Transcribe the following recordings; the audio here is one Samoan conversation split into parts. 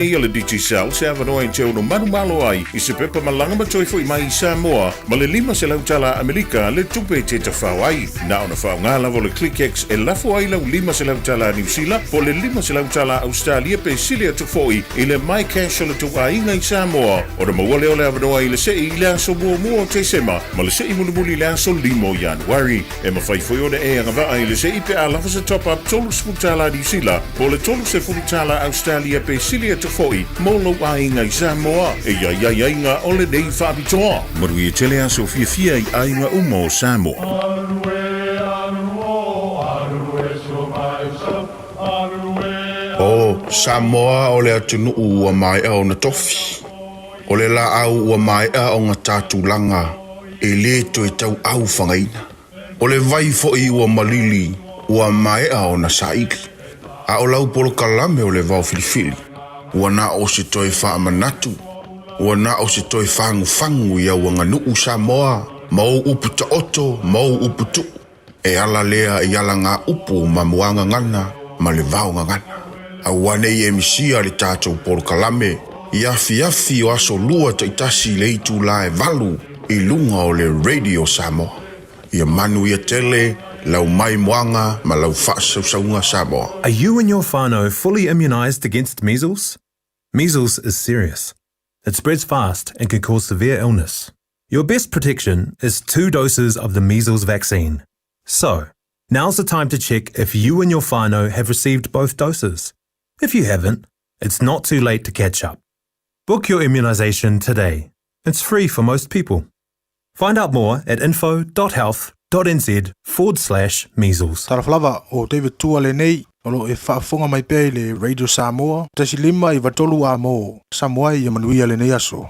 Ia le Digicel se avanoa e te ono manumalo ai i se pepa malaga ma toe fo'i mai i Samoa ma le 500 tala Amerika le tupe e te tafao ai. Na ona faaaoga lava o le ClickX e lafo ai lau 500 tala Niu Sila po o le 500 tala Ausetalia pe sili atu fo'i i le MyCash o le tou aiga i Samoa ona maua lea o le avanoa i le se'i i le aso muamua o Tesema ma le se'i mulimuli i le aso 5 o Ianuari. E mafai foi ona e agavaa i le se'i pe a lava se top-up $30 Niu Sila po o le $30 Ausetalia pe sili atu foi mo lou aiga i Samoa. E i ai aiaiga o lenei faapitoa. Manuia tele aso fiafia i aiga uma o Samoa. O Samoa o le atunuu ua maea ona tofi. O le laau ua maea ona ta tulaga e le toe tauau fagaina. O le vai foi ua malili ua maea ona saili. A o lau polokalame o le vao filifili, ua na o se toe faamanatu, ua na o se toe fagufagu i au aganuu Samoa ma ou upu taoto ma ou upu tuu. E ala lea i alagaupu ma muagagana ma le vaogagana. Aua ne i e misia le tatou polokalame i afiafi o aso lua taitasi i le itula e 8 i luga o le Radio Samoa. Ia manuia tele lau maimoaga ma lau faasausauga Samoa. Are you and your whānau fully immunised against measles? Measles is serious. It spreads fast and can cause severe illness. Your best protection is two doses of the measles vaccine. So, now's the time to check if you and your whānau have received both doses. If you haven't, it's not too late to catch up. Book your immunisation today. It's free for most people. Find out more at info.health.nz forward slash measles. Talofa lava, o David Tua lenei, o lo o e faafofoga mai pea i le Radio Samoa, 1 5 93 a mo Samoa ia manuia lenei aso.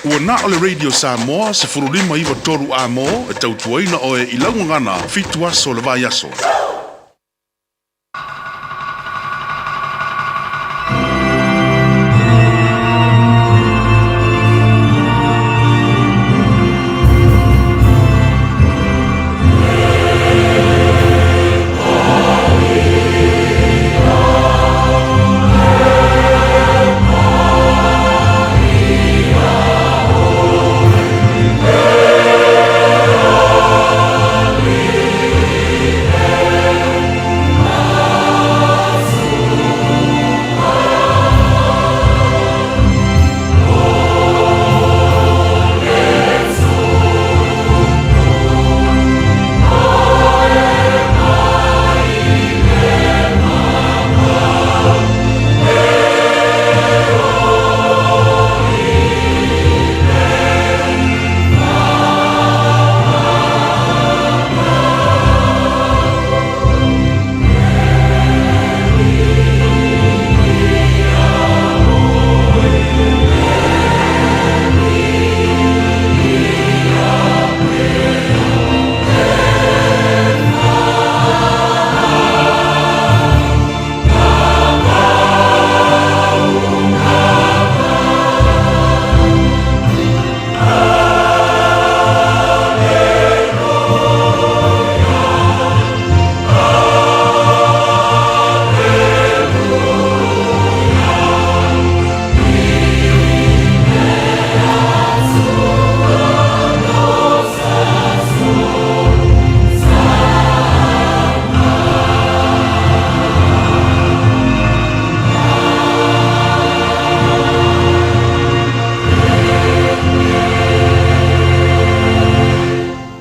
Ua na o le Radio Samoa 15 93 A-mo e tautuaina oe i lau gagana fitu aso o le vaiaso.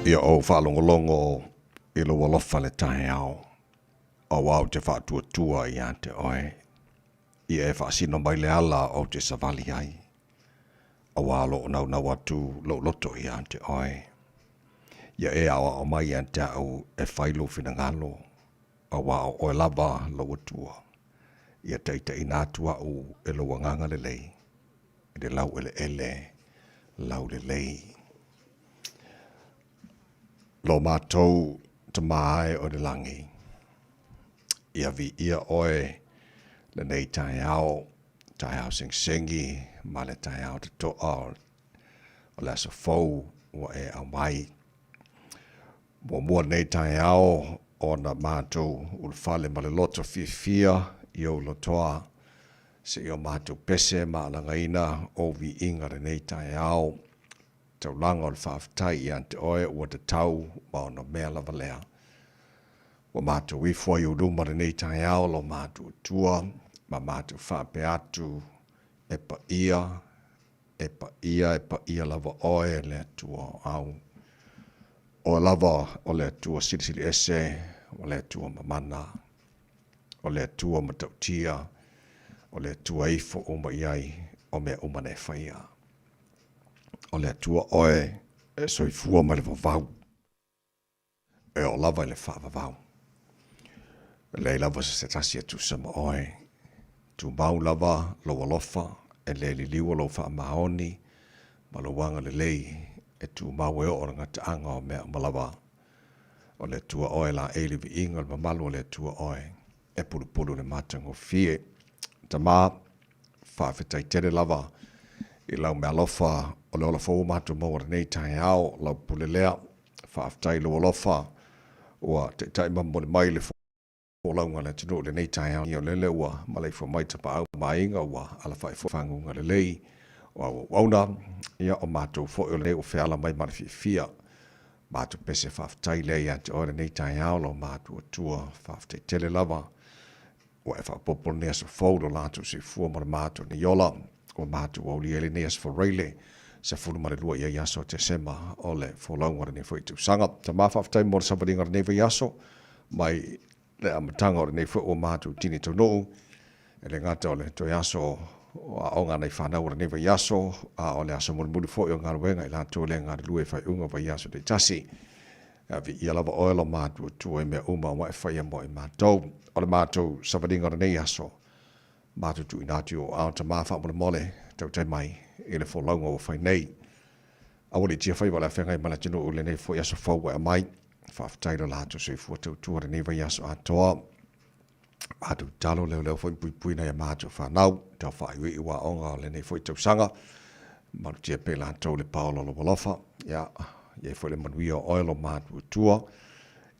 Ia ou faalogologo i lou alofa le taeao, auā ou te faatuatua ia te oe, ia e faasino mai le ala ou te savali ai, auā o lo o naunau atu lou loto ia te oe. Ia e aoao mai ia te au e fai lou finagalo, auā o oe lava lou Atua. Ia taitaiina atu au e lou agaga lelei, i le laueleele laulelei. Lo matou Tama e o le lagi, ia viia oe lenei taeao, taeao segiseги ma le taeao totoa o le aso fou ua e aumai. Muamua lenei taeao ona matou ulufale ma le loto fiafia i ou lotoa, seia o matou pese ma alagaina ou viiga lenei taeao. Taulaga o le faafetai ia te oe ua tatau ma ona mea lava lea. Ua matou ifo ai ou luma lenei taeao lo matou Atua, ma matou faapea atu, E paia, e paia, e paia lava oe le Atua o au. Oe lava o le Atua silisili ese, o le Atua mamana, o le Atua matautia, o le Atua e ifo uma i ai o mea uma na e faia. O le Atua oe e soifua mai le vavau, e oo lava i le faavavau. E leai lava se se tasi e tusa ma oe. Tumau lava lou alofa, e le liliua lou faamaoni ma lou agalelei e tumau e oo le gataaga o mea uma lava. O le Atua oe laei le viiga o le mamalu o le Atua oe e pulupulu le matagofie. Tama, faafetai tele lava i lau meaalofa o le ola fou ua matou maua lenei taeao, lau pule lea. Faafetai i lou alofa ua taitai ma momoli mai le folauga a le atunuu i lenei taeao. O lele ua maleifua mai tapaau ma aiga ua alafai foi faguga lelei o auauauna, ia o matou foi o lenei ua feala mai ma le fiafia. Matou pese faafetai lea ia te oe lenei taeao lo matou Atua, faafetai tele lava ua e faaopoopo lenei aso fou lo latou soifua ma le matou nei ola. Ua matou aulia ai lenei aso Faraile 12 i ai aso o Tesema o le folauga o lenei foi tausaga. Tama faafetai mo le savaliga o lenei vaiaso mai le amataga o lenei foi ua matou tini taunuu. E le gata o le toe aso o aoga a nai fanau o lenei vaiaso, a o le aso mulimuli foi o galuega i latou le galulue i faaiuga o vaiaso taitasi. E viia lava oe lo matou Atua i mea uma ua e faia mo i matou. O le matou savaliga o lenei aso, matou tuuina atu i ou aao Tama faamolemole, tautai mai i le folauga ua fai nei. Aua le i tia faiva o le a feagai ma le atunuu i lenei foi aso fou ua e aumai. Faafetai lo latou soifua tautua lenei vaiaso atoa. Matou tatalo leoleo foi ma puipui nai a matou fanau tau faaiuiu aoga o lenei foi tausaga. Malutia pea i latou le paola o lou alofa. Ia, i ai foi le manuia o oe lo matou Atua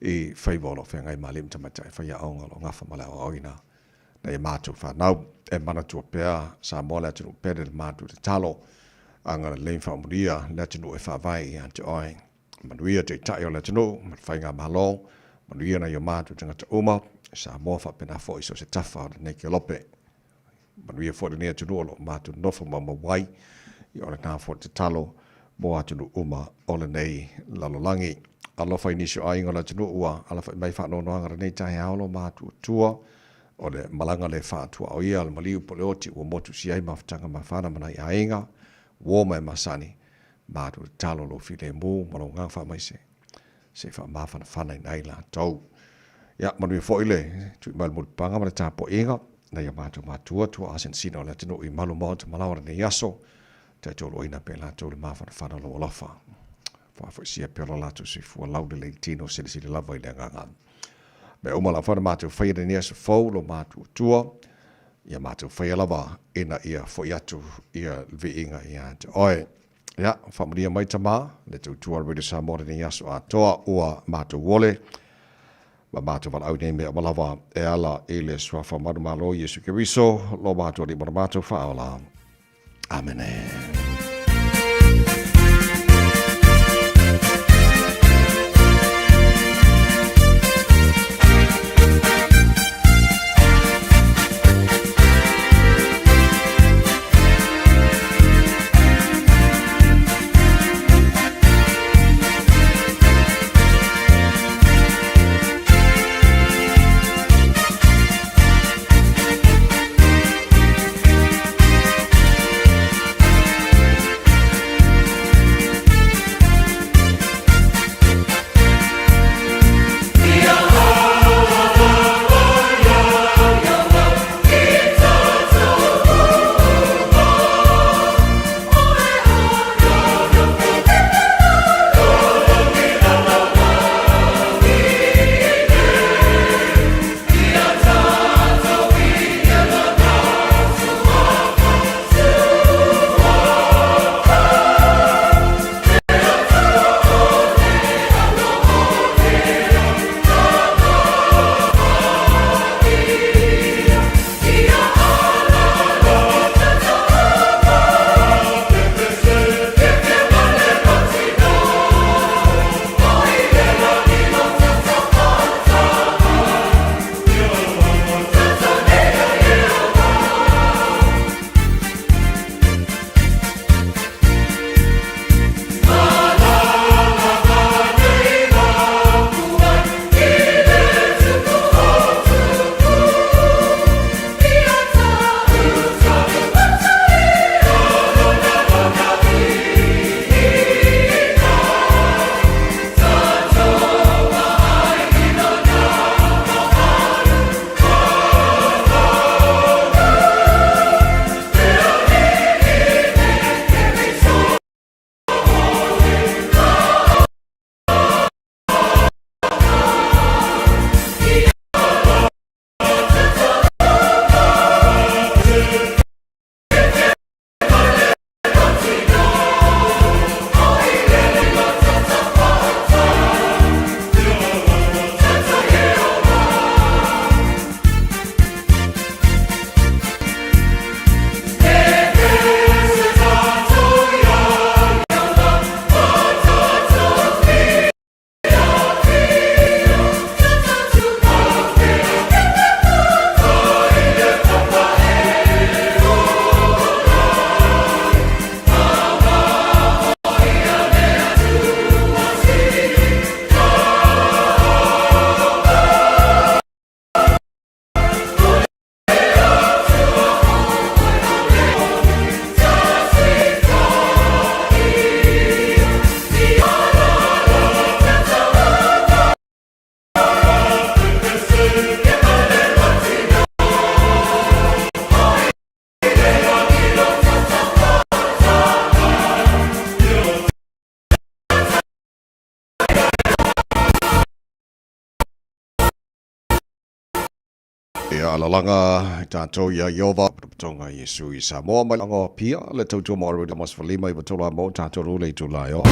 i faiva o lo o feagai ma alii ma tamaitai faiaoga o lo o gafa ma le aoaoina nai a matou fanau. E manatua pea Samoa le atunuu pele le matou tatalo. Agalelei ma faamanuia le atunuu e faavae ia te oe. Manuia Taitai o le atunuu ma le Faigamalo, manuia nai o matou tagata uma, Samoa faapena foi i so o se tafa o lenei kelope. Manuia foi lenei atunuu o lo o matou nonofo maumau ai, ia o lena foi le tatalo mo atunuu uma o lenei lalolagi. Alofa i nisi o aiga o le atunuu ua alafai mai faanoanoaga lenei taeao lo matou Atua, o le malaga le faatuaoia o le maliu po o le oti ua motusia ai mafutaga mafana ma nai aiga, uo ma e masani, Matou tatalo lou filemu ma lou agaga faamaise se i faamafanafanaina ai latou. Ia, manuia foi le tui mai o le mulipapaga ma le tapuaiga nai o matou matua tuaasinasina o le atunuu i malu maota malaoa lenei aso, taitoluaina pea latou le mafanafana o lou alofa. Faafoisia pea lo latou soifua laulelei tino silisili lava i le agaga. Mea uma lava na matou faia lenei aso fou lo matou Atua, ia matou faia lava ina ia foi atu ia le viiga ia te oe. Ia, faamanuia mai Tama, le tautua Radio Samoa lenei aso atoa ua matou ole ma matou valaau nei mea uma lava e ala i le suafa manumalo Iesu Keriso, lo matou Alii ma lo matou Faaola. Amene. Ia alalaga i tātou ia Iova, Tonga Iesu i Samoa mai langa o Pia, le tautua mo Arwin Amos Falima i Watola mo tātou rule i tūlai o.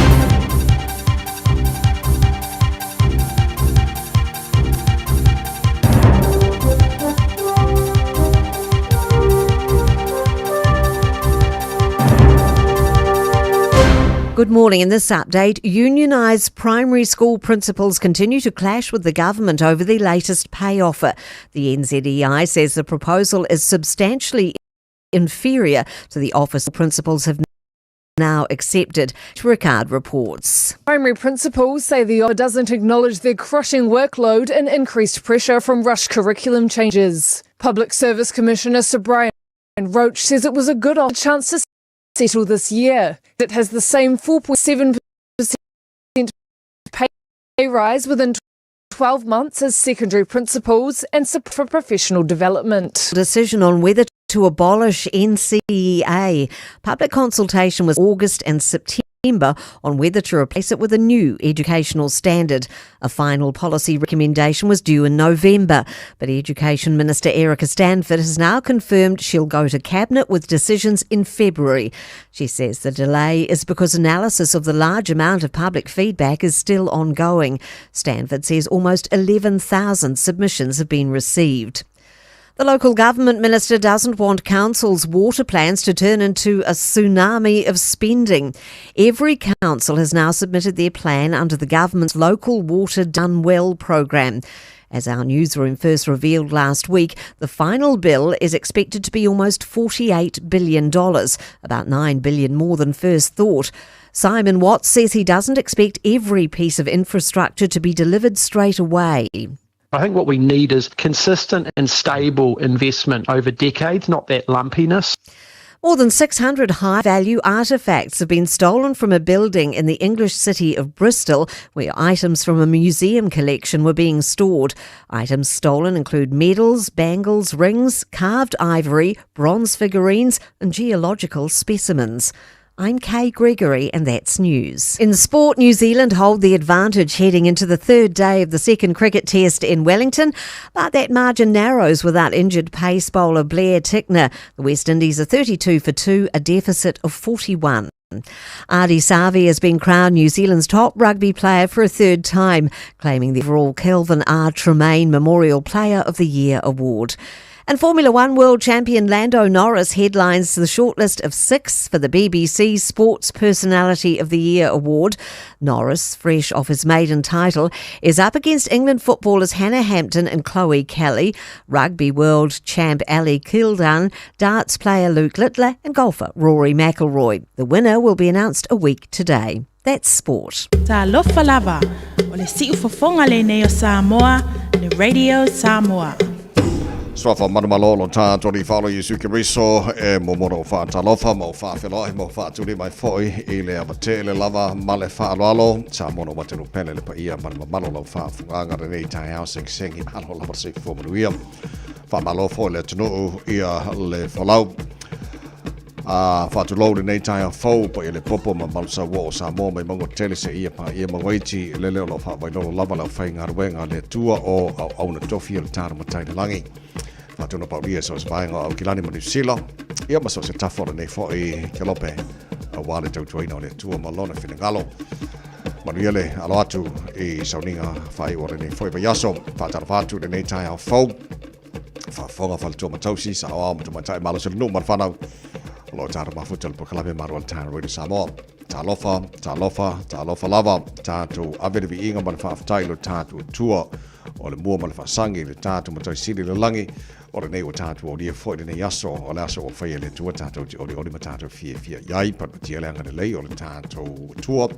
Good morning. In this update, unionised primary school principals continue to clash with the government over the latest pay offer. The NZEI says the proposal is substantially inferior to the offer principals have now accepted. Rickard reports. Primary principals say the offer doesn't acknowledge their crushing workload and increased pressure from rush curriculum changes. Public Service Commissioner Sir Brian Roach says it was a good chance to settle this year. It has the same 4.7% pay rise within 12 months as secondary principals and support for professional development. Decision on whether to abolish NCEA. Public consultation was August and September on whether to replace it with a new educational standard. A final policy recommendation was due in November, but Education Minister Erica Stanford has now confirmed she'll go to Cabinet with decisions in February. She says the delay is because analysis of the large amount of public feedback is still ongoing. Stanford says almost 11,000 submissions have been received. The local government minister doesn't want councils' water plans to turn into a tsunami of spending. Every council has now submitted their plan under the government's Local Water Done Well program. As our newsroom first revealed last week, the final bill is expected to be almost $48 billion, about $9 billion more than first thought. Simon Watts says he doesn't expect every piece of infrastructure to be delivered straight away. I think what we need is consistent and stable investment over decades, not that lumpiness. More than 600 high-value artefacts have been stolen from a building in the English city of Bristol, where items from a museum collection were being stored. Items stolen include medals, bangles, rings, carved ivory, bronze figurines and geological specimens. I'm Kay Gregory, and that's news. In sport, New Zealand hold the advantage heading into the third day of the second cricket test in Wellington, but that margin narrows without injured pace bowler Blair Tickner. The West Indies are 32 for 2, a deficit of 41. Ardie Savea has been crowned New Zealand's top rugby player for a third time, claiming the overall Kelvin R. Tremain Memorial Player of the Year award. And Formula One world champion Lando Norris headlines the shortlist of 6 for the BBC Sports Personality of the Year award. Norris, fresh off his maiden title, is up against England footballers Hannah Hampton and Chloe Kelly, rugby world champ Ali Kildunne, darts player Luke Littler and golfer Rory McIlroy. The winner will be announced a week today. That's sport. Talofa lava, o le siufofoga lenei o Samoa, le Radio Samoa. Suafa manumalo lo tātou i whalo Iesu Keriso e momona o whaatalofa ma o whaawheloai ma o whaaturi mai foi i le awatele lava ma le whaaloalo sa mono watenu pele le paia ma le mamalo lau whaafunganga renei tae ao seng i malo lava se fua manuia. Whaamalo foi le atunuu ia le whalau. A whaatulou lenei tae fou pa i le popo ma malusa ua o Samoa mai mango tele se ia pa ia mawaiti lele o lau whaavailolo lava lau whai ngaruenga le tua o au auna tofi o le tāra matai le langi. Whaatuna paulia so se vaenga au kilani ma New Zealand. Ia ma so se tafo lenei foi ke lope a wā le tautuaina o le tua ma lona whinengalo. Manuia le alo atu i sauninga whai o lenei foi vaiaso. Whaatara whaatu lenei tae au fou. Whaafonga whaletua matausi sa o ao matamaitai malo se le nuu ma le whanau. O lo tāra mafuta le pokalame maru al tāra roida Samoa. Talofa, talofa, talofa lava. Tātou ave le viiga ma le faafetai lo tātou tua. O le mua ma le faasangi le tātou matai sili le langi. O lenei ua tātou aulia foi lenei aso. O le aso ua faia le Atua tātou te olioli ma tātou fiafia iai. Palupatia le agalelei o le tātou tua.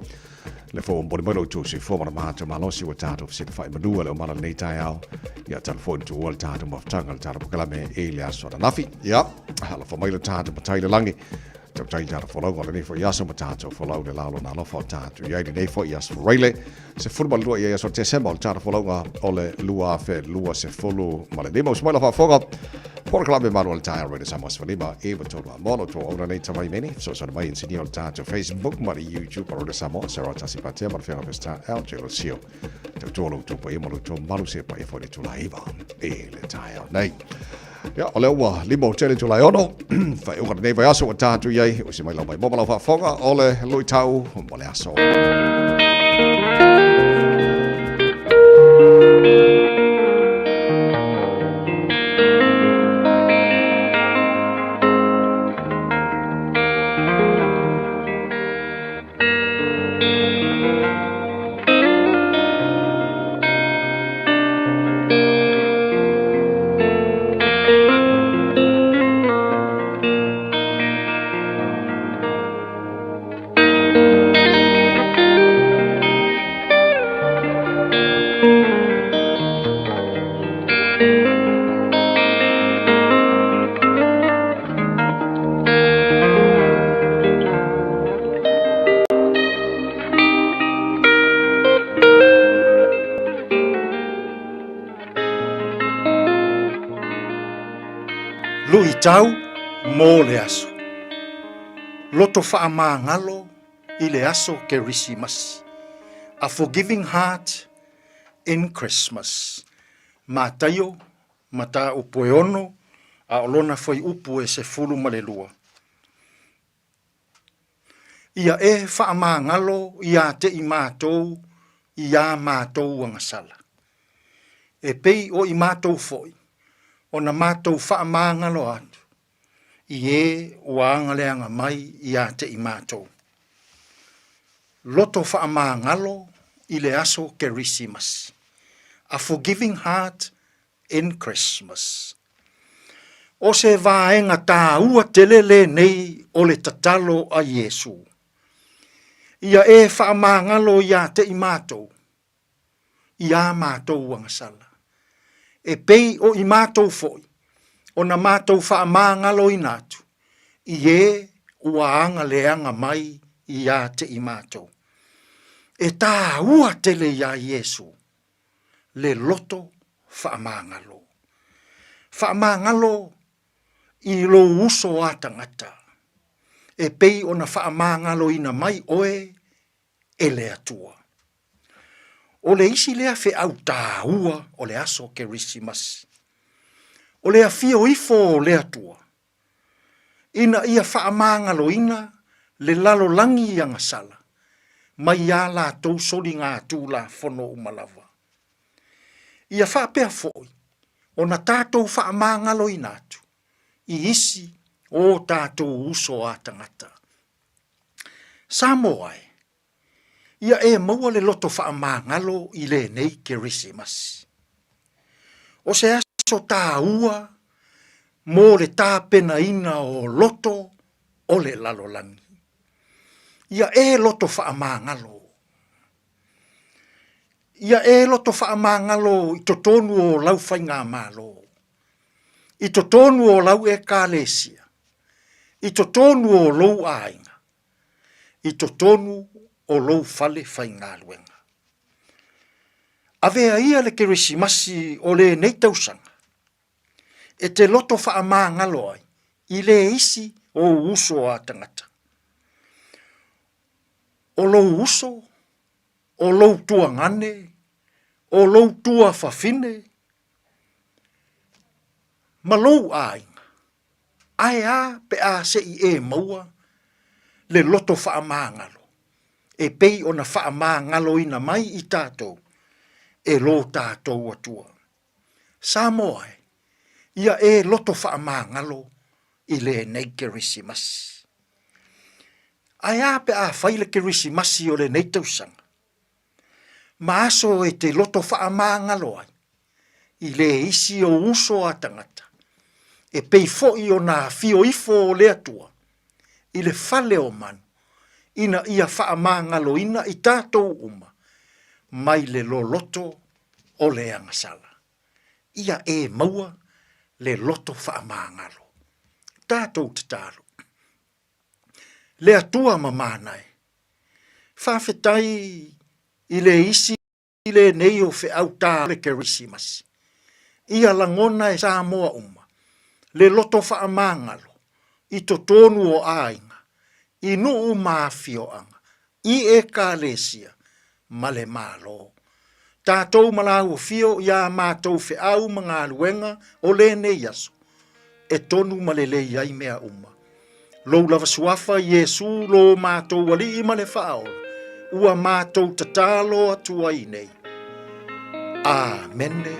Le fou mboli mai lo tou soifua ma le matou malosi ua tātou fesilafai manua le omana lenei taeao. Ia tala foi na tuua le tātou mafutaga le tātou pokalame i le aso ananafi. Ia, alofa mai le tātou matai le langi. Tautai le tala folauga o lenei foi aso ma tatou folau le la o lona alofa o tatou i ai lenei foi aso Faraile 12 i ai aso Tesema o le tala folauga o le 2025. Usu mai la faafofoga Polokalame malu o le taeao Radio Samoa 15 i 3 a mono tō auna nei tamai meni fesoasoani mai insinia o le tatou Facebook ma le YouTube o Radio Samoa Sarah Tasi Patea ma le Fianga Peseta LJ Lucio tautua lo outou paia ma lo outou malu se paia foi le itula 9 i le taeao nei. Ia, o lea ua lima o tele itula e 6, faaiuga lenei vaiaso ua tatou i ai, usi mai lau mai mo ma lau faafofoga o le luitau mo le aso. Luitau mo le aso. Loto faamagalo i le aso Kerisimasi. A Forgiving Heart in Christmas. Mataio mataupu e 6 a o lona fuaiupu e 12. Ia e faamagalo iā te i mātou i ā mātou agasala. E pei o i mātou foi, ona mātou faamagalo atu i ē ua agaleaga mai iā te i mātou. Loto faamagalo i le aso Kerisimasi. A forgiving heart in Christmas. O se vaega tāua tele lenei o le tatalo a Iesū. Ia e faamagalo iā te i mātou, i ā mātou agasala. E pei o i mātou foi, ona mātou faamagaloina atu, i ē ua agaleaga mai iā te i mātou. E tāua tele iā Iesū, le loto faamagalo. Faamagalo i lou uso a tagata, e pei ona faamagaloina mai oe e le Atua. O le isi lea feau tāua o le aso Kerisimasi, o le afio ifo o le Atua, ina ia faamagaloina le lalolagi i agasala mai ā latou soligatulafono uma lava. Ia faapea foi ona tatou faamagaloina atu i isi o tatou uso a tagata. Samoa e, ia e maua le loto faamagalo i lenei Kerisimasi. O se aso tāua mo le tapenaina o loto o le lalolagi. Ia e loto faamagalo. Ia e loto faamagalo i totonu o lau faigamalo, i totonu o lau Ekalesia, i totonu o lou aiga, i totonu o lou fale faigaluega. Avea ia le Kerisimasi o lenei tausaga e te loto faamagalo ai i le isi o ou uso a tagata. O lou uso, o lou tuagane, o lou tuafafine, ma lou aiga. Ae a pe a se i e maua le loto faamagalo e pei ona faamagaloina mai i tatou e lo tatou Atua. Samoa e, ia e loto faamagalo i lenei Kerisimasi. Ae a pe a fai le Kerisimasi o lenei tausaga? Ma aso e te loto faamagalo ai i le isi o uso a tagata, e pei foi ona afio ifo o le Atua i le fale o manu, ina ia faamagaloina i tatou uma mai le loloto o le agasala. Ia e maua le loto faamagalo. Tatou tatalo. Le Atua mamana e. Faafetai i le isi lenei o feau tā o le Kerisimasi. Ia lagona e Samoa uma le loto faamagalo i totonu o aiga, i nuu ma afioaga, i Ekalesia ma le Malo. Tatou ma lāua fio i ā mātou feau ma galuega o lenei aso, e tonu ma lelei ai mea uma. Lou lava suafa, Iesu, lo mātou Alii ma le Faaola, ua mātou tatalo atu ai nei. Āmene.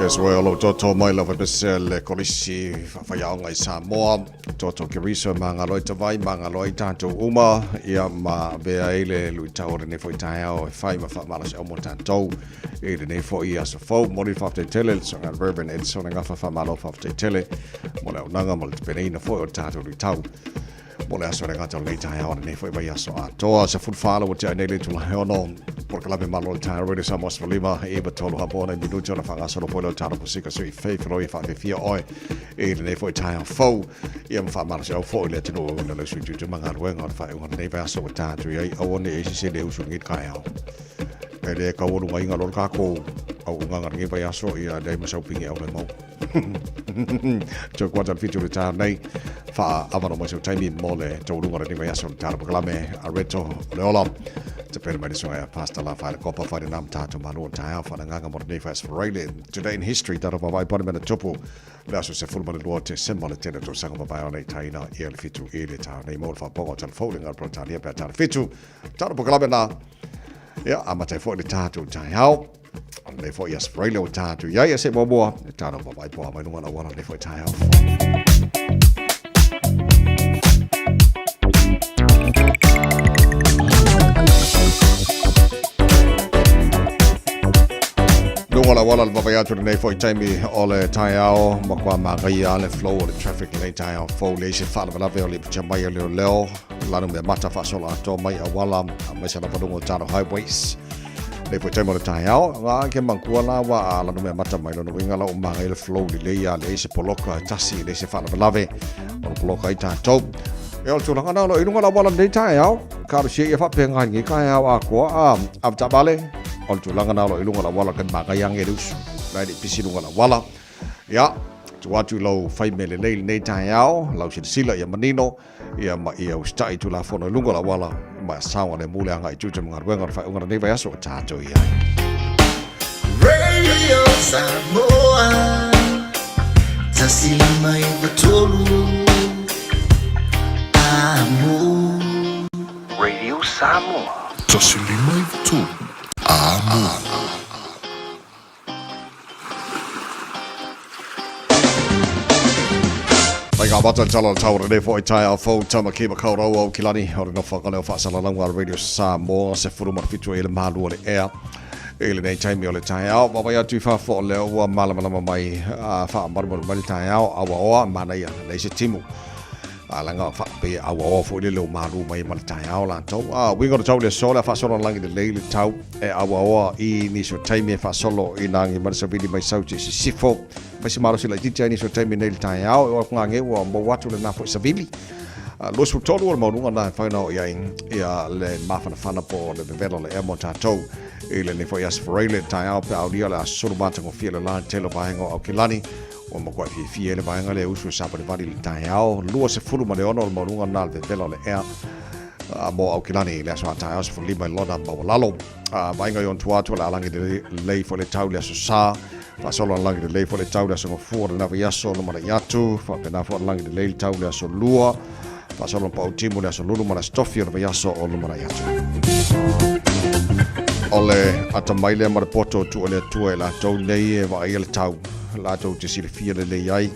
Yes, oe o lou toto mai lava pese le kolisi whawhaiaonga i Samoa. Toto Keriso ma ngā loi tawai, ma ngā loi tātou uma, ia ma vea e le lui tau o lenei foi taeao e whai ma whaamala se omo tātou i lenei foi aso fou. Moli whawhtai tele, le songa Reverend Edson Ngafa whamalo whawhtai tele, mo le aunaga mo le tapenaina foi o le tātou lui tau. Mo le aso le gata o lenei taeao lenei foi vaiaso atoa. Se fulu whaala ua tea nei le itula he ono. Polokalame malo le taeao Radio Samoa 15 e 93 hapo ona i minuti ona whangasolo foi leo taro pusika sui fei feloi e whaafefia oe i lenei foi taeao fou. Ia ma whaamalo se au foi le atunuu o le sui tutu mangaluenga o le whaeunga lenei vaiaso ua tātu i ai aua ne e sise le usu ngit kaeao. E le kaualuga inga lolo kākou au unganga lenei vaiaso ia lei masau pingi au le mau. Toe kuata le fitu le taeao nei, wha awano mai sau taimi mo le taualuga o lenei vaiaso le taeao polokalame a Reto o le Ola. Te pere mai le suaga ia Pastor La Whaere Kopa, whaere nā mtātou malo o taeao, whananganga mo lenei whaes Faraile. Today in history, tātou wawai pone mena tupu, le aso se fulu ma le lua Tesema le tele tausaga mavae o nei taina ia le fitu i le taeao nei mo le whaponga o telefou le ngā Bretania pea tāna fitu. Tātou polokalame nā, ia, amata ai foi le tātou taeao. O lenei foi aso Faraile ua ta atu i ai, se muamua, e tāna ua vaai poa mai luga o le auala lenei foi taeao. Luga o le auala le vaavaai atu lenei foi taimi o le taeao, matua manaia le flow o le traffic lenei taeao fou, leai se faalavelave o le iputia mai o leoleo, lanu mea mata faasola atoa mai auala, aemaise lava luga o tatou highways. Nei foi taimi o le taeao, ngā ke manatua la ua a lanu mea mata mai lona uiga la ua manaia le flow lelei a leai se poloka e tasi, leai se faalavelave o le poloka ai tatou. E o le tulaga na o lo o i luga o le auala lenei taeao, talosia ia faapena i lenei taeao atoa a avetaavale, o le tulaga na o lo o i luga o le auala kai manaia age le usu, la e le i pisi luga o le auala. Ia, tuu atu i lou fai mea lelei lenei taeao, lau silasila ia manino, ia ma ia usitai i Tulafono i luga o le auala, ma ia saogalemu le agai i tiute ma galuega o le faaiuga o lenei vaiaso o tatou i ai. Radio Samoa 153 Amo. Radio Samoa. 153 Amo. Mai ngā mata tala o tau rene fo i tai au fou tama ki makau rau au kilani o le nofa ka leo whaasalalauga a Radio Samoa se furu ma fitu e le malu o le ea i lenei taimi o le taeao. Vaavaai atu i fafo o lea ua malamalama mai a whaamarumaru mai le taeao auaoa manaia leai se timu. A laga wha pe auaoa foi le leo malu mai ma le taeao latou. A uiga o le tau le aso le a faasolo lagi lelei le tau e auaoa i nisi o taimi e faasolo i nagi ma le savili mai sau te sisifo. Fai se malosi laitiiti ai nisi o taimi nei le taeao e o atu ngā ua maua atu lena foi savili. 23 o le maualuga na e whai na o i ai ia le mafanafana po o le vevela o le ea mo tatou i lenei foi aso Faraile taeao pe aulia le aso sulu matagofie le la tele o vaega o Aukilani. Ua matuai fiafia ai le vaega lea e usu e savalivali i le taeao 26 o le maualuga lena o le vevela o le ea mo Aukilani i le aso a taeao 15 i lona maualalo. Vaega i ona tua atu o le a lagi lelei foi le tau i le aso Sa, faasolo a lagi lelei foi le tau i le aso Gafua o lena vaiaso lumanai atu, faapena foi a lagi lelei le tau i le aso Lua, faasolo na pau timu i le aso Lulu ma le aso Tofi o le vaiaso o lumanai atu. O le atamai lea ma le poto o tuu e le Atua i latou nei e vaaia le tau, latou te silafia lelei ai,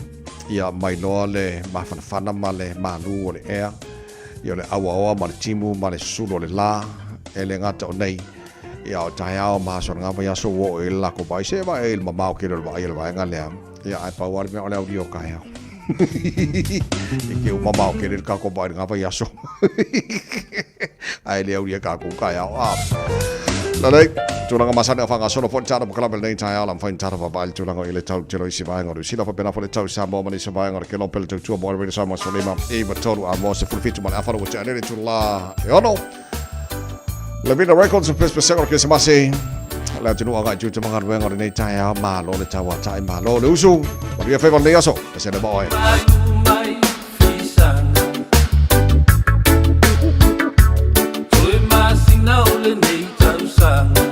ia mai loa le mafanafana ma le malu o le ea, ia o le auaoa ma le timu ma le susulu o le la, e le gata o nei, ia o taeao ma aso o lena vaiaso ua oo i ai le lakou vaai, se vaai i le mamao tele o le vaai a le vaega lea, ia ae pau lava le mea o le aulia o taeao. E ke ua mamao tele le tatou vaai i lena vaiaso. Ae le aulia tatou taeao. A. Lelei, tulaga masani o faagasolo foi le tala makalave lenei taeao la mafai ona tala vaavaai le tulaga i le tau tele o isi vaega o Niu Sila faapena foi le tau i Samoa ma nisi vaega o le Kelope le tautua mo Radio Samoa 15 9 3 a mo 17 ma le afa ua tea nei le itula e ono. Lavina Records o Pesepesega o le Kerisimasi. Le atunuu agai tiute ma galuega o lenei taeao, malo le tauatai, malo le usu. Manuia faiva o lenei aso. Pesele ma oe. Toe masina o lenei tausaga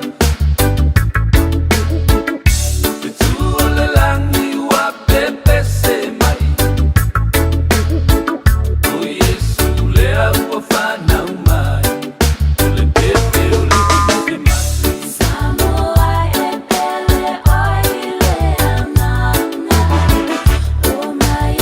Te tū o le lagi ua pepese mai O Iesu lea ua whanau mai O le pepe o le pepe mai Samoa e pele oi le agaga O mai e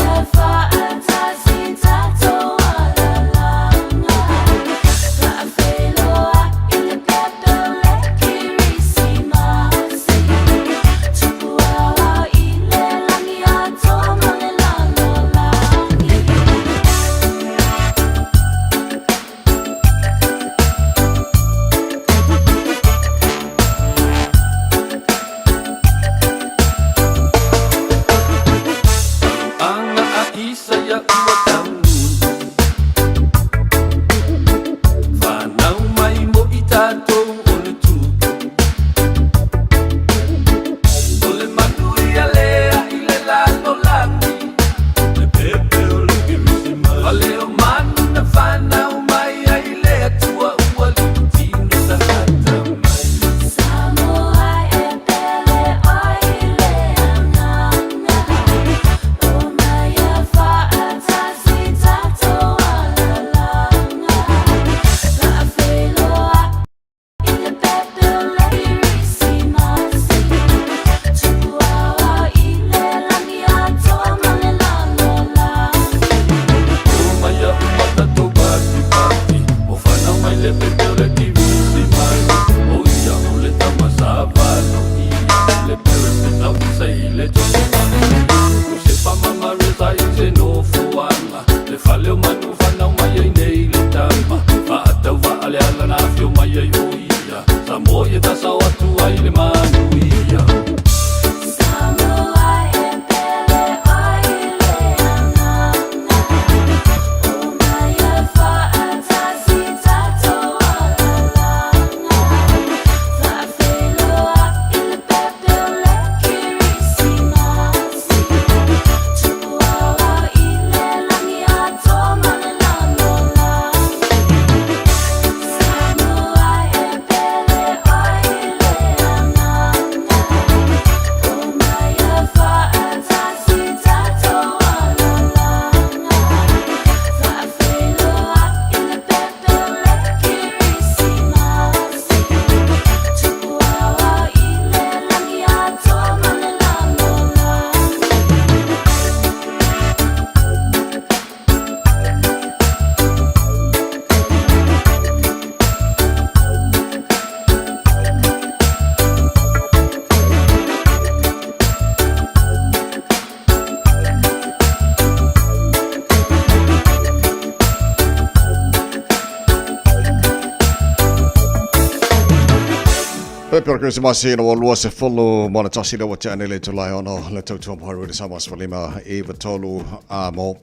Pepe o le Kerisimasi ina ua 21 lea ua tea nei le itula e ono le tautua mai Radio Samoa 15 i tolu a mo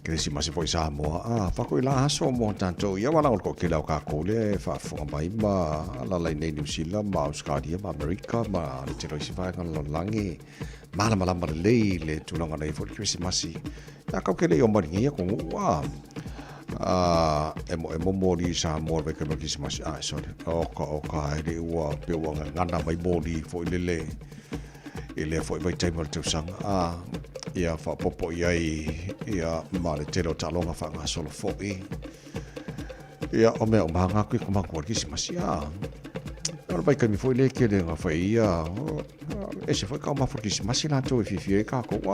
Kerisimasi foi Samoa. A fako i la aso mo tātou ia wala o ko kele o kākou le faafofoga mai ma alala i nei New Zealand ma Australia ma Amerika ma le tele o isi vaega o le lalolagi. Malamalama lelei le tulaga nei foi le Kerisimasi. Ia kau ke lei o mai nei ko ngu a e mo e mo moli i Samoa le vaikaimi o le Kerisimasi. Ai sorry. Oka oka e le ua pe ua ngana mai moli foi lele i lea foi vaitaimi o le tausaga. A ia faaopoopo i ai ia ma le tele o taaloga faagasolo foi. Ia o mea uma hanga atu i ko matou o le Kerisimasi. A o le vaitaimi foi lea e tele na fai ia ese foi taumafa o le Kerisimasi latou e fiafia ai tatou.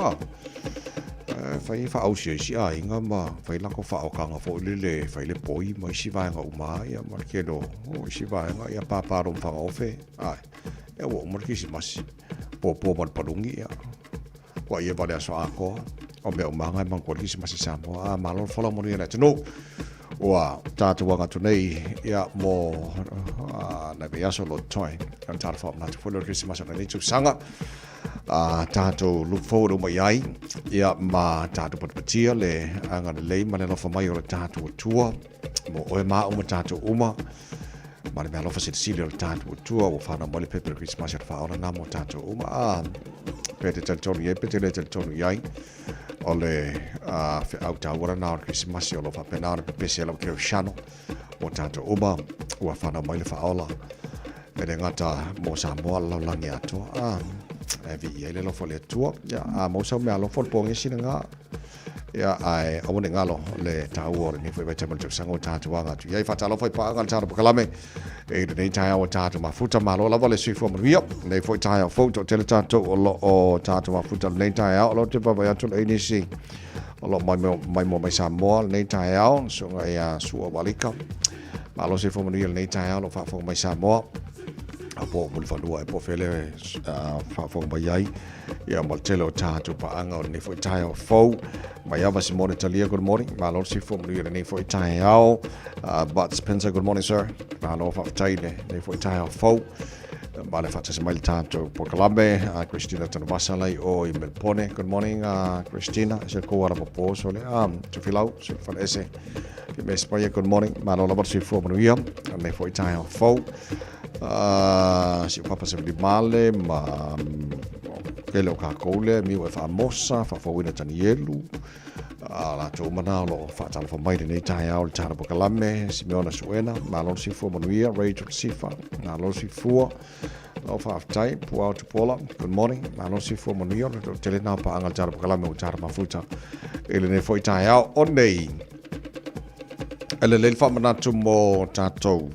A fai faaausi ai isi aiga ma fai latou faaokaga foi lele, fai le poi ma isi vaega uma ia ma le tele o isi vaega ia pāpā loa ma fagaofe. Ae ia ua uma le Kerisimasi, popo ma le paluni ia ua ia vale aso atoa. O mea uma lava e manatua le Kerisimasi i Samoa. A malo le folau manuia le atunuu. Ua tatou aga atu nei ia mo nai vaiaso o lo o totoe. O le talofa faamanatu foi lea o le Kerisimasi o lenei tausaga. A tatou look forward uma i ai ia ma tatou patipatia le agalelei ma le alofa mai o le tatou Atua mo oe ma au ma tatou uma ma le meaalofa silisili o le tatou Atua ua fanau mai le pepe o le Kerisimasi o le faaola na mo tatou uma. A pe te talitonu i ai pe te le talitonu i ai o le feau taua lena o le Kerisimasi o lo o faapena ona pepese e lau Kerisiano mo tatou uma ua fanau mai le faaola e le gata mo Samoa le lalolagi atoa. A e viia ai le alofa o le Atua. Ia, a maua sau meaalofa o le pogesi lena. Ia, ae aua ne i galo le taua o lenei foi vaitaimi o le tausaga ua tatou aga atu i ai. Faatalofa i paaga le tala polokalame i lenei taeao ua tatou mafuta. Malo lava le soifua manuia. Lenei foi taeao fou, toatele tatou o lo o tatou mafuta lenei taeao. O lo o te vaavaai atu le nisi o lo o maimoa mai Samoa lenei taeao, le susuga ia Sua Walika. Malo soifua manuia lenei taeao o lo o faafofoga mai Samoa. A po o Mulifanua e po o fea le faafofoga mai ai. Ia ma le tele o tatou paaga o lenei foi taeao fou. Maiava Simone Talia, good morning. Malo le soifua manuia lenei foi taeao. Bart Spencer, good morning sir. Malo faafetai lenei foi taeao fou. Ma le faatasi mai le tatou polokalame. Christina Tanuvasa lai o i Melbourne. Good morning Christina. Se kou ala popo so le Tufilau, se fale ese. Ki me Espaia, good morning. Malo lava le soifua manuia. Lenei foi taeao fou. Si o papa se vili male ma kele o kākou lea, miu e whaamosa, whaafauina Tanielu, a latou uma nā o lo o faatalofa mai lenei taeao i le tala polokalame, Simeona Suena, malo le soifua manuia, Rachel Sifa, malo le soifua, lau faafetai, Puao Tupuola, good morning, malo le soifua manuia, o le tele nā o paaga i le tala polokalame ua tala mafuta i lenei foi taeao o nei. E lelei le faamanatu mo tatou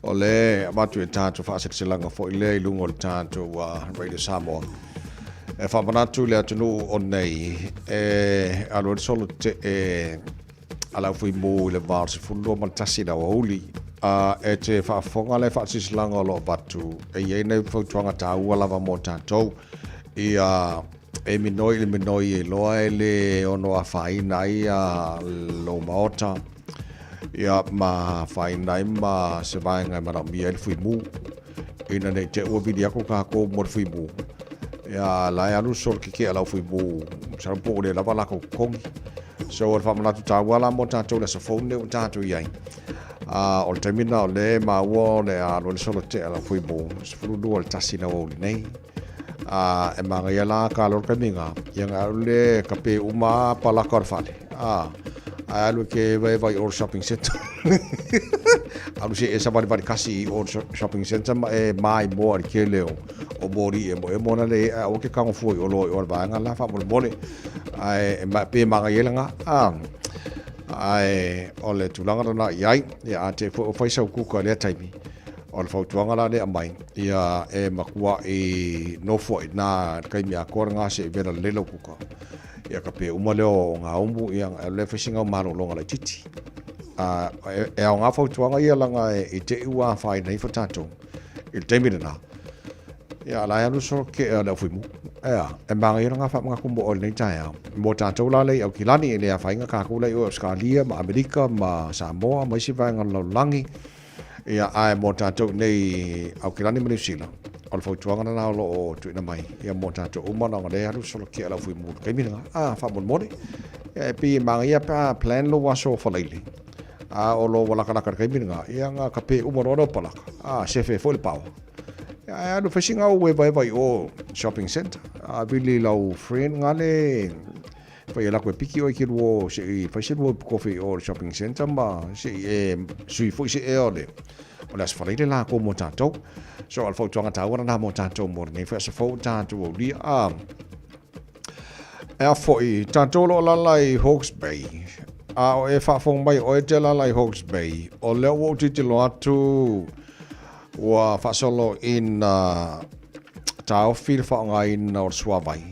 O le avatu e tatou faaseleselaga foi lea i luga o le tatou Radio Samoa. E faamanatu le atunuu o nei e alu ai le solo tee a le aufuimu i le va o le 12 ma le 1 i le aoauli. E te faafofoga le faasilasilaga o lo o avatu e i ai nai fautuaga taua lava mo tatou ia e minoi i le minoi e iloa e le ono afaina ai lou maota ia ma afaina ai ma se vaega e manaomia ai le fuimu. Ina ne i te i ua vili atu tatou mo le fuimu, ia la e alu solo kekee a le aufuimu, masalo po ua le lava latou totogi. So o le faamanatu taua la mo tatou i le aso fou lenei ua tatou i ai. O le taimi lena o lea e maua o le a alu ai le solo tea a le aufuimu, 12 i le 1 i le aoauli nei. E manaia la ka alu le taimi lena, ia na alu le kape uma palaka o le fale, ae alu e ke vaevae i o i le shopping centre. Alu se e savalivali kasi i o i le shopping centre ma e maimoa i le tele o moli e emoemo ana le ae aua ke tago fua i olo i o le vaega la faamolemole. Ae pe manaia ai lena. Ae o le tulaga lena i ai, ia a te foi o fai sau kuka i lea taimi, O le fautuaga la lea e aumai, ia e matuai nofo ai i ina i le taimi atoa lena seia vela lelei lau kuka. Ia ka pe uma lea o ngā umu, ia e alu lea e fai sina malologa laitiiti. E aoga fautuaga ia leaga i te i ua afaina ifo tatou i le taimi lena, ia la e alu solo tetee a le aufuimu. Ea, e manaia lena faamanatu mo oe i lenei taeao. Mo tatou la lea i Aukilani, e le afaina tatou la i o i Ausetalia ma Amerika ma Samoa ma isi vaega o le lalolagi. Ia, ae mo tatou nei Aukilani ma Niu Sila, o le fautuaga lena o lo o tuuina mai ia mo tatou uma ona o lea e alu solo kia lau fuimu i le taimi lena. A, faamolemole, ia e pei e manaia pe a plan lou aso falaile, a o lo ua lakalaka i le taimi lena, ia na kape uma loa lea o palaka, a, sefe ai foi le paoa. Ia, ae alu fai sina ou evaeva i o shopping centre, a vili i lau friend gale Fai e lako e piki oe ke luo se i fai se luo kofi o le shopping center ma se i e sui foi se ea o le o le aso falaile la ko mo tātou. So al fautuanga tāua na mo tātou mo lenei foi aso fou tātou au lia. A, e a foi, tātou lo lala i Hawke's Bay. A o e whaafong mai o e te lala i Hawke's Bay. O lea ua utitilo atu ua whaasolo ina tāofi le whaongaina o le suavai.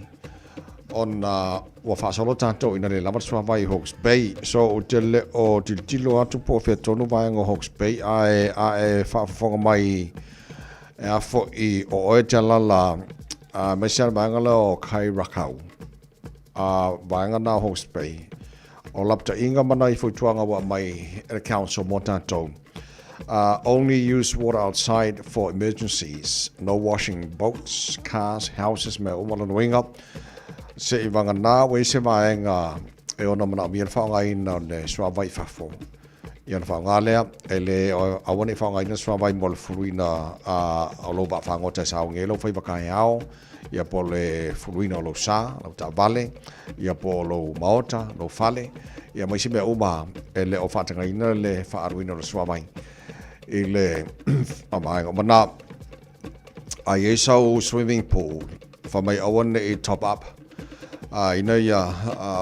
Ona ua faasolo tatou ina le lava le suavai i Hawke's Bay. So ou te le o tilotilo atu po o fea tonu vaega o Hawke's Bay ae a e faafofoga mai e a foi o oe te alala aemaise lava le vaega lea o Kairakau, a vaega na o Hawke's Bay, o lapataiga ma nai fautuaga ua aumai e le council mo tatou. Only use water outside for emergencies. No washing boats, cars, houses, mea uma lona uiga. Se i vagana ua i se vaega e ono manaomia le faaaogaina o le suavai i fafo. Ia ona faaaoga lea, e le aua ne i faaaogaina le suavai mo le fuluina o lou vaafagota e saogi ai lou faiva kaeao, ia po o le fuluina o lou sa, lau taavale, ia po o lou maota, lou fale, ia ma isi mea uma e le o faatagaina le faaaluina o le suavai i le vaega uma na. A i ai sau swimming pool, fai mai aua ne i top up ina ia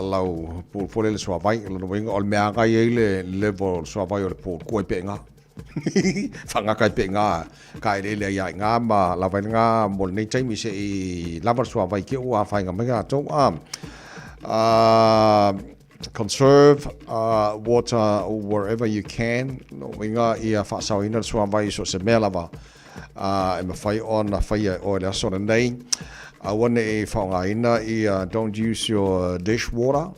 lau pool foi lele suavai, o lona uiga o le mea lava e i ai le level o le suavai o le pool, kua i peʻega. Whangaka i pe ngā, ka eleele ai ai ngā ma lava i ngā mo lenei taimi se i lava le suavai ki ua whainga mai ngā tau. Conserve water wherever you can. No inga ia whaasaoina le suavai so se mea lava e mawhai ona whaia o le aso lenei. Aua ne i whaongaina ia don't use your dishwater.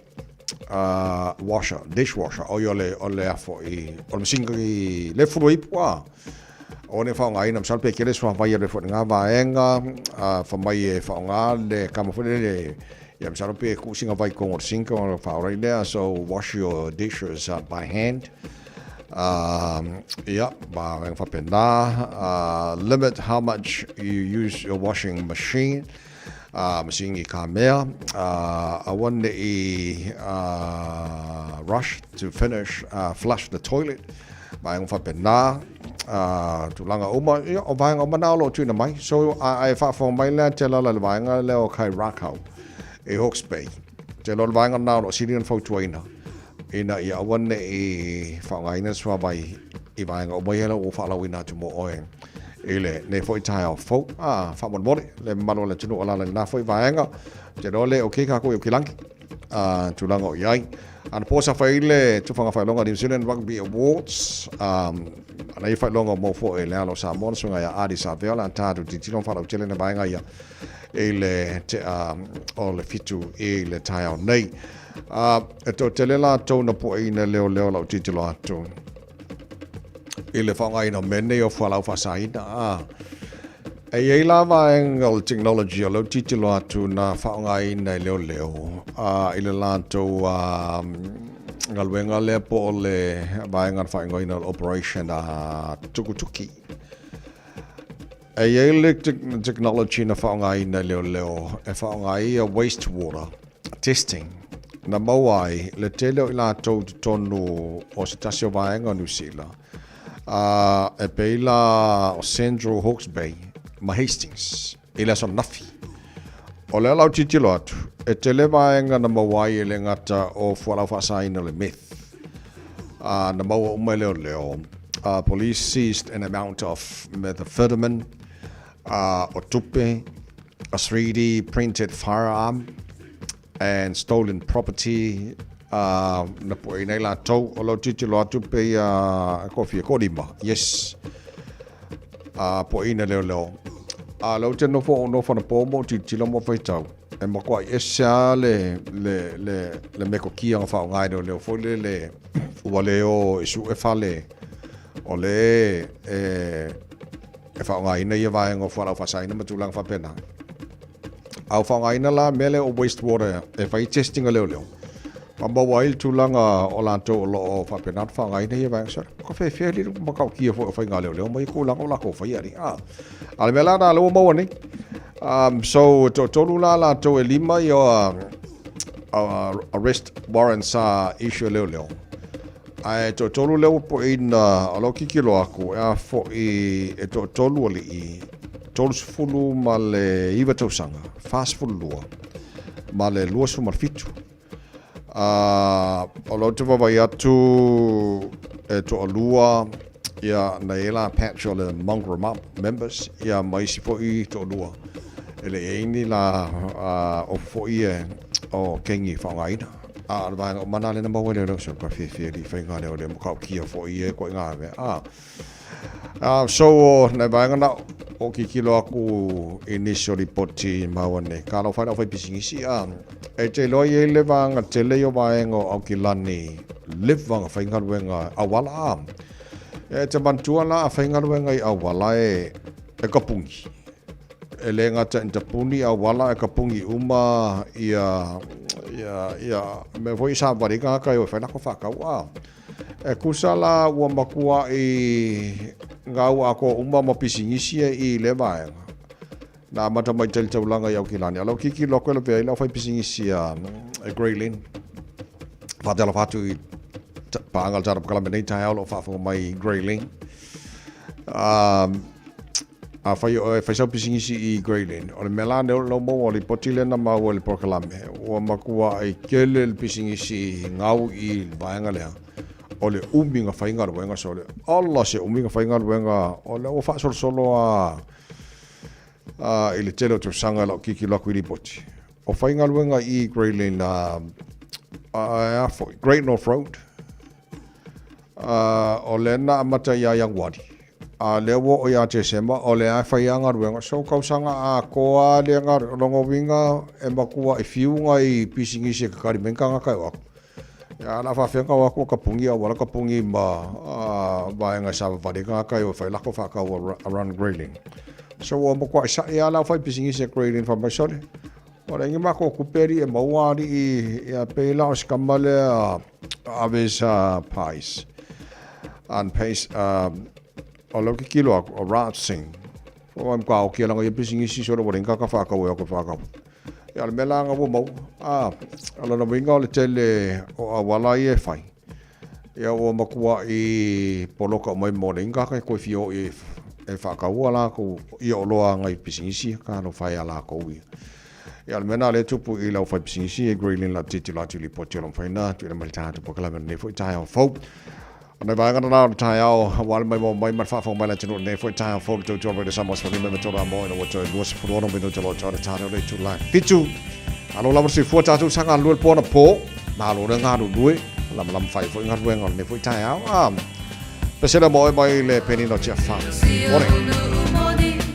Washer, dishwasher, oi o le, o le afo i, o le masinga i le fulu ipu a. O ne whaongaina, masalo pe kele sua vai le fo ngā vaenga, fa mai e whaonga le kama fo le, ia masalo pe kusinga vai kongo le sinka o whaorai lea, so wash your dishes by hand. Ia, ba vaenga whapena, limit how much you use your washing machine. ā, masingi ka mea, ā, aua ne i, ā, rush to finish, ā, flush the toilet, vaenga whapenā, ā, tūlanga uma, ia, o vaenga uma nā o lo tuina mai. So, a, e whaafonga mai lea te lala le vaenga lea o Kai Rakau i Hawke's Bay. Te loa le vaenga nā o lo sili na fautuaina, ina ia aua ne i whaongaina suavai i vaenga uma ia lea ua whaalauina atu mō oe. I le nei foi taeao fou, a, faamolemole, le mamalu o le atunuu o lala i lena foi vaega, te iloa le okay kākou i Okilangi, a, tulaga o i ai. Anapo sa fai le tufaga faailoga New Zealand Rugby Awards, a, ana ia faailoga o mau foi le alo o Samoa, le susuga ia Ardie Savea, o le a tatou tilotilo ma faalautele na vaega ia i le tea o le 7 i le taeao nei. A, e toatele latou na puaina leoleo lau tilotilo atu. I le faaaogaina o mea nei o fualaau faasaina, a. E i ai la vaega o le technology o lea ou tilotilo atu na faaaogaina e leoleo a, i le latou a, galuega lea po o le vaega na faaigoaina o le Operation a, Tukutuki. E i ai le technology na faaaogaina e leoleo e faaaoga ai ia waste water testing na maua ai le tele o i latou i totonu o se tasi o vaega o Niu Sila, a e pei la o Central Hawke's Bay ma Hastings i le aso ananafi. O lea la ou tilotilo atu, e tele vaega na maua ai e le gata o fualaau faasaina o le meth, a na maua uma e leoleo. Police seized an amount of methamphetamine, o tupe, a 3D printed firearm and stolen property, na pueina ai latou. O lau tilotilo atu pei a kofia, ko lima, yes, pueina leoleo. A lea ou te nofo, nofo anapo ma ou tilotilo ma ou faitau, e matuai ese lava le, le, le, le metotia na faaaoga e leoleo foi lele, ua le o e sue fale. O le e e faaaogaina ia vaega o fualaau faasaina ma tulaga faapena. A ua faaaogaina la mea lea o waste water e fai testing a leoleo, ma maua ai le tulaga o latou o lo o faapena ona faaaogaina ia vaega. So, ka feefea le matautia foi o faiga leoleo ma ia tulaga o latou faia alii. A o le mea la lena lea ua maua nei. So, e toatolu la latou e lima ia arrest warrants sa issue e leoleo. Ae toatolu lea ua poeina o lau tilotilo atu e a foi e toatolu alii 39 tausaga, 42 ma le 27. O lau te vaavaai atu e toalua ia na i ai la patch o le Mongrel Mob members ia ma isi foi toalua e le i ai ni la ofu foi e o kengi e faaaogaina. A o le vaega uma lena lea na maua e leoleo so ka fiafia i faiga lea o le matautia foi e koe ngā mea. A so o nai vaega na o kikilo aku i nisi o lipoti maua nei. Ka lau whai lau whai pisinisi. E te loa i le vaega tele i o vaega o Aukilani live vaega whaingaluenga awala a. E te mantua la a whaingaluenga i awala e e kapungi. E le gata i tapuni auala e kapungi uma ia ia ia mea foi sa wari ka kai o whai lako whakau a. E kusa la ua makua i ngau a ko uma ma pisingisi e i le vaega. Na amata mai tali taulanga i Aukilani. Alau kiki loko e la pea i lau whai pisingisi a e Grey Lynn. Whātela whātu i paanga le tara pakalame nei tae ao lo whaafonga mai i Grey Lynn. A fai oe, fai sau pisinisi i Grey Lynn. O le mea la lea o lau maua o le lipoti lea na maua i le polokalame, ua matua ai tele le pisinisi gau i le vaega lea, o le umi na faigaluega, so le ola se umi na faigaluega, o lea ua faasolosolo lava i le tele o tausaga i lau tilotilo atu i lipoti. O faigaluega i Grey Lynn, a foi, Great North Road, O lea na amata ia Ianuari, a lea ua oo ia Tesema, o lea e fai lava galuega. So tausaga atoa lava lea galuega. O lona uiga e matua e fiu nai pisinisi e tatali mai ni tagata e o atu. Ia a o le a faapefea ona o atu o tapuni auala tapuni ma vaega e savavali ai tagata e o e fai latou faatau around Grayling. So ua matuai sa'i lava le aufaipisinisi a Grayling fai mai, Sole, Ua leai ni matou tupe alii e maua alii ia pei la o si tama lea Avesa Pais an Pais o lau tilotilo atu o Raj Singh ua matua oki lana ia pisinisi solo ua leai ni tagata faatau e o atu e faatau. Ia o le mea la lena ua maua a o lona uiga o le tele o auala ia e fai ia ua matuai poloka uma ai mo leai ni tagata e toe fia oo i ai e faataua latou ia oloa nai pisinisi ia talofa e a latou ia. Ia o le mea lena lea e tupu i lau fai pisinisi e Grayling la tilotilo atu i lipoti o lo mafai ona tuuina mai le tatou polokalame lenei foi taeao fou. O nai vaega na o le taeao aua le maimoa mai ma le faafofoga mai le atunuu lenei foi taeao fou le tautua mai le Samoa 15 ma tolu a mo ina ua toe 26 minute o lo o toa le tale o le itula e fitu. Malo lava le soifua tatou sa galulue le po anapo. Malo le galulue. Lamalama fai foi galuega o lenei foi taeao. Ah, pesele mo oe mai le penina o Tiafau. Morning.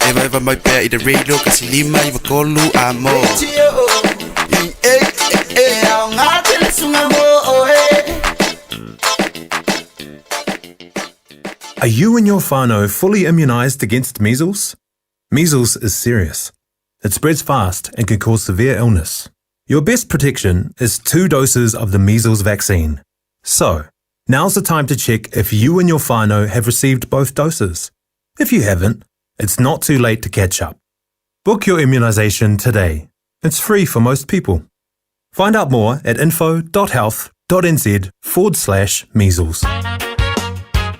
Evaeva mai pea i le radio 159 a mo. Are you and your whānau fully immunised against measles? Measles is serious. It spreads fast and can cause severe illness. Your best protection is two doses of the measles vaccine. So, now's the time to check if you and your whānau have received both doses. If you haven't, it's not too late to catch up. Book your immunisation today. It's free for most people. Find out more at info.health.nz forward slash measles.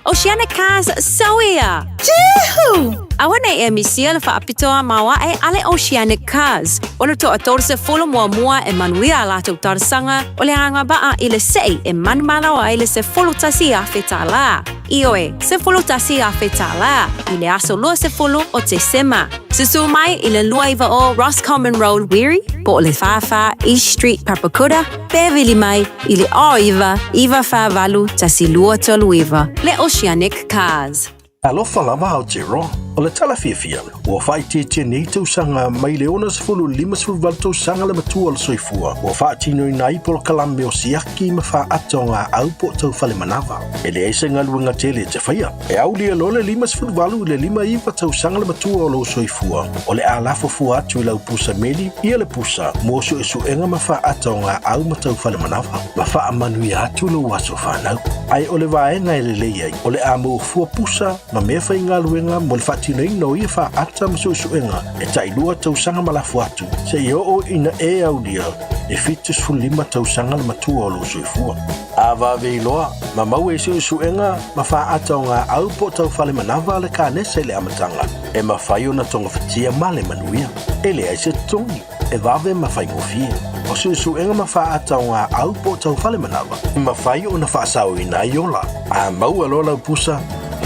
Oceanic Cars Sauia! Juhu! Aua nei e misia le faapitoa maoae a le Oceanic Cars. O le toatolu sefulu muamua e manuia a latou talosaga o le agavaa i le sei e manumalo ai le $11,000 tālā. Ioe, $11,000 tālā i le aso 20 o Tesema. Susu mai i le 29 Roscommon Road, Wiri, po o le 44 East Street, Papakura, pe vili mai i le 09 948 1239. Le Oceanic Cars. Alofa lava Aotearoa. O le tala fiafia, ua faaitiitia nei tausaga mai le 60 i le 58 tausaga le matua o le soifua ua faatinoina ai polokalame o siaki ma faata o gaau po o taufale manava. E leai se galuega tele e te faia. E aulia loa le 58 i le 59 tausaga le matua o lou soifua, o le a lafo fua atu i lau pusa meli ia le pusa mo suesuega ma faata o gaau ma taufale manava, ma faamanuia atu lou aso fanau. Ae o le vaega e lelei ai, o le a maua fua pusa ma mea faigaluega mo le faatinoina o ia faata ma suesuega e tailua tausaga ma lafo atu, seia oo ina e aulia le 75 tausaga le matua o lou soifua. A vave iloa, ma maua i suesuega ma faata o gaau po o taufale manava le kanesa i le amataga, e mafai ona togafitia ma le manuia. E leai se totogi, e vave ma faigofie. O suesuega ma faata o gaau po o taufale manava, e mafai ona faasaoina ai ola. A maua loa lau pusa,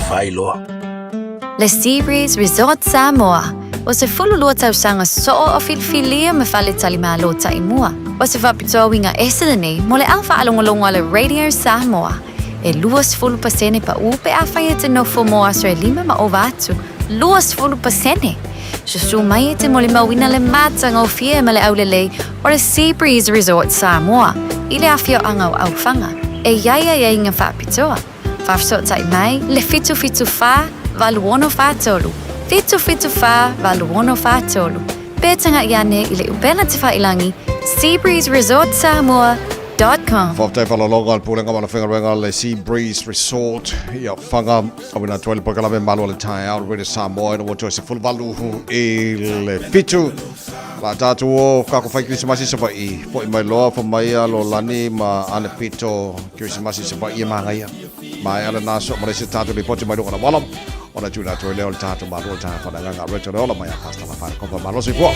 fai loa. Le Sea Breeze Resort Samoa, O se 12 tausaga soo o filifilia ma faletalimalo taimua. O se faapitoa uiga ese lenei mo le au faalogologo a le Radio Samoa. E 20% paʻu pe afai e te nofo mo aso e lima ma ova atu. 20%! Susu mai e te molimauina le matagofie ma le aulelei o le Sea Breeze Resort Samoa i le afioaga o Aufaga e i ai aiaiga faapitoa. Faafesootai mai le 774 8643, 774 8643, pe tagai ane i le upega tafailagi seabreezeresortsamoa.com. Faafetai faalologa a le Pulega ma le Faigaluega a le Sea Breeze Resort i Afaga. Auina atu ai le polokalame Malu o le Taeao le Radio Samoa ina ua toe 18 i le fitu. La tātou o kako whai Kirisimasi Savaii. Fo'i mai loa, fa mai a Lolani ma Ane Pito Kirisimasi Savaii e māngaia. Maea lena so ma le se tātou lipoti mai luga na wala. Ona tūna atu ai lea o le tātou malu o le tātou whananganga. Roto le ola mai a Pastor La Whare Kopa Malosi Fua.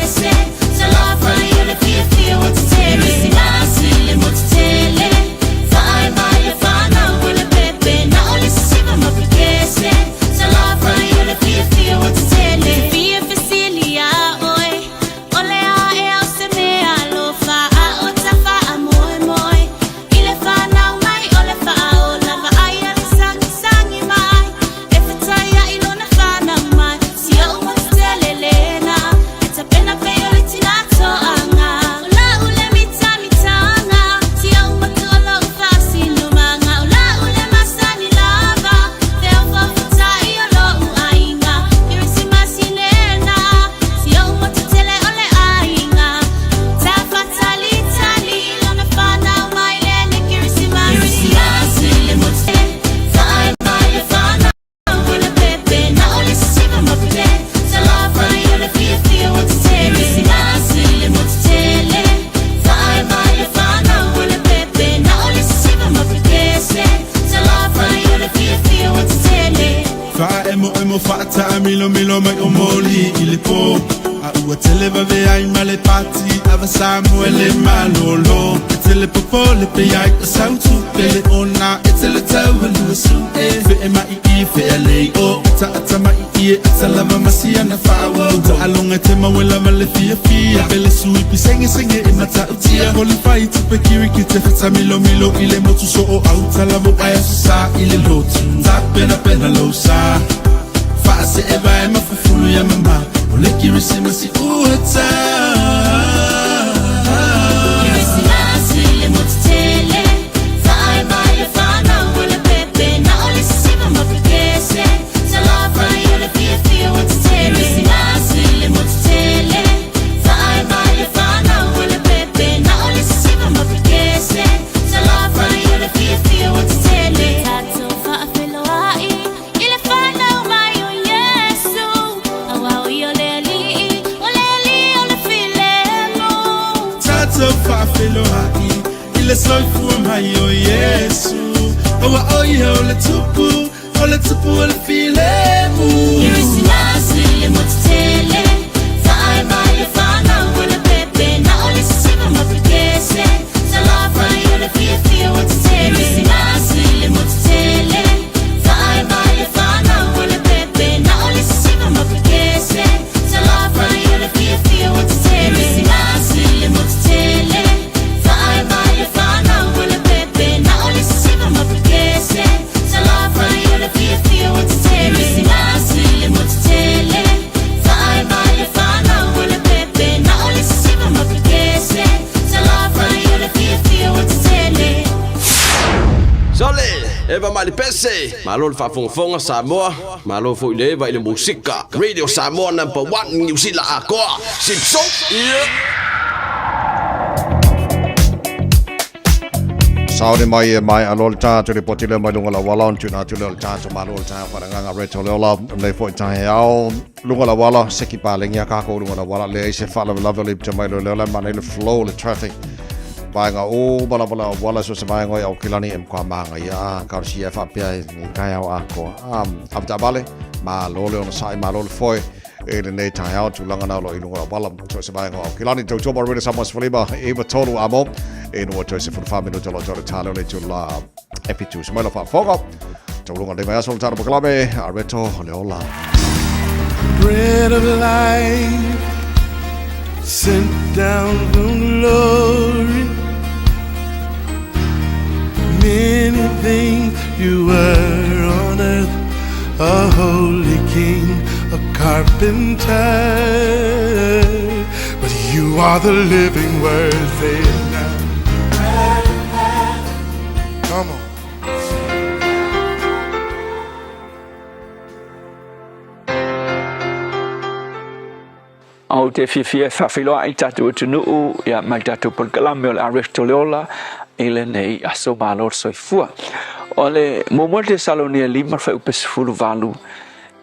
Faaemoemo faataamilomilo mai o moli i le po A ua tele vave ai ma le pati Ava Samoa le malolo E tele popole pe ai o sautu Pele ona e tele tau halua su E fee mai i fea lei o. Fa'ataʻatamai ie atalava masiana fa'auau Ta'aloga e te mauela ma le fiafia Pele suipi segesege e mata'utia Kolifai tupe kiriki te fetamilomilo i le motu so'o autalavo ae asosā i le lotu Tapenapena lou sa Fa'ase'evae ma fufulu ia mama O le Kirisimasi ua ta Kirisimasi le motu tele Fa'ae mai le fanau o le pepe Na o le sisiva ma fekese Talafai o le fiafia ua tetele Kirisimasi le motu tele Fa'ae mai le fanau o le pepe Na o le sisiva ma fekese Talafai o le fiafia ua tetele Tatou fa'afeiloai i le fanau mai o Iesu Auā o ia o le Alii o le Alii o le filemu Tatou fa'afeiloai i le soifua mai o Iesu Auā o ia o le Tupu o le Tupu o le filemu Kirisimasi le motu tele Fa'ae mai le fanau o le pepe Na o le sisiva ma fekese Talafai o le fiafia ua tetele Kirisimasi le motu tele Fa'ae mai le fanau o le pepe Na o le sisiva ma fekese Talafai o le fiafia ua tetele Kirisimasi le motu tele Fa'ae mai le fanau o le pepe Na o le sisiva ma fekese Talafai o le fiafia ua tetele Kirisimasi le motu tele Fa'ae mai le fanau o le pepe Na o le sisiva ma fekese Talafai o le fiafia ua tetele Sole, Eva mai le pese, malo le faafogafoga Samoa, malo foi le Eva i le musika. Radio Samoa number 1 Niu Sila atoa. Sipso. Yeah. Saone mai e mai alo le tātou le poti lea mai lunga la wala on tuna atu lea o le tātou malo le tātou wharanganga reto le ola nei foi tahe ao lunga la wala seki pālengi a kākou lunga la wala le se whaalavelave le te mai le ola mana le flow le traffic vaega o balabala o wala so se vaega o kilani e mkwa manga ia ka si e whapea i kai au ako avata malo le ona sai malo le foi e lenei taeao tulaga na o lo i luga o wala so se vaega o kilani tau tōma rere Samoa sefulima e iwa tolu amo e nua toe 14 minuta lo tau tale o le tula e fitu se mai lo faafofoga tauluga le mai aso le tala pakalame a reto le ola. Bread of life sent down from glory. Many things you were on earth, a holy king, a carpenter. But you are the living word, say it now. Come on. Ou te fiafia e faafeiloai i tatou atunuu ia mai tatou polokalame o le RF Toleola i lenei aso malo le soifua. O le muamua le Tesalonia 5 fuaiupu 18,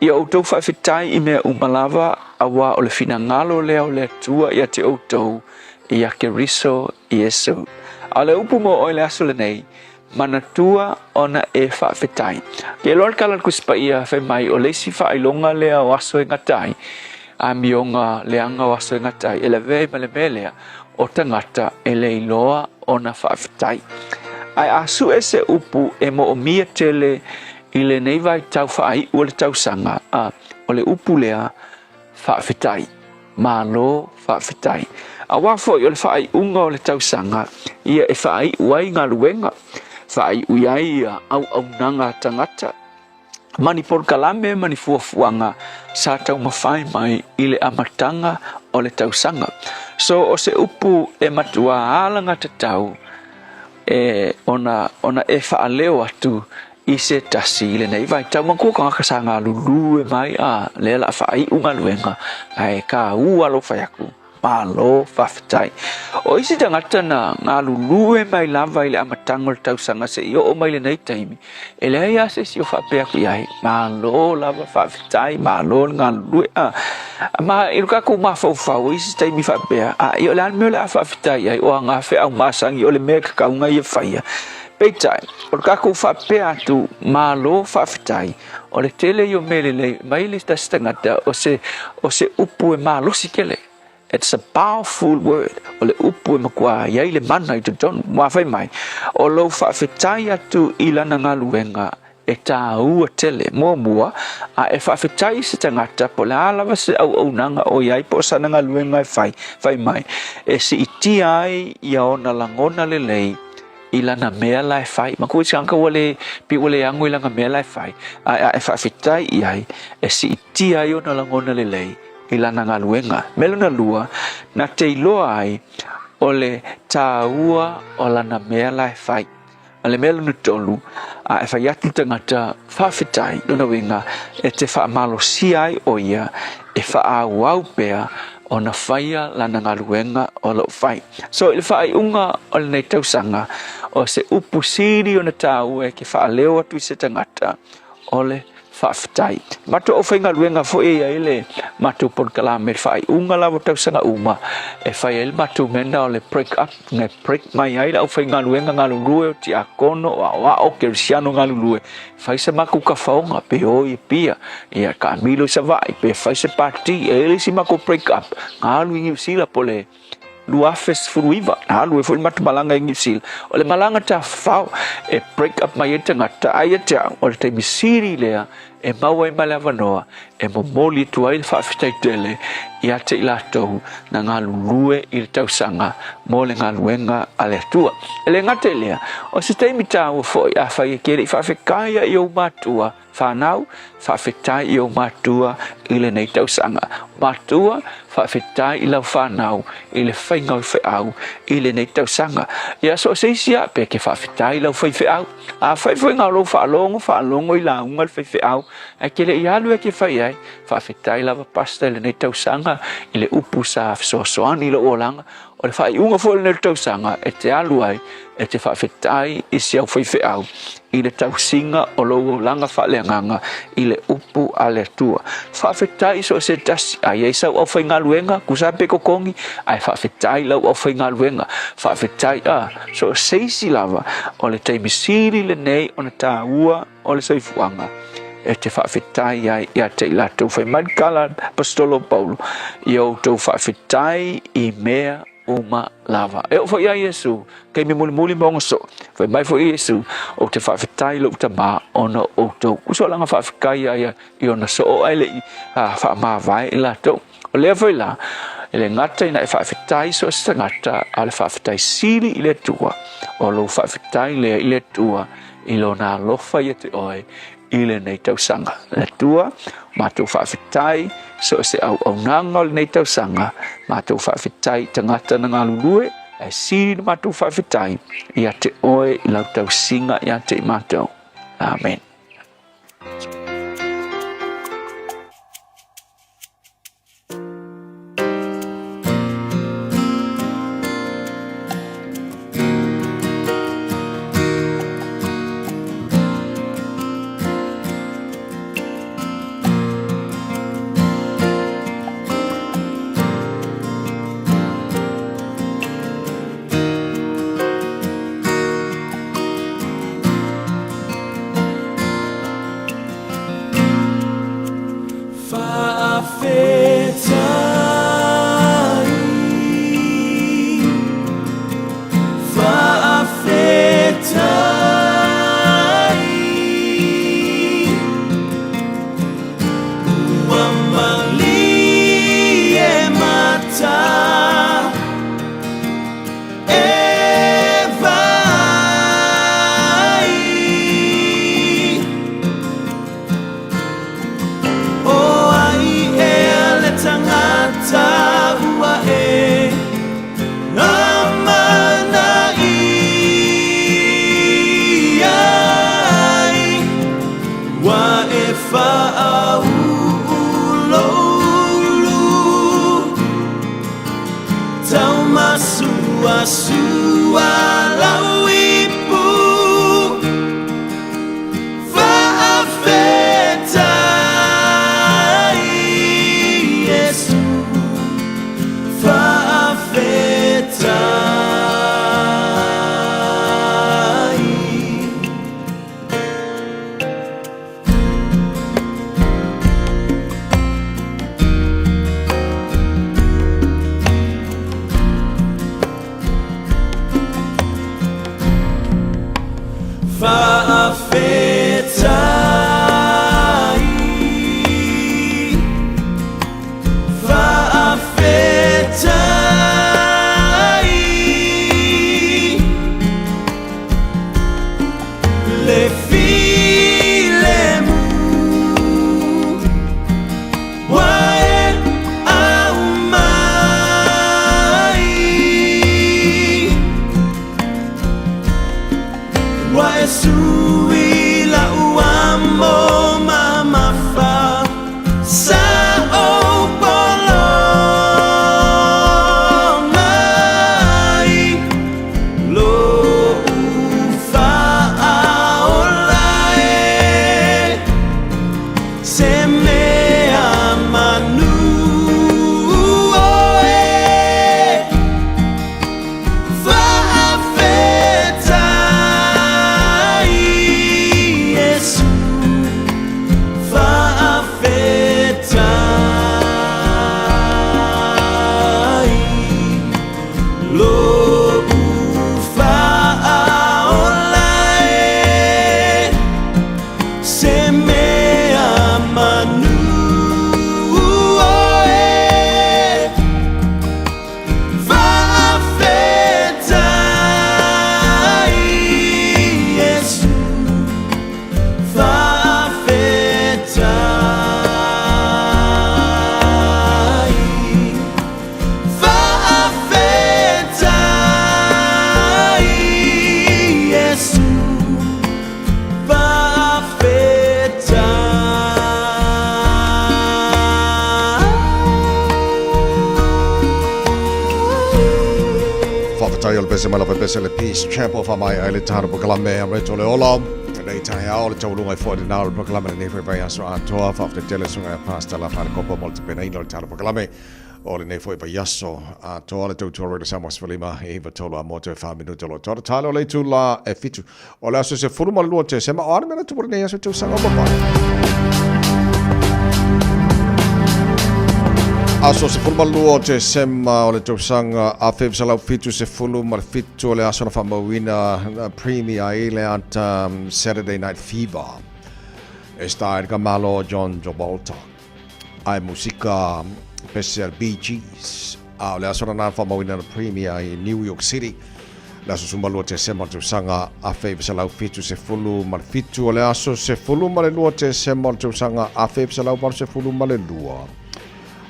Ia outou faafetai i mea uma lava, auā o le finagalo lea o le Atua ia te outou ia Keriso Iesu. A o le upu mo oe i le aso lenei, Manatua ona e faafetai. Ke iloa le tala a le Tusi Paia fai mai o le isi faailoga lea o aso e gata ai, amioga leaga o aso e gata ai, e lavea ai ma le mea lea o tagata e le iloa ona faafetai. Ae a sue se upu e moomia tele i lenei vaitau faaiu o le tausaga, a, o le upu lea, faafetai. Malo faafetai. Aua foi o le faaiuga o le tausaga, ia e faaiu ai galuega, faaiu i ai ia auaunaga a tagata, ma ni polokalame ma ni fuafuaga sa taumafai mai i le amataga o le tausaga. So o se upu e matua alagatatau e ona ona e faaleo atu i se tasi i lenei vaitau. Manatua tagata sa galulue mai a lea la faaiu galuega ae kaua lou fai atu malo faafetai. O isi tagata na galulue mai lava i le amataga o le tausaga seia oo mai lenei taimi, e leai lava se isi o faapea atu i ai, malo lava faafetai, malo le galulue. A ma i lo tatou mafaufau i isi taimi faapea, a ia o le a le mea o le a faafetai ai, o aga feau masani o le mea e tatau ona ia faia. Peitai, o le tatou faapea atu, malo faafetai, o le tele ia o mea lelei mai le tasi tagata, o se, o se upu e malosi tele. It's a powerful word. O le upu e matua i ai le mana i totonu. Ua fai mai, o lou faafetai atu i lana galuega e tāua tele. Muamua, a e faafetai i se tagata po o le a lava se auaunaga o i ai po o sana galuega e fai, fai mai, e siitia ai ia ona lagona lelei i lana mea la e fai. Maku i se tagata ua le, pei ua le ago i lana mea la e fai, ae a e faafetai i ai, e siitia ai ona lagona lelei i lana galuega. Mea lona lua, na te iloa ai o le tāua o lana mea la e fai. A le mea lona tolu, a e fai atu le tagata faafetai, lona uiga e te faamalosia ai ʻo ia e faaauau pea ona faia lana galuega o lo o fai. So i le faaiuga o lenei tausaga, o se upu sili ona tāua e ke faaleo atu i se tagata, o le faafetai. Matou aufaigaluega foi e i ai le matou polokalame i le faaiuga lava o tausaga uma e fai ai le matou mea lena o le break up, e break mai ai le aufaigaluega galulue o tiakono, o aoao, kerisiano galulue, fai se matou tafaoga pe o i Apia, ia taamilo i Savaii, pe fai se pati, e i ai le isi matou break up, na alu i Niu Sila po o le 2019, na alu ai foi le matou malaga i Niu Sila. O le malaga tafafao e break up mai ai tagata, ae ia te au, o le taimi sili lea e maua ai ma le avanoa e momoli atu ai le faafetai tele ia te i latou na galulue i le tausaga mo le galuega a le Atua. E le gata i lea, o se taimi taua foi afai e te le i faafetaia i ou matua, Whanau, faafetai i ou matua i lenei tausaga. Matua, faafetai i lau whanau i le faiga o feau i lenei tausaga. Ia so o se isi a, pe ke faafetai i lau faifeau. A fai foi ngā lou faalogo, faalogo i lauga le faifeau, ae ke le i alu e ke fai ai, faafetai lava pastor i lenei tausaga i le upu sa fesoasoani i lou olaga. O le faaiuga foi o lenei tausaga e te alu ai e te faafetai i si au faifeau i le tausiga o lou olaga faaleagaga i le upu a le Atua. Faafetai i so o se tasi, a i ai sau aufaigaluega, tusa pe totogi, ae faafetai i lau aufaigaluega. Faafetai a so o se isi lava, o le taimi sili lenei ona taua o le soifuaga e te faafetai ai ia te i latou. Fai mai le tala a le Aposetolo o Paulo, Ia outou faafetai i mea uma lava. E oo foi ia Iesu, taimi mulimuli ma ona soo, fai mai foi Iesu, Ou te faafetai i lou Tama ona o outou. Uso lana faafetai ia ia i ona soo ae le i faamavae i latou. O lea foi la, e le gata ina e faafetai so o se tagata, a o le faafetai sili i le Atua, o lou faafetai lea i le Atua i lona alofa ia te oe i lenei tausaga. Le Atua, matou faafetai so o se auaunaga o lenei tausaga, matou faafetai i tagata na galulue, ae sili le matou faafetai ia te oe i lau tausiga ia te i matou. Amen. mea manu oe. Faafetai Iesu, faafetai Lo'u faaola e, se mea manu oe. Faafetai Iesu, faafetai, faafetai Iesu, faafetai. Faafetai o le pese mai lava pese le Peace Chapel fa mai ai le tano prokalame a reto le ola. Nei tae ao le tauluga i foa dinao le prokalame le nei foi vai aso atoa. Faafetai tele sunga e pasta la fale kopa mo le tapenaina o le tano prokalame o lenei foi vai aso atoa le tautua Radio Samoa 15 e 93 a moto e 4 minuta lo toa tale o le itu la e 7 o le aso 12 Tesema o ana mena tupu lenei aso tausaga o papai. Aso 12 Tesema o le tausaga 1977 o le aso na faamauina premier ai le ata Saturday Night Fever e star ka malo John Travolta ai musika pese al Bee Gees. A o le aso na faamauina na premier i New York City le aso 12 Tesema o le tausaga 1977. O le aso 12 Tesema o le tausaga 1982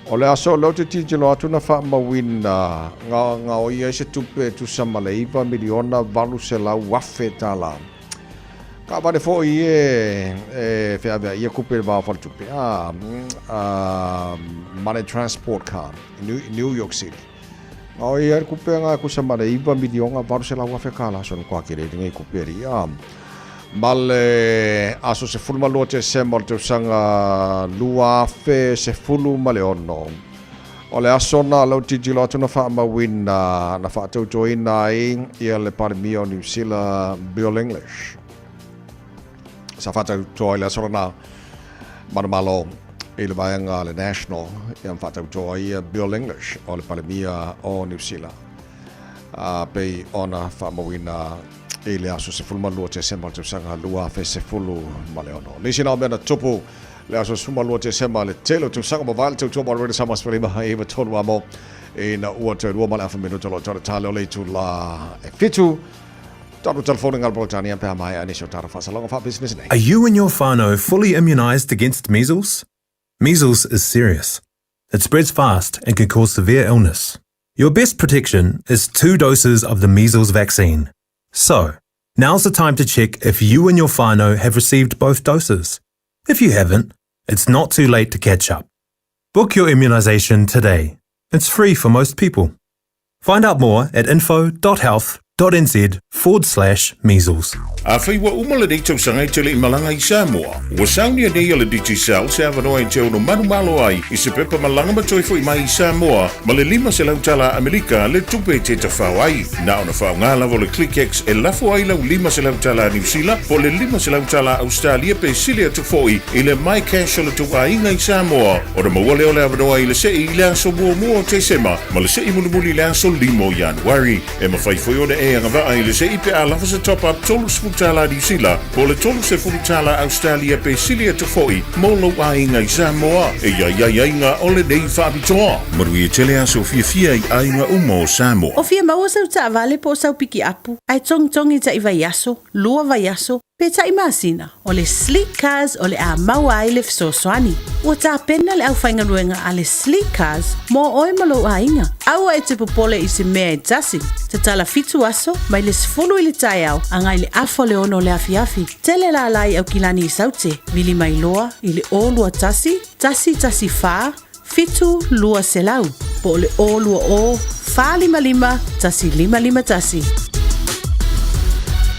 o le aso leo te tilotilo atu na faamauina nga o ia se tupe tusa ma le 9 miliona 800,000 tala. Ka vale foi e e feavea ia kupe le vao faletupe a Money Transport Car New York City. Nga o ia kupe nga kusa ma le 9 miliona 800,000 kala so kwa kere ngai kupe ri a ma le aso 12 Tesema o le tausaga 2016. O le aso na lau tilotilo atu na faamauina na faatautoina ai ia le Palemia o New Zealand Bill English. Sa faatautoa i le aso lena manumalo i le vaega le National ia ma faatautoa ai Bill English o le Palemia o New Zealand. A pei ona faamauina i le aso 12 Tesema o le tausaga 2016. Nisi na o mea na tupu le aso 12 Tesema le tele o tausaga ma vale tautua mo le Samoa 15 e 93 a mo ina ua toe 2 ma le afa minuta lo tau tale o le itu la e 7 Tatou telefone ngā Britania pe a mai a nisi o tātou whaasalaga wha business nei. Are you and your whānau fully immunised against measles? Measles is serious. It spreads fast and can cause severe illness. Your best protection is 2 doses of the measles vaccine. So, now's the time to check if you and your whānau have received both doses. If you haven't, it's not too late to catch up. Book your immunisation today. It's free for most people. Find out more at info.health.nz forward slash measles. Afai ua uma lenei tausaga e te le i malaga i Samoa, ua saunia nei e le Digicel se avanoa e te ono manumalo ai i se pepa malaga ma toe foi mai i Samoa ma le 500 tala Amerika le tupe e te tafao ai. Na ona faaaoga lava o le ClickX e lafo ai lau 500 tala Niu Sila po o le 500 tala Ausetalia pe sili atu foi i le MyCash o le tou aiga i Samoa ona maua lea o le avanoa i le sei i le aso muamua o Tesema ma le sei mulimuli i le aso 5 o Ianuari. E mafai foi ona e agavaa i le sei pe a lava se top-up $30 Niu Sila po o le $30 Ausetalia pe sili atu foi mo lou aiga i Samoa. E i ai aiaiga o lenei faapitoa. Manuia tele aso fiafia i aiga uma o Samoa. O fia maua sau taavale po o sau pikiapu, ae togitogi taʻi vaiaso, lua vaiaso, pe taʻi masina, o le Sleek Cars o le a maua ai le fesoasoani. Ua tapena le aufaigaluega a le Sleek Cars mo oe ma lou aiga. Aua e te popole i se mea e tasi. Tatala 7 aso, mai le 10 i le taeao agai le afa o le 6 o le afiafi. Tele lala i Aukilani i Saute, vili mai loa i le 021 114 7200 po o le 020 455 1551.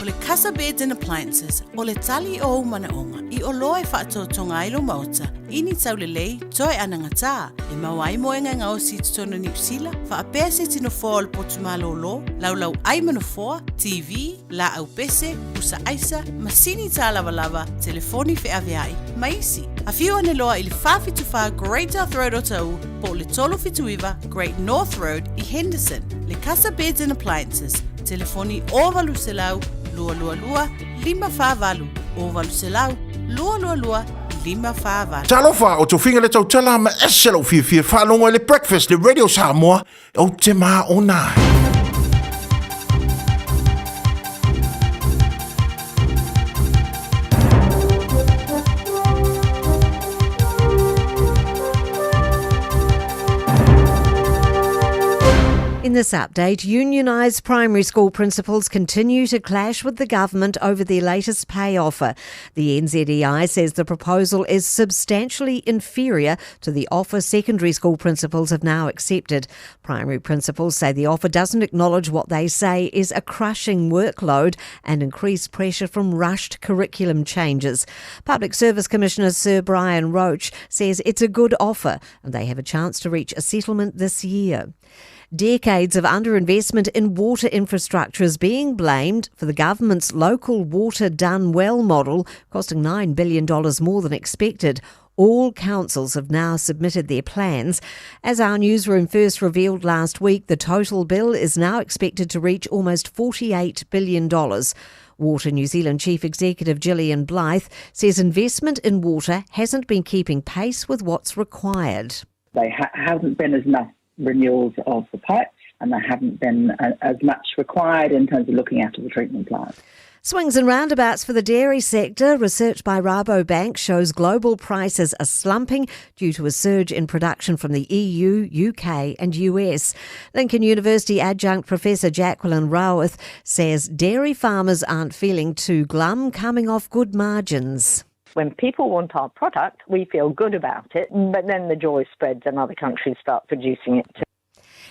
O le Casa Beds and Appliances, o le tali o ou manaoga i oloa e faatotoga ai lou maota i ni taulelei toe anagatā, e maua ai moega e gaosi i totonu o Niu Sila, faapea se tino foa o le potu malōlō, laulau ai ma nofoa, TV, laau pese, pusa aisa, masini tālavalava, telefoni feaveai, ma isi. Afio ane loa i le 474 Great South Road Otahuhu po o le 379 Great North Road i Henderson. Le Casa Beds and Appliances, telefoni 0800 222 548, 0800 222 548. Talofa, o Tofiga le tautala ma ese lou fiafia faalogo i le Breakfast le Radio Samoa, ou te maona ai. In this update, unionised primary school principals continue to clash with the government over their latest pay offer. The NZEI says the proposal is substantially inferior to the offer secondary school principals have now accepted. Primary principals say the offer doesn't acknowledge what they say is a crushing workload and increased pressure from rushed curriculum changes. Public Service Commissioner Sir Brian Roche says it's a good offer and they have a chance to reach a settlement this year. Decades of underinvestment in water infrastructure is being blamed for the government's local water done well model, costing $9 billion more than expected. All councils have now submitted their plans. As our newsroom first revealed last week, the total bill is now expected to reach almost $48 billion. Water New Zealand Chief Executive Gillian Blythe says investment in water hasn't been keeping pace with what's required. There hasn't been as enough renewals of the pipes and there haven't been as much required in terms of looking after the treatment plants. Swings and roundabouts for the dairy sector. Research by Rabobank shows global prices are slumping due to a surge in production from the EU, UK and US. Lincoln University adjunct professor Jacqueline Rowarth says dairy farmers aren't feeling too glum coming off good margins. When people want our product, we feel good about it, but then the joy spreads and other countries start producing it too.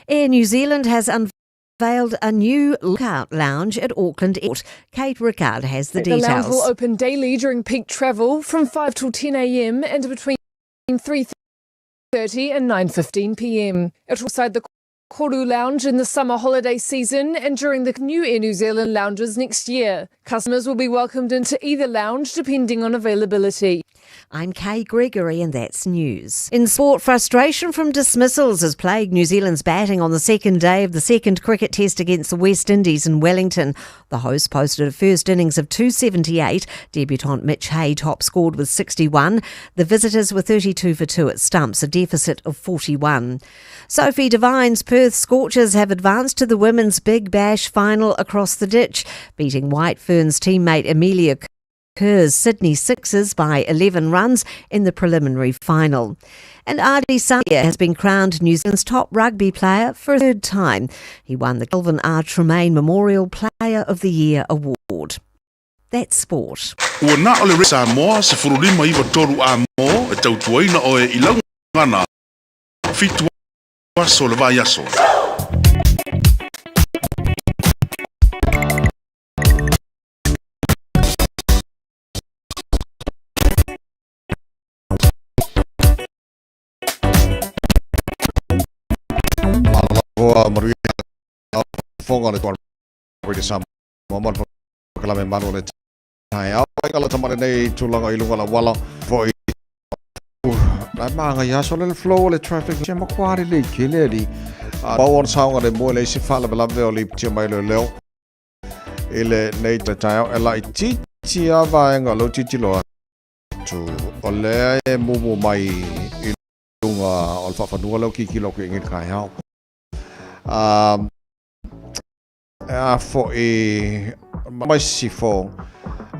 Air New Zealand has unveiled a new lookout lounge at Auckland Airport. Kate Rickard has the The details. lounge will open daily during peak travel from 5 till 10 a.m. and between 3:30 and 9:15 p.m. It will side the Koru Lounge in the summer holiday season and during the new Air New Zealand lounges next year. Customers will be welcomed into either lounge depending on availability. I'm Kay Gregory, and that's news. In sport, frustration from dismissals has plagued New Zealand's batting on the second day of the second cricket test against the West Indies in Wellington. The hosts posted a first innings of 278. Debutant Mitch Hay top scored with 61. The visitors were 32 for 2 at stumps, a deficit of 41. Sophie Devine's Perth Scorchers have advanced to the Women's Big Bash final across the ditch, beating White Ferns teammate Amelia Kerr's Sydney Sixers by 11 runs in the preliminary final. And Ardie Savea has been crowned New Zealand's top rugby player for a third time. He won the Kelvin R. Tremain Memorial Player of the Year award. That's sport. Ua na o le Samoa 15 93 a mo e tautuaina oe i laugana fitu aso le vaiaso. Aloha manuia fonga le tuan i Samoa mo le polokalame malu o le taeao ai ka lata mai lenei tulaga i luga o le auala foi la maga ia so le flow o le traffic sia makuari le kele ali pau ona saoga le moe le isi faalavelave o le iputia mai le leo i lenei taeao e laitiiti a vaega o lou tilotilo atu o lea e mumu mai i luga o le faafanua leo kikilo atu i le taeao. A foi mai sifo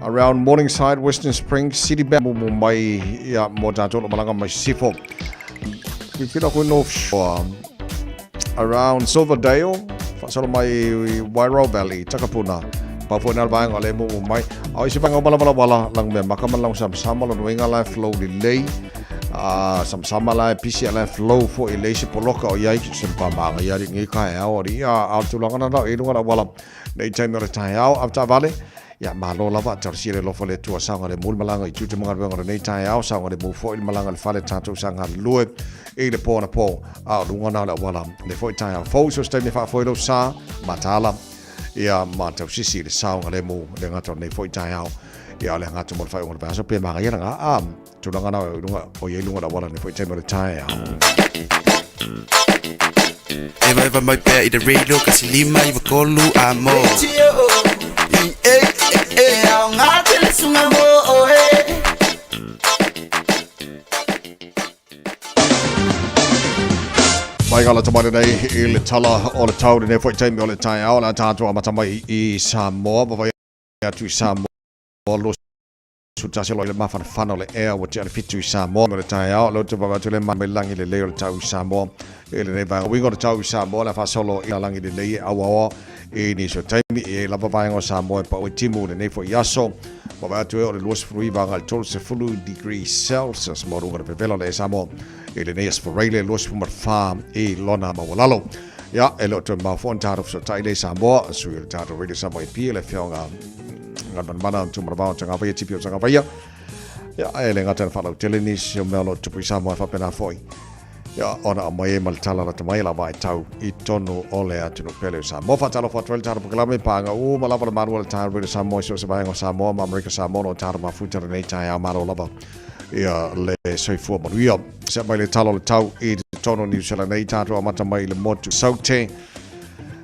around Morningside, Western Springs, City Bank mumu mai ia mo tātou lo malanga mai sifo. Kikilo atu i North Shore around Silverdale, whaasalo mai Wairau Valley, Takapuna, pau foi nā le vaega o le mumu mai. A o isi vaega o Malawalawala, langu mea maka ma langu samasama, lona uiga la e flow lelei, a samasama la e pisi a la e flow foi i le isi poloka o iai, se mpa maga ia ali nei taeao ali, a o le tulaga na i luga o le auala nei taimi o le taeao, a taavale. Ia, malo lava, talosia le alofa o le Atua, saogalemu le malaga i tiute ma galuega o lenei taeao, saogalemu foi le malaga i le fale tatou sa galulue i le po anapo, a o luga na o le auala le foi taeao fou, so se taimi e faafoe lou sa, mataala, ia ma tausisi i le saogalemu le gata o lenei foi taeao. Ia, o le gata mo le faaiuga o le vaiaso, pe magaia langa, a, tulaga na o luga, o i ai luga o le auala lenei foi taimi o le taeao. Eva eva mai pea i le radio kasi 5 9 3 a mo. E e aoga tele sunga mo oe. Mai ngā lata mai nei i le tala o le tau lenei foi taimi o le taeao le a tātou amata mai i Samoa, vavai atu i Samoa 21 loa i le mafanafana o le ea ua tea le 7 i Samoa mo le taeao. Lea ou te vaavaai atu le mai lagi lelei o le tau i Samoa i lenei vaega. Uiga o le tau i Samoa le a faasolo i lagi lelei e auaoa i nisi o taimi. E i ai lava vaega o Samoa e pau ai timu i lenei foi aso. Vaavaai atu e o le 29 agai i le 30 degrees Celsius mo luga o le vevela o le ea Samoa i lenei aso Faraile 24 i lona maualalo. Ia, e le o toe mamao foi ona tatou fesootai lea i Samoa, sui o le tatou Radio Samoa AP, le afioga Galumalemana Tumanavao o Tagavaia, Tipi o Tagavaia. Ia, e le gata ina faalautele nisi o mea o lo o tupu i Samoa e faapena foi. Ia, ona aumai ai ma le tala lata mai la vaitau i tonu o le atunuu pele o Samoa. Faatalofa atu ai le tatou polokalame paaga uma lava le malu o le taeao Radio Samoa i so o se vaega o Samoa ma Amerika Samoa o lo o tatou mafuta lenei taeao malo lava ia le soifua manuia. Se mai le tala o le tau i totonu o Niu Sela nei tatou amata mai i le motu Saute.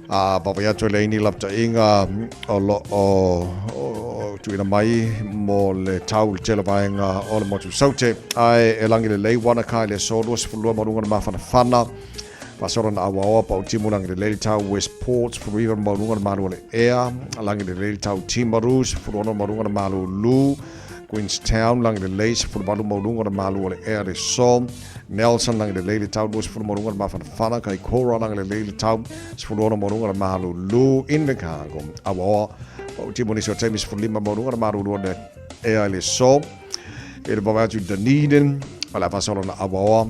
A vaavaai atu e leai ni lapataiga o lo o tuuina mai mo le tau i le tele vaega o le motu Saute. Ae e lagi lelei Wanaka i le aso 22 ma luga o le mafanafana. Faasolo na auaoa pau timu lagi lelei le tau Westport, 19 ma luga o le malu o le ea. Lagi lelei le tau Timaru, 16 ma luga o le malulu. Queenstown, lagi lelei, 18 ma luga o le malu o le ea le aso. Nelson lagi lelei le tau 20 ma luga o le mafanafana. Kaikoura lagi lelei le tau 16 ma luga o le malulu. Invercargill, auaoa pau timu nisi o taimi 15 ma luga o le malulu o le ea i le aso. I le vaavaai atu i Dunedin, o le a faasolo na auaoa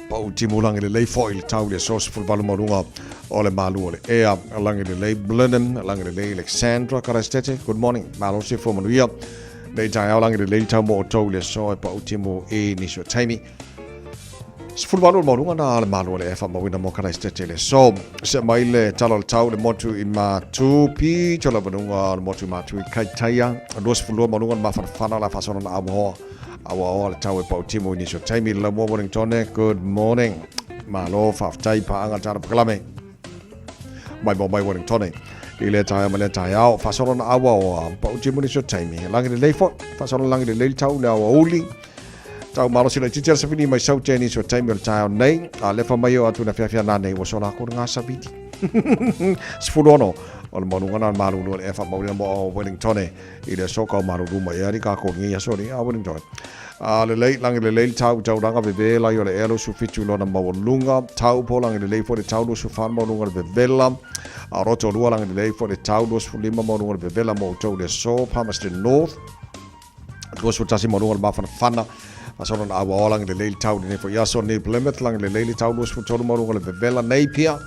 pau timu lagi lelei foi le tau i le aso 18 ma luga o le malu o le ea. Lagi lelei Blenheim, lagi lelei Alexandra, Karaistete, good morning, malo se fua manuia. Nei taeao lagi lelei le tau mo outou i le aso e pau timu i nisi o taimi. 18 o le maualuga na le malu o le ea faamauina mo Karaistete i le aso. Se mai le tala o le tau le motu i Matu, pito lava luga o le motu i Matu i Kaitaia, 22 maualuga le mafanafana o le a faasolo na auaoa. Auaoa le tau e pau timu i nisi o taimi. Lamua Wellingtone, good morning. Malo, faafetai paaga le tala pakalame. Mai mo mai Wellingtone. I lea taeao ma lea taeao, faasolo na auaoa, pau timu i nisi o taimi. Lagi lelei foi, faasolo lagi lelei le tau le aoauli. Tau malosi laitiiti a le savili mai sau te nisi o taimi o le taeao nei. A lefa mai o atu na fiafia nā nei, ua sola aku le ngā savili. 16 o le maualuga na o le malulu o le ea faamaulina mo o Wellingtone i le aso kau malulu mai ea ni kākou ngi aso ni a Wellingtone. A lelei, langi lelei le tau tauranga veve lai o le ea 27 lona maualuga, tau po langi lelei fo le tau 24 maualuga le vevela, a Rotorua langi lelei fo le tau 25 maualuga le vevela mo outou i le aso Palmerston North. 21 maualuga le mafanafana, faasolo na auaoa lagi lelei le tau lenei foi aso New Plymouth lagi lelei le tau 23 maualuga le vevela Napier,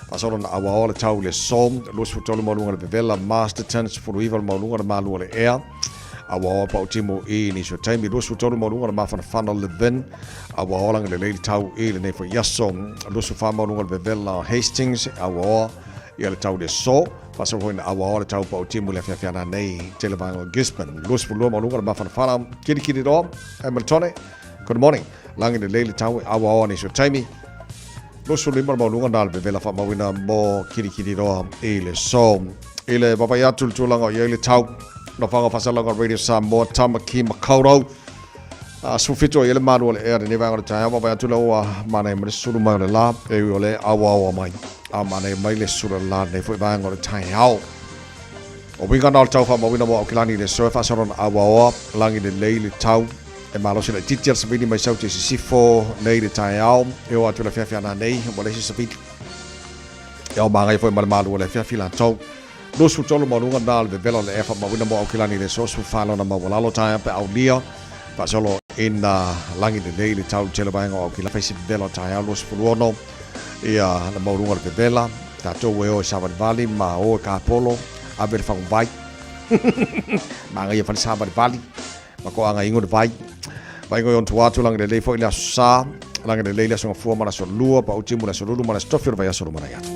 faasolo na auaoa le tau i le aso 23 maualuga le vevela Masterton, 19 le maualuga le malu o le ea auaoa pautimu i nisi o taimi 23 maualuga le mafanafana Levin, auaoa lagi lelei le tau i lenei foi aso 24 maualuga le vevela Hastings, auaoa ia le tau i le aso Faasolo foi na auaoa le tau pau timu i le afiafi ana nei tele vaega o Gisborne. 22 maualuga le mafanafana kirikiri roa Hamiltone. Good morning. Lagi lelei le tau e auaoa nisi o taimi. 25 le maualuga na le vevela faamauina mo kirikiri roa i le so. I le vaavaai atu le tulaga o i ai le tau. Nofoaga o Faasalauga Radio Samoa, Tamaki Makaurau. A 17 o i ai le malu o le ea lenei vaega o le taeao, vaavaai atu le ua manaia mai le sulu mai o le la, e ui o le auaoa mai. A manaia mai le sulu o le la lenei foi vaega o le taeao. O uiga na o le tau faamauina mo Aukilani i le aso e faasolo na auaoa, lagi lelei le tau, e malosi laitiiti a le savili mai sau te sisifo nei le taeao, e oo atu i le afiafi ana nei, ua leai se savili. E ao magaia foi ma le malu o le afiafi latou. 23 maualuga na o le vevela o le ea faamauina mo Aukilani i le aso 14 lona maualalo taea pe aulia faasolo ina lagi lelei le tau tele vaega o Aukilani faisi vevela o taeao 26 ia le maualuga o le vevela tatou e o e savalivali ma o e kapolo ave le faguvai Magaia falesa valivali ma toaga igo le vai. Vaigo i ona tua atu lagi lelei foi le aso Sa, lagi lelei le aso Gafua ma le aso Lua, Pau Timu le aso Lulu ma le aso Tofi o le vaiaso lumanai atu.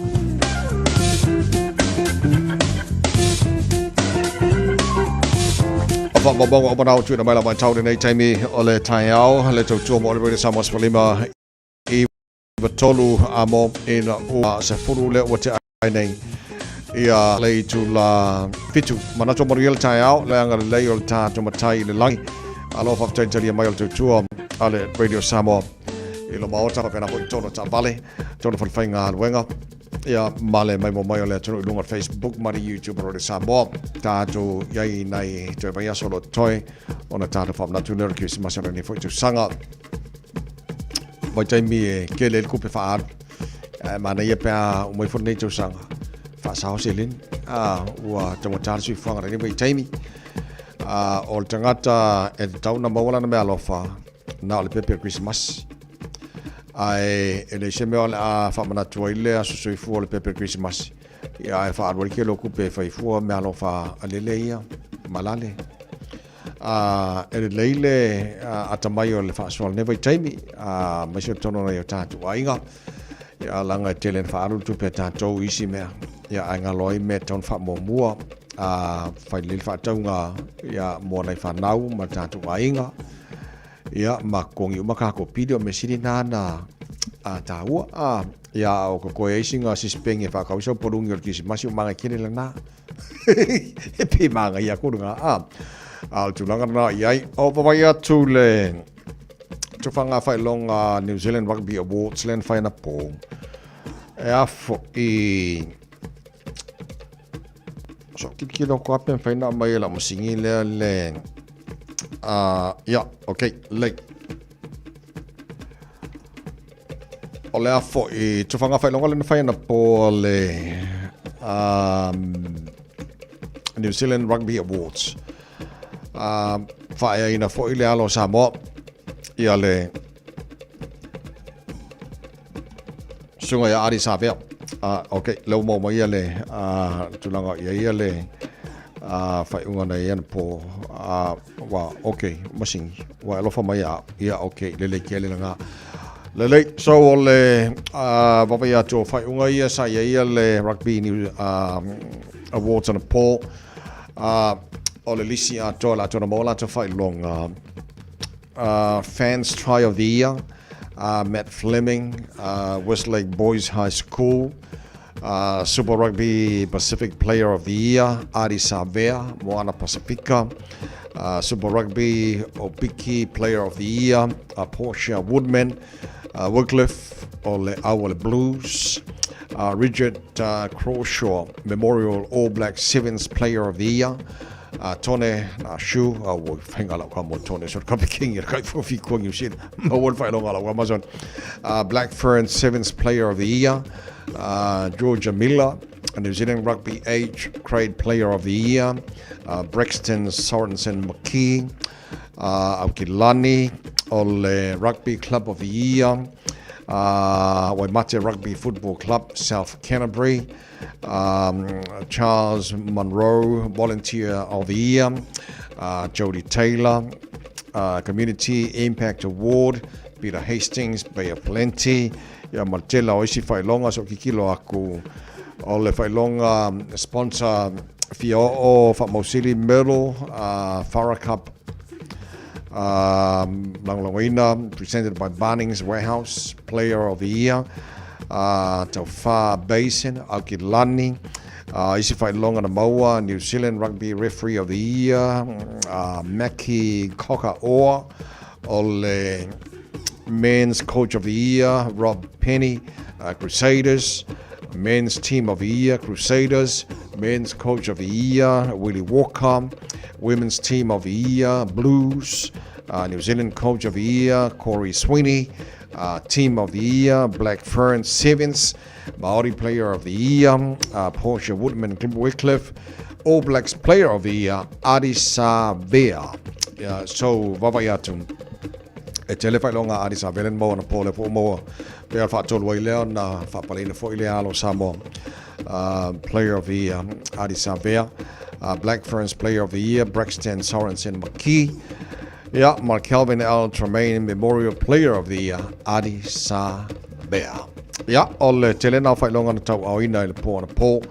O faamaumauga uma na o tuuina mai la vaitau lenei taimi o le taeao, le tautua mo le Radio Samoa 15 i 3 amo ina ua 10 lea ua tea ai nei ia le itula 7. Manatu o manuia le taeao, le agalelei o le tatou Matai i le lagi. Alo faafetai talia mai o le tautua a le Radio Samoa i lo maota faapena foi tonu taavale, tonu falefaigaluega ia ma le maimoa mai o le atunuu i luga o le Facebook ma le YouTube o Radio Samoa. Tatou i ai nai toe vaiaso o lo o totoe ona tatou faamanatu lea o le Kerisimasi o lenei foi tausaga. Vaitaimi e tele ai le tupe faaalu. Ae manaia pe a uma ifo lenei tausaga, faasao seleni. A, ua taugata le soifuaga i lenei vaitaimi. A, o le tagata e tatau ona maua lana meaalofa, na o le pepe o le Kerisimasi. Ae e leai se mea o le a faamanatu ai le aso soifua o le pepe o le Kerisimasi, ia ae faaalu ai le tele o tupe e fai fua meaalofa a lele ia malale. A, e lelei le atamai o le faasoa i lenei vaitaimi, aemaise o totonu o nai o tatou aiga. Ia, leaga e tele ina faaalu le tupe a tatou i isi mea, ia, ae galo ai mea e tatau ona faamuamua, a, fai lelei le faatauga, ia, mo nai fanau ma le tatou aiga, ia, ma totogi uma tatou pili, o mea sili na na taua. A, ia, a o totoe ai sina sisipeni e faatau ai sau poluni o le Kerisimasi, ua manaia tele lena. E pei manaia aku lena. A, a o le tulaga lena i ai. O vavaai atu le tufaga faailoga New Zealand Rugby Awards lea na fai anapo. E a foi so kilikili atu lava pe mafai ona aumai e lau masini lea le ia, okay, lelei. O le a foi tufaga faailoga lea na fai anapo a le New Zealand Rugby Awards. Faaeaina foi le alo o Samoa ia le susuga ia Ardie Savea. Okay, lea ua maua mai ia le tulaga i ai ia le faaiuga na i ai anapo. Ua, okay, masini, ua e alofa mai ia au. Ia, okay, lelei tele lena. Lelei, so o le vaavaai atu o faaiuga ia sa i ai ia le Rugby New Awards anapo. O le lisi atoa o le a toe maua latou faailoga. Fans Try of the Year, Matt Fleming, Westlake Boys High School, Super Rugby Pacific Player of the Year, Ardie Savea, Moana Pasifika, Super Rugby Aupiki Player of the Year, Portia Woodman, Wycliffe o le Au o le Blues, Richard Crawshaw Memorial All Black Sevens Player of the Year, Tone Nashu, ua faiga lau ka mo Tone so ka king i kai fofi kua New Zealand, maua le faailoga lau Amazon. Black Fern Sevens Player of the Year, Georgia Miller, New Zealand Rugby Age Grade Player of the Year, Braxton Sorensen McKee, Aukilani o le Rugby Club of the Year, Waimate Rugby Football Club, South Canterbury, Charles Munro, Volunteer of the Year, Jodie Taylor, Community Impact Award, Peter Hastings, Bay of Plenty, ia ma le tele o isi faailoga so kikilo aku o le faailoga sponsor fia oo faamausili Myrtle Farah Cup lagolagoina presented by Bunnings Warehouse Player of the Year Taufa Basin Aukilani isi faailoga na maua New Zealand Rugby Referee of the Year Mackie Cocker Oa o le Men's Coach of the Year, Rob Penny, Crusaders, Men's Team of the Year, Crusaders, Men's Coach of the Year, Willie Walker, Women's Team of the Year, Blues, New Zealand Coach of the Year, Corey Sweeney, Team of the Year, Black Fern Sevens, Maori Player of the Year, Portia Woodman Wycliffe, All Blacks Player of the Year, Ardie Savea. So, vaavaai atu. E tele faailoga a Ardie Savea na maua anapo lea foi ua maua pea le faatolu ai lea ona faapaleina foi lea alo o Samoa Player of the Year Ardie Savea Black Ferns Player of the Year Braxton Sorensen McKee ia ma Kelvin L Tremaine Memorial Player of the Year Ardie Savea. Ia o le tele na o faailoga na tauaaoina i le po anapo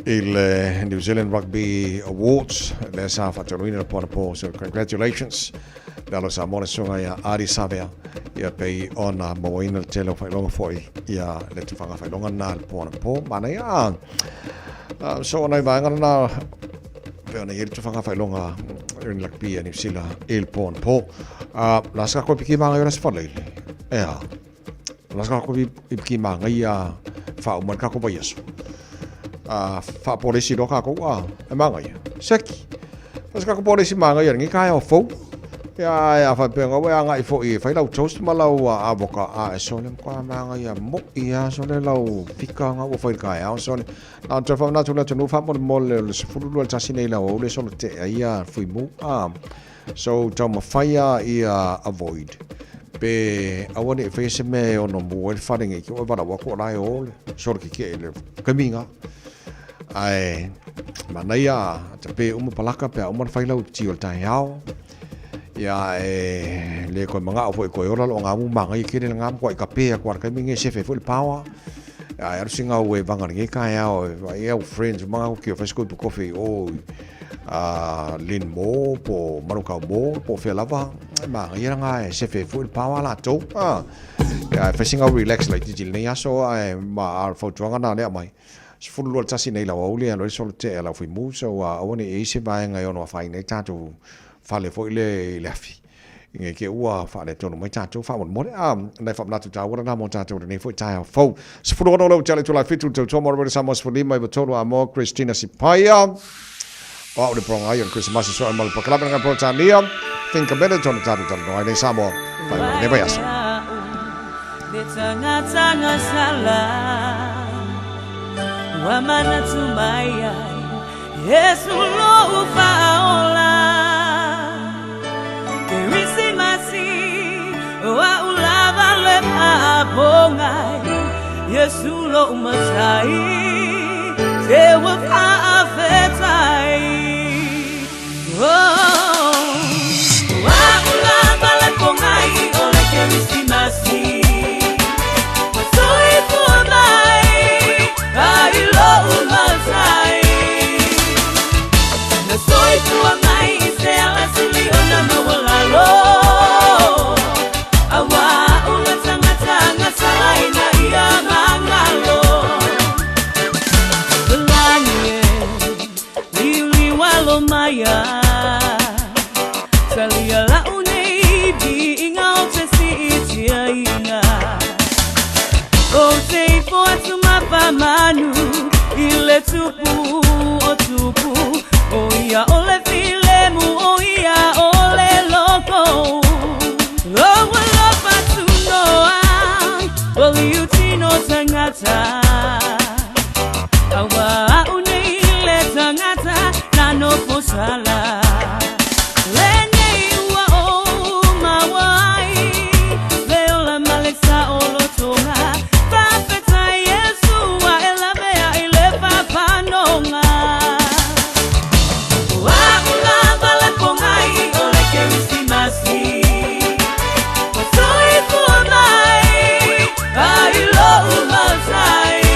i le New Zealand Rugby Awards lea sa faataunuuina le po anapo. So congratulations le alo Samoa le susuga ia Ardie Savea ia pei ona mauaina le tele o faailoga foi ia le tufaga faailoga na le po anapo. Manaia a so ona i vaega na pe ona i le tufaga faailoga i le rugby a New Zealand i le po anapo. La sa koe piki manga i ora se whaleile. Ea. La sa koe piki manga i a whauma le kako vaiaso. Whaapolesi loa kākou a e manga ia. Seki. La sa kako polesi manga ia ngi kai o fou. Ia ia whapenga we anga i fo i whai lau toast ma lau avoka a e sole mkoa manga ia mo ia sole lau fika nga ua whai kai ao sole. Na te whaunatu le tunu whamole mole le sefulu lua le tasi nei lau au le sole te ia fuimu a. So taumafai a ia avoid pe aua ne i faia se mea e ono mu ai le fale nei ki oe valaau atu o la e o le solo kekeʻe i le kamiga ae manaia tape uma palaka pe a uma ona fai lau ti o le taeao ia e le koe manao foi koe ola loo ngamu magaia kele le ngamu kua i kape atu a le taimi lenei e sefe ai foi le power ae alu si gau e vaga lenei taeao e vaai au friends uma gau ki o fai se koipu coffee i o a Lynn Moore po Manukau Moore po fea lava e magaia langa e sefe ai foi le power latou a ia e fai si gau relax laitiiti i lenei aso ae ma a o le fautuaga na lea aumai 12 le tasi nei lau auli alu ai solo tea lau fuimu so aua ne i ai se vaega e ono afaina ai tatou fale foi le i le afi nge ke ua faaletonu mai tatou faamolemole a nai faamanatu taua lena mo tatou lenei foi taeao fou. 16 lou tale tulai fitu le tautoa mo le Samoa 15 i tolu a mo Christina Sipaia o au le poronga ai o le Krisimasi soe ma le pakalame nga Peretania Think a minute ona tatou talanoa ai nei Samoa whai mo lenei vaiaso. Le tangatanga sala Ua manatu mai ai Yesu lou faaola Kerisimasi Ua ulava le faapogai Yesu lou matai Te ua faafetai Oh Ua ulava le pogai o le Kerisimasi Ua soifua mai ai lou matai Na soifua mai i se ala sili ona maualalo Aua ua tagata gasalaina ia magalo Lani e liuliu alo mai a Talia lau nei viiga o te siitiaina O te ifo atu mapamanu i le tupu o tupu O ia o le filemu o ia o le loko O ua lofa tunoa o liu tino tangata Aua au nei le tangata na nofo sala Lenei ua ou maua ai le ola ma le saolotoga Faafetai Iesu a e lavea i le papanoga O a'u lava le pogai o le Kerisimasi Ua soifua mai ai lo'u matai.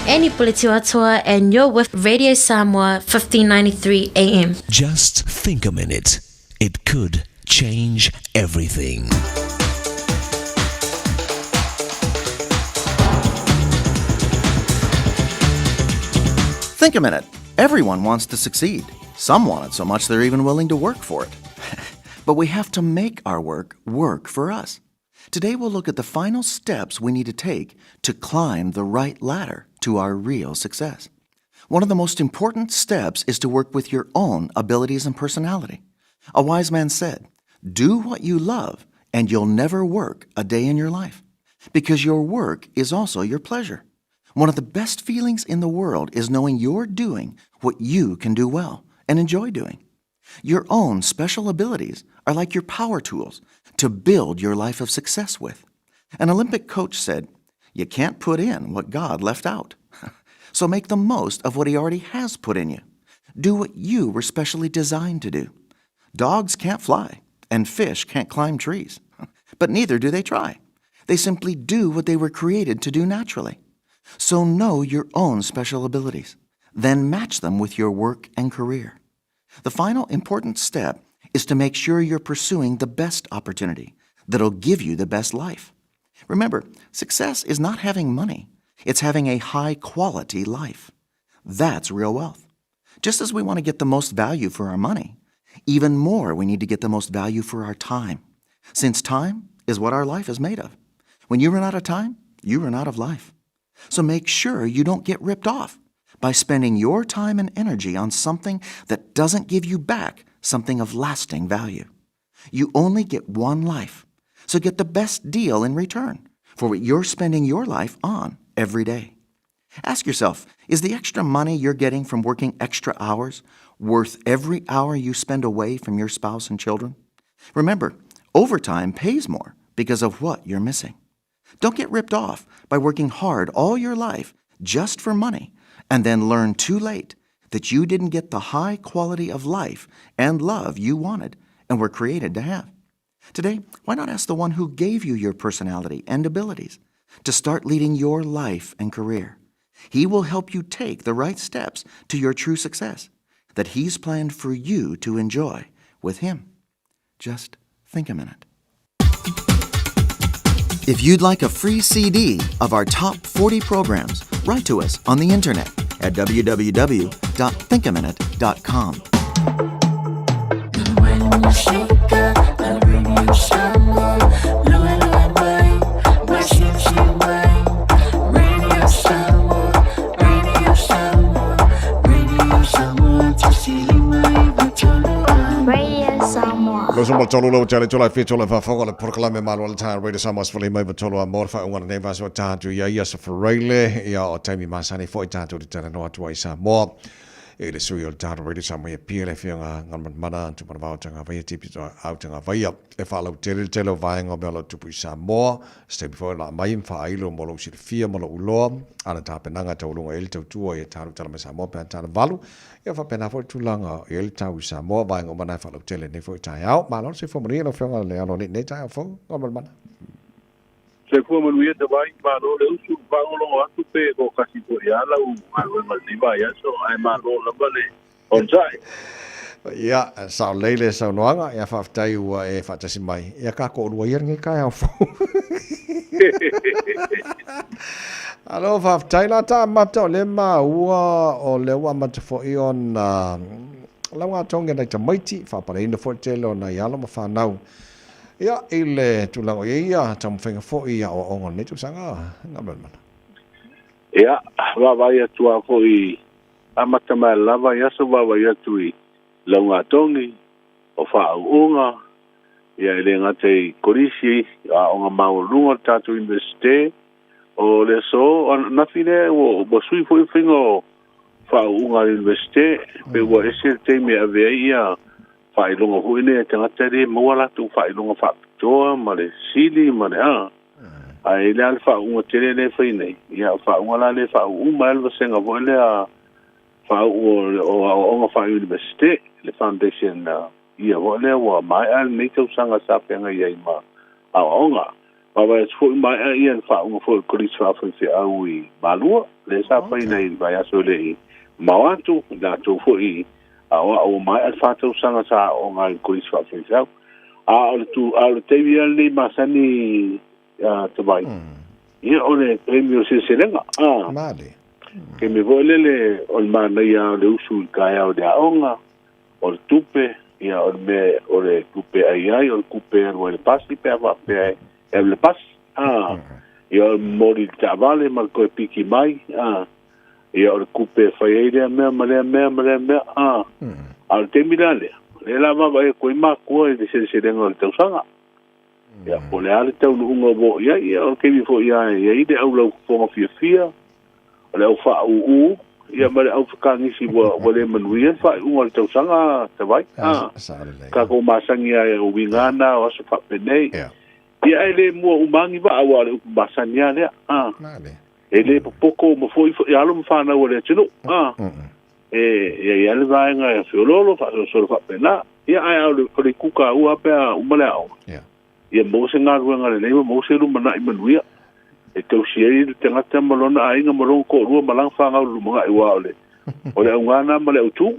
Annie Puletiwatua and you're with Radio Samoa 1593 AM. Just think a minute. It could change everything. Think a minute. Everyone wants to succeed. Some want it so much they're even willing to work for it. But we have to make our work work for us. Today we'll look at the final steps we need to take to climb the right ladder to our real success. One of the most important steps is to work with your own abilities and personality. A wise man said, "Do what you love and you'll never work a day in your life," because your work is also your pleasure. One of the best feelings in the world is knowing you're doing what you can do well and enjoy doing. Your own special abilities are like your power tools to build your life of success with. An Olympic coach said, "You can't put in what God left out." So make the most of what He already has put in you. Do what you were specially designed to do. Dogs can't fly, and fish can't climb trees, but neither do they try. They simply do what they were created to do naturally. So know your own special abilities, then match them with your work and career. The final important step is to make sure you're pursuing the best opportunity that'll give you the best life. Remember, success is not having money. It's having a high-quality life. That's real wealth. Just as we want to get the most value for our money, even more we need to get the most value for our time, since time is what our life is made of. When you run out of time, you run out of life. So make sure you don't get ripped off by spending your time and energy on something that doesn't give you back something of lasting value. You only get one life, so get the best deal in return for what you're spending your life on every day. Ask yourself, is the extra money you're getting from working extra hours worth every hour you spend away from your spouse and children? Remember, overtime pays more because of what you're missing. Don't get ripped off by working hard all your life just for money and then learn too late that you didn't get the high quality of life and love you wanted and were created to have. Today, why not ask the one who gave you your personality and abilities to start leading your life and career? He will help you take the right steps to your true success that He's planned for you to enjoy with Him. Just think a minute. If you'd like a free CD of our top 40 programs, write to us on the internet at www.thinkaminute.com. Radio Samoa. Lo so tolu lo tele tola fi tola fa fonga le proklame malo le tai Radio Samoa sfali mai tolu a morfa unga nei vaso tatu ia ia sa fraile ia o taimi masani foi tatu te tele no atu ai Samoa e le sui o le tatu Radio Samoa ia pia le fionga ngan mana tu mana vau tanga vai tipi to au tanga vai e fa lo tele tele vai ngo melo tupu Samoa stay before la mai fa ilo mo lo silfia mo lo uloa ana ta penanga tau lunga ele tau tua ia tau tala Samoa pe tala valu ia fa pena fo tulanga ele tau Samoa vai ngo mana fa lo tele nei fo tai au ma lo se fo mo lo fionga le alo nei tai au fo ngo mana se fo mo ia te vai ma lo le usu va lo atu pe ko kasi ko ia la u ma le va ia so ai ma lo la vale on sai ia sa leile sa noanga ia fa tai ua e fa tasi mai ia ka ko ua ia ngi kai au fo alo fa tai la ta mata le ma ua o le ua mata fo i on la ua tonga nei tamaiti fa pare ina fo tele ona ia lo ma fa nau ia ile tulaga ia taumafaiga fo'i ia aoaoga o lenei tausaga galuemana. Ia vaavaai atu a fo'i amata mai lava i aso vaavaai atu i laugatogi o faauuga ia e lē gata i kolisi aoga maualuga o le tatou universite o le aso nafi lea ua sui fo'i faiga o faauuga a le universite pe ua ese le taimi e ave ai ia faailoga fo'i lea e tagata lē maua latou faailoga faapitoa ma le sili ma le a ae le a le faauuga tele lē fai nei ia faauuga la lē faauuga uma ai le vasega fo'i lea faau'u o aoaoga faa-universite le foundation ia fo'i lea ua maea lenei tausaga sa feagai ai ma aoaoga Vaavaai atu foi maea ia le faauga foi o le Kolisi Faafaifeau i Malua, lea sa faina i le vaiaso e le i mamao atu, i latou foi aoao ua maea le 4 tausaga sa aooga ai i le Kolisi Faafaifeau. A o le tu a o le taimi lava lenei masani Tavai, ia o le taimi o seleselega. Taimi foi lele o le manaia o le usu i le taeao i le aoga, o le tupe, ia o le mea o le tupe ai ai, o le tupe e alu ai le pasi pe a faapea e alu le pasi. Ia o le momoli i le taavale ma le toe piki mai. Ia o le tupe e fai ai lea mea ma lea mea ma lea mea. A o le taimi la lea, lea la vaavaai atu ai matua i le seleselega o le tausaga. Ia po o le a le taunuuga ua oo i ai, ia o le taimi foi lava e i ai le au laufofoga fiafia, o le au faaūū, ia ma le au fekagisi ua le manuia le faaiuga o le tausaga Tavai. Tatou masani lava o uiga na o aso faapenei. Ia ae le mua uma lava ni vaa aua o le upu masani lava lea. E le popoto uma foi alo ma fanau a le atunuu. E i ai lava le vaega e feoloolo faasolosolo faapena. Ia ae o le itu taua pe a uma le aoga. Ia maua se galuega lelei ma maua se lumanai manuia. E tausi ai le tagata ma lona aiga ma lona toalua ma lana fanau i le lumanai aua o le o le auga lena ma le autu.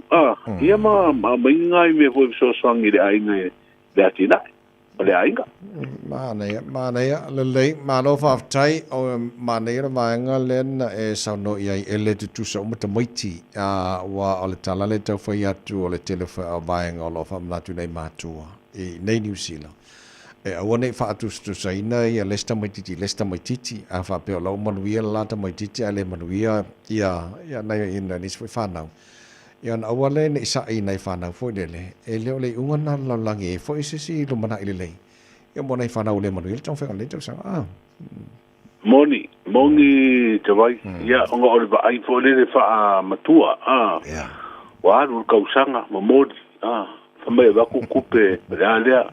Ia ma aumai nai mea foi e fesoasoani i le aiga i le atinae o le aiga. Manaia, manaia, lelei, malo faafetai, o manaia le vaega lea na e saunoa i ai e le tutusa uma tamaiti, aua o le tala lea e tau fai atu o le tele o vaega o lo o faamanatu nei matua i nei Niu Sila, e aua ne i faatusatusaina ia le isi tamaitiiti i le isi tamaitiiti, a faapea o la ua manuia le la tamaitiiti ae le manuia ia ia nai nisi foi fanau. Ia ona aua lea ne i sa'i i nai fanau foi lele, e le o le iuga lena a le lalolagi e i ai foi se isi lumanai lelei, ia mo nai fanau ua le manuia le taumafaiga o lenei tausaga. A. Moni, moni Tavai, ia ona o le vaai foi lele faamatua, a, ua alu le tausaga, momoli, a, fai mai e avatu tupe, o le a lea,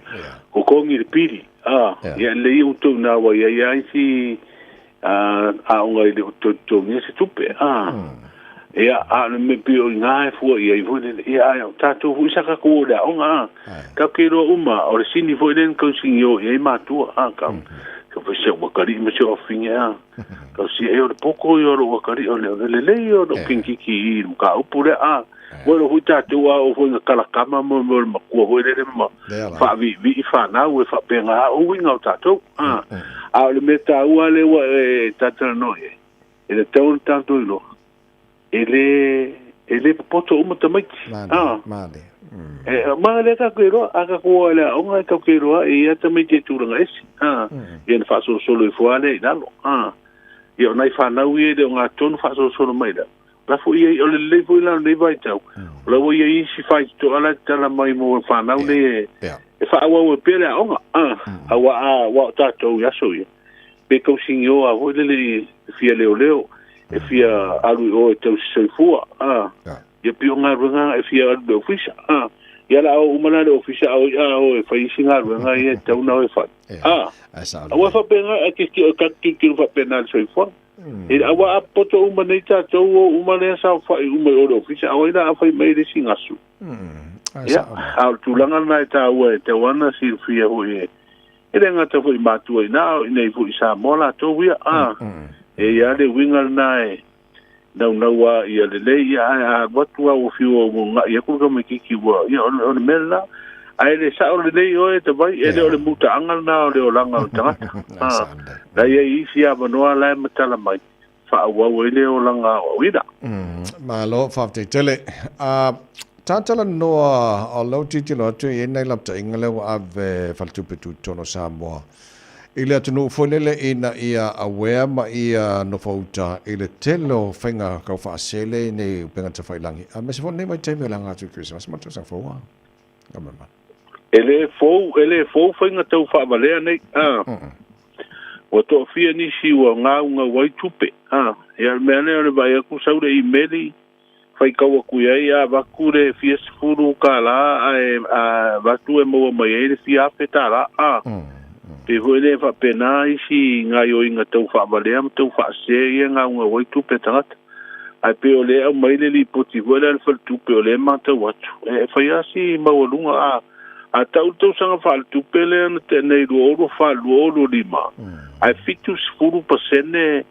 totogi le pili, a, ia lelei ia outou ina ua i ai lava isi aoga e le o toe totogia se tupe. Ia, a o le mea pei o i ina e fua i ai foi lele. Ia, ae o tatou foi sa tatou o i le aoga, a. Tatou te iloa uma, o le sini foi lea na tau sigio i ai matua, a. Tau, tau fai si au atalii ma si au afafine, a. Tau sia, e o le poto ia o lou atalii, o le lelei ia o lou kinikiki i le mataupu lea, a. Ua iloa foi tatou a oo foi ina talakama mo mea o le matua foi lele ma faaviivii fanau e faapena lava o uiga o tatou. A, a o le mea taua lea ua e talatalanoa i ai, e tatau ona tatou iloa, e le, e le popoto uma tamaiti. A, e, ma lea tatou te iloa, a tatou o i le aoga e tatou te iloa e i ai tamaiti e tulaga ese. A, ia ona faasolosolo ifo lava lea i lalo. A, ia o nai fanau ia e le o gatonu faasolosolo mai i lalo. La foi i ai, o le lelei foi la o lenei vaitau, o la ua i ai isi faitotoa la e tatala mai mo fanau nei e faaauau ai pea le aoga. Aua a ua o tatou i aso ia, pe tausigio lava foi lele e fia leoleo, e fia alu i o e tausi soifua, ia pei o galuega e fia alu i le ofisa. Ia o le a o uma la i le ofisa a o ia o e fai isi galuega ia e tatau ona o e fai. Aua e faapena, e tatou tilotilo faapena i le soifuaga. E aua a poto uma nei tatou o uma lea saofai uma i o le ofisa, a o ai la a fai mai le isi gasu? Ia, a o le tulaga lena e taua e tatau lava ona silafia foi e le gata foi i matua i ina, a o i inei foi i Samoa latou ia. A, e i ai lava le uiga lena e naunau lava ia lelei, ia ae a alu atu lava ua fiu e ogaogai atu le tamaitiiti ua, ia o le mea lena. Ae le sao lelei oe Tavai, e le o le mutaaga lena o le olaga o le tagata. La e i ai isi avanoa la e matala mai, faaauau ai le olaga aoaoina. Malo, faafetai tele. Talatalanoa o lou tilotilo atu i ai nai lapataiga lea ua ave Faletupe Tutotonu o Samoa i le atunuu foi lele ina ia aware ma ia nofouta i le tele o faiga tau faasele i nei upega tafailangi, aemaise foi lenei vaitaimi o le aga atu i Kerisimasi ma le tausaga fou. E le fou, e le fou faiga tau faavalea nei, a. Ua toafia nisi ua gaugau ai tupe, a. Ia o le mea lea o le vaai atu sau le imeli, faitau atu i ai, a avatu le fia sefulu tala ae avatu e maua mai ai le fia afe tala, a. Pei foi lea e faapena isi gaoioiga tau faavalea ma tau faasese ia e gaugau ai tupe a tagata. Ae pei o lea e aumai le lipoti foi lea a le faletupe o lea e matau atu, e fai lava si maualuga, a A tau le tausaga faaletupe lea na tea nei 2024/2025, ae 70%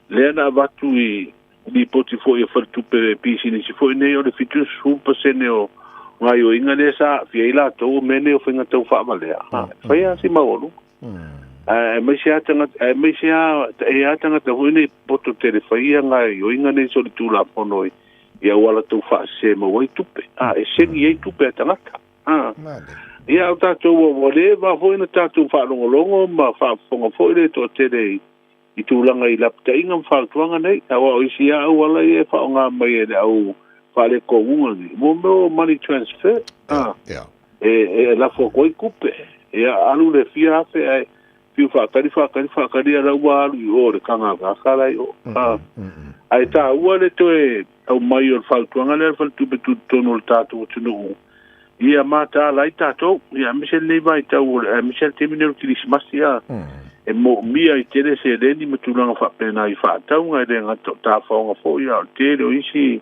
lea na avatu i lipoti foi a faletupe pisinisi foi nei, o le 70% o gaoioiga lea sa aafia ai latou o mea nei o faiga tau faavalea. E fai lava si maualuga. Aemaise lava tagata, aemaise lava e a tagata foi nei poto tele fai ia gaoioiga nei solitulafono i auala tau faasese maua ai tupe. E segi ai tupe a tagata. Ia o tatou ua leva foi na tatou faalogologo ma faafofoga foi le toatele i tulaga i lapataiga ma fautuaga nei, auā o isi lava auala ia e faaaoga mai e le au faaletoguga nei, mo mea o money transfer, e lafo atu ai tupe. Ia alu le fia afe ae fiu faatali faatali faatali, a la ua alu i o le kagakaka la i o. Ae taua le toe aumai o le fautuaga lea a le faletupe tutotonu o le tatou atunuu, ia mataala ai tatou, ia aemaise lenei vaitau, aemaise le taimi nei o le Kerisimasi, e moomia ai tele seleni ma tulaga faapena i faatauga, e le gata o tafaoga foi, a o le tele o isi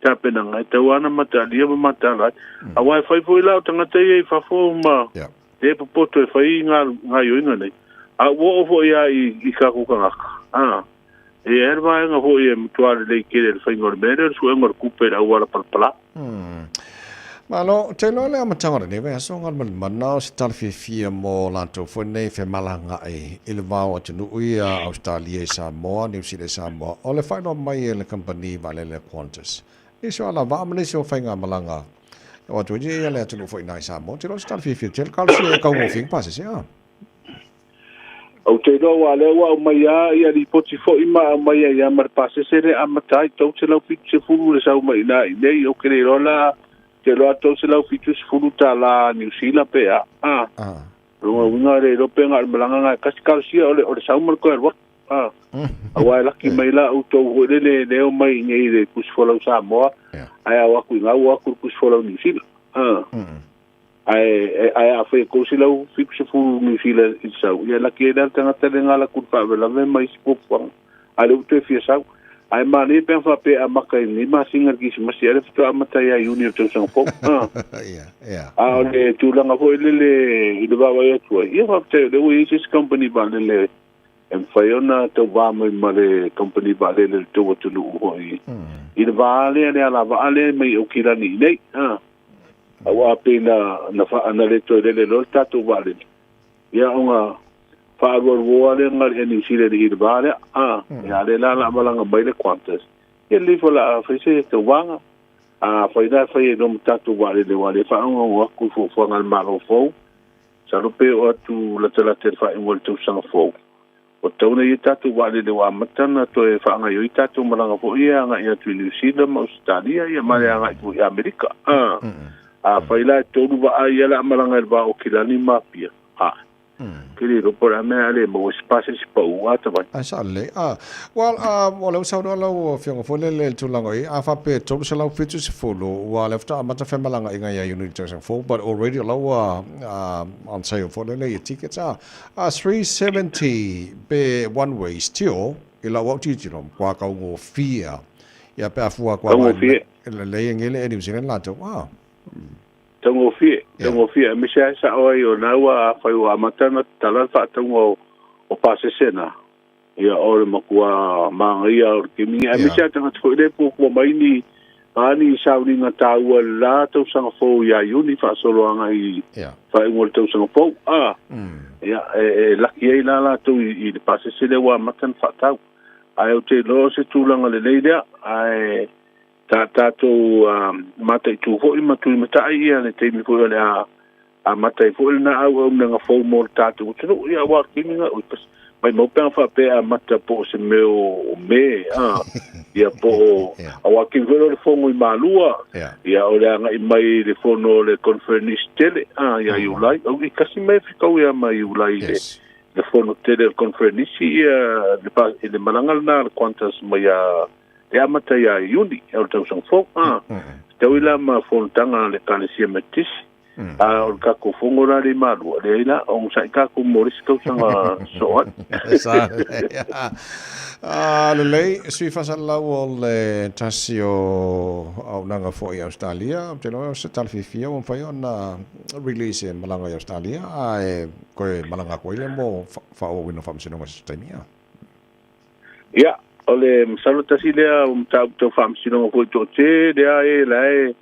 tapenaga e tau ana mataalia ma mataala ai. Auā e fai foi la o tagata ia i fafo ma le popoto e fai gaoioiga nei, a ua oo foi lava i tatou tagata. E i ai le vaega foi e matua lelei tele i le faiga o le mea lea o le suega o le tupe i le auala palapala. Malo, ou te iloa le amataga o lenei vaiaso galumalemana o se tala fiafia mo latou foi nei femalagaai i le vao atunuu ia Ausetalia i Samoa, Niu Sila i Samoa, o le faailoa mai e le kamupani vaalele a Qantas nisi o alavaa ma nisi o faigamalaga e o atu ai ia le atunuu foi i ina i Samoa. Ou te iloa o se tala fiafia tele, talosia e taugofie ni pasese a. Ou te iloa aua o lea ua aumai lava ia lipoti foi ma aumai ai lava ma le pasese lea e amata ai $370 le sau mai ina i inei. Ou te le iloa la, ou te iloa $370 Niu Sila pe a. A. O lona uiga e le iloa pe na o le malaga lena e tasi. Talosia o le, o le sau ma le toe alu atu. A. Aua e laki mai la outou foi lele e le omai i inei i le tusi folau Samoa, ae a o atu i ina ua o atu i le tusi folau Niu Sila. A. Ae ae afai e 370 Niu Sila i le sau, ia laki ai la le tagata le gala atu i le faalavelave ma isi puapuaga. A o lea ua toe fia sau. Ae manaia pe ana faapea e amata i lenei masina i le Kirisimasi, a o lea faatoa amata ia Iuni o le tausaga fou. A o le tulaga foi lele i le vaavaai atu ai, ia faafetai o lea ua i ai se isi kamupani vaalele e mafai ona tauva mai ma le kamupani vaalele o le tou atunuu foi i le va lea, le alavaa lea mai Aukilani i inei. Auā pei na na faa na le toe lele loa le tatou vaalele, ia ona faalualuoa lea na le Air New Zealand i le va lea, a ia lea la la malaga mai le Qantas, ia lelei foi o le a fai se tauvaga. A fai la e fai ai loa ma tatou vaalele, aua o lea e faaogaoga atu i fuafuaga a le Malo fou, masalo pe oo atu latalata i le faaiuga o le tausaga fou, Ua tatau ona i ai tatou vaalele ua amata ona toe faagaoioi tatou malaga foi ia agai atu i Niu Sila ma Ausetalia ia ma le agai foi i Amerika. Afai la e tolu vaa ia le a malaga i le va o Kilani ma Apia, a, ke le iloa po o le a mea a le maua ai se pasese pau a tavai. Ai sa lelei. A, well, a, o lea ua saunoa lau Afioga foi lele i le tulaga o i ai, a faapea e 370, ua lea faatoa amata femalagaaiga ia Iuni i le tausaga fou, but already o la ua on sale foi lele ia tickets, a. A 370 pe one way still i lau au tilotilo matua taugofie a ia pe a fua atu agai i lelei e ngele e New Zealand latou a. Taugofie, taugofie aemaise lava e sao ai o lena ua afai ua amata ona tatala le faatauga o pasese na, ia o le matua manaia o le taimi nei aemaise lava tagata foi lea e puapua mai ni a ni sauniga taua i le la tausaga fou ia Iuni faasologa i faaiuga o le tausaga fou a ia e laki ai la latou i le pasese lea ua amata ona faatau. Ae ou te iloa o se tulaga lelei lea, ae ta tatou mataitu foi ma tulimatai ia le taimi foi o le a amata ai foi lena auaunaga fou mo le tatou atunuu. Ia aua o le taimi lena, oi pasi, maimau pe ana faapea e amata po o se mea o Me, a, ia po o, aua o le taimi foi lea o le fono i Malua, ia o le agai mai i le fono o le conference tele, a, ia Iulai, au i kasi mea e fetau ia ma Iulai i le fono tele o le conference, ia le, i le malaga lena a le Qantas mai ia e amata ia Iuni o le tausaga fou, a, fetaui la ma fonotaga a le Ekalesia Metotisi. A o le tatou fono la le i Malua, leai la, onosai tatou mo le isi tausaga soo ai. Sa lelei. Ah, lelei, sui faasalalau o le tasi o auaunaga foi i Ausetalia, ou te iloa o se tala fiafia ua mafai ona release e malaga i Ausetalia, ae toe malaga atu ai lea mo faaauauina o faamasinoga i se taimi. Ia, o le masalo tasi lea o mataupu tau faamasinoga foi toatele lava e la e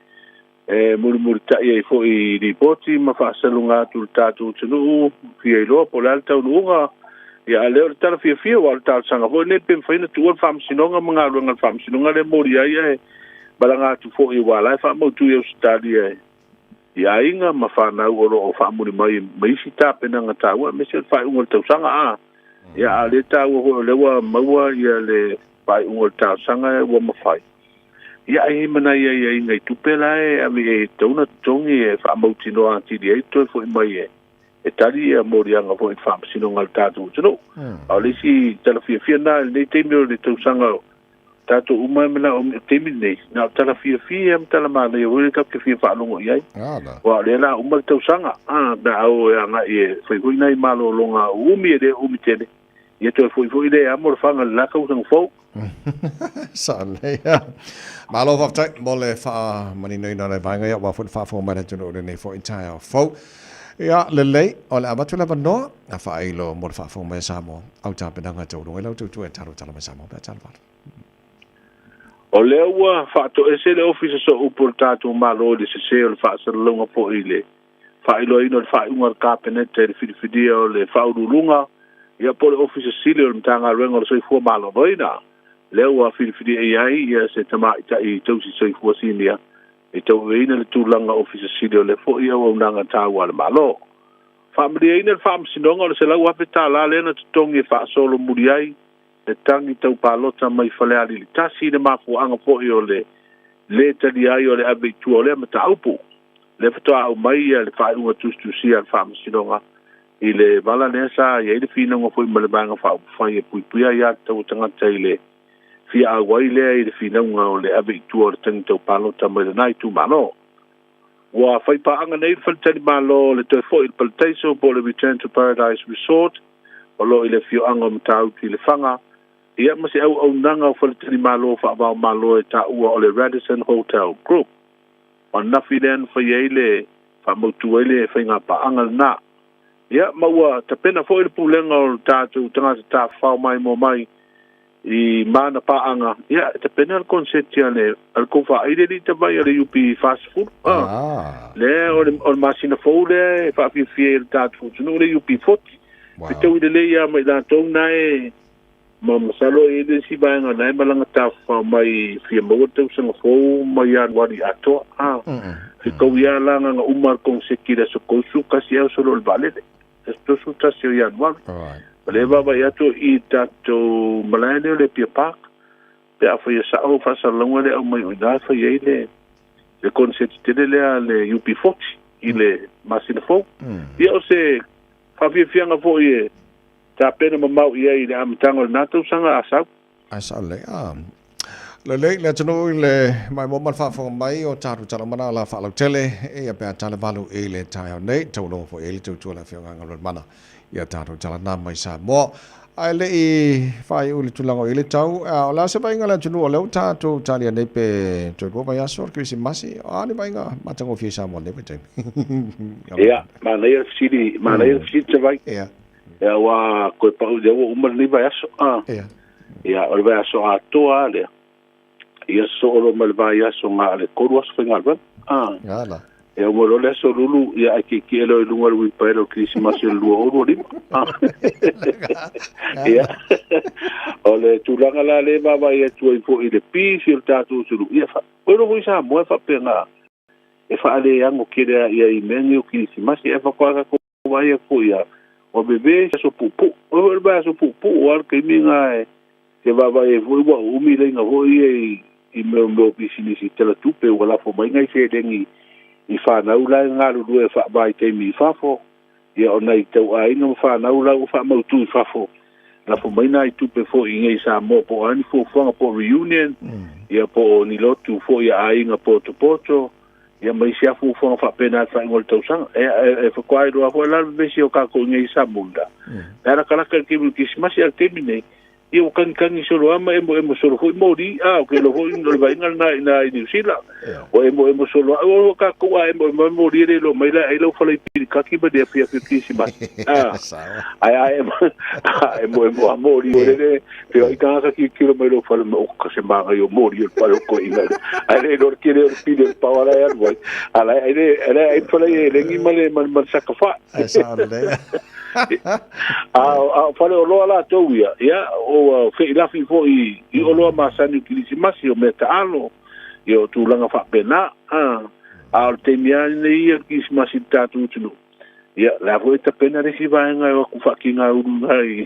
e mulimulitai ai foi i lipoti ma faasaluga atu i le tatou atunuu fia iloa po o le a le taunuuga. Ia, a lea o le tala fiafia, aua o le talosaga foi lenei pe mafai ona tuua le faamasinoga ma galuega a le faamasinoga lea e molia ai ae malaga atu foi aua o la e faamautu i Ausetalia i aiga ma fanau o lo o faamuli mai ma isi tapenaga taua aemaise o le faaiuga o le tausaga. A ia, a o lea e taua foi o lea ua maua ia le faaiuga o le talosaga ua mafai. Ia, ai ai ma nai aiaiga i tupe la e ave i ai e tatau ona totogi e faamautinoa atili ai le toe foi mai e tali ia moliaga foi i le faamasinoga a le tatou atunuu. A o le isi tala fiafia lena i lenei taimi o le tausaga o tatou uma e manao i le taimi lenei, na o tala fiafia ma tala manaia foi lea tatou te fia faalogo i ai. Aua o lea o le a uma le tausaga, pe a o e agai e fai foi nai malologa uumi e le uumi tele, ia toe foi foi lea e amo le faga i le la tausaga fou. Sa lelei a. Malo faafetai mo le faamaninoina o le vaega ia aua foi le faafofoga mai a le atunuu i lenei foi taeao fou. Ia, lelei, o le a avatu le avanoa a faailo mo le faafofoga mai a Samoa au tapenaga taualoga i lau tautua e talo tala mai Samoa pe a talo valo. O lea ua faatoese le Ofisa Sooupu o le tatou Malo i le sese o le faasalalauga foi i le faailoaina o le faaiuga a le Kapeneta i le filifilia o le Faauluuluga ia po o le Ofisa Sili o le Matagaluega o le Soifua Maloloina, lea ua filifilia i ai ia se tamaitai tausi soifua sinia e tauaveina le tulaga Ofisa Sili o lea foi auaunaga taua a le Malo. Faamalieina le Faamasinoga o le $100,000 lea na totogi e faasolomuli ai le tagi tau palota mai Falealili 1 i le mafuaaga foi o le lē talia ai o le ave i tua o lea mataupu. Lea faatoa aumai le faaiuga tusitusia a le Faamasinoga i le vala lea sa i ai le finauga foi ma le Vaega Faaupufai e puipuia ai aiatatau a tagata i le fia auai lea i le finauga o le ave i tua o le tagi tau palota mai lena itumalo. Ua fai paaga nei le Faletalimalo o le Toe Foi i le Parataiso po o le Return to Paradise Resort o lo o i le afioaga o Matautu i Lefaga, ia ma se auaunaga o faletalimalo faavaomalo e taua o le Radisson Hotel Group. O ananafi lea na fai ai le faamautu ai le faiga paaga lena. Ia ma ua tapena foi le pulega o le tatou tagata tafafao maimoa mai i ma ana paaga, ia e tapena le konseti a le a le kou faaili alii tamai a le UP 40. Ah. Lea o le, o le masina fou lea e faafiafia ai le tatou atunuu le UP 40. Wow. Fetaui lelei ia ma i latou na e ma masalo e le isi vaega na e malaga tafafao mai fia maua le tausaga fou ma Ianuari atoa. Ah. Fetaui ia la nganga uma le konseti i le aso 31 aso lo le vaalele. Aso 31 o Ianuari. Ma le vaavaai atu i tatou malae lea o le Apia Park, pe a faia sao faasalalauga lea aumai o i ina e fai ai le le konseti tele lea a le UB40 i le masina fou. Ia o se faafiafiaga foi e tapena mamao i ai i le amataga o lena tausaga a sau. Ae sao lelei. Ah. Lelei le atunuu i le maimoa ma le faafofoga mai o tatou tala uma na la faalautele ia pe a tala valu i le taeao nei. Taualoga foi i ai le tautua a le Afioga a Galuemalemana i a tatou tala na mai Samoa. Ae le i faaiu i le tulaga o i ai le tau, a o le a se vaaiga a le atunuu o lea ua tatou talia nei pe toe lua vaiaso o le Kerisimasi, o a ni vaaiga matagofie i Samoa i lenei vaitaimi? Ia, manaia le fesili, manaia le fesili Tavai. Ia. Ia, ua koe pau lea ua uma lenei vaiaso. Ah. Ia. Ia, o le vaiaso atoa lava lea. Ia sosoo loa ma le vaiaso na o le 3 aso faigaluega. Ah. Ala. Ia uma loa le aso Lulu, ia ae tietie loa i luga o le uipaela o le Kerisimasi o le 2025. Ah. Ia. O le tulaga la lea e vaavaai atu ai foi i le pisi o le tatou atunuu, ia, fa, oi loa foi Samoa e faapena e faaleano tele lava i ai i mea nei o Kerisimasi, ae faatoa tatou vaai atu foi ia, ua veve se aso puupuu. Oi foi le vaiaso puupuu lava le taimi lena e te vaavaai ai foi ua uumi laina foi ia i mea o pisinisi tala tupe ua lafo mai nai seleni i fanau la e galulue faavaitaimi i fafo. Ia o nai tauaiga ma fanau la ua faamautu i fafo, lafo mai nai tupe foi i nei Samoa po o a ni fuafuaga po o reunion, ia po o ni lotu foi a aiga potopoto. Ia ma isi lava fuafuaga faapena i le faaiuga o le tausaga. E, e, e faatoa iloa foi la le vevesi o tatou i nei i Samunda. E alakalaka i le taimi o le Kerisimasi, a o le taimi nei, ia ua tagitagi solo lava ma emoemo solo foi moli, a, ou te iloa foi o le vaaiga lena i ina i Niu Sila. Ua emoemo solo lava. Ua tatou a emoemo ai moli e le iloa mai la e ai lau fale i pilikaki ma le afiafi o le Kerisimasi. A, ae a emoemo lava moli, ua lele feoai tagata tilotilo mai lou fale ma oka se manaia o moli o le fale o toeaina ae le iloa le tele o le pili o le paoa la e alu ai a la e ai le la e ai le fale i elegi ma le ma le saka fa'i. Ae sao lelei. A o fale oloa latou ia, ia ua feilafi foi i oloa masani o Kerisimasi, o mea taalo, ia o tulaga faapena. A o le taimi lava lenei ia o le Kerisimasi i le tatou atunuu. Ia, o le a foi e tapena le isi vaega e o atu faatigaulu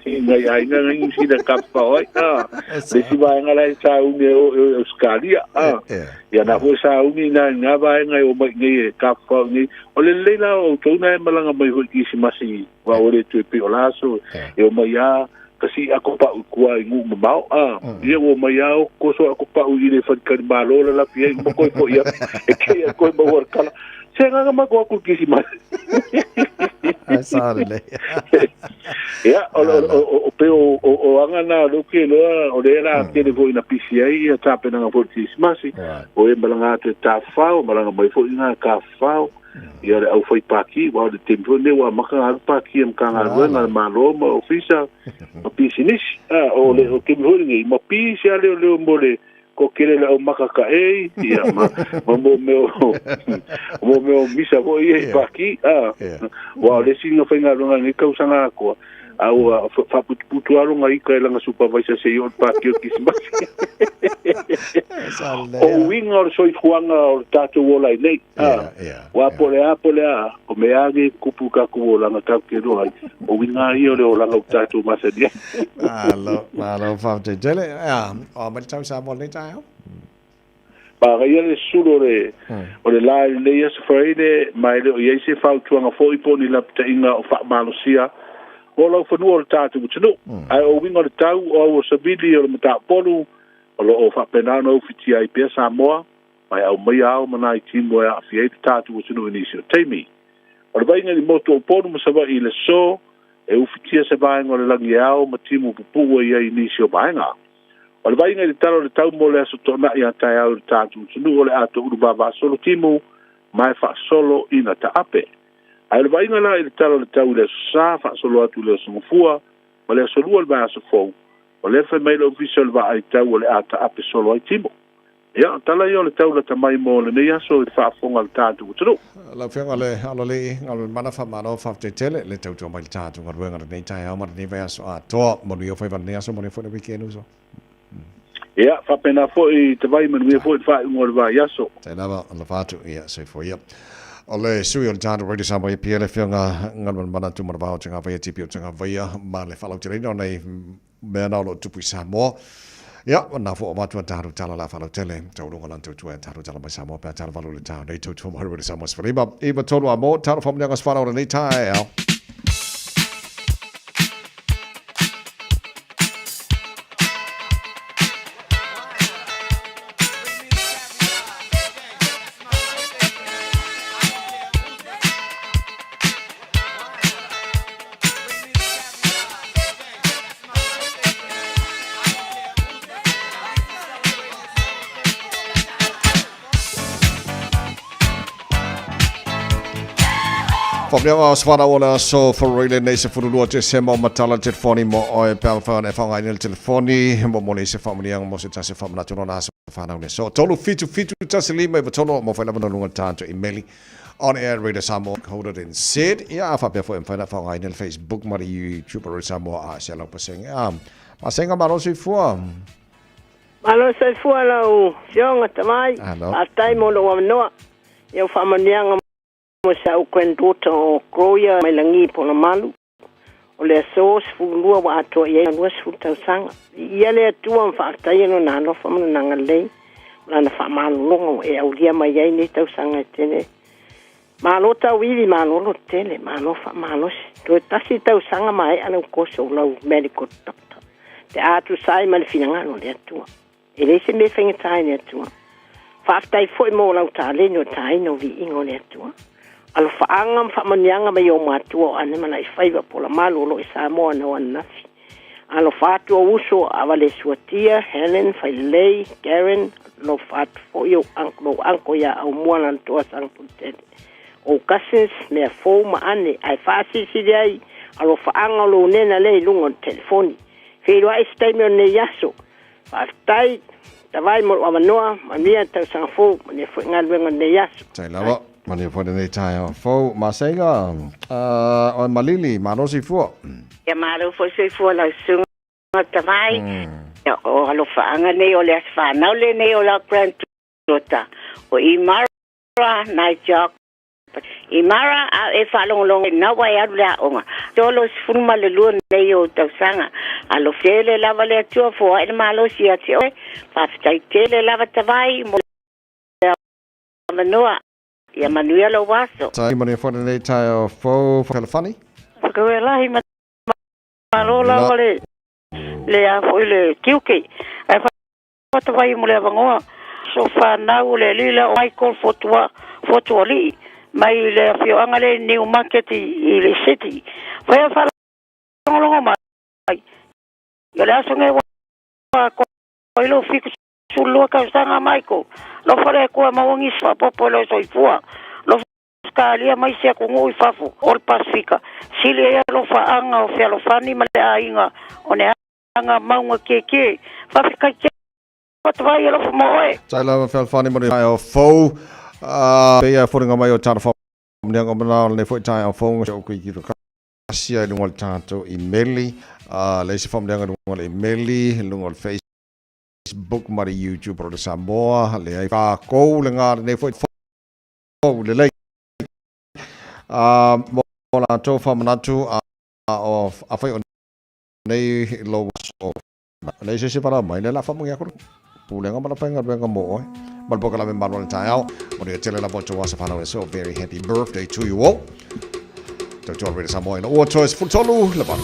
i nai aiga nai Niu Sila e tafafao ai. A, le isi vaega la e sauni e o i Ausetalia. A, ia na foi e sauni i nai vaega e omai i nei e tafafao i nei. O le lelei la o outou na e malaga mai foi i Kirisimasi aua ua le toe pei o la aso e omai lava kasi ako pa'u i tua i nuu mamao. A, ia ua omai lava o toso ako pa'u i le faletalimalo lalafi ai uma toe fo'i atu e te i toe maua le tala. Se agaga matou atu i le Kirisimasi. Ae sa lelei. Ia, o pei o aga na o lea ou te iloa, o lea o le a tele foi ina pisi ai ia tapenaga foi o le Kirisimasi, o e malaga atu e tafafao, malaga mai foi ina e tafafao, ia le aufai paki, aua o le taimi foi lenei ua amata ona alu paki a Matagaluega a le Malo ma Ofisa ma pisinisi. O le taimi foi lenei, ma pisi lava leoleo mo le Ko kele le au maka ka ei, ia, ma, ma mo mea o, mo mea o misa foi ia i paki, a, ua o le isi na faigaluega i lenei tausaga atoa, a ua faaputuputu lava lona ika e lana supervisor se i oo i le paki o le Kirisimasi. O uiga o le soifuaga o le tatou ola ai nei, a, Aua po o le a po o le a, o mea lava nei e tutupu i tatou olaga tatou te iloa ai, o uiga lava ia o le olaga ua tatou masani ai. Malo, malo faafetai tele. Ea, o a mai le tau Samoa i lenei taeao? Manaia le susulu o le, o le la i lenei aso Faraile, ma e le o i ai se fautuaga foi po o ni lapataiga o faamalosia mo laufanua o le tatou atunuu. Ae o uiga o le tau, o au o savili o le matapolu, o lo o faapena ona ufitia ai pea Samoa, ma e aumaia ao ma nai timu e aafia ai le tatou atunuu i nisi o taimi. O le vaaiga i le motu o Upolu ma Savaii i le aso, e ufitia se vaega o le lagi e ao ma timu pupuu ai ai i nisi o vaega. O le vaaiga i le tala o le tau mo le aso Toonai a taeao i le tatou atunuu o le a toulu vavasolo timu ma e faasolo ina taape. Ae o le vaaiga la i le tala o le tau i le aso Sa faasolo atu i le aso Gafua ma le aso Lua o le vaiaso fou, o lea e fai mai le Ofisa o le Vaai Tau o le a taape solo ai timu. Ia, o tala ia o le tau lata mai mo lenei aso i le faafofoga a le tatou atunuu. Lau Afioga le Alolei Galuemana faamalo faafetai tele le tautua mai le tatou galuega lenei taeao ma lenei vaiaso atoa. Manuia faiva lenei aso, manuia foi le weekend uso. Ia, faapena foi te vai, manuia foi le faaiuga o le vaiaso. Tai lava, alofa atu, ia, soifua ia. O le sui o le tatou Radio Samoa ia le Afioga Galumalemana Tumanavao Tagavaia TP o Tagavaia ma le faalauteleina o nei mea na o lo o tupu i Samoa. Ia, na fo avatu a tatou tala la faalautele, tauluga lan tautua e tatou tala mai Samoa pe a tala valu le tau nei tautua mai Radio Samoa sefulima iva tolu a mo talo famuniaga sefana o lenei taeao. Faapea o sefana o le aso Foroile nei 12 Tesema o matala le telefoni mo oe pe a mafai ona e faaaogaina le telefoni mo mo le se faamanuiaga mo se tasi o faamanatu lona aso whanau le so. Tolu fitu fitu tasi lima iwa tolu mo whai lava na lunga le tātou imeli on air Radio Samoa coded and said. Ia a whapea foi mwhai na whangai le Facebook ma le YouTube Radio Samoa a se lau pasenge. A masenga malo soifua. Malo soifua lau Afioga Tamai. Alo. Faafetai mo lou avanoa. Ia ua faamanuiaga mo si au granddaughter o Gloria mai lagi i Polamalu. O le aso 12 ua atoa i ai 20 tausaga. Viia le Atua ma faafetaia Lona alofa ma Lona agalelei ma Lana faamalologa ua e aulia mai ai nei tausaga e tele. Malo tauivi, malo lototele, malo faamalosi. Toe tasi tausaga maea lau course o lau medical doctor pe a tusa ai ma le finagalo o le Atua. E leai se mea e faigata ai le Atua. Faafetai foi mo lau taleni o le taina o viiga o le Atua. Alofaaga ma faamanuiaga mai ou matua o Ane ma Laifaiva Polamalu o lo o i Samoa anau ananafi. Alofa atu ou uso a Valesuatia, Helen, Failelei, Karen, alofa atu foi ou lou uncle ia Aumua Lalotoa Sagapolutele. Ou cousins, mea fou ma Ane, ae faasilisili ai alofaaga o lou nena lea i luga o le telefoni. Feiloai i se taimi o lenei aso. Faafetai Tavai mo lou avanoa, manuia le tausaga fou, manuia foi galuega o lenei aso. Tai lava, manuia foi lenei taeao fou. Masega, oe Malili, malo soifua. Ia malo foi soifua lau susuga Tavai. O alofaaga nei o le aso fanau lenei o lau granddaughter o Imara Nigel I mara a e faalogologo ina ua e alu le aoga, 32 nei ou tausaga. Alofa tele lava le Atua foai le malosi ia te oe. Faafetai tele lava Tavai mo le avanoa. Ia manuia lou aso. Tai manuia foi lenei taeao fou Fealofani. Whakawelahi ma malo lava le le a foi le tiute. Ae Fatafai mo le avanoa. So whanau o le alii lea o Michael Fotua, Fotuali'i, mai i le afioaga lea i Newmarket i le City. Fai a faalogologo mai, o le aso nei ua atoa ai lou 72 tausaga Michael. Alofa le Atua e maua nisi faaopoopo i lou soifua. Alofa Ausetalia ma isi atunuu i fafo o le Pasefika. Sili ai alofaaga o fealofani ma le aiga o Aga mauga kēkē. Faafetai tele Fatafai alofa mo oe. Tai lava fealofani mo le taeao fou. Pei a foliga mai o tala faamanuiaga o manao lenei foi taeao fou o kui ki kasi ai lunga o le tatou imeli. Le isi faamanuiaga lunga o le imeli, lunga o le Facebook ma le YouTube o le Samoa. Le ai kākou le ngā lenei foi fou lelei. Mo latou faamanatu o afai o nei lou aso. Leai se isi valaau mai, lea la faamagia aku le pulega ma le faigaluega mo oe. Ma le polokalame malu o le taeao. Manuia tele lava o tou aso fanau so very happy birthday to you all. Tautua Radio Samoa ina ua toe 13 le valu.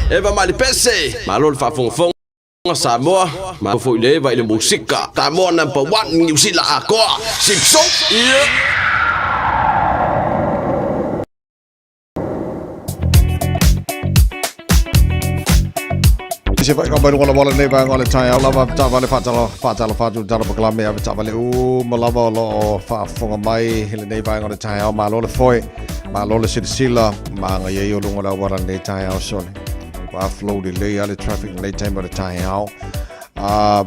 Eva mai le pese, malo le faafogafoga Samoa, malo foi le Eva i le musika. Samoa number one, Niu Sila atoa. Simpson, yeah. Se whai ka mai runga wala nei vaenga o le taeao lava taavale whaatalo whaatalo whaatu tala pakalame ave taavale u ma lava o loo whaafonga mai i lenei vaenga o le taeao malo le foe malo le silasila ma aga iai o luga o le auala lenei taeao sole ua flow lelei a le traffic lenei taimi o le taeao a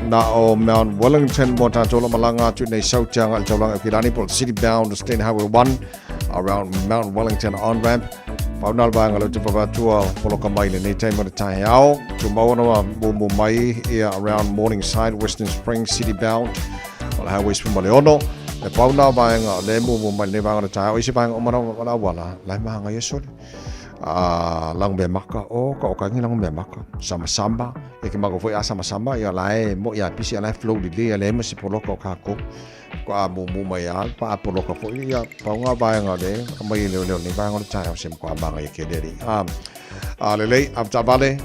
na o Mount Wellington mo tātou la malaga atu nei Saute aga i le taulaga o Kilani po o le City Bound State Highway 1 around Mount Wellington on ramp. Pau nā le vaega leo te whawhatua poloka mai lenei taimi o le taeao. Tumau ana wa mumu mai ia around Morningside, Western Springs, City Bound o le Highway 16. E pau nā vaega le mumu mai lenei vaega o le taeao. I se vaega o mana o la wala, lai mahanga ia sole. A lango mea maka, o ka o kangi lango mea maka. Sama sama, e ke mako foi a sama sama, ia lae mo ia pisi, ia lae flow lili, ia le ma se poloka o kākou. Ko a mumu mai a pa a poloka foi ia pau ngā vaega le a mai leo leo nei vaega o le taeao se ko a manga i ke leri. A a lelei a vale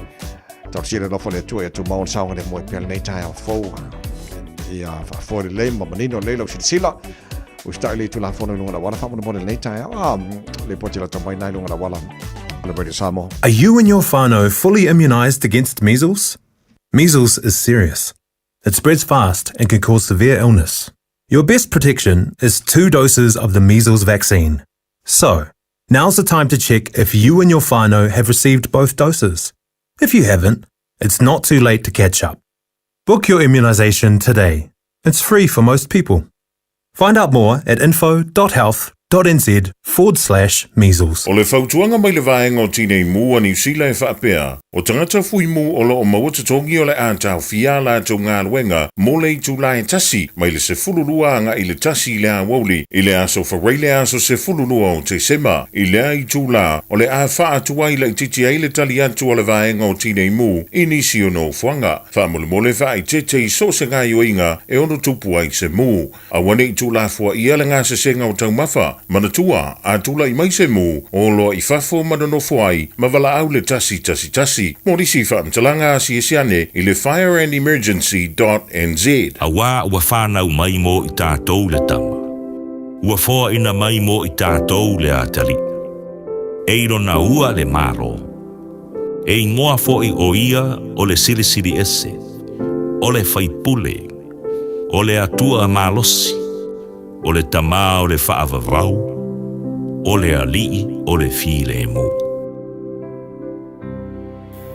tau sile lofo le tua ia tu maun saonga le moe pea lenei taeao fou. Ia whaafoe lelei ma manino lelei lau silasila. Usitai le tulafono i luga o le auala faamolemole lenei taeao. A le poti la tamai nai luga o le auala o le Radio Samoa. Are you and your whānau fully immunised against measles? Measles is serious. It spreads fast and can cause severe illness. Your best protection is two doses of the measles vaccine. So, now's the time to check if you and your whānau have received both doses. If you haven't, it's not too late to catch up. Book your immunisation today. It's free for most people. Find out more at info.health.nz forward slash measles. O le fautuaga mai le Vaega o Tinei Mu a Niu Sila e faapea, o tagata fuimu o lo o maua totogi o le a taofia a latou galuega mo le itula e tasi mai le 12 agai i le tasi i le aoauli i le aso Farai le aso 12 o Tesema. I lea itula, o le a faatuai laitiiti ai le tali atu a le Vaega o Tinei Mu i nisi o nofoaga. Faamolemole faaeteete i so o se gaoioiga e ono tupu ai se mu. Aua ne i tuulafoaia le gasesega o taumafa. Manatua, a tulai mai se mu, o loa i fafo ma nonofo ai ma valaau le 111 mo nisi faamatalaga asiasi ane i le fireandemergency.nz. Auā ua whānau mai mō i tātou le tama. Ua foaina mai mō i tātou le atalii. E i lona ua le Malo. E ingoa foʻi ʻo ia o le Silisili Ese, o le Faipule, o le Atua malosi, o le Tamā o le Faavavau, o le Alii o le Filemu.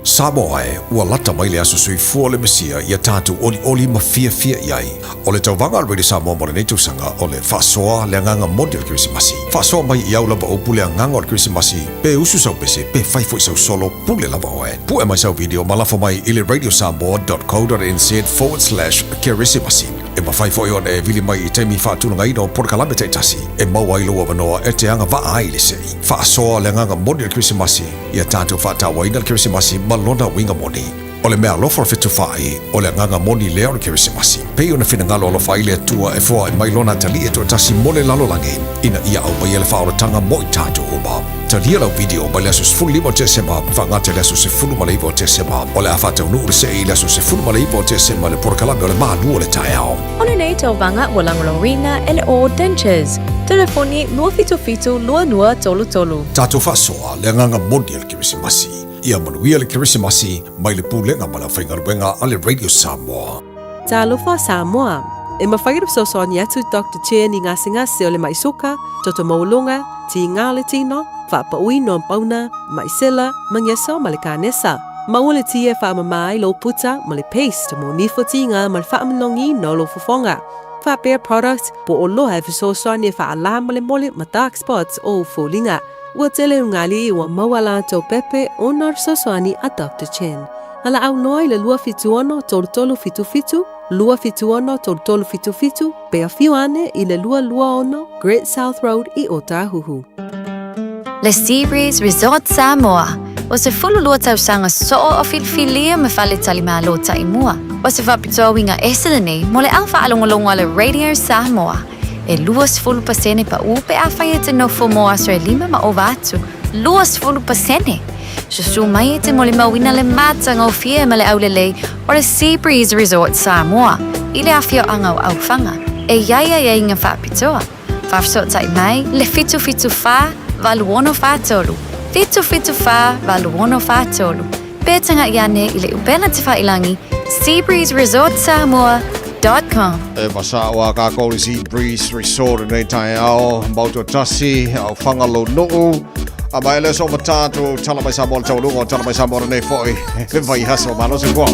Samoa e, ua lata mai le aso soifua o le Mesia ia tatou olioli ma fiafia i ai. O le tauvaga a le Radio Samoa mo lenei tausaga o le faasoa le agaga moni o le Kerisimasi. Faasoa mai i au lava upu le agaga o le Kerisimasi, pe usu sau pese, pe fai foi sau solo, pule lava oe. Pue mai sau video ma lafo mai i le radiosamoa.co.nz/kerisimasi. E mafai foi ona e vili mai i taimi faatulagaina o polokalame taitasi e maua ai lou avanoa e te agavaa ai i le sei. Faasoa le agaga moni o le Kerisimasi, ia tatou faatauaina le Kerisimasi ma lona uiga moni. O le meaalofa o le fetufaai, o le agaga moni lea o le Kerisimasi. Pei ona finagalo alofa ai le Atua e foai mai Lona Atalii e toatasi mo le lalolagi, ina ia aumaia le faaolataga mo i tatou uma. Talia lau video mai le aso 15 o Tesema faagata i le aso 19 o Tesema. O le a faataunuu le see i le aso 19 o Tesema i le polokalame o le Malu o le Taeao. O lenei tauvaga ua lagolagoina e le All Dentures. Telefoni 277 2233. Tatou faasoa le agaga moni o le Kerisimasi. Ia manuia le Kerisimasi mai le Pulega ma le Aufaigaluega a le Radio Samoa. Talofa Samoa! E mafai ona fesoasoani atu Doctor Chen i gasegase o le mai suka, toto maualuga, tiga o le tino, faapauina o pauna, mai sela, magesa ma le kanesa. Maua le tia e faamama ai lou puta ma le paste mo nifo tiga ma le faamanogiina o lou fofoga. Faapea product po o loa e fesoasoani e faalā molemole ma dark spots o ou foliga. Ua tele ugali ua maua latou pepe ona o le fesoasoani a Doctor Chen. Valaau loa i le 276 3377, 276 3377, pe afio ane i le 226 Great South Road i Ōtāhuhu. Le Sea Breeze Resort Samoa, ua 12 tausaga soo o filifilia ma faletalimalo taimua. O se faapitoa uiga ese lenei mo le au faalogologo a le Radio Samoa. E 20% paʻu pe afai e te nofo mo aso e lima ma ova atu. 20%! Susu mai e te molimauina le matagofie ma le aulelei o le Sea Breeze Resort Samoa i le afioaga o Aufaga e i ai aiaiga faapitoa. Faafesootai mai le 774 8643, 774 8643, pe taga'i ane i le upega tafailagi seabreezeresortsamoa.com. E masa'o a kākou i le Sea Breeze Resort i lenei taeao, Mautuatasi, Aufaga lou nuu, a ma e le so matatu, tala mai Samoa le taualuga o tala mai Samoa lenei foi, vaiaso malo soifua.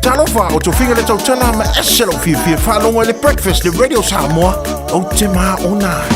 Talofa, o tofiga le tautala ma ese lou fiafia faalogo i le Breakfast le Radio Samoa, ou te maona ai.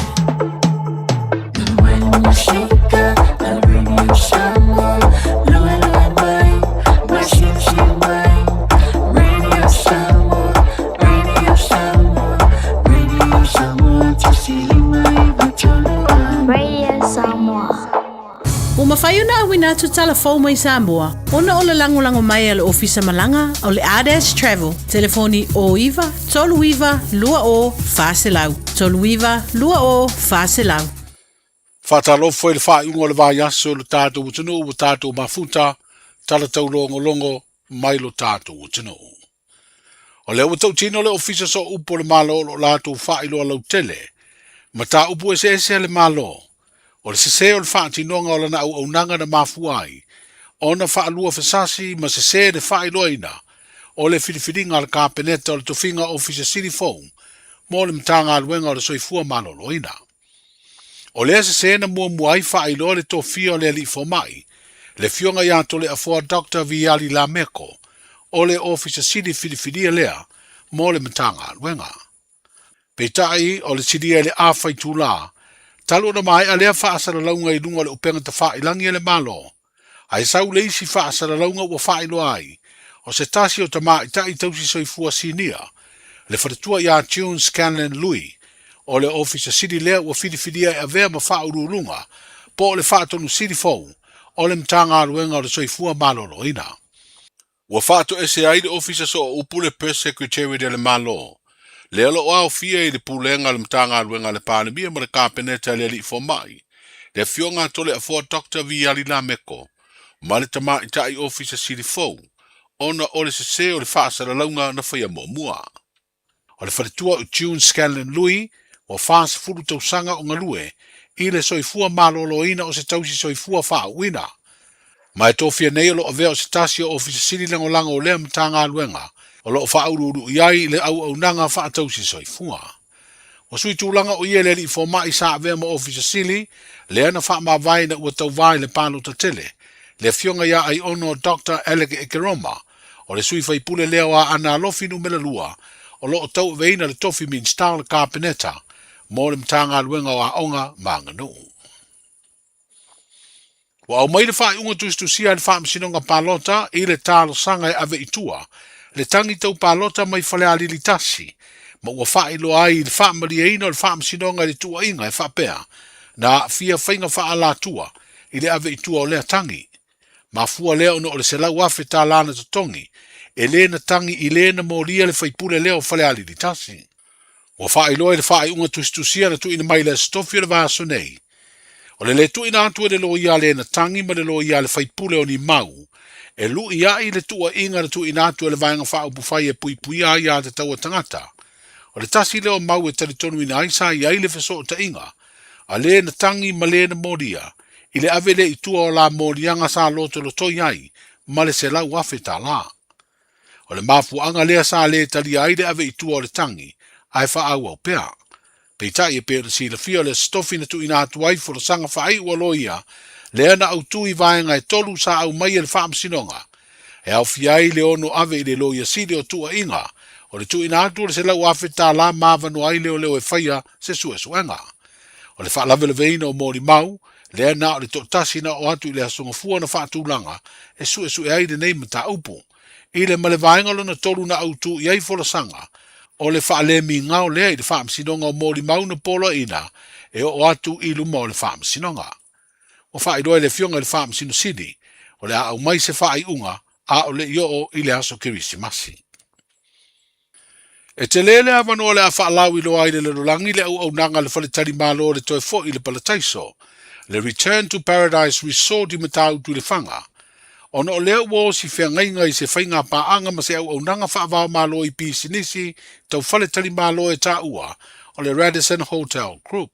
tuuina atu tala fou mai Samoa ona o le lagolago mai a le Ofisa Malaga o le Ardash Travel. Telefoni 09 39 20 400 39 20 400. Faatalofa i le faaiuga o le vaiaso i lo tatou atunuu ua tatou mafuta, tala taulogologo mai lo tatou atunuu. O lea ua tautino le Ofisa Sooupu o le Malo o lo o latou faailoa lautele mataupu eseese a le Malo, o le sesē o le faatinoga o lana auaunaga na mafua ai ona faalua fasasi ma sesē le faailoaina o le filifiliga a le Kapeneta o le tofiga Ofisa Sili fou mo le Matagaluega o le Soifua Maloloina. O lea sesē na muamua ai faailoa le tofia o le Alii Fomai, le Afioga ia Toleafoa Doctor Viali Lameko, o le Ofisa Sili filifilia lea mo le Matagaluega. Peitai, o le silia i le afa itulā, talu ona maea lea faasalalauga i luga o le upega tafailagi a le Malo, ae sau le isi faasalalauga ua faailoa ai, o se tasi o tamaitai tausi soifua sinia, le faletua ia June Scanlan Lui, o le Ofisa Sili lea ua filifilia e avea ma faauluuluga po o le Faatonu Sili fou o le Matagaluega o le Soifua Maloloina. Ua faatoese ai le Ofisa Sooupu le Press Secretariat a le Malo, lea o lo o aofia i le Pulega a le Matagaluega a le Palemia ma le Kapeneta a le Alii Fomai, le Afioga a Toleafoa Doctor Viali Lameko, ma le Tamaitai Ofisa Sili fou, ona o le sesē o le faasalalauga na faia muamua. O le faletua o June Scanlan Lui, ua 40 tausaga o galue i le soifua maloloina o se tausi soifua faauuina. Ma e tofia nei o lo o avea o se tasi o Ofisa Sili Lagolago o lea Matagaluega o lo o faauluulu i ai le auaunaga faatausi soifua. Ua sui tulaga o ia i le alii fomai sa avea ma Ofisa Sili lea na faamavae ina ua tauva i le palota tele, le afioga ia Aiono Doctor Alec Ekeroma, O le sui faipule lea o Aana Alofi numera 2 o lo o tauaveina le tofi Minisita o le Kapeneta mo le Matagaluega o Aoga ma Aganuu. Ua aumai le faaiuga tusitusia a le Faamasinoga Palota i le talosaga e ave i tua le tagi tau palota mai Falealili 1 ma ua faailoa ai i le faamalieina o le Faamasinoga i le tuuaiga e faapea na aafia faiga faaalatua i le ave i tua o lea tagi. Mafua lea ona o le $100,000 na totogi, e le na tagi i le na molia le faipule lea o Falealili 1. Ua faailoa i le faaiuga tusitusia na tuuina mai i le Aso Tofi o le vaiaso nei. O le le tuuina atu e le loia a le na tagi ma le loia a le faipule o ni mau, e lu'i a'i le tuuaiga na tuuina atu e le Vaega Faaupufai e puipuia ai aiatatau a tagata. O le tasi lea o mau e talitonuina ai sa i ai le fesootaiga a le na tagi ma le na molia i le ave lea i tua o la moliaga sa lotolotoi ai ma le $100,000. O le mafuaaga lea sa le talia ai le ave i tua o le tagi, ae faaauau pea. Peitai e pei ona silafia o le Aso Tofi na tuuina atu ai folasaga faaiu a loia lea na autu i vaega e tolu sa aumai e le Faamasinoga e aofia ai le ono ave i le Loia Sili o tuuaiga o le tuuina atu o le $100,000 ma avanoa ai leoleo e faia se suesuega. O le faalavelaveina o molimau, lea na o le toatasi na oo atu i le Aso Gafua na faatulaga e suesue ai lenei mataupu. I le ma le vaega lona tolu na autu i ai folasaga, o le faalemigao lea i le Faamasinoga o Molimau na poloaiina e oo atu i luma o le Faamasinoga. Ua faailoa e le Afioga i le Faamasino Sili, o le a aumai se faaiuga a o le i oo i le aso Kerisimasi. E tele le avanoa o le a faalauiloa ai le lalolagi le auaunaga a le faletalimalo o le toe foi i le palataiso, le Return to Paradise Resort i Matautu i Lefaga, ona o lea ua osi feagaiga i se faiga paaga ma se auaunaga faava-o-Malo i pisinisi tau faletalimalo e taua o le Radisson Hotel Group.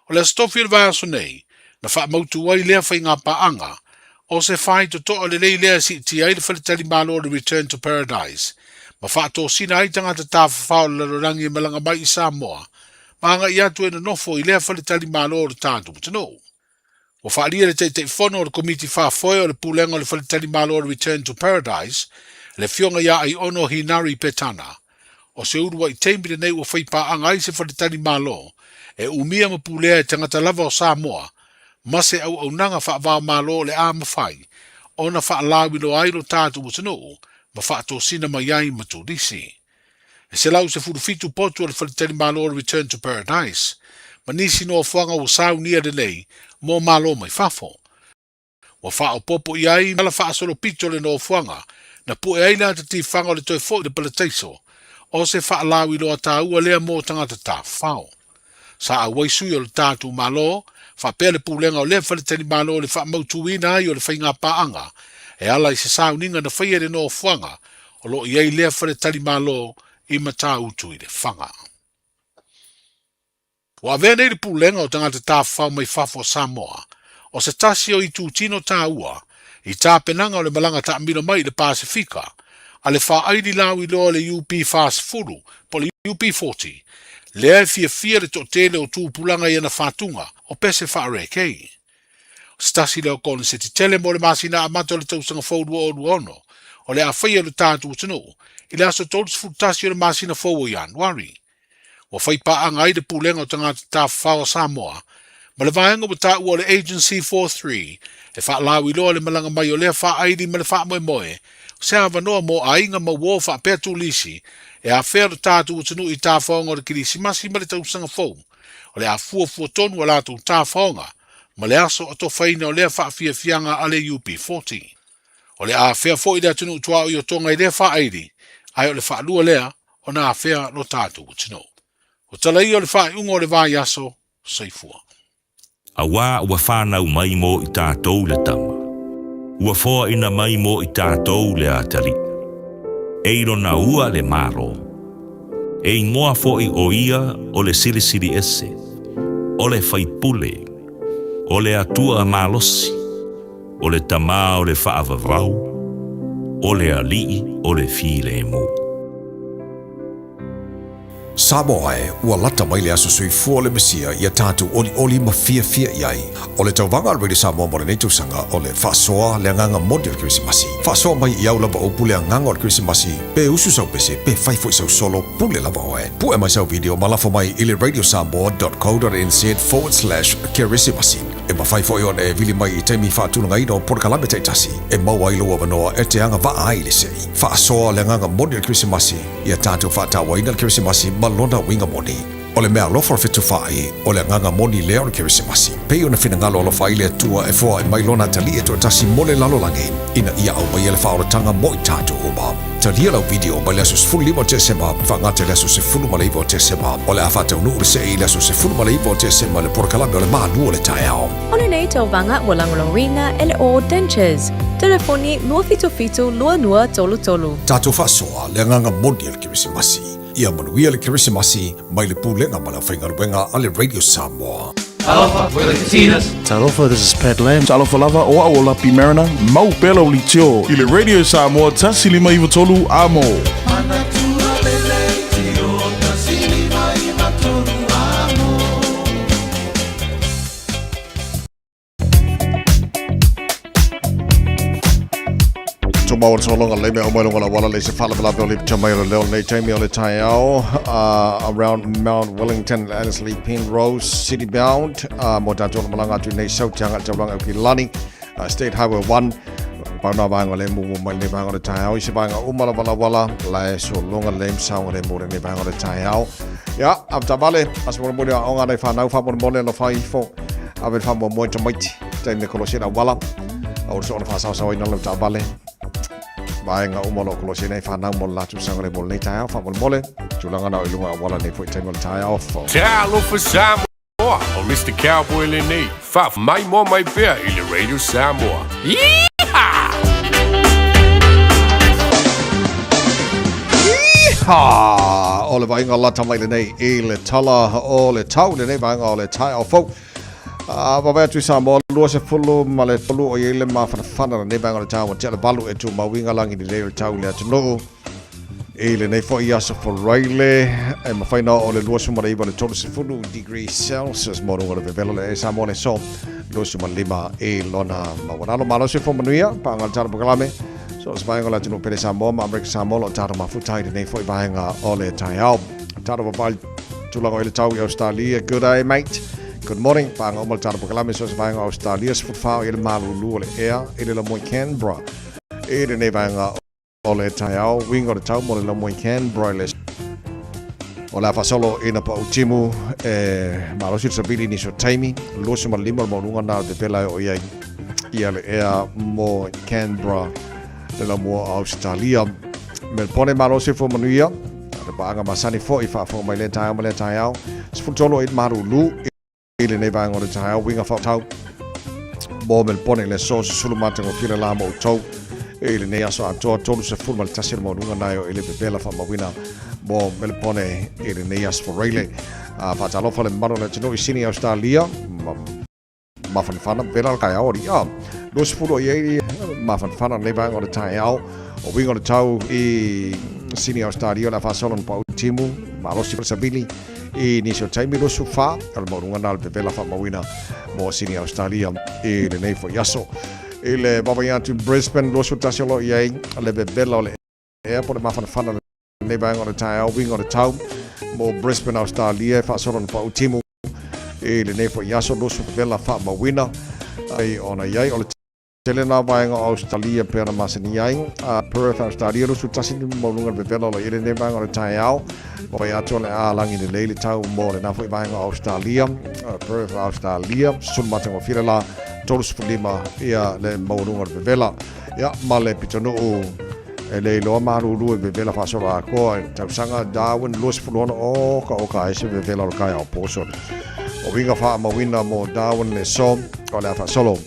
O le Aso Tofi o le vaiaso nei, na faamautu ai lea faiga paaga, o se faitotoa lelei lea e siitia ai le faletalimalo o le Return to Paradise, ma faatosina ai tagata tafafao o le lalolagi e malaga mai i Samoa ma agai atu e nonofo i lea faletalimalo o le tatou atunuu. Ua faaalia le Taitaifono o le Komiti Faafoe o le Pulega o le Faletalimalo o le Return to Paradise, le Afioga ia Aiono Hinari Petana. O se uluai taimi lenei ua fai paaga ai se faletalimalo e umia ma pulea e tagata lava o Samoa ma se auaunaga faava-o-Malo o le a mafai ona faalauiloa ai lo tatou atunuu ma faatosina mai ai ma turisi. E 117 potu o le faletalimalo o le Return to Paradise, ma nisi nofoaga ua saunia lelei mo malo mai fafo. Ua faaopoopo i ai ala faasolopito le nofoaga na pue ai le ata tifaga o le toe foi i le palataiso, o se faalauiloa taua lea mo tagata tafafao. Sa auai sui o le tatou Malo, faapea le pulega o lea faletalimalo i le faamautuina ai o le faigapaaga e ala i se sauniga na faia i le nofoaga o lo o i ai lea faletalimalo i Matautu i Lefaga. Ua avea nei le Pulega o Tagata Tafafao mai Fafo o Samoa o se tasi o itutino taua i tapenaga o le malaga taamilo mai i le Pasefika a le faaili lauiloa o le UP40 po o le UP40 lea e fiafia le toatele o tupulaga i ana fatuga o pese faa-reggae. O se tasi lea o koneseti tele mo le masina amata o le tausaga fou 2026 o le a faia e lo tatou atunuu i le aso 31 o le masina fou o Ianuari. Ua fai paaga ai le Pulega o Tagata Tafafao a Samoa ma le vaega ua taua o le Agency 43 e faalauiloa le malaga mai o lea faaili ma le faamoemoe o se avanoa mo aiga ma uo faapea turisi e afea lo tatou atunuu i tafaoga o le Kerisimasi ma le Tausaga Fou o le a fuafua tonu a latou tafaoga ma le aso atofaina o lea faafiafiaga a le UB40. O le a afea foi le atunuu tuaoi o Tonga i lea faaili, ae o le faalua lea ona afea lo tatou atunuu. O tala ia o le faaiuga o le vaiaso, soifua. Auā ua whānau mai mō i tātou le tama. Ua foaina mai mō i tātou le atalii. E i lona ua le Malo. E ingoa foʻi o ia o le Silisili Ese, o le Faipule, o le Atua malosi, o le Tamā o le Faavavau, o le Alii o le Filemu. Samoa e, ua lata mai le aso soifua o le Mesia ia tatou olioli ma fiafia i ai. O le tauvaga a le Radio Samoa mo lenei tausaga o le faasoa le agaga moni o le Kerisimasi. Faasoa mai i au lava upu le agaga o le Kerisimasi, pe usu sau pese, pe fai foi sau solo, pule lava oe. Pue mai sau video ma lafo mai i le radiosamoa.co.nz/kerisimasi. E mafai foi ona e vili mai i taimi faatulagaina o polokalame taitasi e maua ai lou avanoa e te agavaa ai i le sei. Faasoa le agaga moni o le Kerisimasi, ia tatou faatauaina le Kerisimasi ma lona uiga moni. O le mea alofa o le fetufaai, o le agaga moni lea o le Kerisimasi. Pei ona finagalo alofa ai le Atua e foai mai Lona Atalii e toatasi mo le lalolagi, ina ia aumaia le faaolataga mo i tatou uma. Talia lau video mai le aso 15 o Tesema faagata i le aso 19 o Tesema. O le a faataunuu le sei i le aso 19 o Tesema i le polokalame o le Malu o le Taeao. O lenei tauvaga ua lagolagoina e le All Dentures. Telefoni 277 2233. Tatou faasoa le agaga moni o le Kerisimasi. Ia manuia le Kerisimasi mai le Pulega ma le Aufaigaluega a le Radio Samoa. Talofa, we're the Katinas. Talofa, this is Pat Lam. Talofa lava, o au o Lapi Mariner, mau pea lau litio i le Radio Samoa 153 Amo. Tumau o le sologa le mea o mai lunga la wala le se whalavelave o le pita mai o le leo nei taimi o le taiao around Mount Wellington, Annesley, Penrose, City Bound mo tātou na malanga atu nei sau te anga tauranga o ki lani State Highway 1 pau nā vaenga le mumu mai nei vaenga o le taiao i se vaenga uma lava la wala la e sologa le msaunga le mo nei vaenga o le taiao ia avtavale aso mo mo o ngā nei whanau wha mo mo le lo whai ifo ave le faamoemoe tamaiti taimi e kolosi ai le auala aua le soona faasaosaoina lau taavale vaega uma o lo o kolosi ai nei fanau mo le latou saogalemu o lenei taeao faamolemole tulaga na o i luga auala nei foi taimi o le taeao fou. Talofa Samoa, o Mr. Cowboy lenei, faamaimoa mai pea i le Radio Samoa. Yeehaw! Yeehaw! O le vaaiga lata mai lenei i le tala o le tau lenei vaega o le taeao fou. A vaavaai atu i Samoa, 23 ma le 3 o i ai le mafanafana lenei vaega o le tau, ua tea le 8 e tumau i ngā lagi lelei o le tau i le atunuu. I lenei foi aso Faraile, e mafai na oo le 29 le 30 degree Celsius mo luga o le vevela le e Samoa le so 25 i lona maualalo. Malosi fo manuia, paanga le tala polokalame. So o se vaega o le atunuu pele Samoa ma Amerika Samoa lo o tatou mafuta i lenei foi vaega o le taeao. Tatou vavai tulaga o i le tau i Australia. Good day, mate. Good morning. Paanga uma le tala polokalame so se vaega o Australia. 14 o i le malulu o le ea i le lamoe Canberra. I lenei vaega o le taeao, uiga o le tau mo le lamoe Canberra i le O le a faasolo ina pau timu e malosi le savili nisi o taimi, 25 le maualuga na o le pepela e oo i ai. Ia le ea mo Canberra le lamua o Ausetalia. Melbone malo soifua manuia. Le paaga masani foi faafofoga mai lea taeao ma lea taeao. 13 o i malulu i lenei vaega o le taeao uiga faatatau mo Melbone i le aso susulu matagofie le la mo outou i lenei aso atoa 31 le maualuga nae o i le vevela faamauina mo Melbone i lenei aso Foreile. Faatalofa le mamalu o le atunuu i Sini Australia ma mafanafana vela le taeao alii a 20 o i ai mafanafana lenei vaega o le taeao o uiga o le tau i Sini Australia o le a faasolo na pau timu malosi le savili i nisi o taimi 24 o le maualuga na o le vevela faamauina mo Sini Australia i lenei foi aso. I le vaavaai atu Brisbane 21 o lo o i ai le vevela o le ea po o le mafanafana lenei vaega o le taeao uiga o le tau mo Brisbane Australia e faasolo na pau timu i lenei foi aso 20 vevela faamauina ai ona i ai o le tele nā vaega o Australia pei ona masani ai. Perth Australia 21 le maualuga o le vevela o lo o i ai lenei vaega o le taeao. Vaai atu o le a lagi lelei le tau mo lena foi vaega o Australia. Perth Australia 18 le la 35 ia le maualuga o le vevela. Ia ma le pitonuu e le iloa malulu e vevela faasolo atoa i le tausaga Darwin 26 oka oka ai se vevela o le taeao poso. O uiga faamauina mo Darwin le so o le a faasolo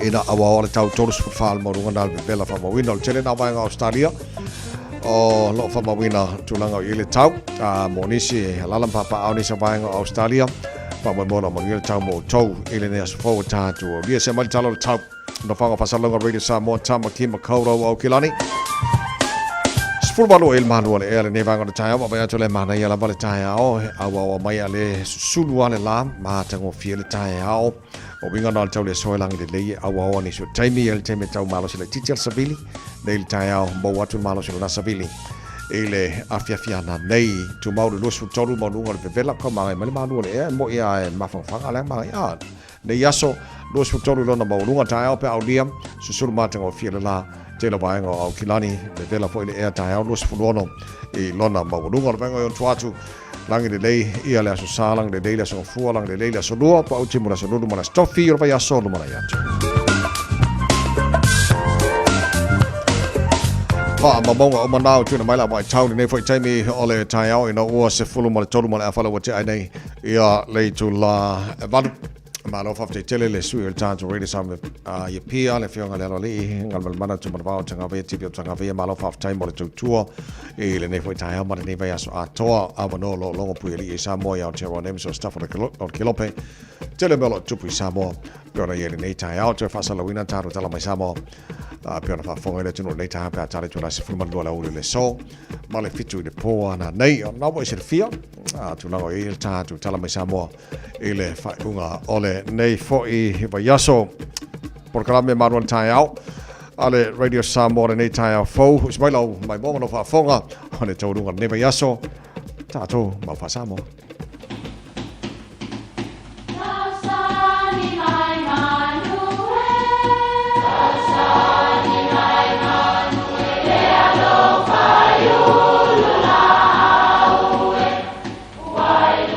ina auao le tau 34 le maualuga na le vevela faamauina o le tele na vaega Australia o loo faamauina tulaga o i le tau a mo nisi e halala ma papaao nisi o vaega o Australia faamoemoe o manuia le tau mo outou i lenei aso fou o tatou aulia se mai le tala o le tau Nofoaga Faasalauga Radio Samoa Tāmaki Makaurau Aukilani. 18 i le malu o le ea lenei vaega o le taeao, vaavaai atu le manaia lava le taeao, auaua mai a le susulu a le la, matagofie le taeao. O uiga na o le tau le aso e lagi lelei e auaoa nisi o taimi, e le taimi e tau malosi laitiiti a le savili, nei le taeao, maua atu le malosi o lena savili i le afiafi ana nei. Tumau le 23 maualuga o le vevela, kau magai mai le malu o le ea, e moi a e mafangafaga le magai a. Nei aso, 23 lona maualuga taeao pe aulia, susulu matagofie le la, tele vaega o Aukilani, vevela foi le ea taeao 26 i lona maualuga. O le vaega o tua atu, lagi lelei ia le aso sa, lagi lelei le aso gafua, lagi lelei le aso lua, pa uti mo le aso lulu ma le aso tofi, o le vaiaso lumanai atu. Faamaumauga uma na o tuuina mai la vaitau lenei foi taimi o le taeao ina ua 13 ma le afa ua tea ai nei ia le itula e 8. Malo faafetai tele le sui o le tatou Radio Samoa ia Pia, le afioga le Aloalii, Galumalemana Tumanavao Tagavea, TV o Tagavea, malo faafetai mo le tautua i lenei foi taeao ma lenei vaiaso atoa. Avanoa o lo o logo pui alii i Samoa i Aotearoa nei ma so staff o le Kelope. Tele mea o lo o tupu i Samoa pe ona i ai lenei taeao. Toe faasalauina tatou tala mai Samoa pe ona faafofoga i le atunuu lenei taeao pe a tala i le 12 le aoauli o le aso ma le 7 i le po ana nei. O lena ua e silafia tulaga o i ai le tatou tala mai Samoa i le faaiuga o lenei foi vaiaso. Polokalame Malu o le Taeao a le Radio Samoa lenei taeao fou. Usi mai lau maimoa ma lau faafofoga o le taualuga o lenei vaiaso. Tatou mau faa-Samoa.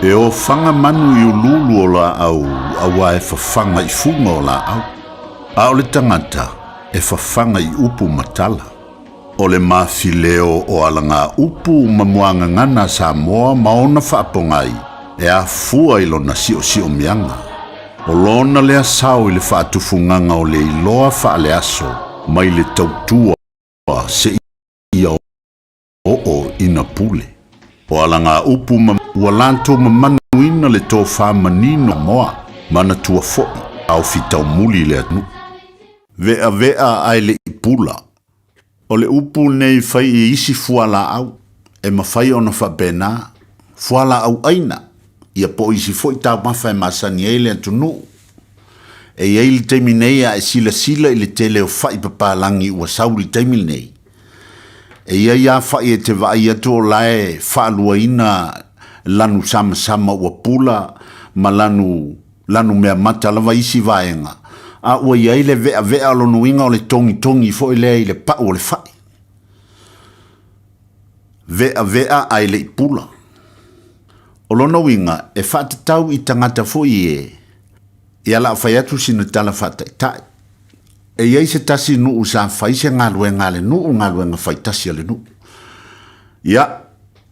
E ofaga manu i uluulu o laau auā e fafaga i fuga o laau, a o le tagata e fafaga i upu ma tala. O le mafileo o alagaupu ma muagagana a Samoa ma ona faapogai e afua i lona siosiomiaga. O lona lea sao i le faatufugaga o le iloa faaleaso mai le tautua seia oo ina pule. O alagaupu ma ua latou mamanuina le tofa manino Samoa, manatua foi ao fitaumuli le atunuu. Ve'ave'a ae le i pula. O le upu nei fai i isi fualaau, e mafai ona faapena, fualaau aina, ia po o isi foi taumafa e masani ai le atunuu. E i ai le taimi nei a e silasila i le tele o fa'i papalagi ua sau i le taimi lenei, E i ai lava fa'i e te vaai atu o la e faaluaina lanu samasama ua pula ma lanu lanu meamata lava isi vaega, a ua i ai le ve'ave'a o lona uiga o le togitogi foi lea i le pa'u o le fa'i. Ve'ave'a ae le i pula. O lona uiga e faatatau i tagata foi e, ia la a fai atu sina tala faataitai. E i ai se tasi nuu sa fai se galuega a le nuu, galuega faitasi a le nuu. Ia,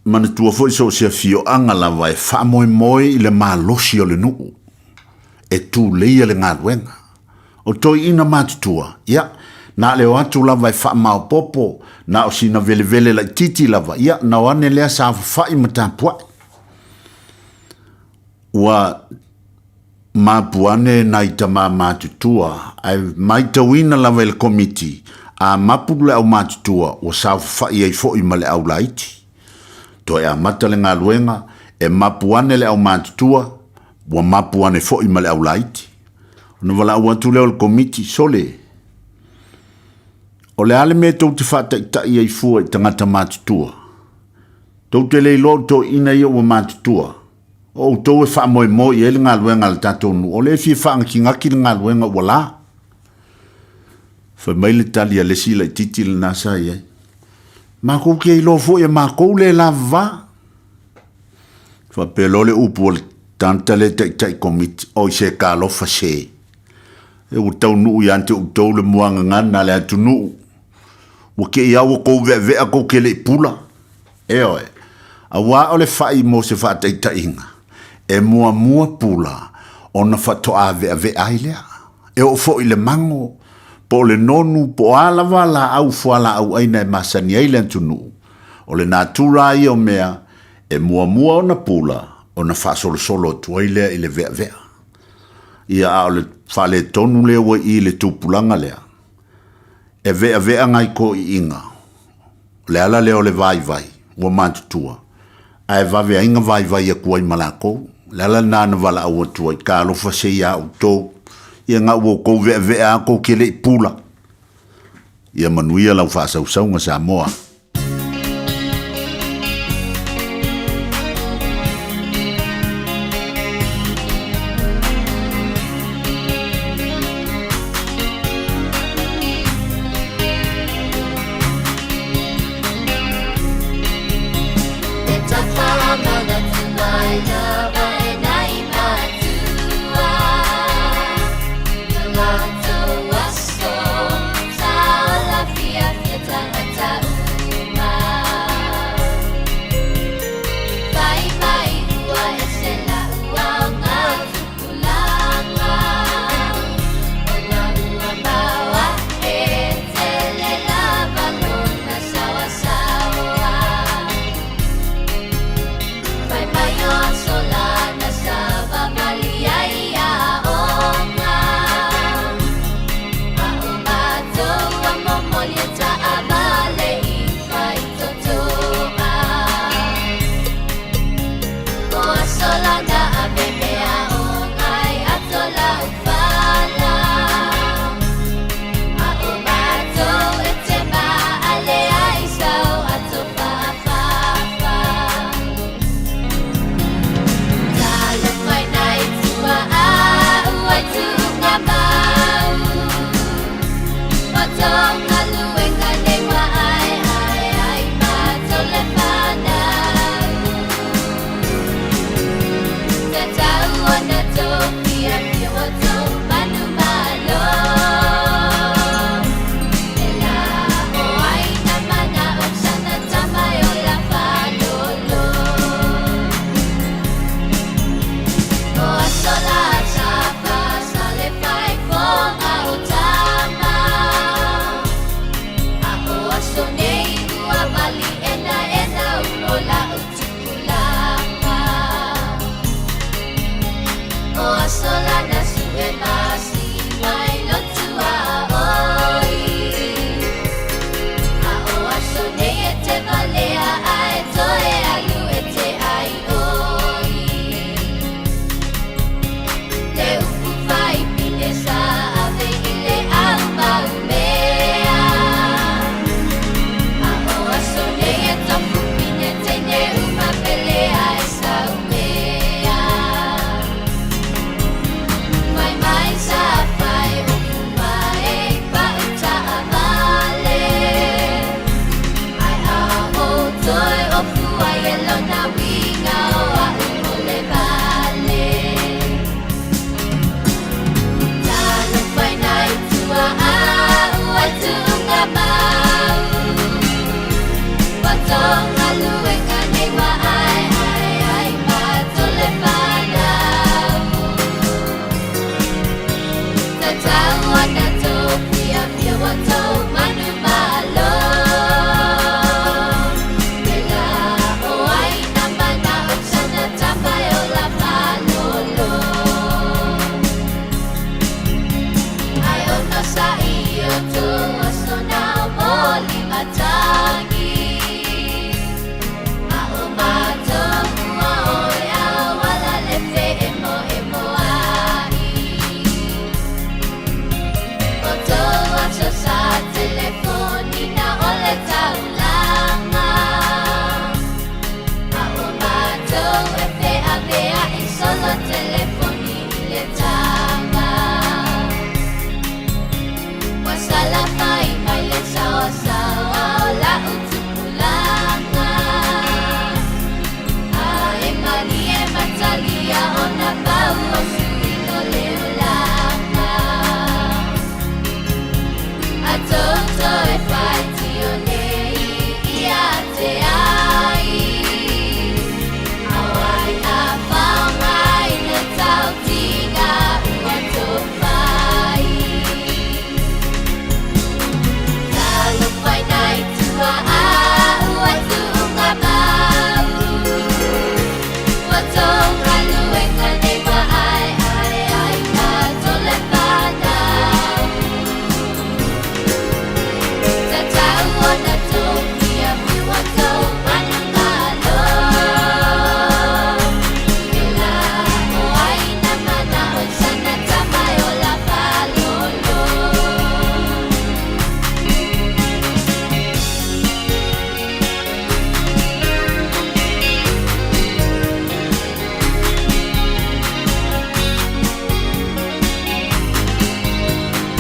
manatua foi so o se afioaga lava e faamoemoe i le malosi o le nuu e tuleia le galuega. O toeaiina matutua, ia, na le o atu lava e faamaopoopo, na o sina velevele laitiiti lava, ia, na o ane lea saofafai ma tapuai. Ua mapu ane nai tama matutua, ae matauina lava e le Komiti, a mapu le aumatutua, ua saofafai ai foi ma le aulaiti. Toe amata le galuega, e mapu ane le aumatutua, ua mapu ane foi ma le aulaiti. Ona valaau atu lea o le Komiti, Sole, o le a le mea tou te faataitai ai fua i tagata matutua? Tou te le iloa o toeaiina ia ua matutua, o outou e faamoemoe i ai le galuega a le tatou nuu, o lea e fia faagatigati le galuega ua la. Fai mai le tali a le isi laitiiti lena sa i ai, Makou te iloa foi e makou le lavava. Faapea loa le upu a le tagata lea taitai komiti, Oi se talofa se, e ua taunuu ia te outou le muagagana a le atunuu, ua te i a ua tou veavea tou te le i pula. Ioe, aua o le fai mo se faataitaiga, e muamua pula ona faatoa veavea ai lea. E oo foi i le mago, po o le nonu, po o a lava laau fualaauaina e masani ai le atunuu, o le natura ia o mea e muamua ona pula ona faasolosolo atu ai lea i le veavea. Ia, a o le faaletonu lea ua i i le tupulaga lea, e veavea nai toeaiina, O le ala lea o le vaivai, ua matutua, ae vave ai na vaivai atu ai ma lakou. O le ala lena na valaau atu ai, Talofa se iā outou, ia na ua outou veavea a tou te le i pula. Ia manuia lau faasausauga Samoa.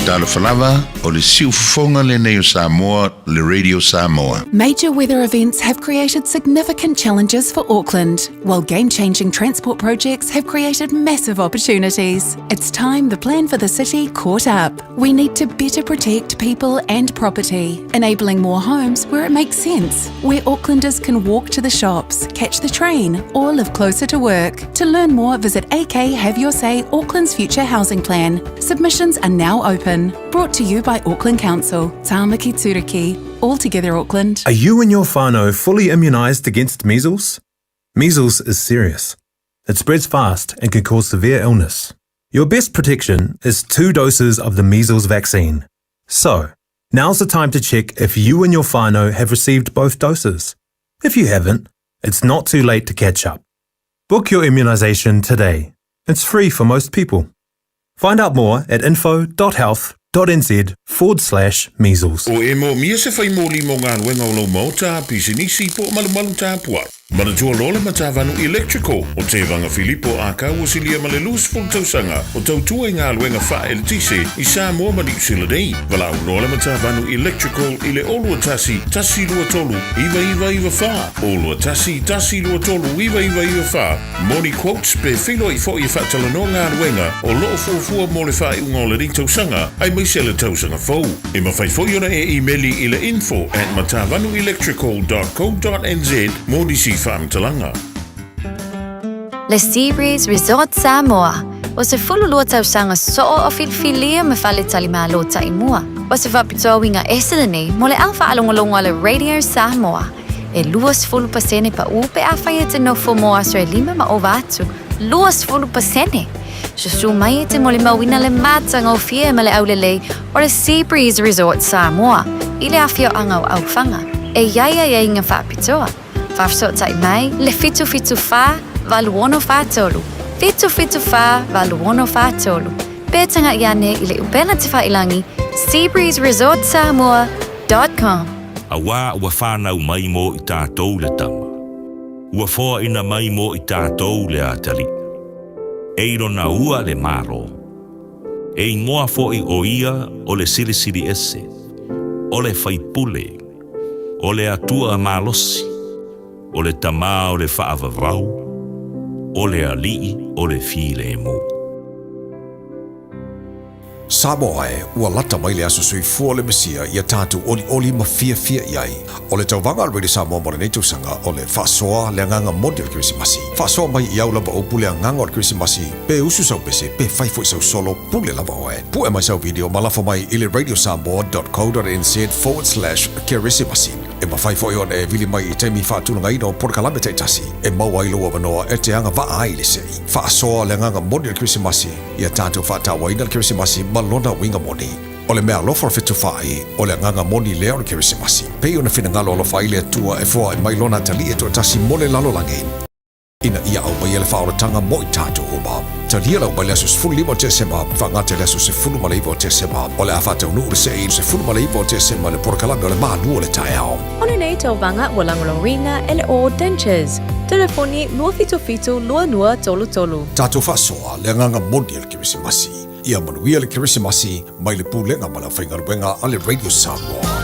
Talofa lava, o le siufofoga lenei o Samoa, le Radio Samoa. Major weather events have created significant challenges for Auckland, while game changing transport projects have created massive opportunities. It's time the plan for the city caught up. We need to better protect people and property, enabling more homes where it makes sense, where Aucklanders can walk to the shops, catch the train, or live closer to work. To learn more, visit AK Have Your Say Auckland's Future Housing Plan. Submissions are now open. Brought to you by Auckland Council, Tāmaki Turuki. All together, Auckland. Are you and your whānau fully immunised against measles? Measles is serious. It spreads fast and can cause severe illness. Your best protection is two doses of the measles vaccine. So, now's the time to check if you and your whānau have received both doses. If you haven't, it's not too late to catch up. Book your immunisation today. It's free for most people. Find out more at info.health.nz forward slash measles. O e moomia se fai moli mo galuega o lou maota, pisinisi po o malumalu tapuai. Manatua loa le Matavanu Electrical o Tevaga Filipo Akau o silia ma le 20 tausaga o tautua i galuega faaeletise i Samoa ma Niu Sila nei. Valaau loa le Matavanu Electrical i le 021 123 9994, 021 123 9994 mo ni quotes pe feiloai foi e faatalanoa galuega o loo fuafua mo le faaiuga o lenei tausaga aemaise le tausaga fou. E mafai foi ona e imeli i le info at matavanuelectrical.co.nz mo nisi faamatalaga. Le Seabreeze Resort Samoa, o se 12 tausaga soo o filifilia ma faletalimalo taimua. O se faapitoa uiga ese lenei mo le au faalogologo a le Radio Samoa. E 20% paʻu pe afai e te nofo mo aso e lima ma ova atu. 20%! Susu mai e te molimauina le matagofie ma le aulelei o le Seabreeze Resort Samoa i le afioaga o Aufaga. E i ai aiaiga faapitoa. Faafesootai mai le 774 8643, 774 8643, pe taga'i ane i le upega tafailagi seabreezeresortsamoa.com. Auā ua fanau mai mo i tātou le tama. Ua foaina mai mo i tātou le atalii. E i lona ua le Malo. E igoa foi o ia o le Silisili Ese, o le Faipule, o le Atua malosi, o le Tamā o le Faavavau, o le Alii o le Filemu. Samoa e, ua lata mai le aso soifua o le Mesia ia tatou olioli ma fiafia i ai. O le tauvaga a le Radio Samoa mo lenei tausaga o le faasoa le agaga moni o le Kerisimasi. Faasoa mai i au lava upu le agaga o le Kerisimasi, pe usu sau pese, pe fai foi sau solo, pule lava oe. Pue mai sau video ma lafo mai i le radiosamoa.co.nz/kerisimasi. E mafai foi ona e vili mai i taimi faatulagaina o polokalame taitasi e maua ai lou avanoa e te agavaa ai i le sei. Faasoa le agaga moni o le Kerisimasi, ia tatou faatauaina le Kerisimasi ma lona uiga moni. O le meaalofa o le fetufaai, o le agaga moni lea o le Kerisimasi. Pei ona finagalo alofa ai le Atua e foai mai lona atalii e toatasi mo le lalolagi, ina ia aumaia le faaolataga mo i tatou uma. Talia lau mai le aso 15 o Tesema, faagata i le aso 19 o Tesema. O le a faataunuu le sei i le 19 o Tesema i le polokalame o le Malu o le Taeao. O lenei tauvaga ua lagolagoina e le All Dentures. Telefoni 277 2233. Tatou faasoa le agaga moni o le Kerisimasi. Ia manuia le Kerisimasi mai le Pulega ma le Aufaigaluega a le Radio Samoa.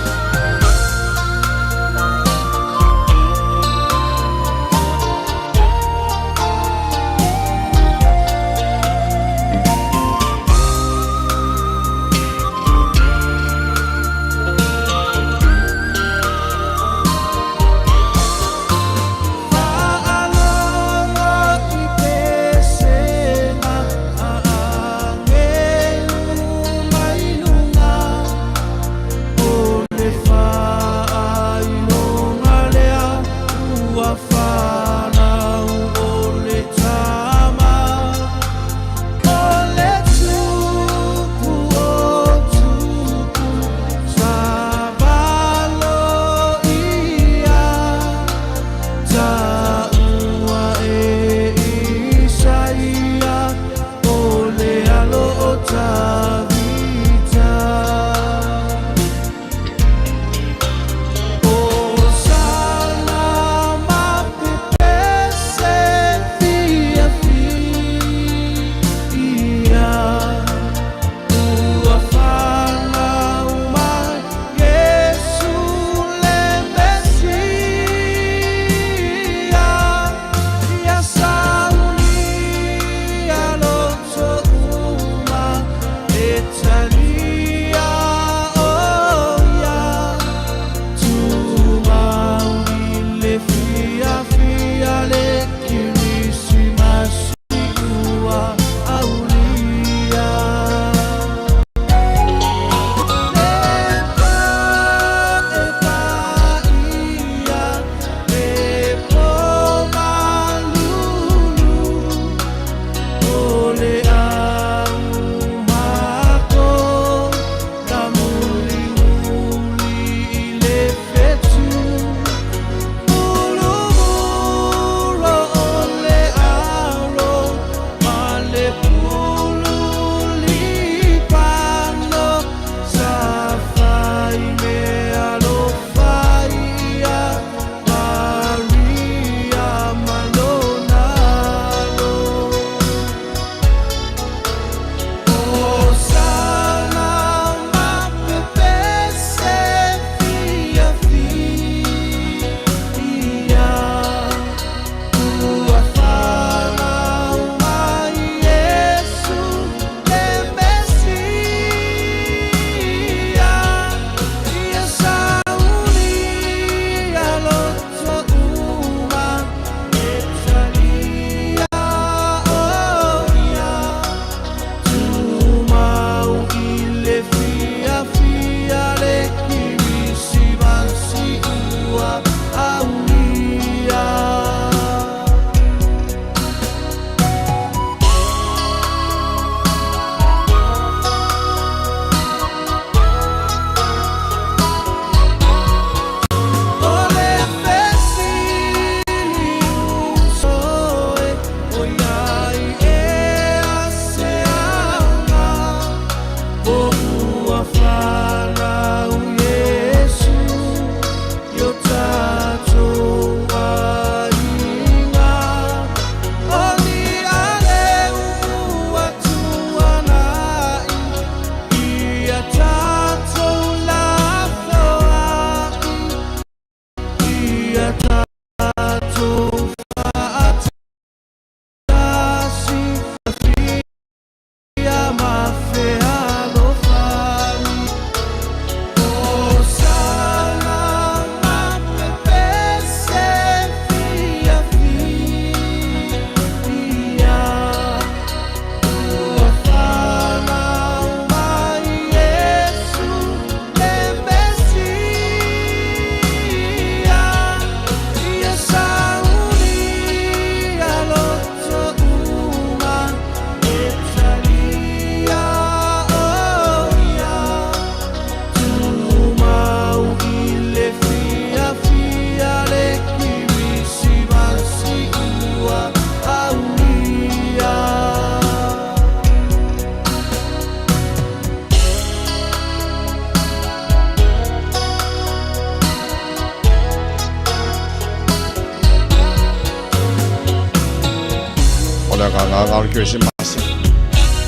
le agaga o le Kerisimasi.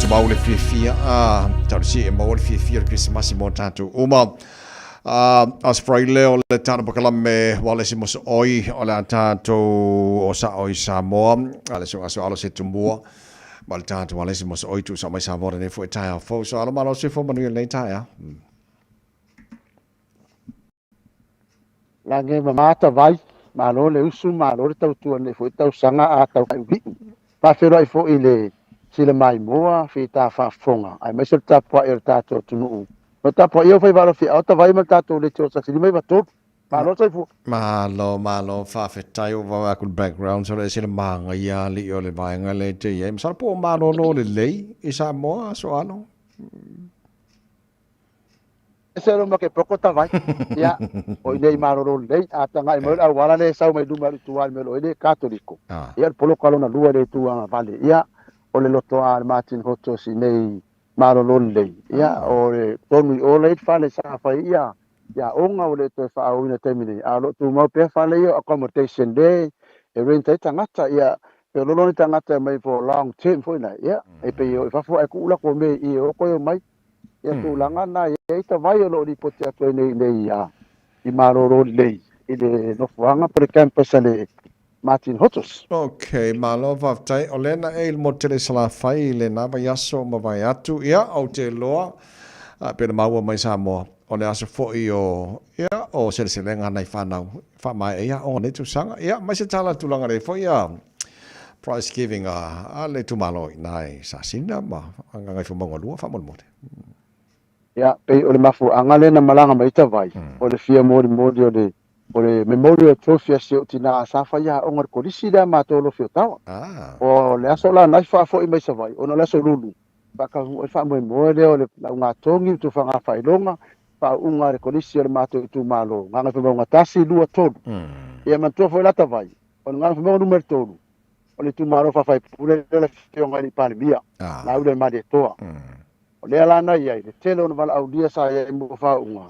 Tumau le fiafia, a talosia e maua le fiafia o le Kerisimasi mo tatou uma. As Fraile o le tana pakalame wa le si moso oi o le a tatou o sa oi Samoa a le so aso alo se tumua ma le tatou ale si moso oi tu sa mai Samoa nei foi taeao fou so alo malo se fo manuia lenei taeao. Lagi e mama tavai, malo le usu, malo le tautua nei foi tausaga a tau uliu. Faafeiloai foi i le sila maimoa fita faafofoga aemaise o le tapuai o le tatou atunuu. O le tapuai o faiva alofiau tavai ma le tatou leitio o 153. Malo soifua. Malo, malo, faafetai ua vaai atu i le background solo ese le manaia alii o le vaega lea e te i ai. Masalo po o malolo lelei i Samoa aso alo. Ese lo ma ke poko tavai. Ia, o i nei malolo lelei, a tagai mai le auala le sau mai luma i tua i le mea o lo o i ai le Katoliko. Ia, o le poloka lona lua lea i tua vale. Ia, o le lotoa a le Martin Hotos i nei malolo lelei. Ia, o le tonu i o la i le fale sa fai ia ia aoga ua le toe faaauauina i le taimi nei, a o lo o tumau pea fale ia o accommodation le e rent ai tagata. Ia, pe o lolo ni tagata e omai for long term foi lea, ia, e pei e o i fafo ae tuu latou mea i i e o toe omai. Ia tulaga na e i ai tavai o lo o lipoti atu ai nei nei i malolo lelei i le nofoaga po o le campus a le Martin Hotos. Ok, malo faafetai. O lea na e i le motu tele i Salafai i lena vaiaso ma vae atu. Ia, ou te iloa, pei ona maua mai Samoa, o le aso foi o, ia, o seleselega a nai fanau e faamaea ai aoga o lenei tausaga. Ia, mai se tala i le tulaga lea foi a prize giving a le itumalo i ina i Sasina ma Gagaifomauga 2 faamolemole. Ia, pei o le mafuaaga lea na malaga mai ai Tavai, o le fia molimoli o le o le Memorial Trophy a si ou tina sa fai aoga i le kolisi lea matou o lo Fiotawa. O le aso la na faafoi mai Savaii ona o le aso Lulu, faataunuu ai le faamoemoe lea o le laugatogi ma tufaga faailoga, faauuga a le kolisi o le matou itumalo, Gagaifomauga 1, 2, 3. Ia manatua foi la Tavai, o le Gagaifomauga numera 3, o le itumalo faafaipule lea o le Afioga i le Palemia, Laaulialemalietoa. O lea la na i ai le tele o na valaaulia sa i ai mo faauuga.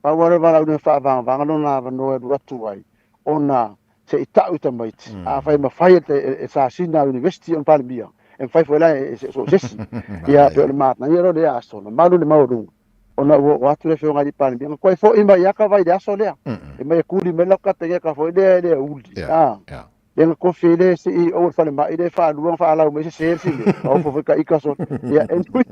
Pau lava le valaaulia na faavagavaga lona avanoa e alu atu ai ona se i ta'u i tamaiti. Afai e mafai e sasina a University ona Palemia, e mafai foi la e so o se isi. Ia pei o le manaia lea o lea aso, na malu le maualuga ona ua oo atu le Afioga i le Palemia na toe fo'i mai ia Kavai i le aso lea. E mai e kuli mai lau Kapeneta foi lea e le auli. Lea na tofi ai le CEO o le falemai lea e faalua ona faalau mai sese le sile. A ofo foi ka ika so. Ia anyway.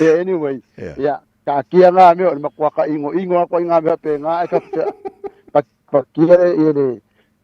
Ia anyway. Ia taatia ngā mea o le matua ka ingoingo atu ai ngā mea pēnā ai ka pakia le ia le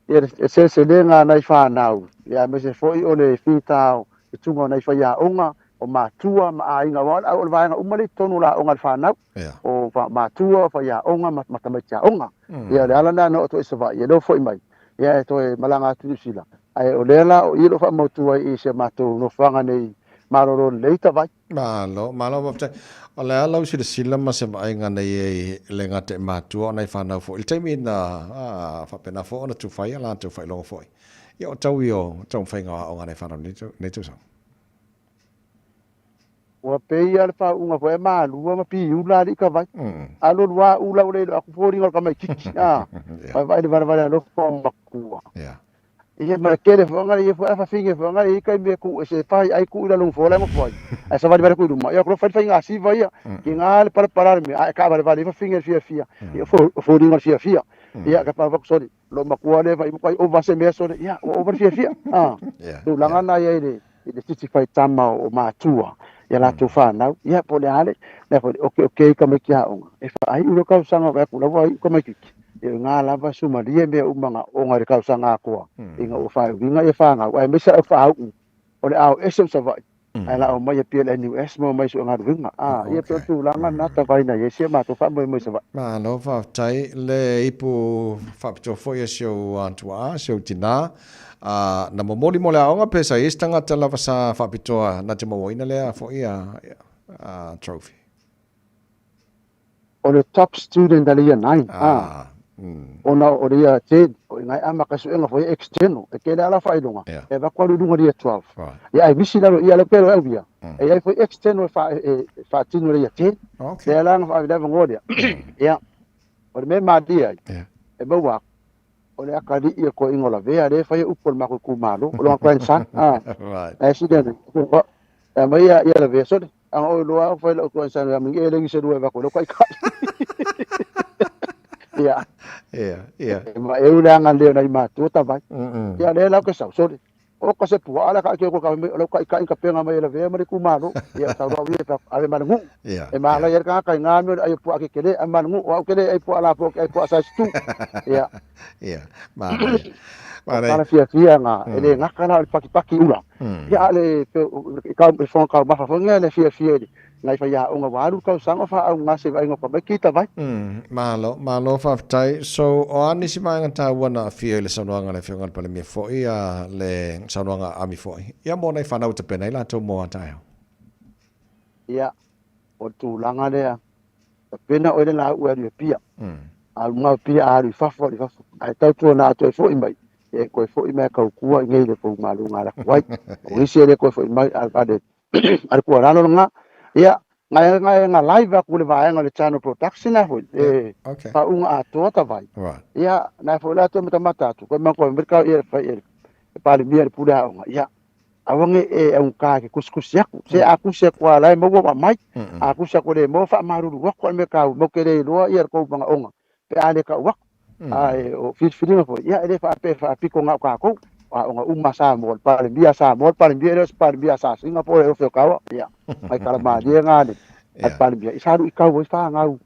ia le seleselega a nai whānau. Ia aemaise foi o le whitao i tunga o nai whaiaonga o matua ma aiga aua o le vaega uma lea i totonu o le aoga a le whānau. O matua, o faiaoga ma tamaiti aoga. Ia, o le ala lena na oo atu ai i Savaii, e le o foi mai, ia e toe malaga atu i Niu Sila. Ae o lea la o i lo faamautu ai i si a matou nofoaga nei malolo lelei tavai. Malo, malo faafetai. O le a lau silasila ma se vaaiga nei e le gata i matua o nai fanau foi i le taimi na faapena foi ona tufai a latou faailoga foi. Ia o tau ia o taumafaiga o aoga a nai fanau i lenei tausaga. Ua pei lava le faauuga foi e malua ma piula alii ka vai. Alu alu a ula ua le iloa atu foliga o le tamaititi a. Vaevae le valevale alofa o matua. Ia ma le tele foi ona ia foi a fafine foi ona ia taimi e tuu ese e fai ai tuu i lalo nofoa la e nofo ai. Ae savalivali atu i luma ia fai le faiga siva ia. Tiga le palapala le mea ae taavalevale ai fafine i le fiafia. Ia o foliga o le fiafia. Ia ka fai atu sole lou matua lea vai matua ova se mea sole ia ua ova le fiafia. Tulaga na ia i le i le titi faitama o matua ia latou fanau, ia po o le a le mea foi le okeoke i tamaiti aoga, e faaiu le tausaga vae atu la ua iu tamaititi, ia o ina lava sumalie mea uma na oga i le tausaga atoa ina ua faaiuina ia fanau, aemaise au faauu o le ao ese o Savaii, ae la omai e PLNUS ma omai sue galuega. A, ia pei o le tulaga lena tavai na i ai si a matou faamoemoe i Savaii. Malo faafetai le ipu faapitoa foi a si ou tuaa, si ou tina. A, na momoli mo le aoga pe sa i ai se tagata lava sa faapitoa na te mauaina lea foi a, trophy? O le top student a le year 9, a, ona o le year 10, o i ina e amata ai suega foi external, e tele lava la faailoga, e avatu alu i luga i le year 12. Ia ae misi lalo i ia lea ou te iloa e au ia, e i ai foi external e faatino i le year 10, lea la na faavilava ngoa lea. Ia, o le mea e malie ai, e maua atu. O le akalii e koe ingo lavea le fai upu o le mako itumalo o lona grandson a. Right. Ae sili ana e aumai ia ia lavea sole aga oi loa au fai lau grandson e mingi e lengi se lua e vaku lau kaikai. Ia. Ia, ia. E ma eu le aga leo nai matua tavai. Ia le lau ke sau sole. O ka se pua'a la ka ake ko ka mai o lau kaikai ka penga mai e lavea ma le itumalo. Ia sau loa ia fa ave ma le nu'u. Ia. E malai ai le tagata i ngā mea o le ai o pua'a kekele ave ma le nu'u o au ke le ai pua'a lapoa ke ai pua'a size 2. Ia. Ia. Manaia. O tala fiafia nga e le gata la o le pakipaki ula. Ia a le pe i fofoga taumafa foi nga le fiafia i le nai faiaoga ua alu le tausaga o faaaugase i vaaiga o tamaiti i tavai. Malo, malo faafetai. So, o a nisi vaega taua na aafia i le saunoaga a le Afioga i le Palemia foi, a le saunoaga a Ami foi, ia mo nai fanau e tapena ai latou mo a taeao? Ia, o le tulaga lea, tapena oe le lauu e alu i Apia. Alu nga Apia a alu i fafo, alu i fafo. Ae tautuana a toe foi mai, ia e toe foi mai e tautua i nei le tou galuega a latou ai. O isi e le toe foi mai, a le a le tuualalo lena. Ia, ngai ngai nga live aku le vaega o le channel production a foi, e Okay. faauga atoa ta vai. Right. Ia, na foi la toe matamata atu, koe manko me ka ia fai e e palemia le pule aoga. Ia, aua ne e augata ke kusikusi aku. Se a kusi aku a la e maua wa mai, a kusi aku le maua faamalulu aku a le mea kau mau ke le iloa ia le kou manaoga pe a le kau aku. Ae o filifiliga foi, ia e le faapea e faapito na o tatou, aoga uma a Samoa, le Palemia a Samoa, le Palemia e le o se Palemia a Sasina po o le Ofe o Kaua, ia, mai kalamalie na le a le Palemia, i sa luitau ai fanau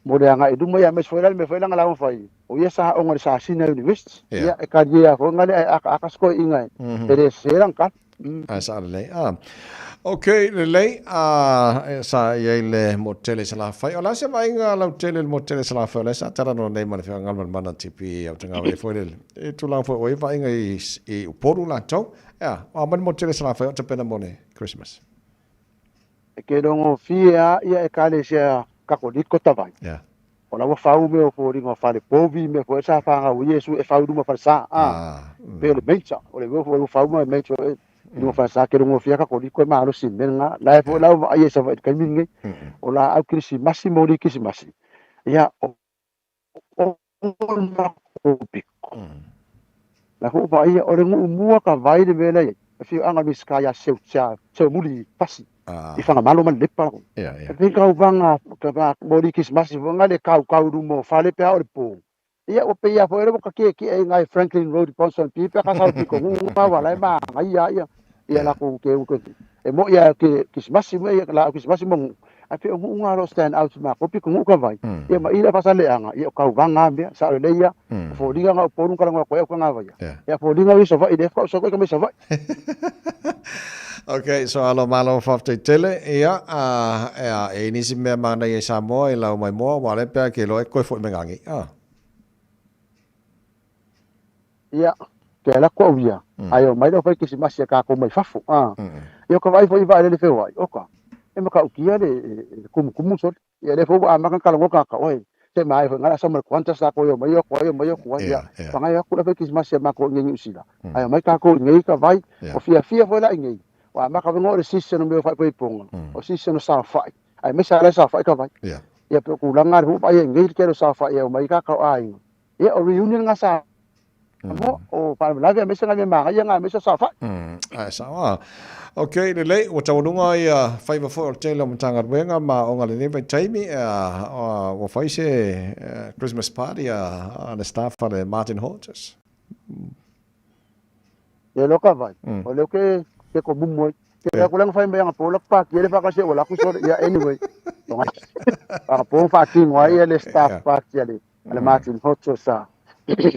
mo le agai i luma, ia aemaise foi la le mea foi lea na lauga fai, o ia sa aoga i le Sasina University, ia e talie lava foi na le ae akaaka se toeaiina e le sese lana tala. Ae sa lelei. Ah. Ok, lelei. Ah, sa i ai le motele i Salafai. O le a se vaaiga lautele i le motele i Salafai? O lea sa talanoa nei ma le Afioga Galman Mana TP au tanga e foi le e tulaga foi o ai vaaiga i i Upolu latou. Ea, o a mai le motele i Salafai o tapena mo le Christmas. E ke rongofie a ia Ekalesia Katoliko tawai. Yeah. O la ua fau mea o foliga o fale povi mea foi sa fangau ai Iesu e fau i luma falesa a. Pei o le major, o le mea foi ua fau ma major e i luma falesa ke rongofie Katoliko e malosi i le mea lena. La e foi la ua vaai ai i Savaii i le taimi lenei. O laau kerisimasi ma uli kerisimasi, ia o o le matou pito. La foi ua vaaia o le nuu mua ka vai le mea lea i ai, afioaga o le Minisita ia Seu Chia Seu Muli Pasi i Fagamalo ma Lepa. E pei tauvaga ka moli Kerisimasi foi na le kaukau i luma o fale pe a o le po. Ia ua pei lava foi o lea ua takeke'e i ina i Franklin Road i Ponsonby pe a ka sau pito nuu na ua la e manaia lava ia latou teu e mo'i lava ke Kerisimasi ma ia laau Kerisimasi ma nuu ae pei o nuu na o lo o stand out ma matou pito nuu ka vai ia ma i le faasaleaga ia o tauvaga lava mea sao lelei lava o foliga na o Upolu na talanoa atu ai au tagata ia foliga o i Savaii lea faatoa ou sau ai ka mai Savaii. Ok, so alo malo faafetai tele. Ia, a, ea, e i nisi mea manaia i Samoa i lau maimoa, ua le pea ke loa e koe foi mai ngā ngi. Ah. Ia, ke ala atu au ia, ae omai lea o fai Kerisimasi a kākou mai fafo, a. Ia o ka vaai foi i vaalele feoai, oka, e matautia le kumukumu sole. Ia lea foi ua amata ona talanoa tagata, oi, se maea foi ngala sama le Qantas tatou e omai atu ai, omai atu ai, ia, pangai atu la fai Kerisimasi a matou i inei Niu Sila, ae omai tatou i inei ka vai, o fiafia foi la i inei, ua amata foi ona o le season o mea o faaipoipoga, o season o saofai, aemaise lava la e saofai ka vai. Ia pei o tulaga na lea foi ua vaaia i inei le tele o saofai e omai tatou aiga, Ia, o reunion nga sa mo, o faalavelave aemaise nai mea manaia nga aemaise o saofai. Ae sao a. Ok, lelei, ua taualuga ia faiva foi o le tele o Matagaluega ma aoga lenei vaitaimi, ua fai se Christmas party a le staff a le Martin Hodges. Ia leo ka vai, o leo ke ke ko mumu ai. Ke lea kule fai mai anga po la party ele whakase o la ku ia anyway. Anga po whakatino ai ia le staff party a le a le Martin Hodges sa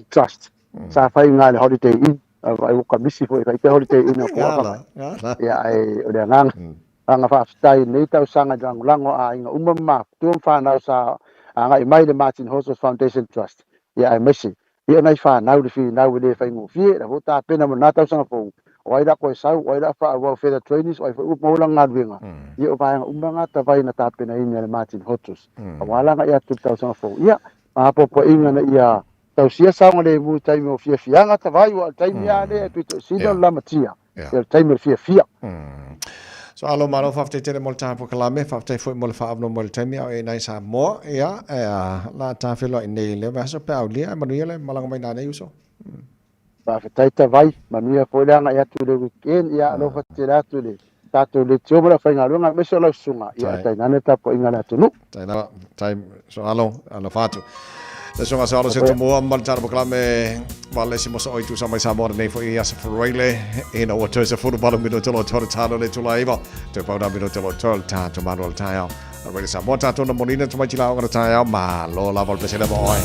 Trust. Sa fai ngā le Holiday Inn, ai ua kamisi foi kai te Holiday Inn o koa ka. Ia ai o le agaga. Agaga faafetai i lenei tausaga i le lagolago a aiga uma ma matua ma whanau sa agai mai le Martin Hodges Foundation Trust. Ia aemaise ia nai whanau le whinau e le whaingofie, la foi tapena mo lena tausaga fou, o ai la koe sau, o ai la whaauau feather trainees, o ai foi ua maua lana galuega. Ia o vaega uma nga tawai na tapenaina e le Martin Hodges. Aua la agai atu i le tausaga fou. Ia, mapopoaiga ina ia tausia saogalemu i taimi o fiafiaga tawai, ua o le taimi lava lea e pito i sili o le lamatia, ia o le taimi o le fiafia. So alo malo faafetai tele mo le tapua faafetai foi mo le faaavanoa mo le taimi ao e nai Samoa, ia, e a, la tafelo i nei le aso pe aulia, e manuia le malaga mai nai uso. Faafetai Tavai, manuia foi le agai atu i le weekend, ia alofa tele atu i le tatou leitio ma le aufaigaluega aemaise o lau susuga, ia tainane tapuaiga a le atunuu. Tai lava, tai so alo, alo fatu. Le susuga sa alo se tumua ma le tala pakalame ma le isi moso oi tusa mai Samoa nei foi i asa Faraile ina ua toe se fulu malu mino tolo tolo talo le tula iwa te pau na mino tolo tolo tato manu al taeao. A Radio Samoa tatou na molina tu mai tila o ngana taeao ma lo lava o le pesele mo oe.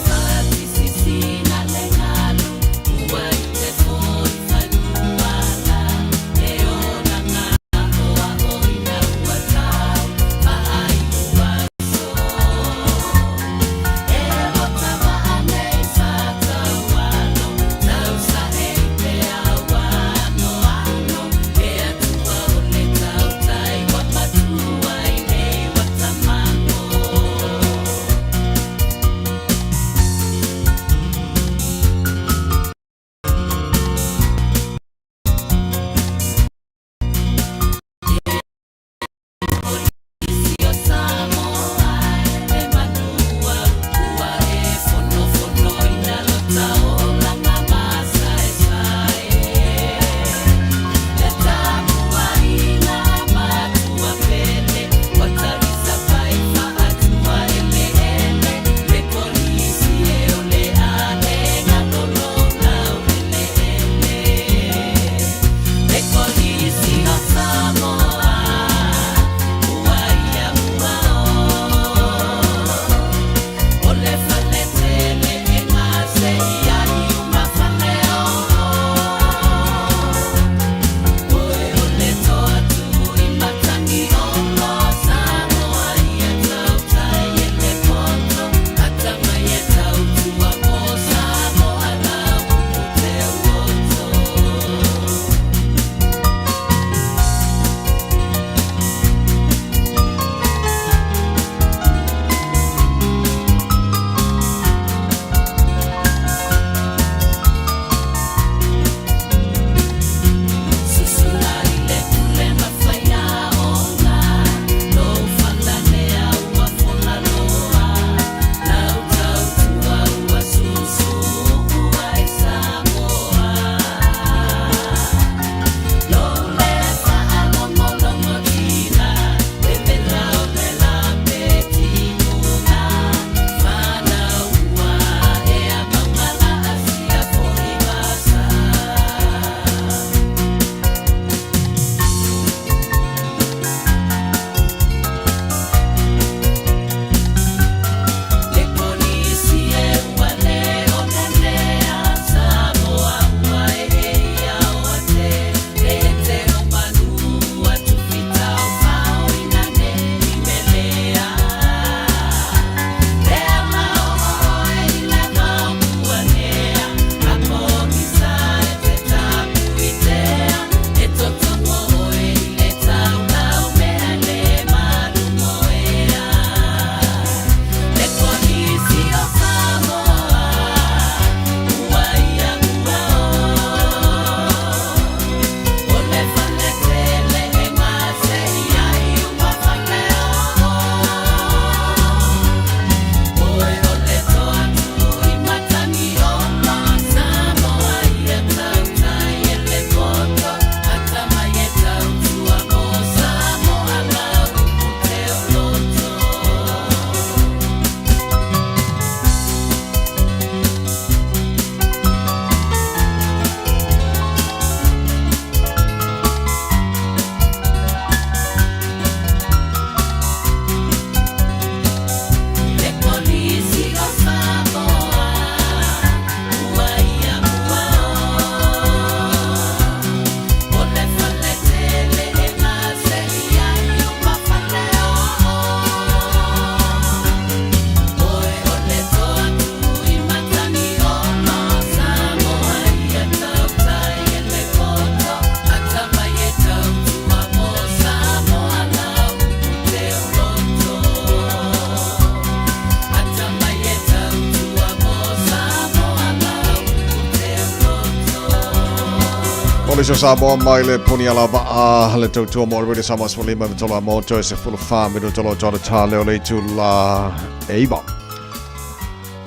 Kolisi o Samoa mai le puni ala va'a le tautua mo le Radio Samoa 15 me tolo a moto e se fulu wha minuta lo tolo tā leo le itu la eiva.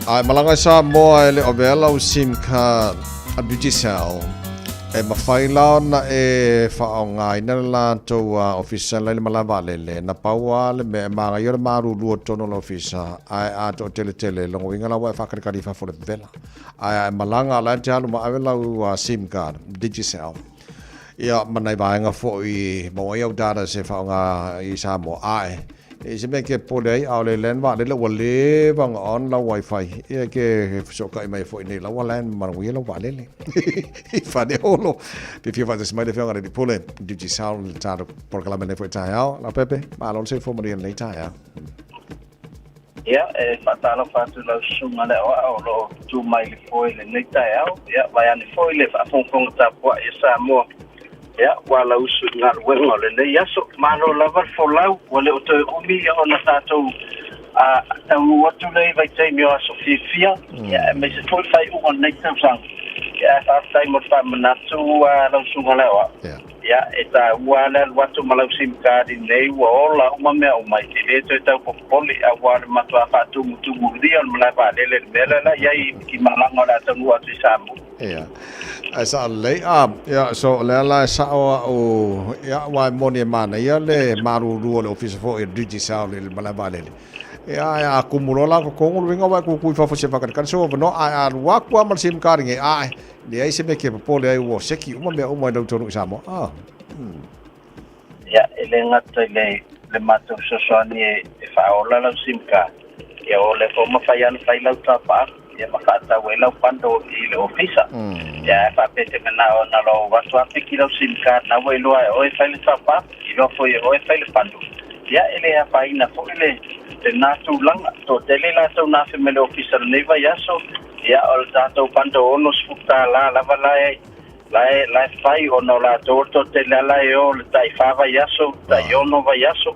Ai malaga i Samoa e le o vea lau SIM card a Digicel e mafai la ona e faaaogaina le latou ofisa la i le malae vaalele na pau lava le mea e magaia o le malulu o totonu o le ofisa ae a toateletele lona uiga la ua e faakalikali i fafo i le vevela. Ae a e malaga la e te alu ma ave lau sim card Digicel ia ma nai vaega foi maua ai au data se faaaoga i Samoa ae i se mea ke pole ai a o le lan vaalele ua leva ona on lau wifi ia ke fesootai mai foi nei lau lan manuia lau vaalele i Faleolo. Pe fia faatasi mai le afioga i le Alii Pule Digicel le tatou polokalame lenei foi taeao. Leaupepe, malo le soifua manuia i lenei taeao. Ia, e faatalofa atu i lau susuga le aoao o lo o tu mai i le foe i lenei taeao. Ia, vaeane foi le faafogafoga tapuai a Samoa, ia, ua alausu i galuega o lenei aso. Malo lava le folau, ua le o toe umi ona tatou taunuu atu lea i vaitaimi o aso fiafia, ia, aemaise foi le faaiuga o lenei tausaga. Ia, ae faafetai mo le faamanatu lau susuga le aoao. Ia, e taua lava le alu atu ma lau sim card nei ua ola uma mea uma, e te le toe tau popole aua o le matua faatumutumuluia o le malae vaalele i le mea lea la i ai i malaga o le a taunuu atu i Samoa. Ia, ae sao lelei. A, ia, so o lea la e sao au, ia, aua e moni e manaia le malulu o le ofisa foi o le Digicel i le malae vaalele. Ia, ae a kumu loa la totonu, o le uiga ua e kukui i fafo i se faakalikali sou avanoa, ae a alu atu lava ma le sim card nei, ae, Leai se mea ke popole ai ua seki uma mea uma i lau tonu i Samoa. Ah. Ia, e le gata i le, le matou fesoasoani e, e faaola lau sim card, ia o lea foi ua mafai lava ona fai lau top-up, ia ma faatau ai lau bundle i le ofisa. Ia, ae faapea e te manao na lou aso lava piki lau sim card, na ua iloa e oe e fai le top-up, iloa foi e oe e fai le bundle. Ia, e le afaina foi le, lena tulaga. Toatele i latou na afe mai le ofisa i lenei vaiaso, Ia, o le tatou bundle $60 lava la e, la e, la e fai ona o latou o le toatele lava la e o le tai fa vaiaso, tai ono vaiaso.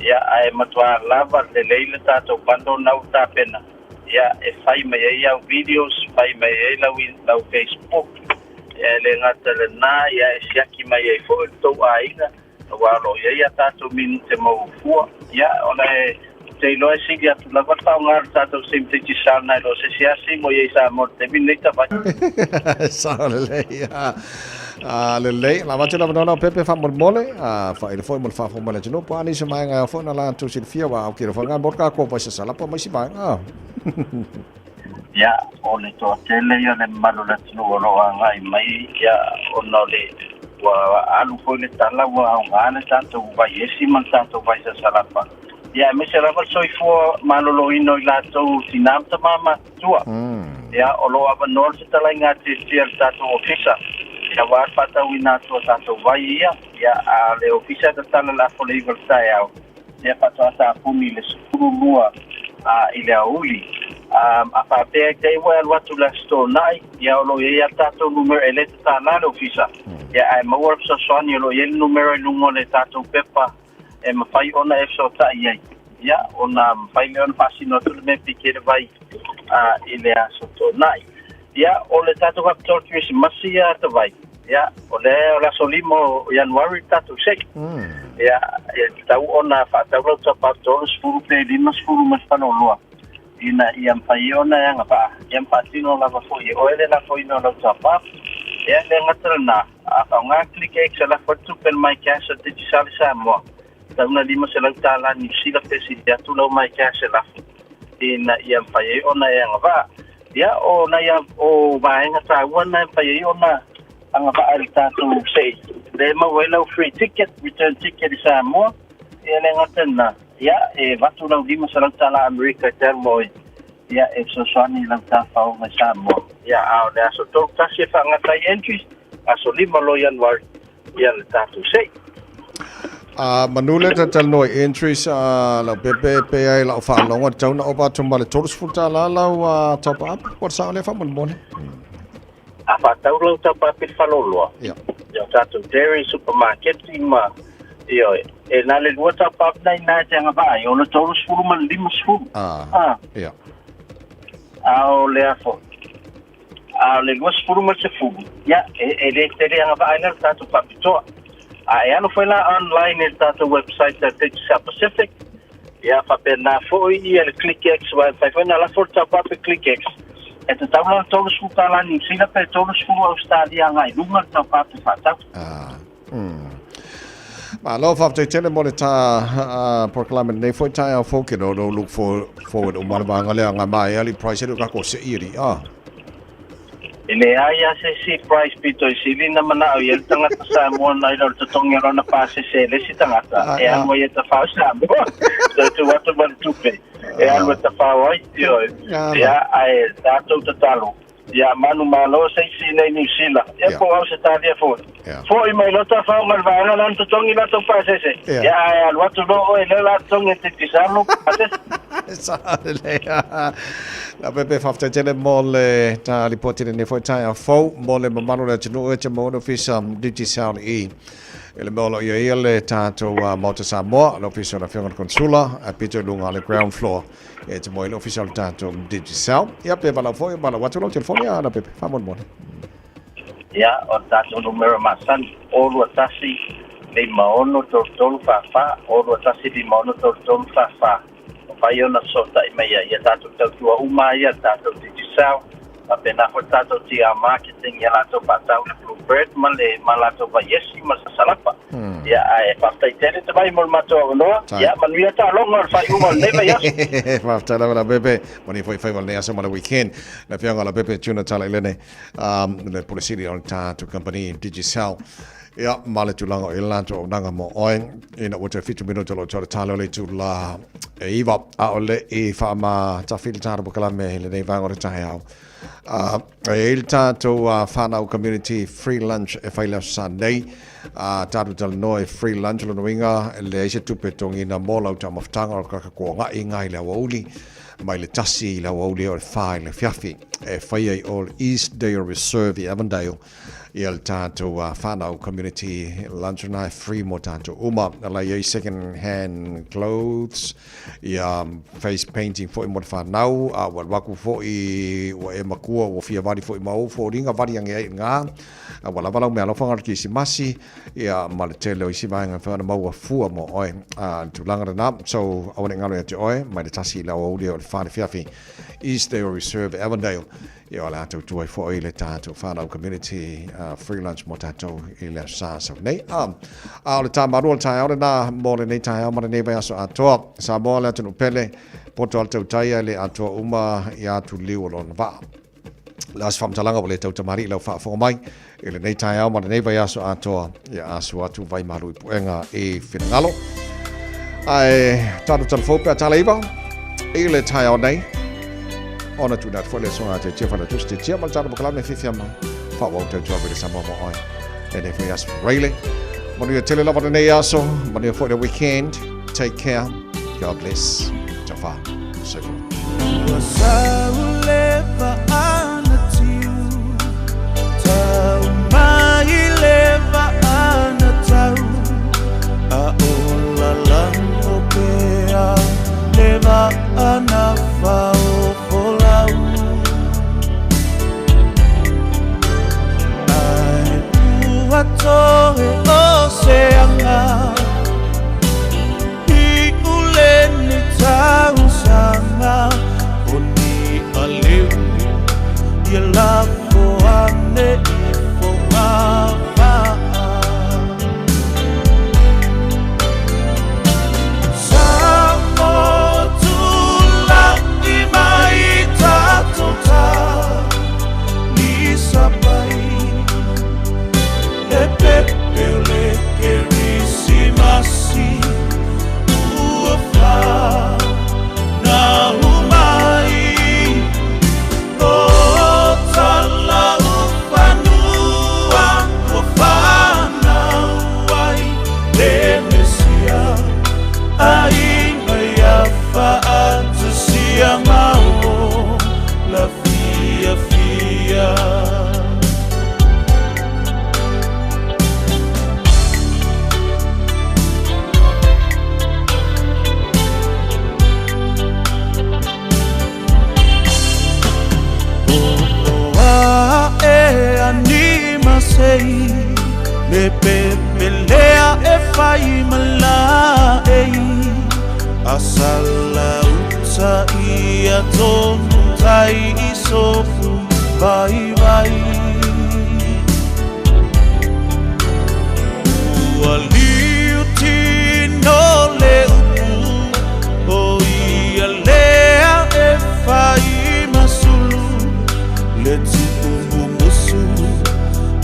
Ia, ae matua lava lelei le tatou bundle na ua tapena, ia, e fai mai ai au videos, fai mai ai lau, lau Facebook, ia, e le gata i lena, ia, e siaki mai ai foi le tou aiga, aua o lo o i ai a tatou minute maua fua. Ia, o le, ou te iloa e sili atu lava le faaaoga o le tatou sim Digicel nai lo se isi lava sim o i ai i Samoa i le taimi lenei tavai. Sao lelei. Ah, lelei. La avatu le avanoa Leaupepe faamolemole, ah, faailo foi mo le faafofoga mai le atunuu, po o a nisi o vaega e ao foi ona latou silafia, aua au kilo foi ngai mo le tatou vai sasala po o ma isi vaega. Ia, o le toatele ia o le mamalu o le atunuu o lo o agai mai, ia, ona o le, ua alu foi le tala ua aoga le tatou vai esi ma le tatou vai sasalapa, ia, aemaise lava le soifua maloloina o i latou tinā ma tamā matutua. Ia, o lo o avanoa le fetalaiga a Tietia i le tatou ofisa, ia, aua le faatauina atu o tatou vai ia, ia, a o le ofisa e tatala i le afa o le 9 i le taeao, Ia faatoa tapuni i le 12 i le aoauli. A faapea e te i ua e alu atu i le Aso Toonai, ia o lo o i ai lava le tatou numera e le tatala le ofisa, ia ae maua le fesoasoani o lo o i ai le numera i luga o le tatou pepa e mafai ona e fesootai ai, ia ona mafai lea ona faasino atu le mea e piki ai le vai i le Aso Toonai. Ia, o le tatou faapitoa o le Kerisimasi ia Tavai, ia, o le, o le aso 5 o Ianuari le tatou seki. Ia, e tatau ona faatau lau tapa 30 pe 50 ma le faleoloa ina ia mafai ai ona e agavaa, ia ma faatino lava foi e oe le lafoina o lau tapa. Ia, e le gata lena, a faaaoga Click X e lafo ai le tupe a le MyCash a Digicel i Samoa, tatau ona $500 Niu Sila pe sili atu lau MyCash e lafo ina ia mafai ai ona e agavaa. Ia, o nai a, o vaega taua na e mafai ai ona agavaa i le tatou se'i. Lea e maua ai lau free ticket, return ticket i Samoa, ia e le gata i lena, ia, e avatu lau $500 Amerika i te alu ma oe, ia, e fesoasoani i lau tafaoga i Samoa. Ia, a o le aso 31 e faagata ai entries, aso 5 loa Ianuari, ia le tatou se'i. A manu le talanoa i entries a lau pepe pe ai lau faalogo tatau na ova atu ma le $30 lau top up po o le sao lea faamolemole. A faatau lau top up i le faleoloa. Ia. Ia o tatou dairy supermarket ma ioe e na le lua top up na ina e te agavaa ai o le 30 ma le 50. Ah. Ia. A o le a foi. A o le 20 ma le 10, ia, e le tele agavaa ai lea le tatou faapitoa. A e alu foi la online i le tatou website a Digicel Pacific, ia, faapena foi ia le ClickX, aua e mafai foi ona lafo le taupape ClickX, e tatau la ona 30 tala Niu Sila pe 30 Ausetalia agai i luga le taupape faatau. Malo, faafetai tele mo le ta polokalame lenei foi taeao fou ke no no look for forward o male vaega lea nga mai ali price ele ka ko se iri ah. E leai a se isi price pito i sili na manao i ai le tagata Samoa nai lo le totogi o lona pasese e le isi tagata e alu ai e tafao i Samoa. Toe tuu atu ma le tupe e alu e tafao ai, ioe. Ia, ae tatou tatalo Ia manumalo se isi nei Niu Sila, ia po o Ausetalia foi. Foi mai loa tafaoga i le vaega la na totogi latou pasese. Ia ae alu atu loa oe lea la totogi e te tisalo pasese. Sa lelei. La pepe faafetai tele mo le ta lipoti lenei foi taeao fou mo le mamalu o le atunuu e te maua le ofisa Digicel i i le mea o lo o i ai ia le tatou Maota Samoa, le ofisa o le Afioga i le Konsula, a pito i luga o le ground floor. E te moe le ofisa o le tatou Digicel. Ia pe valau foi, valau atu lau telefoni a Leaupepe, faamolemole. Ia, o le tatou numera masani, 0 2 1 5 6 3 3 4 4, 0 2 1 5 6 3 3 4 4. Mafai ona fesootai mai ai ia tatou tautua uma ai ia le tatou Digicel, faapena foi le tatou TR Marketing ia latou faatau le Bluebird ma le ma latou vaiesi ma le salapa. Ia, ae faafetai tele Tavai mo le matou avanoa. Ia, manuia taaloga o le faaiuga o lenei vaiaso. Faafetai lava Leaupepe. Manuia foi faiva o lenei aso ma le weekend. Le afioga Leaupepe Tuna Talailene, le Pule Sili o le tatou kamupani Digicel. Ia, ma le tulaga o i le latou auaunaga mo oe, ina ua toe 7 minute o lo o toe talo le itula e 9, a o le i faamatafili le tatou polokalame i lenei vaega o le taeao. E i ai le tatou whanau community free lunch e whai le aso sa nei. Tatou talanoa i free lunch lona uiga e leai se tupe togina mo lau taumafataga o le kaka ngai ngai le aoauli mai le 1 i le aoauli o le 4 i le afiafi e whai ai o le Eastdale Reserve i Avondale ia le tatou whanau community lunch na e free mo tatou uma. La i ai second hand clothes, ia face painting foi mo le whanau, a ua alu aku foi ua e makua ua fia vali foi ma ou foliga vali ange ai i nga, a ua lava lau mealofa nga le Kirisimasi, ia ma le tele o isi vaega e mafai ona maua fua mo oe, a le tulaga lena. So, aua ne i galo ia te oe, mai le 1 i le aoauli o le 4 i le afiafi, Eastdale Reserve, Avondale. Ia o le a tautua ai foi le tatou whanau community free lunch mo tatou i le aso sa sau nei. A o le tāmalua o le taeao lenā mo lenei taeao ma lenei vaiaso atoa. Samoa le atunuu pele, poto a le tautai ai le atoa uma i atu liu o lona vaa. Le aso faamatalaga ua le tautamalii lau faafofoga mai i lenei taeao ma lenei vaiaso atoa ia asu atu vai malu i puega i finagalo. Ae tatou talafou pe a tala iva i le taeao nei ona tuuina atu foi le asoga te tia whalatusi te tia ma le tatou makalame fiafia ma whaawau tautua wele Samoa mo oe. Lenei foi aso Reile. Manuia tele lava lenei aso, manuia foi le weekend. Take care. God bless. Taufa. Soifua. Ua sau le vaana tiu, tau mai le vaana tau, a o lalango pea le vaana whaofolau. Ai ua toe o se anga, I ule ni tausaga o ni aleu ia lafo ane i Fogavaa. Samoa tula'i mai tatou ta ni sapai le pepe o le Kerisimasi. Ua whanau mai o talau whanua. Le pepelea e fai malae Asala uta ia tonu tai i sofu vai vai Ua liu tino le upu O ia lea e fai masulu Le tupu mumusu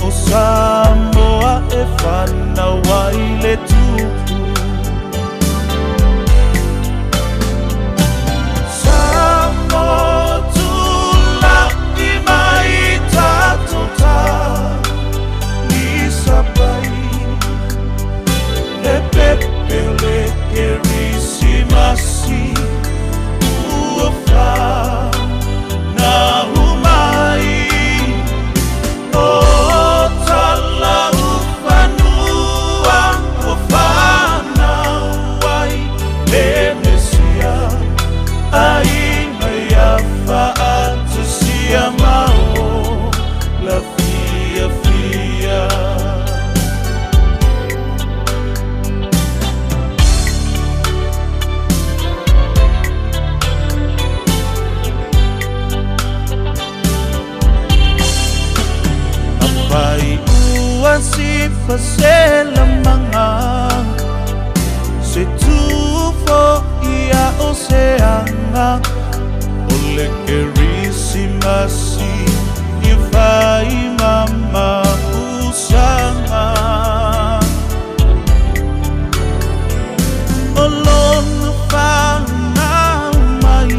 o Samoa e whanau ai le tupu Samoa tula'i mai tatou ta Lisapai Le pepe o le Kerisimasi Ua whanau mai O Talaufanua ua whanau ai Le Mesia Aiga ia faatasia ma ola fiafia. Afai ua sifa se lamaga Se tufo ia o se aga O le Kerisimasi i fai ma mapusaga O lona fanau mai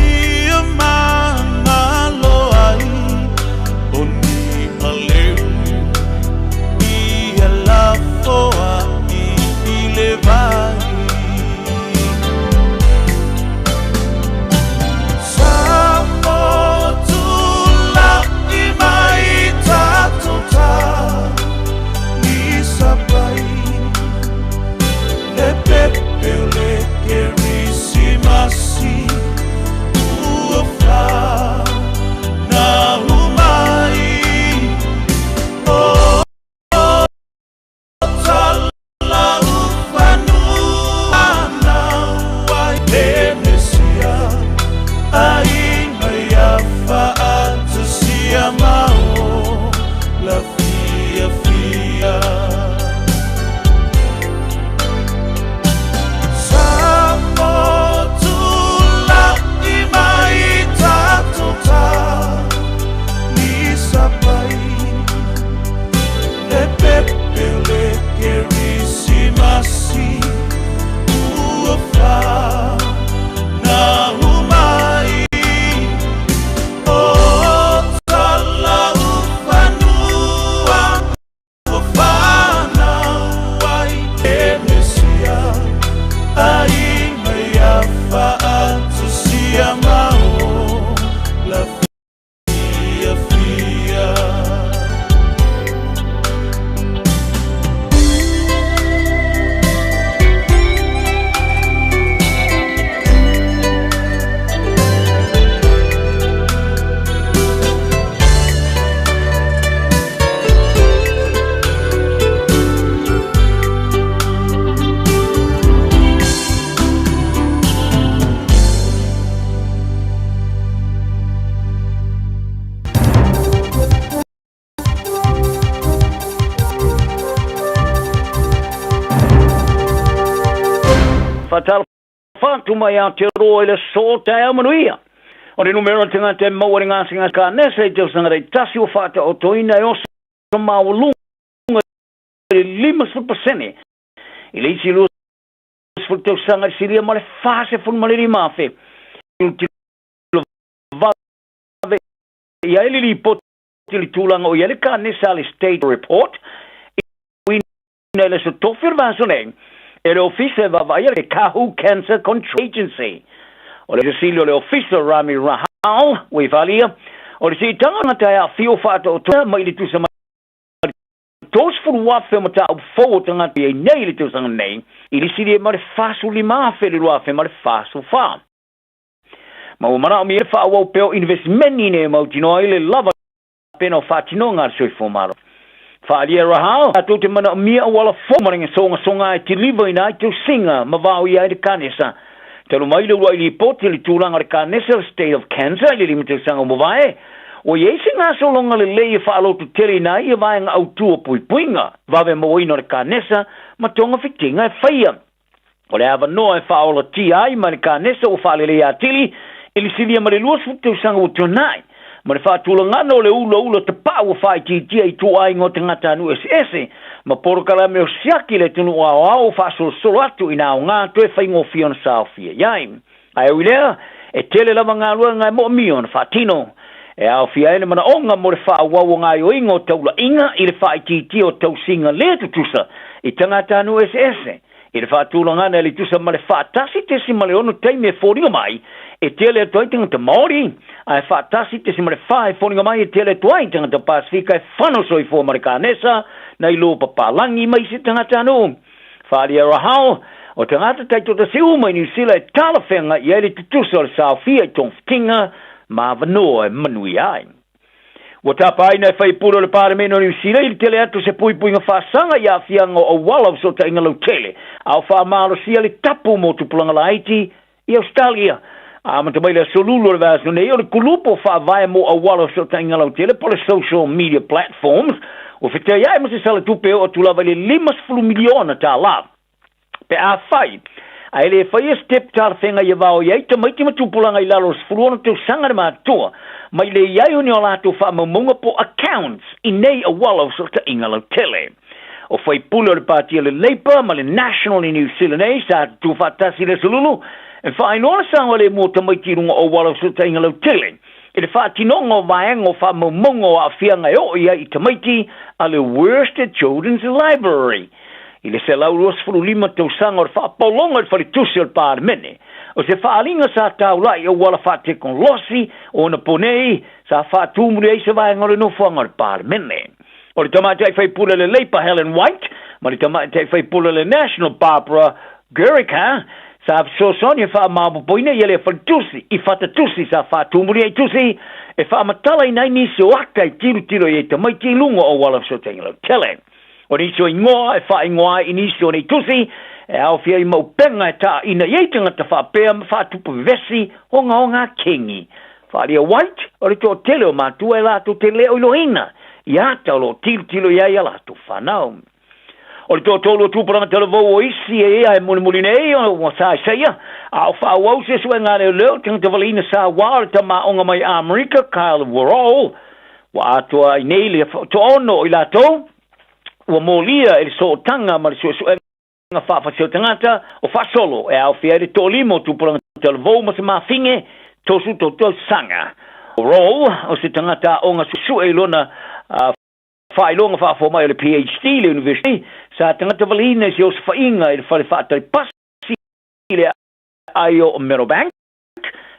Ia magalo ai O ni aleu Ia lafoai i le vai Samoa tula'i mai tatou ta Lisapai Le pepe o le Kerisimasi Ua whanau mai O Talaufanua ai le Mesia Aiga ia faatasia ma ola fiafia Samoa tula'i mai tatou ta Lisapai Le pepe o le Kerisimasi Ua whanau mai O Talaufanua ua whanau ai Le Mesia Aiga ia faatasia ma ola fiafia. Whātalofa atu mai Aotearoa i le aso taeao manuia. O le numera o le tagata e maua i le gasegase kanesa i tausaga taitasi ua faataotoina e oso maualuga i le 50% i le isi 20 tausaga i le silia ma le 45,000. Tilotilo vave i ai le lipoti i le tulaga o i ai le kanesa a le State Report i uiina i le aso tofi o le vaiaso nei e le Ofisa e vaavaaia le Kahu Cancer Control Agency. O le sili o le Ofisa Rami Rahal ua i falia, o le siitaga tagata e aafia ua faataotoina mai i le tusa ma le 30,000 o mataupu fou o tagata i ai nei i le tausaga nei, i le sili ai ma le 45,000 i le 2044. Ma ua manaomia le faaauau pea o inivesimeni ina ia mautinoa ai le lava pena o faatinoga a le soifua malo. Faaalia Rahal, tatou te manaomia auala fou ma le gasogasoga e tilivaina ai tausiga ma vaoia ai le kanesa. Talu mai le uluai lipoti i le tulaga o le kanesa o le State of Kansas i le 5 tausaga ua mavae, ua i ai se gasologa lelei e faalototeleina ai ia vaega autu o puipuiga, vave mauaina o le kanesa ma togafitiga e faia. O le avanoa e faaolatia ai ma le kanesa ua faaleleia atili i le silia ma le 20 tausaga ua tuanai, ma le faatulagana o le ulaula tapaa ua faaitiitia i ituaiga o tagatanuu eseese ma polokalame o siaki le atunuu aoao ua faasolosolo atu ina aoga toe faigofie ona saofia i ai. Ae ui lea, e tele lava galuega e moomia ona faatino. E aofia ai le manaoga mo le faaauau o gaoioiga o taulaiga i le faaitiitia o tausiga le tutusa i tagatanuu eseese, i le faatulagana e le tusa ma le 1.6 taimi e foliga mai e tele atu ai tagata Māori, ae 1.4 e foliga mai e tele atu ai tagata Pasifika e whano soifua ma le kanesa nai lo papalagi ma isi tagatanuu. Whaalia Rahal, o tagata taitotasi uma i Niu Sila e talafeagai i ai le tutusa o le saofia i togafitiga ma avanoa e manuia ai. Ua tapaina e faipule o le Palemene o Niu Sila i le tele atu o se puipuiga faasaga i aafiaga o auala o fesootaiga lautele, a o faamalosia le tapu mo tupulaga laiti i Ausetalia. Amata mai le aso Lulu o le vaiaso nei, o le kulupu o faavae mo auala o fesootaiga lautele po o le social media platforms ua fetaiai ma se sala tupe e oo atu lava i le $50 miliona tala. Pe afai, ae le faia se tepu talafeagai ia vao i ai tamaiti ma tupulaga i lalo o le 16 tausaga le matutua, mai le i ai o ni o latou faamaumauga po accounts i nei auala o fesootaiga lautele. O faipule o le Pati o le Labour ma le National i New Zealand nei sa tutū faatasi i le Aso Lulu e faailoa le saogalemu o tamaiti i luga o auala o fesootaiga lautele i le faatinoga o vaega o faamaumauga o aafiaga e oo i ai i tamaiti a le Worcester Children's Library i le 125 tausaga o le faapologa i le faletusi o le Palemene. O se faaaliga sa taulai i auala faatekonolosi o ona po nei sa faatumuli ai se vaega o le nofoaga o le Palemene. O le tamaitai faipule le Labour Helen White ma le tamaitai faipule le National Barbara Guericke sa fesoasoani e faamaopoopoina ia lea faletusi i fatatusi sa faatumuli ai tusi e faamatalaina ai nisi o ata e tilotilo i ai tamaiti i luga o auala fesootaiga lautele. O nisi o ingoa e faaigoa ai i nisi o nei tusi e aofia ai ma upega e taaina i ai tagata faapea ma faatupu vevesi ogaoga kengi. Whaalia White, o le toatele o matua e latou te le o iloaina i ata o lo o tilotilo i ai a latou whanau. O le toatolu o tupulaga talavou o isi e ia e mulimuli nei o ua sa Isaia, a o faaauau se suega leoleo tagata valeina sa wā o le tamaoga mai Amerika Kyle Worrell, ua atoa ai nei le toaono o i latou ua molia e le sootaga ma le suesuega faafasi o tagata o faasolo e aofia ai le toalima o tupulaga talavou ma se mafine 33 tausaga. O Roll, o se tagata aoga suesue i lona faailoga faafomai o le PhD i le University, sa tagata valeina i se osofaiga i le fale faatalipasi i le aai o Meadowbank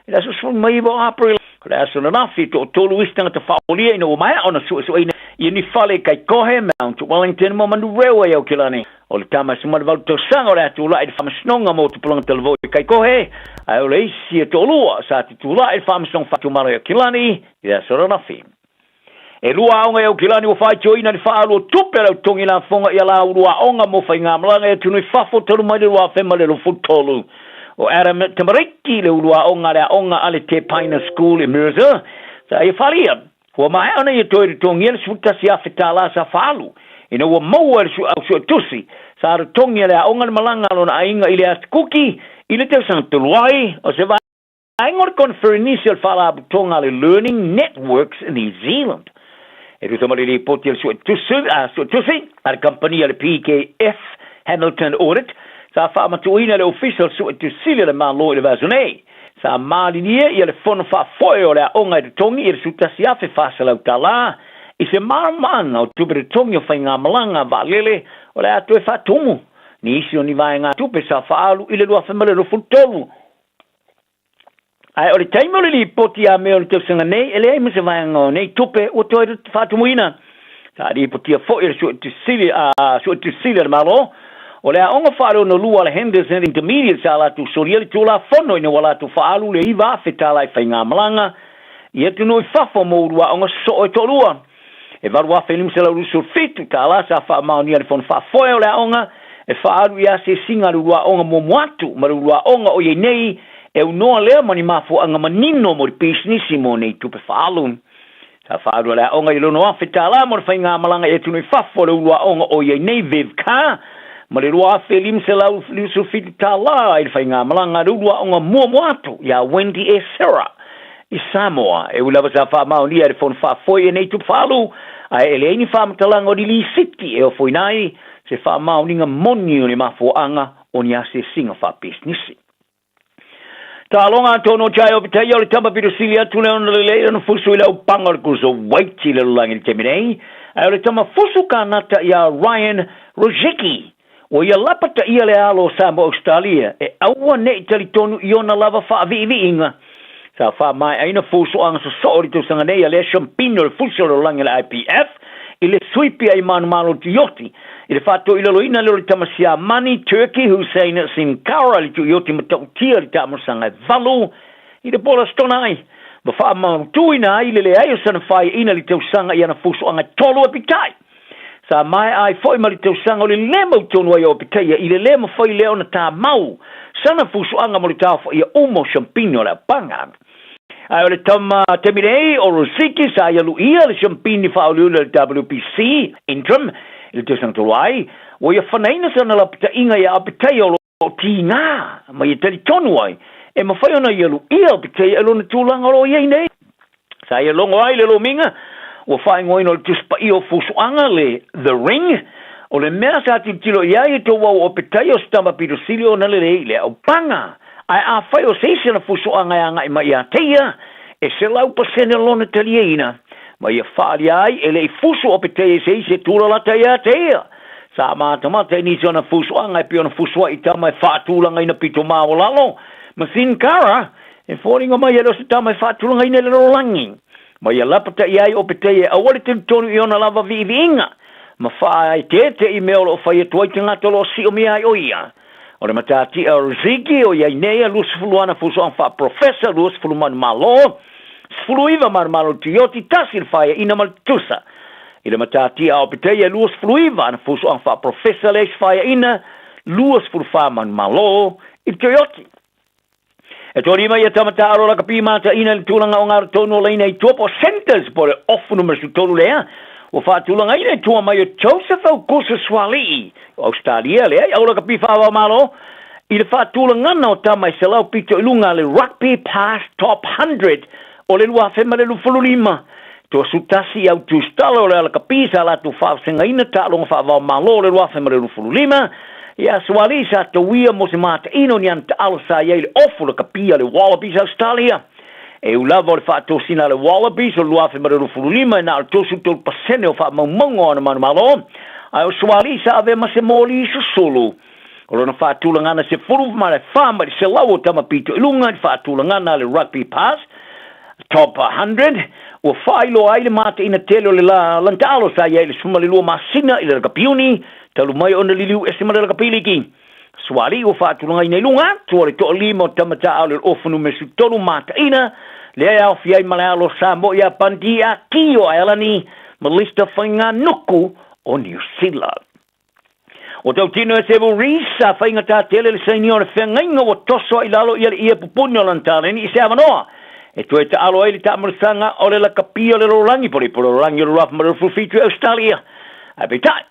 i le aso 19 o Aperila. O le aso ananafi, toatolu isi tagata faaolia ina ua maea ona suesueina ia ni fale i Kaikohe, Mount Wellington ma Manurewa i Aotearoa. O le tama e 18 tausaga o le a tulai i le faamasinoga mo tupulaga talavou i Kaikohe, ae o le isi e toalua sa tutulai i le faamasinoga faatumalo i Aotearoa i le aso ananafi. E lua aoga i Aukilani ua faitioina i le faaalu o tupe a le au totogi lafoga i alaulu aoga mo faigamalaga i atunuu i fafo talu mai le 2023. O Adam Tamariki le ulu aoga a le aoga a le Te Paina School i Mercer, sa ia falia. Ua maea ona ia toe totogia le $11,000 sa faaalu ina ua maua e le au suetusi sa totogi a le aoga le malaga a lona aiga i le Asikuki i le tausaga talu ai. O se Vaega o le Koniferenisi o le Faalapotopotoga a le Learning Networks New Zealand. E tusa ma le lipoti a le suetusi a le kamupani a le PKF Hamilton Audit, sa faamatuuina e le Ofisa o le Suetusili a le Malo i le vaiaso nei, sa malilie ia le fono faafoe o le aoga e totogi i le $11,400 i se malamalamaaga o tupe totogi o faigamalaga vaalele o le a toe faatumu nisi o ni vaegatupe sa faaalu i le 2023. Ae o le taimi o le lipoti a mea o le tausaga nei, e leai ma se vaega o nei tupe ua toe faatumuina. Sa lipotia foi e le Suetusili a Suetusili a le Malo, o le aoga faaleonolua a le Henderson Intermediate sa latou solia le Tulafono ina ua latou faaalu le $9,000 i faigamalaga i atunuu i fafo mo uluaoga sosoo e toalua. E $8,527 tālā sa faamaonia e le Fono Faafoe o le Aoga e faaalu i asiasiga a le uluaoga muamua atu ma le uluaoga o i ai nei e aunoa lea ma ni mafuaaga manino mo le pisinisi mo nei tupe faaalu. Sa faaalu e le aoga i le $6,000 mo le faigamalaga i atunuu i fafo a le uluaoga o i ai nei Viv Carr ma le $2,557 i le faigamalaga a le uluaoga muamua atu ia Wendy Esera i Samoa. E ui lava sa faamaonia e le Fono Faafoe i nei tupe faaalu, ae e leai ni faamatalaga o ni lisiti e ofoina ai se faamaoniga moni o le mafuaaga o ni asiasiga faapisinisi. Taaloga atonu o Jai Opetaia o le tama pito sili atu lea ona lelei lana fusu i le aupaga o le Cruiserweight i le lalolagi i le taimi nei, ae o le tama fusu kanata ia Ryan Rozicki Ua ia lapataia le alo o Samoa Ausetalia e aua ne i talitonu i ona lava faaviiviiga. Sa faamaeaina fusoaga sosoo i le tausaga nei a lea siampini o le fusi o le lalolagi a le IPF i le suipi ai manumalo Tuioti i le faatoilaloina lea o le tama Siamani, Turkey, Hussein Sinkara i le Tuioti matautia i le taamulasaga e valu i le bola stonai ma faamautuina ai le leai o sana faiaina i le tausaga i ana fusoaga e tolu e pitai. Sa maea ai foi ma le tausaga o le lē mautonu ai o Opetaia i le lē mafai lea ona tāmau sana fusoaga mo le taofaia uma o siampini o le aupaga. Ae o le tama taimi nei o Rosiki sa ia luia le siampini faaolioli a le WBC Interim i le tausaga talu ai, ua ia fanaina sana lapataiga ia Opetaia o lo o tigā ma ia talitonu ai e mafai ona ia luia Opetaia i lona tulaga o lo o i ai nei. Sa ia logo ai le lomiga ua faaigoaina o le Tusi Paia o Fusuaga, le The Ring, o le mea sa tilotilo i ai e tou au Opetaia o se tama pito sili ona lelei i le aupaga. Ae afai o se isi ana fusuaga e agai mai ia te ia, e 100% lona taliaina, ma ia faaalia ai e le i fusu Opetaia i se isi e tulalata ia te ia. Sa matamata i nisi o ana fusuaga e pei ona fusua'i tama e faatulagaina pito maualalo ma Sin Cara, E foliga mai e le o se tama e faatulagaina i le lalolagi, ma ia lapataia ai o Petei e aua le talitonu i ona lava viiviiga, ma faaeteete i mea o lo o fai atu ai tagata o lo o siomia ai o ia. O le matatia o Riziki o i ai nei a 20 ana fusoaga faaprofesa, 20 manumalo, 19 manumalo tioti, tasi le faeaina ma le tutusa. I le matatia o Petei e 29 ana fusoaga faaprofesa lea i se faeaina, 24 manumalo i le Toyoti. E toalima ia tama taalo lakapi mataina i le tulaga o garatonu o laina i tua po o centres po o le ofu numera 13 lea ua faatulagaina i tua mai o Joseph Augusta Sualii o Ausetalia lea i au lakapi faavaomalo i le faatulagana o tama e 100 pito i luga le Rugby Pass Top 100 o le 2025. Toa sutasi i au tusitala o le alakapi sa latou faavasegaina taaloga faavaomalo o le 2025 ia Sualii sa tauia mo se mataino ni ana taalo sa i ai le ofu lakapi a le Wallabies Australia. E u lava o le faatosina a le Wallabies o le 2025 e na o le 33% o faamaumauga o ana manumalo, ae o Sualii sa avea ma se moli susulu. O lona faatulagana 14 mai le 100 o tama pito i luga i le faatulagana a le Rugby Pass Top 100, ua faailoa ai le mataina tele o le lantaalo sa i ai i le 12 masina i le lakapiuni, talu mai ona liliu ese ma le lakapiliki. Sualii ua faatulagaina i luga atu o le toalima o tama taaalo i le ofu numera 13 mataina, lea e aofia ai ma le alo o Samoa ia Bundee Aki o Aelani ma Lista Fainganuku o Niu Sila. Ua tautino e Seville Rees sa faigata tele le sainia o le feagaiga ua toso ai i lalo ia le ie pupuni o lana taleni i se avanoa e toe taalo ai le taamulasaga o le lakapi o le lalolagi po o le ipu lalolagi o le 2027 i Ausetalia. Ae peitai,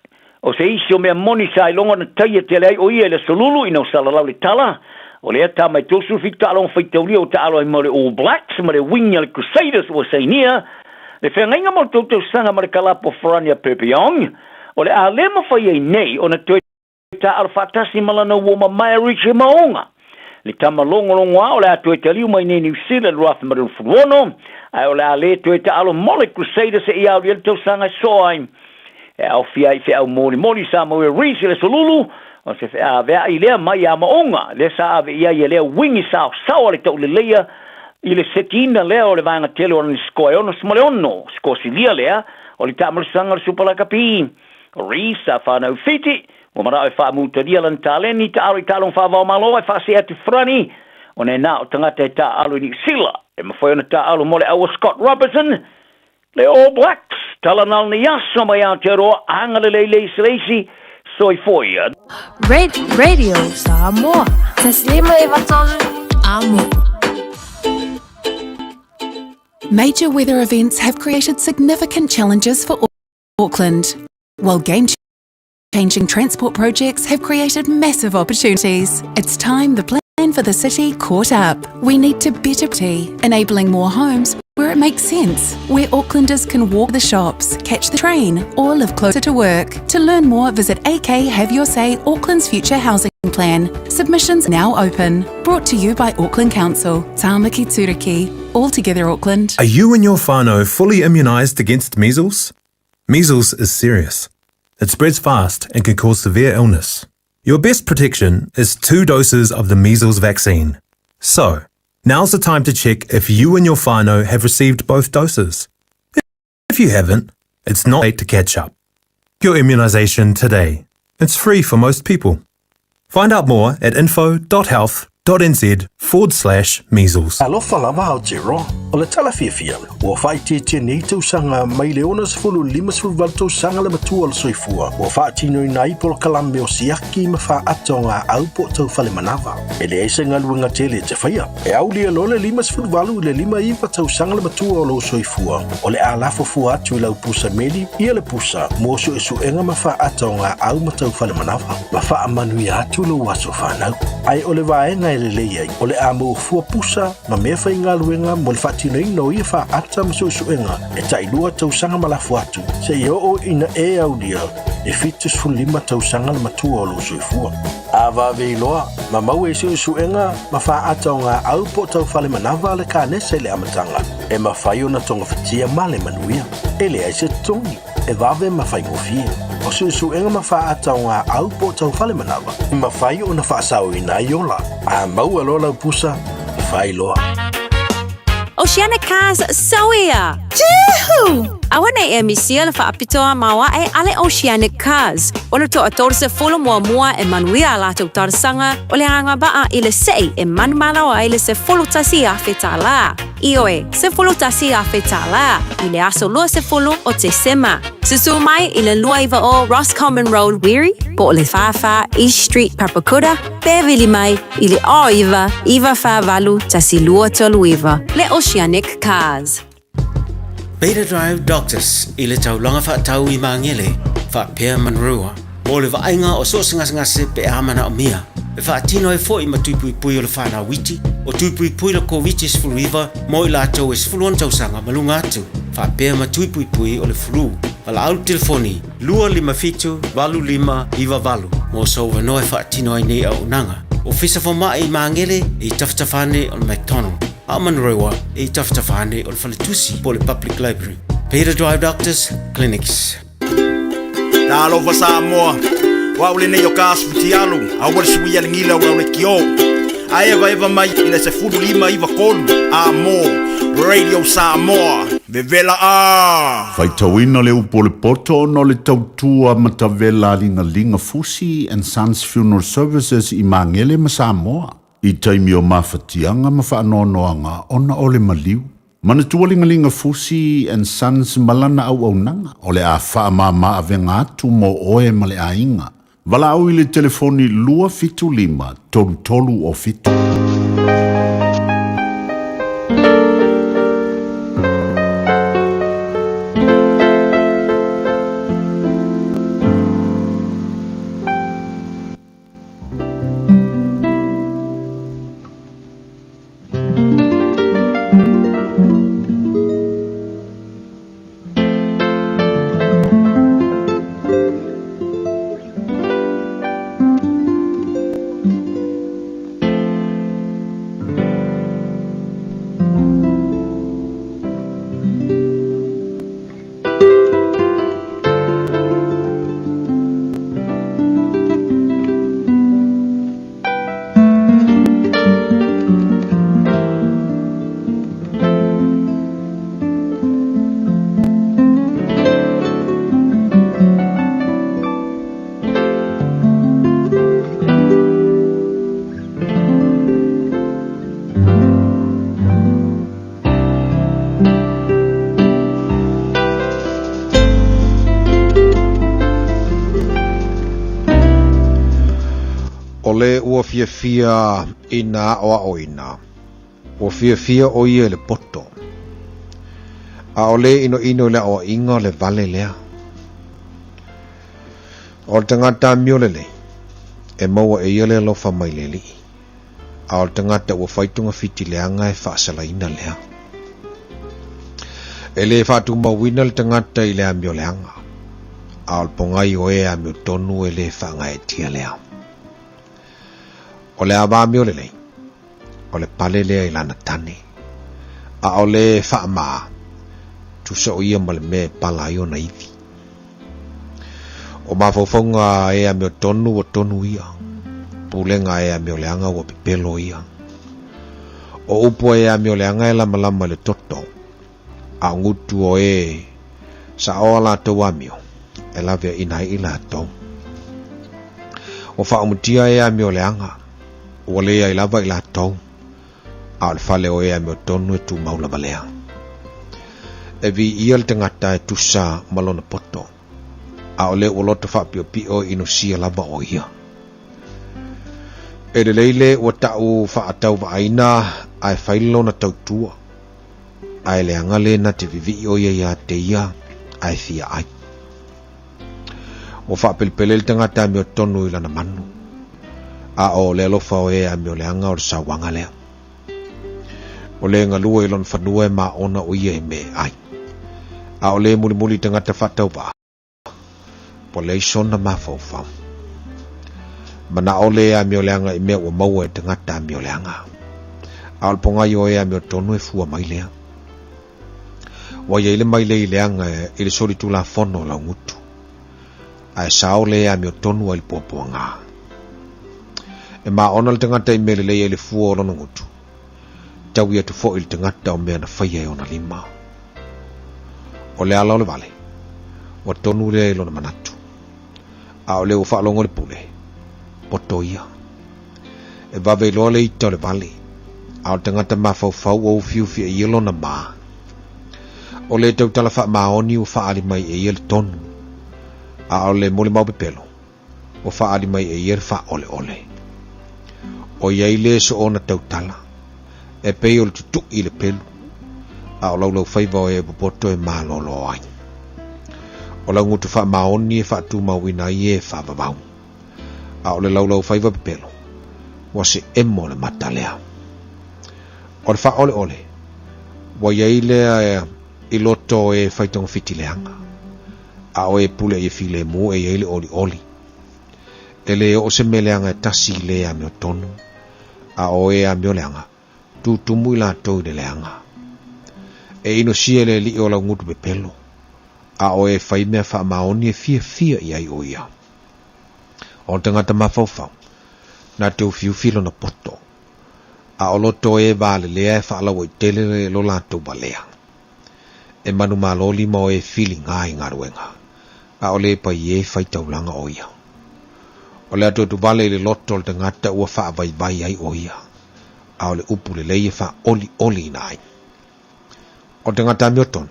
o se isi o mea moni sa iloga ona taia tele ai o ia i le Aso Lulu ina ua salalau le tala o lea tama e 37 taaloga faitaulia ua taalo ai mo le All Blacks ma le wing a le Crusaders ua sainia le feagaiga mo le tou tausaga ma le kalapu o Ferrania Perpignan. O le a le mafai ai nei ona toe taaalo faatasi ma lana uo mamae Richie Maunga. Le tama logologoa o le a toe taliu mai nei Niu Sila i le 2026, ae o le a le toe taaalo mo le Crusaders seia alu i ai le tausaga e soo ai. E aofia ai feau molimoli sa mau e Reece i le Aso Lulu, o se feaveai lea mai ia Maunga, lea sa ave i ai e lea wingi saosaoa le tauleleia i le setiina lea o le vaega tele o lana sikoa e 66, sikoa silia lea O le taamulasaga o le Supa Lakapi, o Reece sa whanau Fiti, ua manao e faamutalia lana taleni taalo i taaloga faavao Malo ae faasee atu Farani, ona e na o tagata e taaalo i Niu Sila, e mafai ona taaalo mo le aua Scott Robertson, le All Blacks. Tala na o lenei aso mai Aotearoa, agalelei le isi le isi, soifua ia. Radio Samoa. 153 Amo. Major weather events have created significant challenges for Auckland, while game changing transport projects have created massive opportunities. It's time the plan for the city caught up. We need to better tea, enabling more homes where it makes sense, where Aucklanders can walk the shops, catch the train, or live closer to work. To learn more, visit AK Have Your Say Auckland's Future Housing Plan. Submissions now open. Brought to you by Auckland Council. Tāmaki Turaki. All together Auckland. Are you and your whānau fully immunised against measles? Measles is serious. It spreads fast and can cause severe illness. Your best protection is 2 doses of the measles vaccine. So, now's the time to check if you and your whānau have received both doses. If you haven't, it's not late to catch up. Your immunisation today. It's free for most people. Find out more at info.health.nz forward slash measles. Alofa lava Aotearoa, o le tala fiafia, ua faaitiitia nei tausaga mai le 60 i le 58 tausaga le matua o le soifua ua faatinoina ai polokalame o siaki ma faaata o gaau po o taufale manava. E leai se galuega tele e te faia. E aulia loa le 58 i le 59 tausaga le matua o lou soifua, o le a lafo fua atu i lau pusa meli ia le pusa mo suesuega ma faaata o gaau ma taufale manava, ma faamanuia atu lou aso fanau. Ae o le vaega e lelei ai, o le a maua fua pusa ma mea faigaluega mo le faatinoina o ia faaata ma suesuega e tailua tausaga ma lafo atu, seia oo ina e aulia e 75 tausaga le matua o lou soifua. A vave iloa, ma maua i suesuega ma faaata o gaau po o taufale manava a le kanesa i le amataga, e mafai ona togafitia ma le manuia. E leai se totogi, e vave ma faigofie. O suesuega ma faaata o gaau po o taufale manava, e mafai ona faasaoina ai ola. A maua loa lau pusa, fai loa. Oceanic Cars Sauia! Juhu! Aua nei e misia le faapitoa maoae a le Oceanic Cars. O le toa 30 muamua e manuia a latou talosaga o le agavaa i le se'i e manumalo ai le $11,000. Ioe, $11,000 i le aso 20 o Tesema. Susu mai i le 290 Roscommon Road, Wiri, po o le 44 East Street, Papakura, pe vili mai i le 09 948 1239. Le Oceanic Cars. Beta Drive Doctors i le taulaga faatau i Magele, faapea Manurewa, mo le vaaiga o so o se gasegase pe a manaomia. E faatino ai foi ma tui puipui o le whanau iti, o tui puipui le Koviti-19 mo i latou e 16 tausaga ma luga atu, faapea ma tui puipui o le flu. Valaau le telefoni 257 8598 mo sou avanoa e faatino ai nei auaunaga. Ofisa Fomai i Magele e i tafatafa ane o le McDonald, a o Manurewa e i tafatafa ane o le Faletusi po o le Public Library. Peter Drive Doctors Clinics. Talofa Samoa, o au lenei o Kas Futialu, aua le suia le gila o le kio. A evaeva mai i le 15 93 a mo Radio Samoa, vevela a! Faitauina le upu o le poto ona o le tautua matavela a Ligaliga Fusi and Sons Funeral Services i Magele ma Samoa, i taimi o mafatiaga ma faanoanoaga ona o le maliu. Manatua Ligaliga Fusi and Sons ma lana auaunaga, o le a faamama avega atu mo oe ma le aiga. Valaau i le telefoni 275 33 o 7. le ua fiafia ina aʻoaʻoina, ua fiafia ʻo ia i le poto. A ʻo le ʻinoʻino i le aʻoaʻiga o le wale lea. O le tagata amio lelei, e maua e ia le alofa mai le Alii, a o le tagata ua fai togafiti leaga e faasalaina lea. E lē faatumauina le tagata i le amio leaga, a o le pogai o e amio tonu e lē faagaeetia lea. O le ava amio lelei, o le pale lea i lana tane, a o le faamā, tusa o ia ma le mea e pala ai ona ivi. O mafaufauga a e amiotonu ua tonu ia, pulega a e amioleaga ua pepelo ia. O upu a e amioleaga e lamalama i le toto, a o gutu o e saʻoa latou amio, e laveaʻina ai i latou. Ua faaumutia e amioleaga, ua leai lava i latou, a o le fale o e amiotonu e tumau lava lea. E viia le tagata e tusa ma lona poto, a o le ua loto faapiʻopiʻo e inosia lava o ia. E lelei le ua taʻu faatauvaaina ae fai lona tautua, ae leaga lē na te viviʻi o ia iā te ia ae fia ai. Ua faapelepele le tagata amiotonu i lana manu, a o le alofa o e amioleaga o le sauaga lea. O le galue i lona fanua e maona o ia i mea e ai, a o le mulimuli tagata faatauvaa, ua leai sona mafaufau. Manaʻo le amioleaga i mea ua maua e tagata amioleaga, a o le pogai o e amiotonu e fua mai lea. Ua iai le mailei leaga i le solitulafono o laugutu, ae sao le amiotonu ai le puapuaga. E maona le tagata i mea lelei ai le fua o lona gutu, taui atu foʻi le tagata o mea na faia e ona lima. O le ala o le vale, ua tonu lea i lona manatu, a o le ua faalogo le pule, poto ia. E vave iloa le ita o le vale, a o le tagata mafaufau ua ufiufi e ia lona mā. O le tautala faamaoni ua faaali mai e ia le tonu, a o le molimau pepelo ua faaali mai e ia le faaʻoleʻole. O iai lē soona tautala, e pei o le tutuʻi i le pelu, a o laulaufaiva o e popoto e malōlō ai. O laugutu faamaoni e faatumauina ai e faavavau, a o le laulaufaiva pepelo, ua se emo le mata lea. O le faaʻoleʻole, ua iai lea i loto o e faitogafiti leaga, a o e pule ia filemu e iai le ʻoliʻoli. E lē oo se mea leaga e tasi i le amiotonu, a o e amioleaga, tutumu i latou i le leaga. E inosia le Alii o laugutu pepelo, a o e fai mea faamaoni e fiafia i ai o ia. O le tagata mafaufau, na te ufiufi lona poto, a o loto e valelea e faalauaitele lo latou valea. E manumalo lima o e filiga i galuega, a o le paie e faitaulaga o ia. O le atuatuvale i le loto o le tagata ua faavaivai ai o ia, a o le upu lelei e faaolioliina ai. O le tagata amiotonu,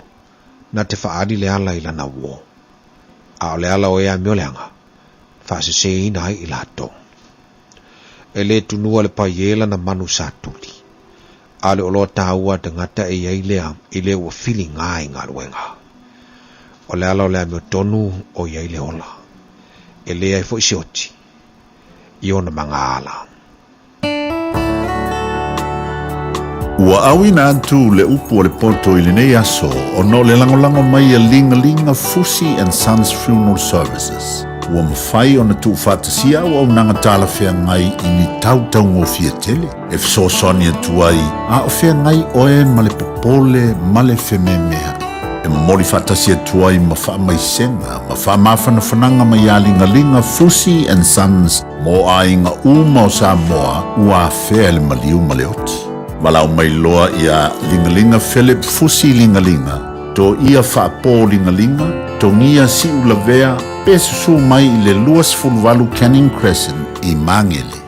na te faaali le ala i lana uō, a o le ala o e amioleaga, faasesēina ai i latou. E lē tunua le paie lana manu satuli, a o le oloa taua a tagata e iai lea i le ua filiga i galuega. O le ala o le amiotonu o iai le ola, e leai foʻi se oti i ona magaala. Ua auina atu le upu o le poto i lenei aso ona o le lagolago mai a Ligalinga Fusi and Sons Funeral Services. Ua mafai ona tuufaatasia auaunaga talafeagai i ni tautaugofie tele e fesoasoani atu ai a o feagai oe ma le popole ma le fememeaʻi. E momoli faatasi atu ai ma faamaisega ma faamafanafanaga mai iā Ligaliga Fusi and Sons mo aiga uma o Samoa ua afea e le maliu ma le oti. Valaau mai loa iā Ligaliga Philip Fusi Ligaliga, Toia Faapō Ligaliga, Togia Siulavea pe susū mai i le 28 Canning Crescent i Magele.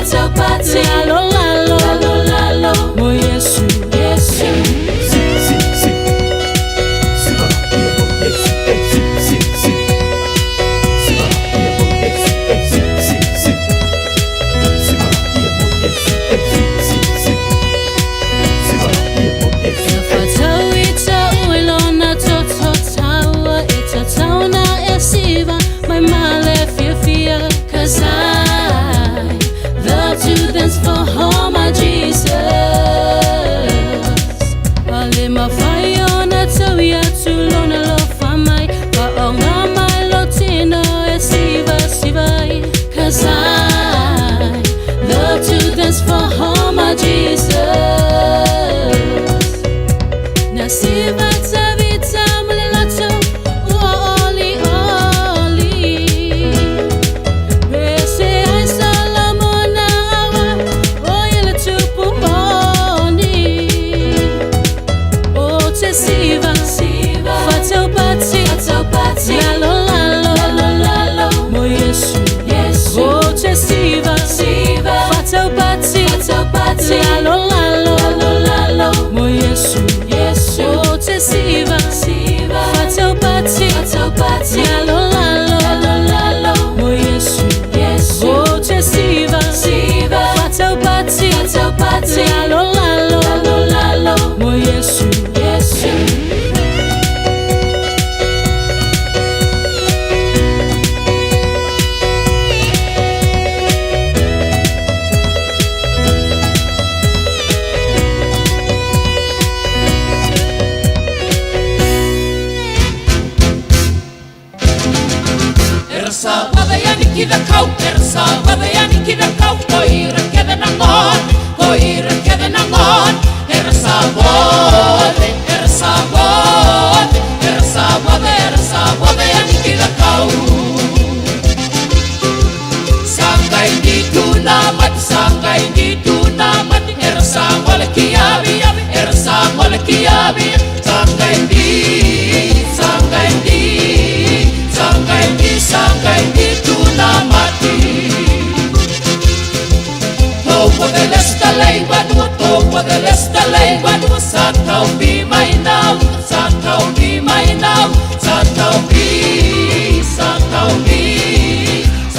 Fatau Lalo lalo Lalo lalo Mo Yesu Yesu Si si si Siva ia mo Yesu eh si si si Siva ia mo Yesu eh si si si Siva ia mo Yesu eh si si si Siva ia mo Yesu eh Fatau i tau e lona toto taua E tatau na e siva Mai male fia fia Cause I love to dance for all my Jesus Ale mawhai ona tau ia tu lona lofa mai Whaonga mai lo tino e siva siva ai Cause I love to dance for all my Jesus Na siva tavita maleloto ua oli oli Pese ai Solomona awa o ile tupu moni O te siva fatau pati Lalo lalo lalo lalo Mo Yesu Yesu O te siva fatau pati Lalo lalo lalo lalo Mo Yesu Yesu O te siva fatau pati Lalo lalo lalo lalo Mo Yesu Yesu O te siva fatau pati Lalo lalo lalo lalo Mo Yesu Yesu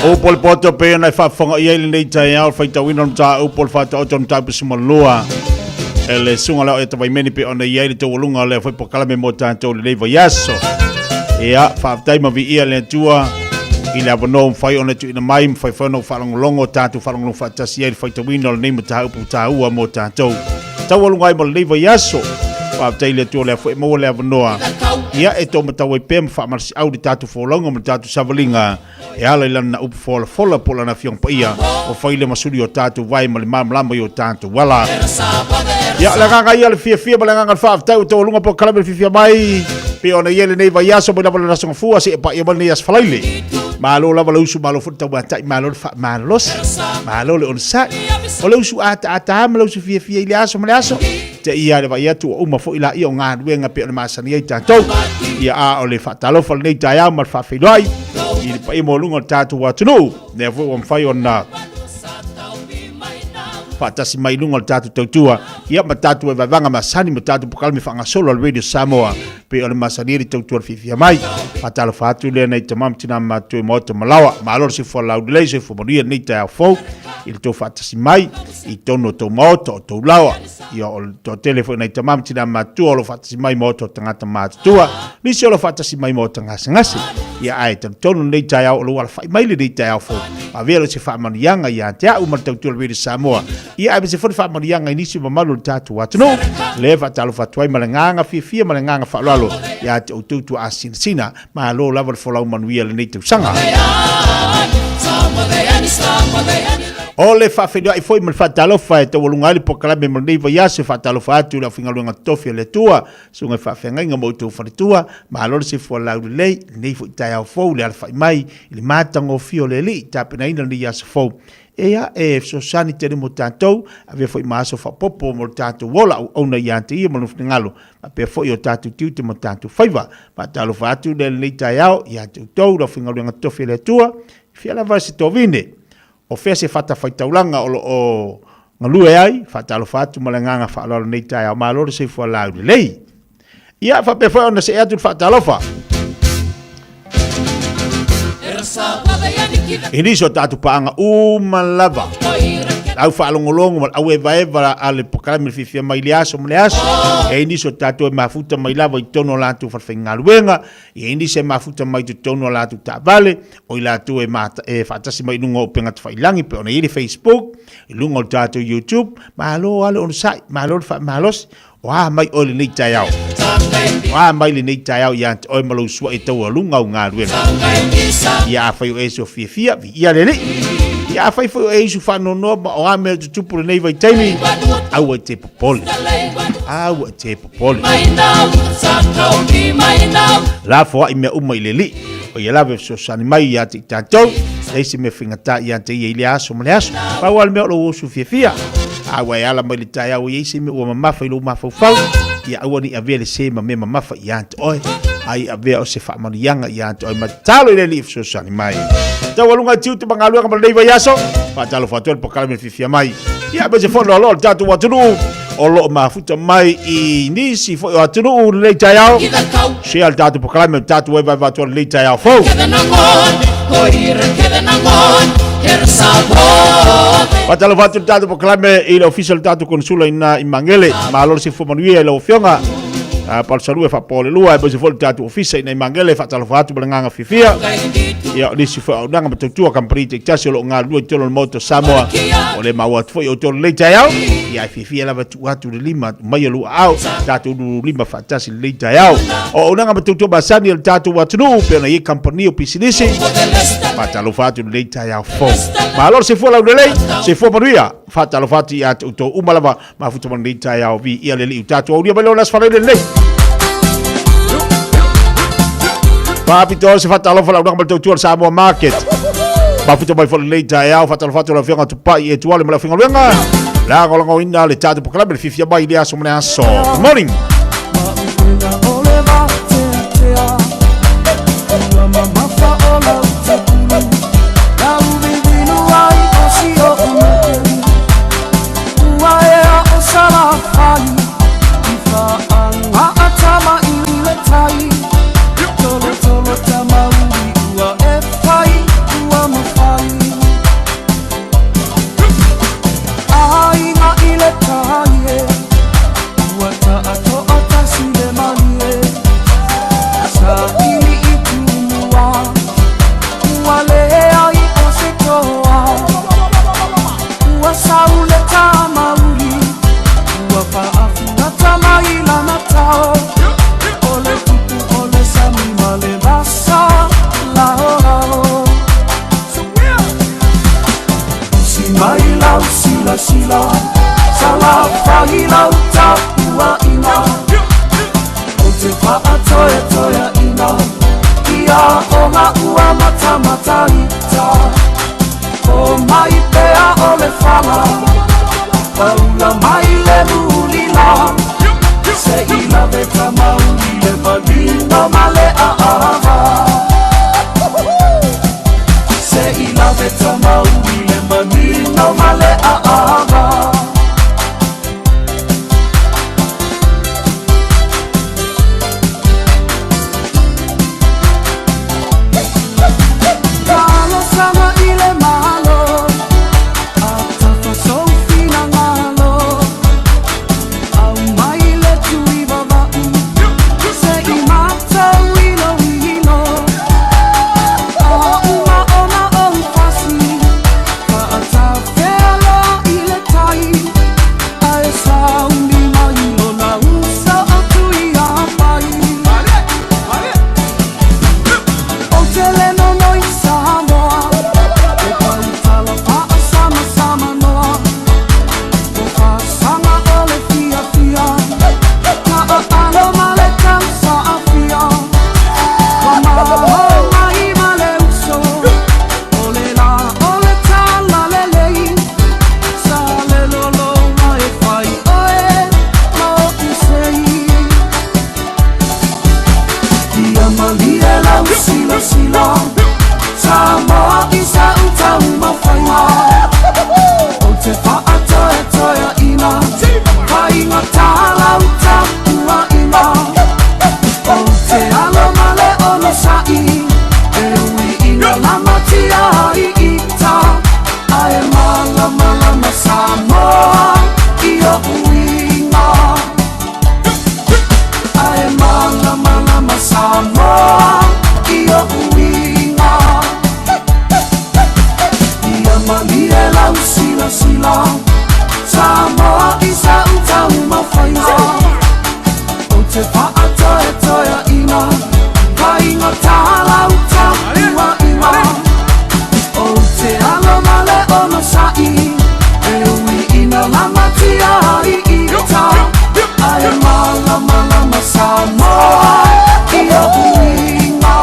Upu o le poto pe ona e faafofoga i ai lenei taeao le faitauina o le mataupu o le faataoto o le mataupu sumalua e le suga lea o Eta Vaimene pe ona i ai le taualuga o lea foi polokalame mo tatou i lenei vaiaso. Ia, faafetai ma viia le Atua i le avanoa ua mafai ona tuuina mai, mafai foi ona ou faalogologo, tatou faalogologo faatasi ai i le faitauina o lenei mataupu taua mo tatou. Taualuga ai mo lenei vaiaso. Faafetai i le Atua o lea foi e maua le avanoa. Ia, e taumatau ai pea ma faamalosiau le tatou folauga ma le tatou savaliga e ala i lana upu folafola po o lana Afioga Paia ua fai le masuli o tatou vae ma le malamalama i o tatou ala. Ia, o le agaga ia o le fiafia ma le agaga o le faafetai ua taualuga polokalame le fiafia mai pei ona i ai lenei vaiaso mai lava le Aso Gafua seia paia mai lenei Aso Faraile. Malo lava le usu, malo foi le tauatai, malo le faamalolosi, malo le onosai. O le usu ataata ma le usu fiafia i le aso ma le aso. Te ia le vaai atu ua uma foi laia o galuega pei ona masani ai tatou. Ia a o le faatalofa lenei taeao ma le faafeiloai i le paia maualuga o le tatou atunuu. Lea foi ua mafai ona faatasi mai i luga o le tatou tautua ia ma tatou vaevaega masani ma tatou polokalame faagasolo a le Radio Samoa pei o le masani ai le tautua le fiafia mai. Faatalofa atu lea nai tama ma tina matutua i maota ma laoa. Malo le soifua laulelei, soifua manuia lenei taeao fou i le tou faatasi mai i totonu o tou maota, o tou laoa. Ia o le toatele foi nai tama ma tina matutua o lo o faatasi mai maota o tagata matutua, nisi o lo o faatasi mai maota gasegase. Ia ae talitonu lenei taeao o lo o alafai mai lenei taeao fou. Avea lea o se faamanuiaga ia te au ma le tautua o le Radio Samoa. Ia aemaise foi le faamanuiaga i nisi o mamalu o le tatou atunuu. Le faatalofa atu ai ma le agaga fiafia ma le agaga faaaloalo ia te outou tuaasinasina. Malo lava le folau manuia i lenei tausaga. O le faafeiloai foi ma le faatalofa e taualuga ai le polokalame mo lenei vaiaso e faatalofa atu i le aufaigaluega totofi a le Atua, susuga i faafeagaiga ma outou faletua, malo le soifua laulelei, lenei foi taeao fou le alafai mai i le matagofie o le Alii, tapenaina lenei aso fou. Ea e fesoasoani tele mo tatou, avea foi ma aso faaopoopo mo le tatou ola auauna ia te Ia ma Lona finagalo, faapea foi o tatou tiute ma tatou faiva. Faatalofa atu lea i lenei taeao ia te outou le aufaigaluega totofi a le Atua, i fea lava se tovine. O fea se fatafaitaulaga o lo o galue ai, faatalofa atu ma le agaga faaaloalo i lenei taeao. Malo le soifua laulelei. Ia, faapea foi ona see atu le faatalofa i nisi o tatou paaga uma lava, au faalogologo ma le auevaeva a le polokalame le fiafia mai le aso ma le aso. E i ai nisi o tatou e mafuta mai lava i totonu o latou falefaigaluega, e i ai nisi e mafuta mai i totonu o latou taavale, o i latou e, mata, e faatasi mai i luga o upega tafailagi pei ona i ai le Facebook, i luga o le tatou YouTube. Malo lava le onosai, malo le faamalosi. O a mai oe lenei taeao? O a mai lenei taeao ia te oe ma lou sua'i e taualuga au galuega? Ia afai o e so fiafia, viia le Alii. Ia afai foi o e isu faanoanoa ma o a mea o tutupu lenei vaitaimi, aua e te popole. Aua e te popole. Lafoai mea uma i le Alii. O ia lava e fesoasoani mai ia te i tatou, leai se mea faigata ia te ia i lea aso ma le aso. Pau lava le mea o lou oso fiafia. A ua e ala mai le taeao e i ai se mea ua mamafa i lou mafaufau, ia aua ne i avea le se ma mea mamafa ia te oe, a ia avea o se faamanuiaga ia te oe. Matalo i le Alii e fesoasoani mai. Taualuga i tiute ma galuega ma lenei vaiaso, faatalofa atu ai le polokalame le fiafia mai. Ia aemaise foi loaloa o le tatou atunuu o lo o mafuta mai i nisi foi o atunuu lenei taeao. Share le tatou polokalame o le tatou evaeva atu ai lenei taeao fou. Faatalofa atu le tatou polokalame i le ofisa o le tatou konsula ina i Magele. Malo le soifua manuia i lau Afioga. Palusalua e faapaolelua aemaise foi le tatou ofisa ina i Magele. Faatalofa atu ma le agaga fiafia. Ia, o nisi foi auaunaga ma tautua kamupani taitasi o lo o galulue i totonu o le Maota o Samoa. O le maua atu foi i outou lenei taeao. Ia, e fiafia lava e tuu atu le lima mai o lou aao, tatou lima faatasi lenei taeao. O auaunaga ma tautua masani a le tatou atunuu, pei ona i ai kamupani o pisinisi. Faatalofa atu lenei taeao fou. Malo le soifua laulelei, soifua manuia. Faatalofa atu ia te outou uma lava, mafuta ma lenei taeao viia le Alii o tatou aulia mai lona aso faraile lenei. Faapitoa se faatalofa launaga ma le tautua le Samoa Market. Mafuta mai foi lenei taeao, faatalofa atu lau Afioga Tupai e Tuale ma le aufaigaluega. Lagolagoina le tatou polokalame le fiafia mai i le aso ma le aso. Good morning. Samoa i sa utaumafaiga Ou te faatoetoeaʻina Kaiga talauta uaʻiga Ou te alo ma le onosaʻi E ui ina lamatia ai i uta Ae malamalama Samoa i oʻu iga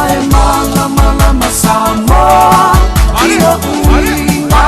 Ae malamalama Samoa i oʻu iga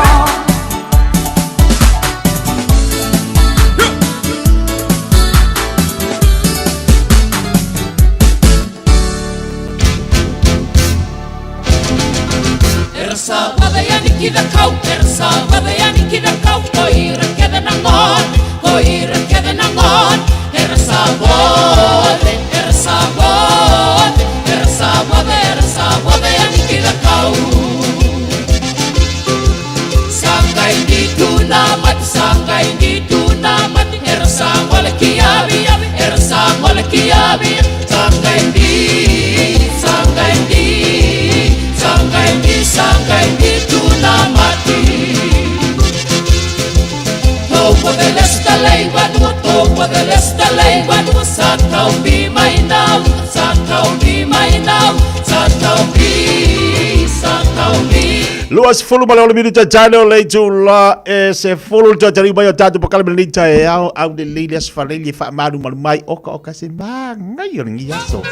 20 ma le 6 minute tane o le itula e 10 le tuatari mai o tātou pakala me lenei taeao au lelei le aso faalele e faamalumalu mai oka oka se magai o lenei aso.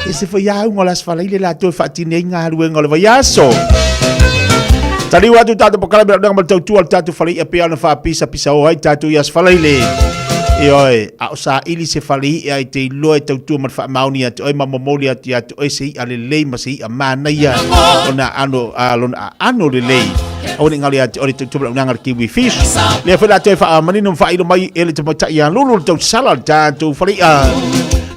E se foi auga o le aso faalele latou e faatini ai galuega o le vaiaso. Taliu atu tātou pakala me laulega ma le tautua o le tātou faleia pea ona faapisapisao ai tātou i aso faalele. Ioe, a o saili se fale i'a e te iloa e tautua ma le faamaoni ia te oe ma momoli atu ia te oe se i'a lelei ma se i'a manaia ona aano, a, lona aano lelei. Aua ne i galo ia te oe le tautua ma le auaunaga a le Kiwi Fish. Lea foi la toe faamanino ma faailo mai e le tamaitai ia Lulu le tausala o le tatou fale i'a.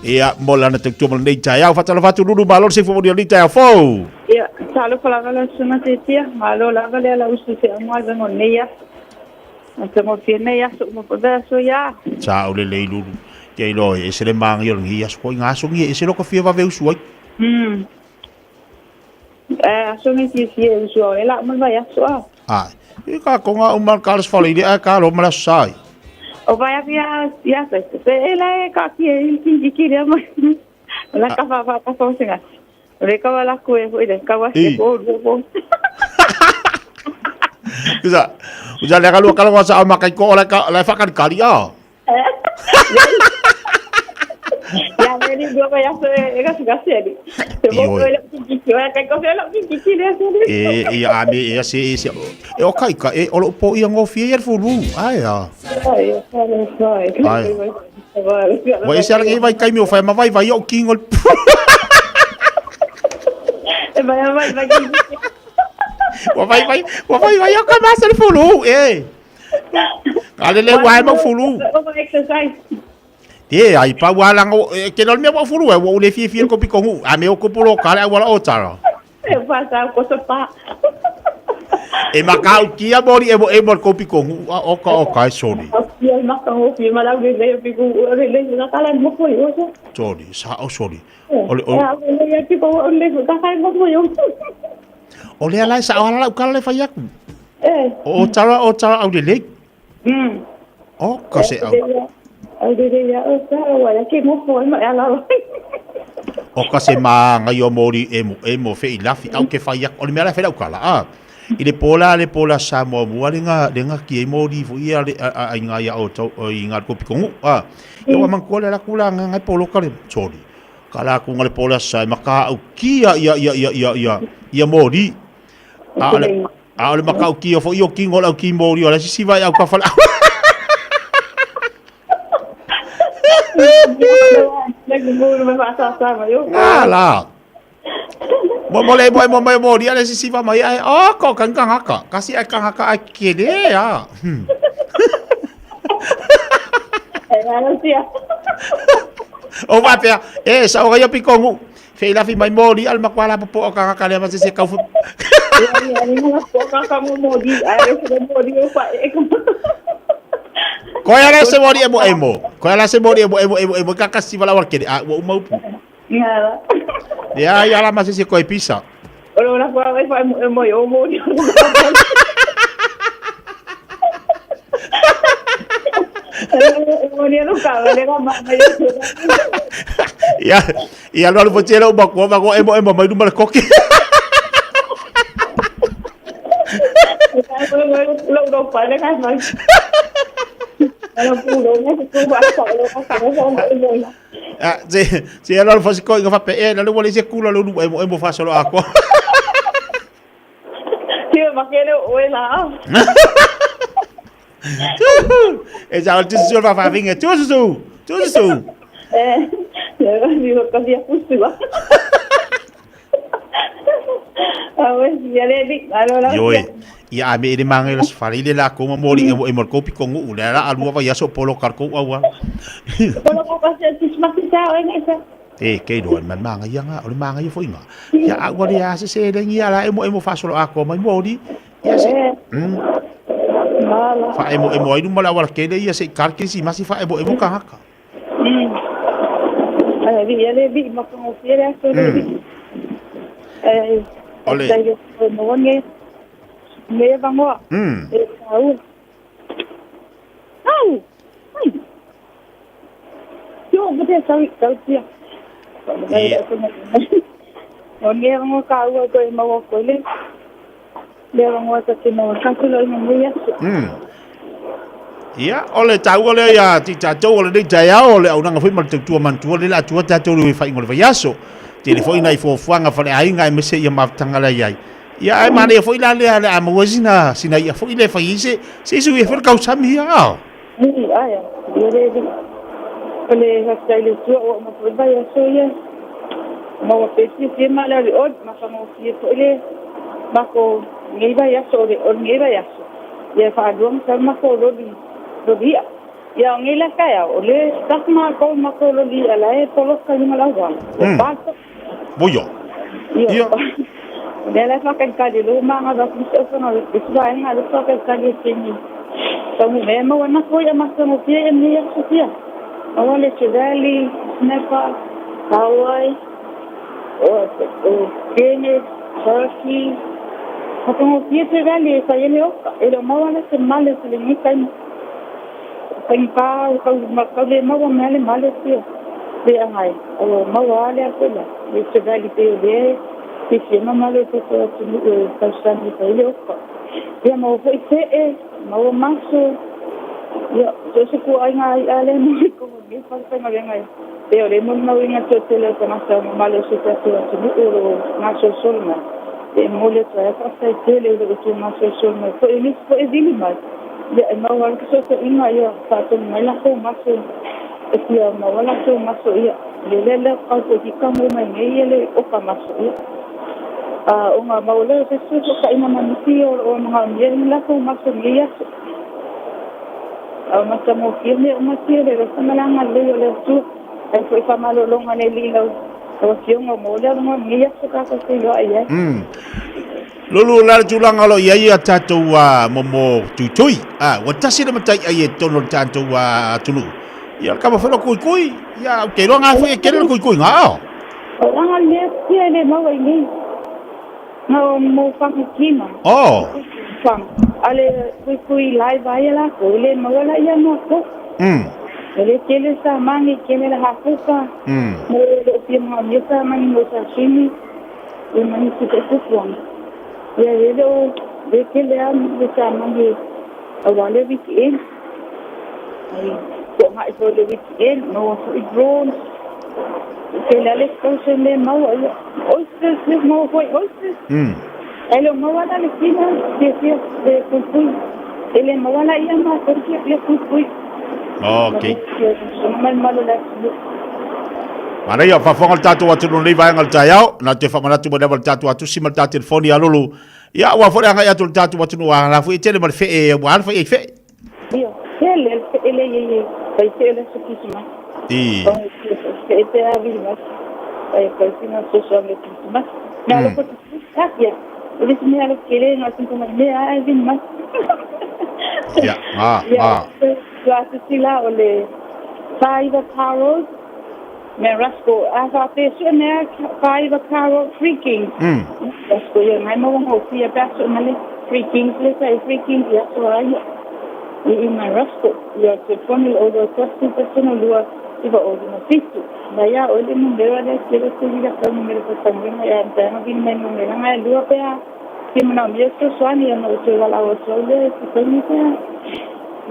Ia, mo lana tautua ma lenei taeao. Faatalofa atu Lulu, malo le soifua manuia i lenei taeao fou. Ia, talofa lava lau Susuga Tetia, malo lava le ala usu i se auga i vaega o lenei aso. Matagofie nei aso uma foi vai aso ia. Sa o lelei lulu. Te iloa e ese le māngai o lenei aso foi ngā aso ngi e ese loka fia vave usu ai. Eh, aso ngi fia fia usu au e la uma vai aso a. Ai. I ka konga uma ka les fale ile a ka lo mala sai. O vai a fia ia se se e la e ka ki e ki ki ki le mai. La ka fa fa ka fa singa. O le ka wala ku e foi le ka wa se ko ko. Kusa, kusa le ka lua kala sa ma kai ko la ka la fa ka kali a. Ya me ni dua ya se e ka se ka se ni. Se mo ko le ki ki ya kai ko se la ki ki le se. E e a me e se e se e o kai ka e o lo po ia ngofie ia fulu. Ai a. Ai, ai, ai. Wa e se ala vai kai mi o whai ma vai vai o kingo. E vai vai vai. Wa vai vai, wa vai vai o ka masa le fulu e. Ka le le wa mau fulu. Exercise. Te ai pa wa langa e ke no me wa fulu e wa le fie fie ko piko ngu. A me o ko polo ka le wa o tara. E pa sa ko so pa. E makau kia mori e mo e mo ko piko ngu o ka o ka sorry. Ia maka o fi ma lau le le piko le le na kala mo ko yo. Sorry, sa o sorry. O le o le piko o le ka kai mo ko yo. O le ala sa o ala lau kala le fai aku. Eh. O tara o tara au le le. O ka se au. Au le le ia o tara wa ya ke mo ko ma ala. O ka se maanga i o mori e mo e mo fe i lafi au ke fai aku. O le mea la fe lau kala a. I le pola le pola sa mo mua le nga le nga ki e mori fo ia le a a i nga ia o tau i nga ko piko ngu a. E wa man ko le la kula nga nga polo ka le sorry. Ka la ku nga le pola sa ma ka au kia ia ia ia ia ia ia mori. A le a le makau ki o fo i o ki ngola au ki mori o la sisi vai au ka fala. Nga la. Mo mo le mo mo mo mo ria le sisi va mai ai o ko kan kan haka. Kasi ai kan haka ai ke le a. O va pea e sa o ia pikongu. Fe la fi mai mo ria al makwala po po ka ka le ma se ka fu. Ko ia le se mo ria mo e mo. Ko ia le se mo ria mo e mo e mo e mo ka kasi vala war ke a ua uma upu. Ia ia la ma se se ko e pisa. Ora ora fa fa mo mo yo mo. lu ka le ga ma ma Ia, ia alu alu foi tele o matua ma emo emo mai luma le koke. Lo lo pa le ga mai. Lo pu lo ne ku ba sa lo ka sa lo lo. Ah, se se alu alu foi ko inga fa pe e la lu wale se kula lu emo emo fa solo ako. Ti ma ke le o la. E sa o tu fa fa vinga tu su tu su. Eh, yo ka via pusu. Ah, we, ia le li, alo la. Ioe. Ia a me ere manga ila sfari le la ko moli e mo ko piko ngu le la alua va yaso polo kar ko awa. Polo ko pa se tismasi sa o ngai sa. E ke do man manga ia nga o le manga ia foi nga. Ia a ua le a se se le ngia la emo emo fa solo a ko mai moli. Ia se. Fa emo emo ai numa la wala ke le ia se kar ke si masi fa emo emo ka haka. Ai vi ia le vi ma ko fi le so le vi. Eh. Ole. Mo nge. Me vangoa. E au. Au. Ai. Yo mo te sau sau tia. O nge vangoa ka ua ko e maua ko le. Le vangoa ta te maua ka kulo i mo ia. Ia, ole tau ole ia ti tatou ole nei taeao ole aunaga foi ma le tautua manutua le la atua tatou le faiga o le vaiaso. Tele foi nai fuafuaga faleaiga aemaise ia mafutaga la iai. Ia ae manaia foi la lea le a maua sina sina ia foi le fai ai se se isi ia foi le kausami ia ao. Aia, ia le o le faafetai i le Atua ua uma foi le vaiaso ia. Maua pea fiafia ma le alioli, ma fagofie foi le mako nei vaiaso o le o lenei vaiaso. Ia faalua ma sau le mako loli loli i'a. Ia o nei la taeao, o le staff makou mako loli i'a la e poloka i luga o le auala. Ua paso. Voio. Ia. O lea la e faakalikali e lou magava atu ma se ofaga o le isi vaega le faakalikali e teni. Taunuu mai ai maua nafo i'a matagofie ia nei aso fia. Maua le trevally, snapper, kahawai, o kene, turkey. Matagofie trevally e fai ai le oka. E le o maua la se male o se lenei taimi. Faigata o kau kau le maua mea le male fia. Le agai, o maua a le a koe la. Le trevally pe o lea e fiafia ma male o tatou atunuu e tausami e fai ai le oka. Ia maua foi te'e, maua maso. Ia, so o se kuaʻaiga i'a lea mo i kohu nei falefaigaluega e pei o le molimauina toatele o tagata ma male o si o tatou atunuu o lo o gasolosolo mai. E momoli atu ai a faafetai tele i lo outou gasolosolo mai foi o nisi foi e vili mai. Ia e maua ai le fesootaiga ia faatonu mai latou maso e fia maua latou maso ia. Le lea lea kau foi ki mo mai nei ia le oka maso ia. A o ngā maua lea o se fesootaiga ma nisi o lo o magaomia i latou maso i nei aso. A o matagofie mea uma tia le alofa ma le agalelei o le Atua. Ai foi faamalologa a le Alii i lau Afioga mo le avanoa i lenei aso tatou feiloai ai. Lulu, o le a le tulaga o lo o i ai a tatou momo tuitui? Ua tasi le mataiai e totonu o le tatou atunuu. Ia, o le kava foi o le kuikui. Ia, ou te iloa ngā foi e kele le kuikui ngā ao. O langa lea tia e le maua i nei. Nga o mo whanga kima. Oh. Whanga. Ale kui kui live ai la ko le maua la ia no ko. E le tele sa mangi kele la hapuka. Mo le o pia mga mia sa mangi mo sashimi. E mangi si te kufuanga. Ia e le o le tele a le sa mangi a wale weekend. Ai ko ngai fo le weekend no fo i drones. Ke le ale kau se me maua ia. Oysters, le maua foi oysters. E le maua la le kina, fia fia, le pui pui. E le maua la ia ma fia fia pui pui. Okay. Mal malo la tulu. Manaia, faafofoga le tatou atunuu i lenei vaega o le taeao, na te faamanatu mai lava le tatou atusi ma le tatou telefoni a Lulu. Ia, ua foi le agai atu o le tatou atunuu a la foi e tele ma le fee, ua ala foi e fee. Ia, tele le fee le ia ia, fai fee le aso Kirisimasi. I. Fee pe a vili mai. Fai fai sina soso le Kirisimasi. Mea loko te ia. O le mea loko kele ngā tinko mai mea ai vili mai. Ia, ngā, ngā. Ia, tua atu la o le whaiva Car Road. Mea Rasko, a whāpē sua mea whaiva Car Road, Three Kings. Rasko ia ngai maua ngō pia pea sua male Three Kings le sai Three Kings ia sua ai. I i mai Roscoe. Ia, telefoni o 21 1 2 9 o 5 7. Na ia o le numero le tele tele la ka numero pa tangi ya ta na bin mai numero nga lua pe a ki mana mi so swani ya no te wala o so le te tangi pe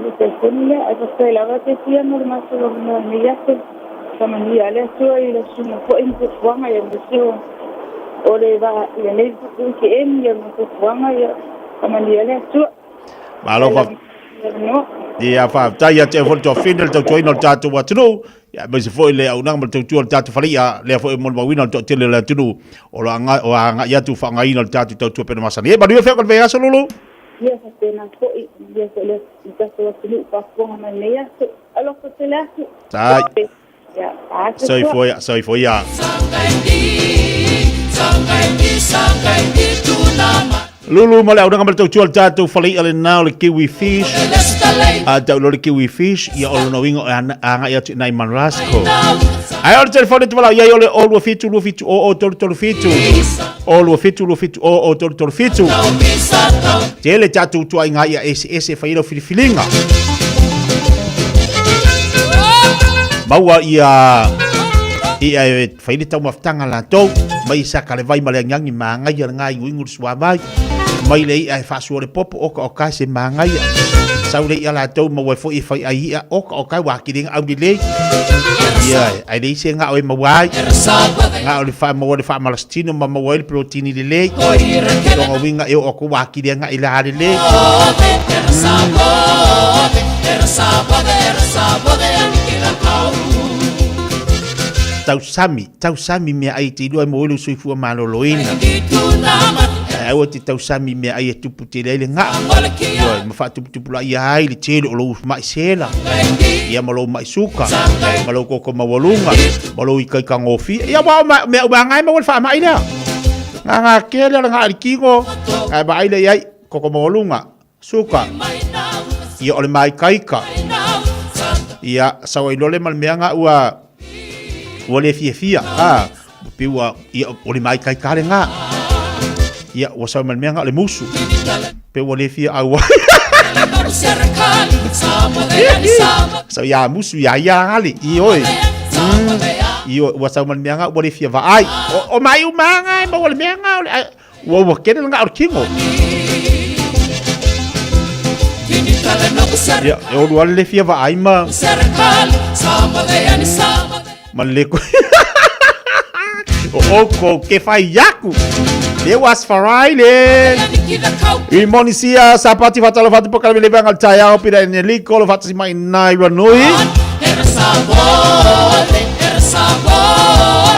le telefoni le a pa la va te tia no ma so no mi ya te kama ni ale tua i le suna fo in te fuanga ya mo sio o le va le nei fu ke en ya mo te fuanga ya kama ni ale tua. Malo fa ia faafetai ia te foi le toafine le tautuaina o le tatou atunuu, ia aemaise foi le auaunaga ma le tautua o le tatou faleia, lea foi e molimauina le toatele o le atunuu o lo o agai atu faaaogaina le tatou tautua pena masani. Ia manuia feoga le vaiaso Lulu. Ia faapena foi, manuia foi le tatou atunuu faafofoga mai lenei aso. Alofa tele atu. Tai. Soifua ia, soifua ia. Lulu ma le aunaga ma le tautua le tatou falei'a lena o le kiwi fish. A tau le kiwi fish, ia o lona uiga o e agai atu i nai Manrasco. Ae o le telefone te walau iai o le o 27 27 o o 3 3 7. O 27 27 o o 3 3 7. Tele tatou tuaiga ia eseese e fai ai lau filifiliga. Maua ia ia e fai le taumafataga latou mai saka le vai ma le agiagi magaia le gāiguigu le suavai mai le i'a e faasua le popo oka o kae se magaia sau le i'a latou maua ai foi e fai ai i'a oka o kae ua atili ai aulelei ia ae leai se gao e maua ai gao le fa maua le faamalasitino ma maua ai le protini lelei lona uiga e oo atu ua atili agaʻi le alelei. Tausami, tausami meaai e te iloa e maua ai lou soifua maloloina. Ae aua e te tausami i meaai e tupu tele ai le gaa. Ioe, ma faatuputupulaia ai le tele o lou mai sela, ia ma lou mai suka, ma lou koko maualuga, ma lou ikaika gofie. Ia aua o mea uma lava e maua le faamai lea. Gaga tele o le gaa i le tino, ae vaai lea i ai, koko maualuga, suka, ia o le maikaika, ia sau ai loa le ma le mea ga ua ua le fiafia, a pe ua ia o le maikaika le ga, ia ua sau ma le mea ga o le musu, pe ua le fia au ai. Sau ia musu ia ia ale, i oi. I oi, ua sau ma le mea ga ua le fia vaai. O, o mai uma ga e maua le mea ga o le Ua ua kene le ngao le kingo. Ia, e olu ale le fia vaai ma... Ma le ko... O oko ke whai yaku. Le was farai le. I moni sia sa pati whatalo whatu pokala me le vanga le taiao pira e liko lo whatasi mai nai ranui.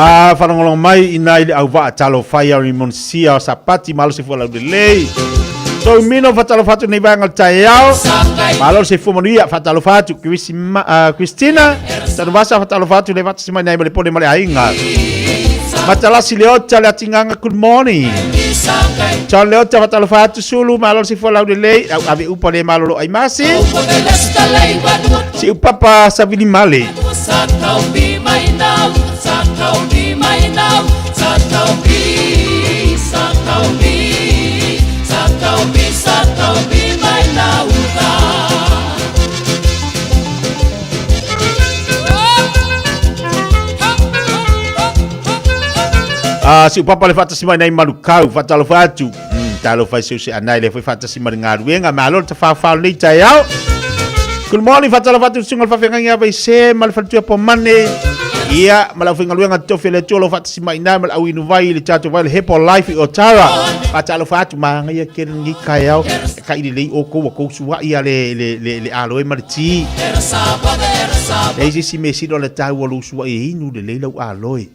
A whalongolongo mai i nai le auvaa talo whai au i Monsia o Sapati malo se fua lau lelei. So mino whatalo whatu nei vaenga le taiao. Malo se fua manuia whatalo whatu Christina. Tanuvasa whatalo whatu le whatasi mai nei ma le pone ma le ainga. Matalasi le ota le atinganga good morning. John Leota whatalo whatu sulu malo se fua lau lelei. Au ave upa le malo lo aimasi. Si upapa savili male. Ah, si upapa le faatasi mai nei Manukau, faatalofa atu. Talofa i se anai le foi faatasi ma le galuega, malo le tafaofao lenei taeao. Good morning, faatalofa atu le susuga o le faafeagaiga ia Vaise ma le faletua Pomane. Ia, ma le aufaigaluega totofi a le Atua o lo o faatasi mai i ina ma le au inuvai i le tatou vai le Hepo Life i Otara. Faatalofa atu, manaia tele lenei taeao. E kai lelei outou ua tou sua'i a le, le, le, le aloe ma le ti. Leai se isi mea sili ona taua lou sua'i e inu lelei lau aloe.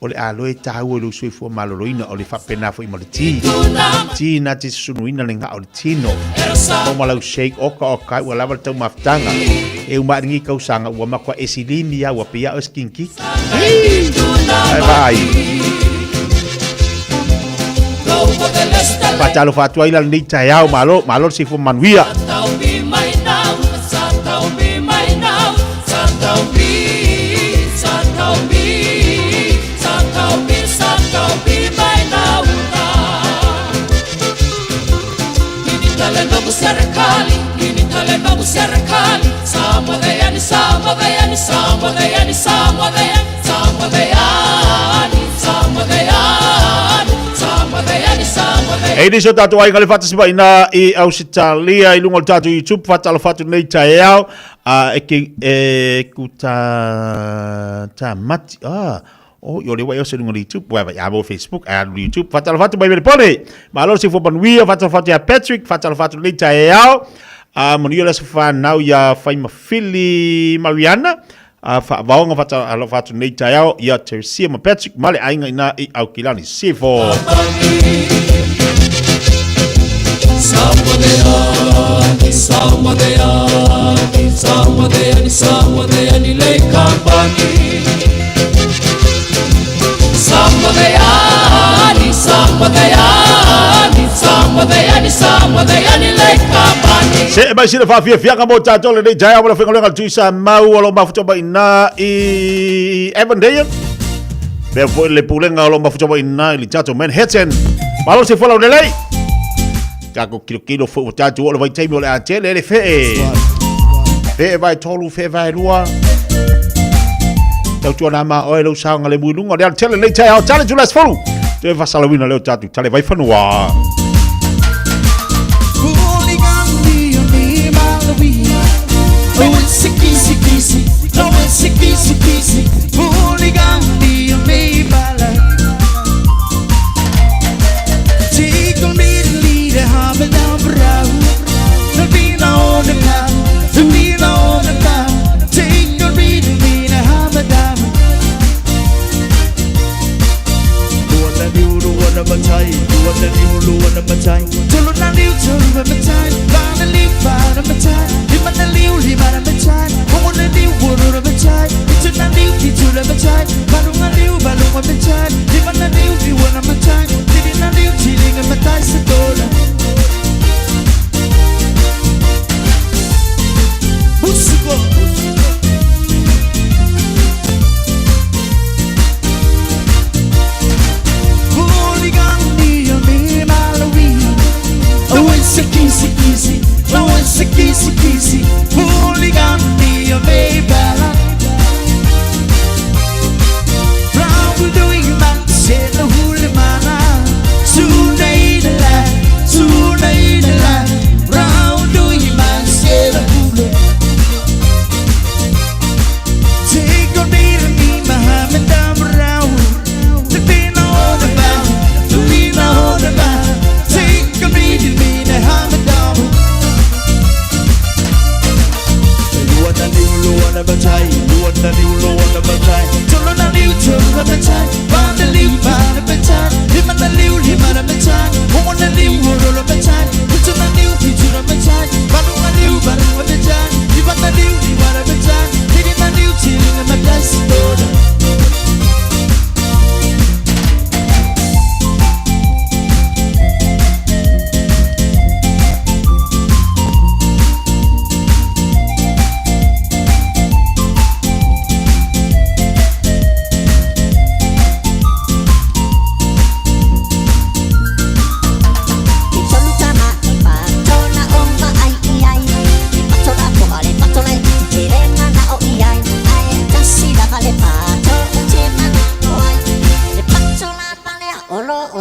O le aloe e taua i lou soifua maloloina, o le faapena foi ma le ti. Ti na te susunuina le gaa o le tino. Mo ma lau shake oka oka ua lava le taumafataga. E uma ae lenei tausaga ua matua esilimi a ua pei a oe skinkiki. Bye bye. Faatalofa atu ai la lenei taeao, malo, malo le soifua manuia. Nithalemba kuserikali, nithalemba kuserikali. Samoa Samoa Samoa Samoa Samoa Samoa Samoa Samoa. E nisi o tātou aiga le whatasima ina i Ausitalia i lunga o le tātou YouTube whatalo whatu nei taeao a e ke e ku ta ta mati ah o i o le wai o se lunga le YouTube wai a mo Facebook a le YouTube whatalo whatu mai mele pone malo se fo manuia whatalo whatu ia Patrick whatalo whatu nei taeao a manuia le se whanau ia Faimafili Mariana a whaavaonga whatalo whatu nei taeao ia Teresia ma Patrick ma le aiga ina i Aukilani Sifo. Samoa Samoa Samoa Samoa le kapani. Samoa Samoa Samoa Samoa le kapani. Se mai sila whaafiafianga mo tātou le nei taeao mo le whengalenga le tuisa mau o lo mafuta mai nā i Evan Dayan. Mea foi le pulega o lo mafuta mai nā i le tātou Manhattan. Malo se folau lelei. Tākou kilo kilo foi o tātou o le vaitaimi o le a tele le whee. Whee vai tolu, whee vai lua. Tau tua nā ma oe lau saonga le muilunga o le ala tele nei taeao tale tu las folu. Te wasalawina leo tātou tale vai whanua. Oh, it's kissy kissy, no, it's kissy kissy. Hooligan, me bala. Tickle me the leader, have it down brow. The bean on the path, the bean on the path. Take a read and lean a have a dam. Luana liu, luana matai, luana liu, luana matai. Tuluna liu, tuluna matai, vana liu, vana matai. Limana liu, limana matai. Hongona liu, wurura matai. Ituna liu, ituna matai. Balunga liu, balunga matai. Limana liu, liwana matai. Tilina liu, tilinga matai satola. Busuko. Oh, it's a kissy kissy, oh, it's a kissy kissy. Hooligan, your baby. Brown doing man, said the hoolimana. Soon they the la, soon they the la. Brown doing man, said the hoolie. Take on me to me, Muhammad down brown. The bean on the back, the bean on the back. Take on me to me, Muhammad down. Luana liu, luana matai, luana liu, luana matai. Tuluna liu, tuluna matai, vana liu, vana matai. Limana liu, limana matai, hongona liu, hongona matai. Pituna liu, pituna matai, balunga liu, balunga matai. Limana liu, limana matai, tilina liu, tilina matai sitola.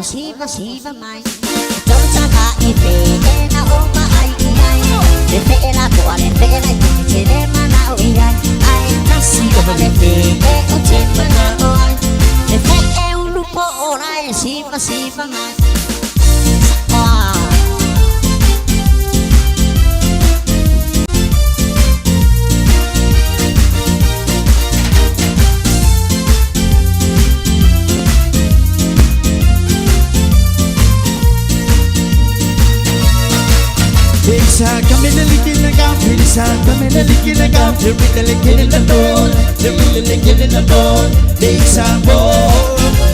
Siva siva mai Tolu ka i fe e na o ma ai i ai Le fe e la toa le fe e la i te le mana o i ai Ai tasi o le fe e o te mana o ai Le fe e ulu po o lai siva siva mai Ah. Sa kamela likina ka, sa kamela likina ka, limina likina na bon, limina likina na bon. Lisa mo,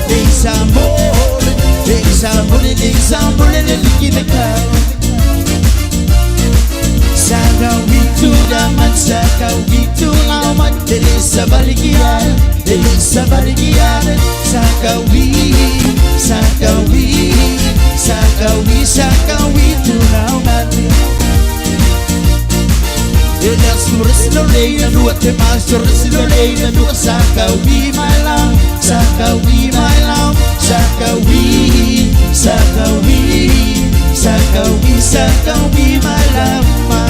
lisa mo, lisa mo, lisa mo likina ka. Saka witu damat, saka witu amat, lisa balikian, lisa balikian. Saka wi, saka wi, Sakawi, sakawi tunaunani Sakawi my love, Sakawi my love, Sakawi, Sakawi, Sakawi, Sakawi my love, my.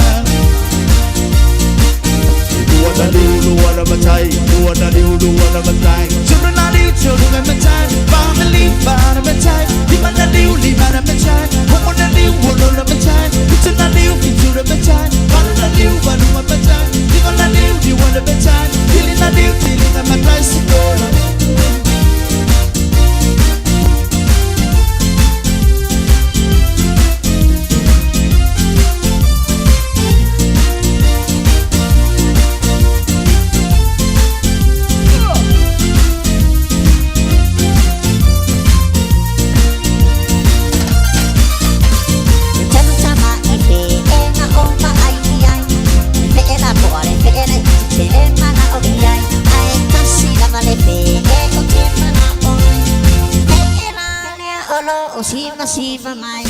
Siva mai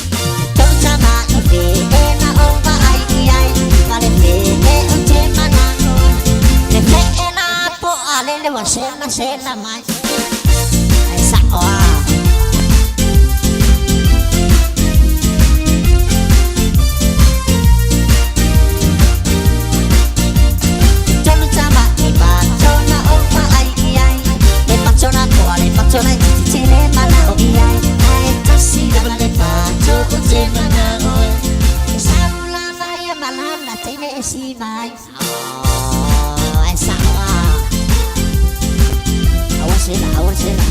Tolu tama i fe e na o ma ai i ai Ma le fe e o te mana o Le fe e na po a le le wa sela sela mai Ai sa o a Tolu tama i patona o ma ai i ai Le patona po a le patona i titi te le mana o i ai Ai tasi lava le pato o te mana o E sau lava ia malala teine e si mai Oh, ai sa o a Awa sela, awa sela.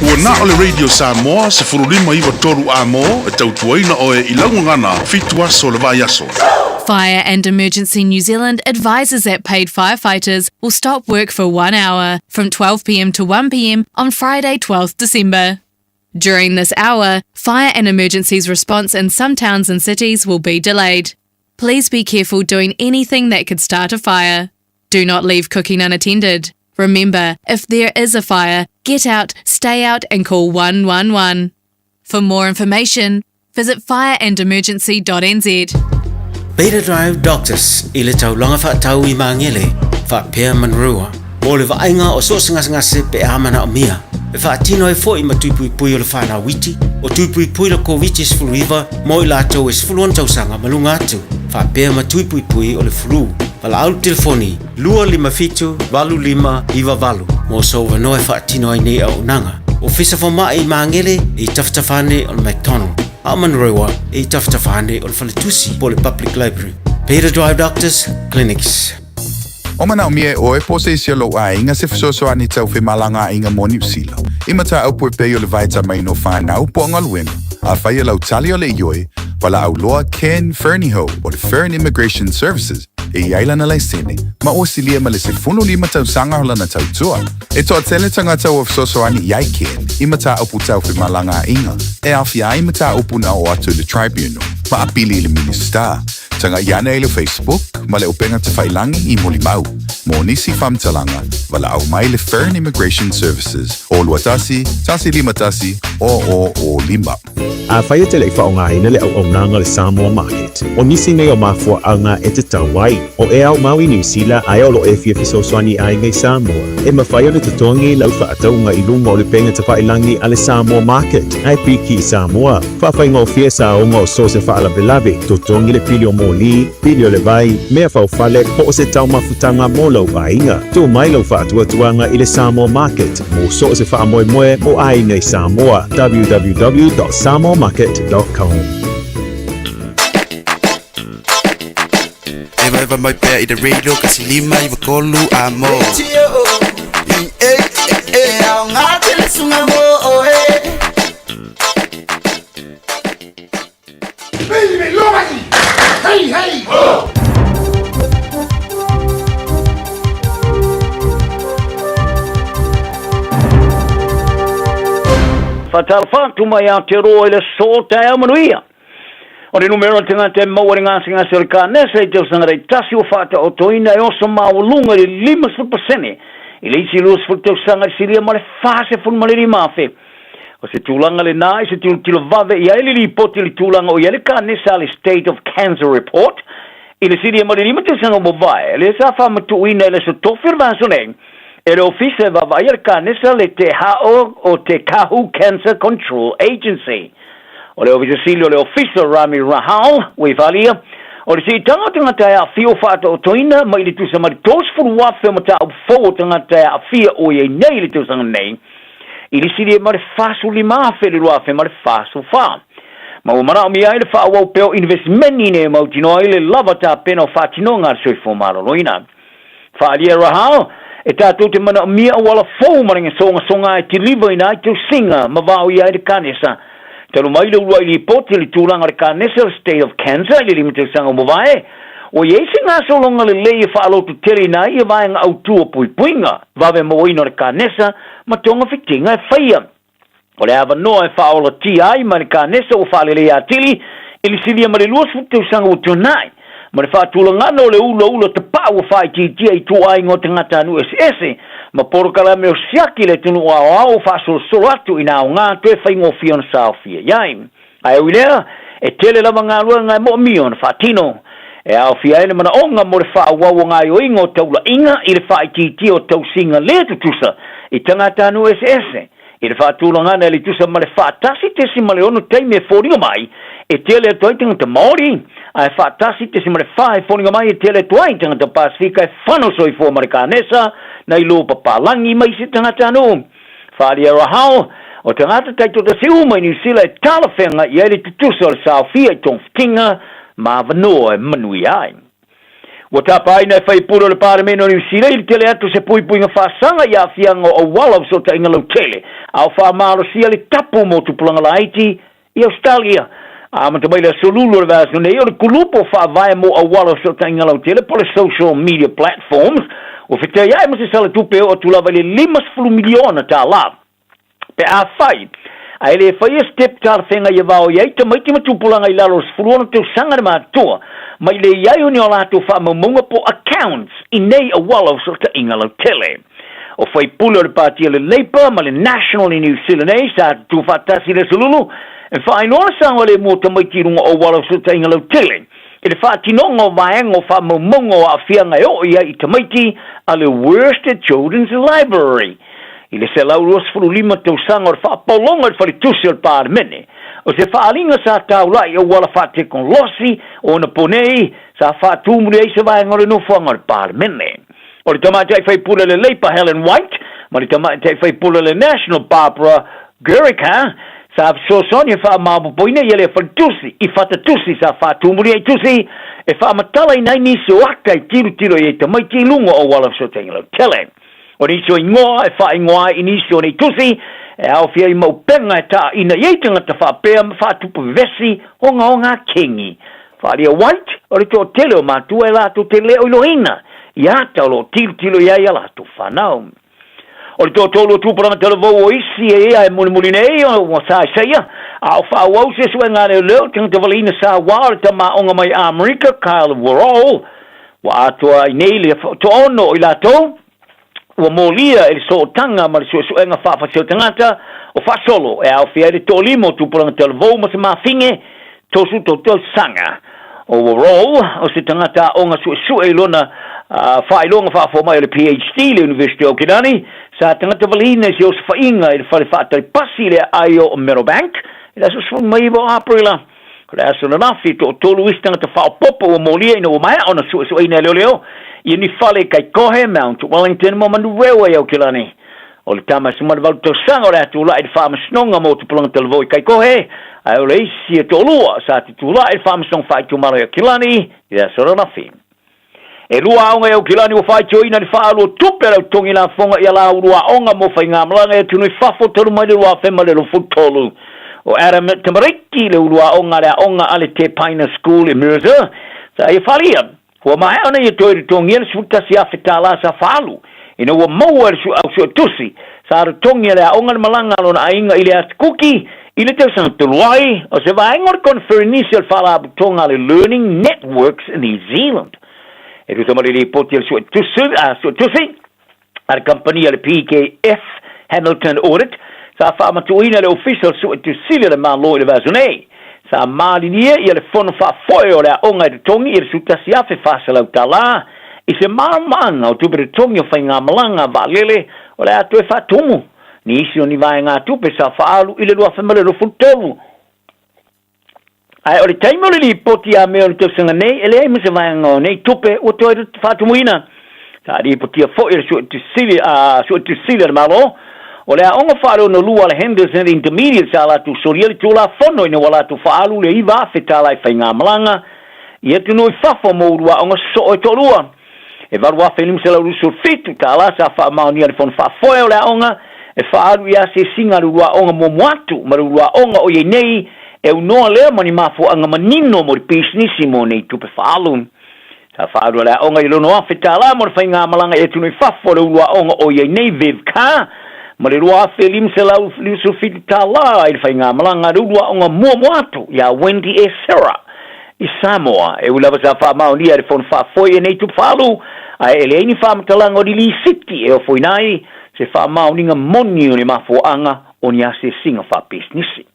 Ua na o le Radio Samoa se furulima iwa toru a mō e tautuaina oe i laugagana fitu aso le vai aso. Fire and Emergency New Zealand advises that paid firefighters will stop work for 1 hour from 12 p.m. to 1 p.m. on Friday, 12th December. During this hour, fire and emergencies response in some towns and cities will be delayed. Please be careful doing anything that could start a fire. Do not leave cooking unattended. Remember, if there is a fire, get out, stay out, and call 111. For more information, visit fireandemergency.nz. Beta Drive Doctors i le taulaga faatau i Magele, faapea Manurewa, mo le vaaiga o so o se gasegase pe a manaomia. E faatino ai foi ma tuipuipui o le fanauiti, o tuipuipui le Koviti-19 mo i latou e 16 tausaga ma luga atu, faapea ma tuipuipui o le flu. Valaau telefoni 257 8598 mo sou avanoa e faatino ai nei auaunaga. Ofisa Fomai i Magele e i tafatafa ane o le McDonald. A o Manurewa e i tafatafa ane o le Faletusi po o le Public Library. Beta Drive Doctors Clinics. O manaʻomia e ʻoe po o se isi o lou ʻāina se fesoasoani tau femalagaʻaiga mo Niu Sila. I mataupu e pei o le vaetamaina o whanau po o galuega, afai e lau tali o le ioe, walaʻau loa Ken Fernihough o le Fern Immigration Services e i ai lana laisene ma ua silia ma le 15 tausaga o lana tautua. E toatele tagata ua fesoasoani i ai Ken i mataupu tau femalagaʻaiga e aofia ai mataupu na oo atu i le Tribunal ma apili i le Minisita. Tagaʻi ane i le Facebook ma le upega tafailagi i Molimau. Mo nisi faamatalaga, valaau mai le Fern Immigration Services o 21 151 0005. Afai e te le i faaaogaina le auaunaga o le Samoa Market, o nisi nei o mafuaaga e tatau ai, o e ao mau i Niu Sila ae o lo o e fia fesoasoani i aiga i Samoa, e mafai ona totogi lau faatauga i luga o le upega tafailagi a le Samoa Market ae piki i Samoa. Faafaigofie saoga o so o se faalavelave, totogi le pili o moli, pili o le vai, mea faufale, po o se taumafutaga mo lou aiga. Tuu mai lau faatuatuaga i le Samoa Market mo so o se faamoemoe mo aiga i Samoa, www.samoamarket.com. Evaeva mai pea i le radio kasi lima iwa tolu a mo. E aoga tele suga mo oe. Hey, hey! Ho! Faatalofa atu mai Aotearoa i le aso taeao manuia. O le numera o tagata e maua i le gasegase o le kanesa i tausaga taitasi ua faataotoina e oso maualuga i le 50% i le isi 20 tausaga i le silia ma le 45,000. O se tulaga lenā i se tilotilo vave i ai le lipoti i le tulaga o i ai le kanesa a le State of Cancer Report i le silia ma le 5 tausaga ua mavae, lea sa faamatuuina i le Aso Tofi o le vaiaso nei e le Ofisa e Vaavaaia le Kanesa le Tehao o te Kahu Cancer Control Agency. O le Ofisa Sili o le Ofisa Rami Rahal ua i faaalia, o le siitaga o tagata e aafia ua faataotoina mai i le tusa ma le 30,000 o mataupu fou o tagata e aafia o i ai nei i le tausaga nei, i le silia ma le 45,000 i le 2044. Ma ua manaomia ai le faaauau pea o inivesimeni ina ia mautinoa ai le lava tapena o faatinoga a le soifua maloloina. Faaalia Rahal, e tatou te manaomia auala fou ma le gasogasoga e kilivaina ai tausiga ma vaoia ai le kanesa. Talu mai le uluai lipoti i le tulaga o le kanesa o le State of Cancer i le 5 tausaga ua mavae, ua i ai se gasologa lelei e faalototeleina ai ia vaega autu o puipuiga, vave mauaina o le kanesa ma togafitiga e faia. O le avanoa e faaolatia ai ma le kanesa ua faaleleia atili i le silia ma le 20 tausaga ua tuanai, ma le faatulagana o le ulaula tapaa ua faaitiitia i ituaiga o tagatanuu eseese ma polokalame o siaki le atunuu aoao ua faasolosolo atu ina aoga toe faigofie ona saofia i ai. Ae ui lea, e tele lava galuega e moomia ona faatino. E aofia ai le manaoga mo le faaauau o gaoioiga o taulaiga i le faaitiitia o tausiga le tutusa i tagatanuu eseese, i le faatulagana e le tusa ma le 1.6 taimi e foliga mai e tele atu ai tagata Māori, ae 1.4 e foliga mai e tele atu ai tagata Pasifika e whano soifua ma le kanesa nai lo papalagi mai se tagatanuu. Whaalia Rahal, o tagata taitotasi uma i Niu Sila e talafeaga i ai le tutusa o le saofia i togafitiga ma avanoa e manuia ai. Ua tapaina e faipule o le Palemene o Niu Sila i le tele atu o se puipuiga faasaga i aafiaga o auala o fesootaiga lautele, a o faamalosia le tapu mo tupulaga laiti i Ausetalia. Amata mai le aso Lulu o le vaiaso nei, o le kulupu o faavae mo auala o fesootaiga lautele po o le social media platforms ua fetai ae ma se sala tupe e oo atu lava i le $50 miliona tala. Pe afai, ae le faia se tepu talafeagai e vaoia ai tamaiti ma tupulaga i lalo o le 16 tausaga le matutua, mai le i ai o ni o latou faamaumauga po accounts i nei auala o fesootaiga lautele. O faipule o le Pāti a le Labour ma le National i New Zealand nei sa tutū faatasi i le Aso Lulu e faailoa le saogalemu o tamaiti i luga o auala o fesootaiga lautele i le faatinoga o vaega o faamaumauga o aafiaga e oo i ai i tamaiti a le Worcester Children's Library. I le 125 tausaga o le faapologa i le faletusi o le Palemene, o se faaaliga sa taulai i auala faatekonolosi o ona po nei sa faatu muli ai se vaega o le nofoaga o le Palemene. O le tamaitai faipule le Labour Helen White ma le tamaitai faipule le National Barbara Guericke Sa fesoasoani e faamaopoopoina ia lea faletusi i fatatusi sa faatumulia i tusi e faamatalaina ai nisi o ata e tilotilo i ai tamaiti i luga o auala fesootaiga lautele. O nisi o igoa e faaigoa ai i nisi o nei tusi e aofia ai ma upega e taaina i ai tagata faapea ma faatupu vevesi ogaoga kengi. Faaalia White, o le toatele o matua e latou te le o iloaina i ata o lo o tilotilo i ai a latou fanau. O le toatolu o tupulaga talavou o isi e ia e mulimuli nei ua sa Isaia, a o faaauau se suega a leoleo tagata valeina sa ua o le tama aoga mai Amerika Kyle Worrall, ua atoa ai nei le toaono o i latou ua molia e le sootaga ma le suesuega faafasi o tagata o faasolo e aofia ai le toalima o tupulaga talavou ma se mafine 33 tausaga. O Worrall o se tagata aoga suesue i lona faailoga faafomai o le PhD i le University o Aukilani, sa tagata valeina i se osofaiga i le fale faatalipasi i le aai o Meadowbank i le aso 19 o Aperila. O le aso ananafi, toatolu isi tagata faaopoopo ua molia ina ua maea ona suesueina e leoleo ia ni fale i Kaikohe, Mount Wellington ma Manurewa i Aukilani. O le tama e 18 tausaga o le a tulai i le faamasinoga mo tupulaga talavou i Kaikohe, ae o le isi e toalua sa tutulai i le faamasinoga faaitumalo i Aukilani i le aso ananafi. E lua aoga i Aukilani ua faitioina i le faaalu o tupe a le au totogi lafoga i ala ulu aoga mo faigamalaga i atunuu i fafo talu mai le 2023. O Adam Tamariki le ulu aoga a le aoga a le Te Paina School i Mercer sa ia falia. Ua maea ona ia toe totogia le $11,000 sa faaalu ina ua maua e le au suetusi sa totogi e le aoga le malaga a lona aiga i le Atukuki i le tausaga talu ai, o se vaega o le koneferenisi o le Faalapotopotoga a le Learning Networks New Zealand. E tusa ma le lipoti a le suetusi a le kamupani a le PKF Hamilton Audit, sa faamatuuina e le Ofisa o le Suetusi Sili a le Malo i le vaiaso nei, sa malilie ia le fono faafoe o le aoga e totogi i le $11,400 i se malamalamaaga o tupe totogi o faigamalaga vaalele o le a toe faatumu nisi o ni vaegatupe sa faaalu i le 2023. Ae o le taimi o le lipoti a Mea o le tausaga nei, e leai ma se vaega o nei tupe ua toe faatumuina. Sa lipotia foi e le Suetusi Sili a le Malo, o le aoga faaleonolua a le Henderson Intermediate sa latou solia le Tulafono ina ua latou faaalu le $9,000 i faigamalaga i atunuu i fafo mo ulu aoga sosoo e toalua. E $8,527 sa faamaonia e le Fono Faafoe o le Aoga e faaalu i asiasiga a le uluaoga muamua atu ma le uluaoga o i ai nei e unoa lea ma ni mafuaaga manino mo le pisinisi mo nei tupe faaalu. Sa faaalu e le aoga i le $6,000 mo le faigamalaga i atunuu i fafo a le uluaoga o i ai nei Viv Carr ma le $2,557 i le faigamalaga a le uluaoga muamua atu ia Wendy E. Serra I Samoa, e ui lava sa faamaonia e le Fono Faafoe nei tupe faaalu, ae e leai ni faamatalaga o ni lisiti e ofoina ai se faamaoniga moni o ni mafuaaga o ni asiasiga faapisinisi.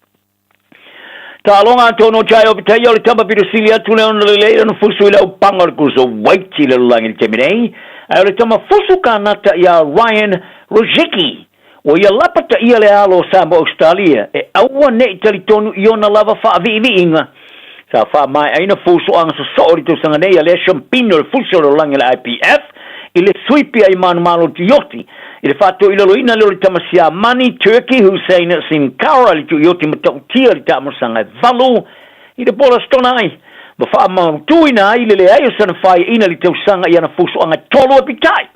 Taaloga atonu o Chai Opitaia o le tama pito sili atu lea ona lelei ona fusu i le aupaga o le cruiserweight i le lalolagi i le taimi nei, ae o le tama fusu kanata ia Ryan Rozicki Ua ia lapataia le alo o Samoa Ausetalia e aua ne i talitonu i ona lava faaviiviiga. Sa faamaeaina fusoaga sosoo i le tausaga nei a Lea Ciampino le fusi o le olaga i le IPF i le suipi ai manumalo tuioti i le faatoilaloina lea o le tama Siamani, Turkey, Hussein Sinkara i le tuioti matautia i le taamulasaga e valu i le Polastona ai ma faamautuina ai le leai o sana faiaina i le tausaga i ana fusoaga e tolu e pitai.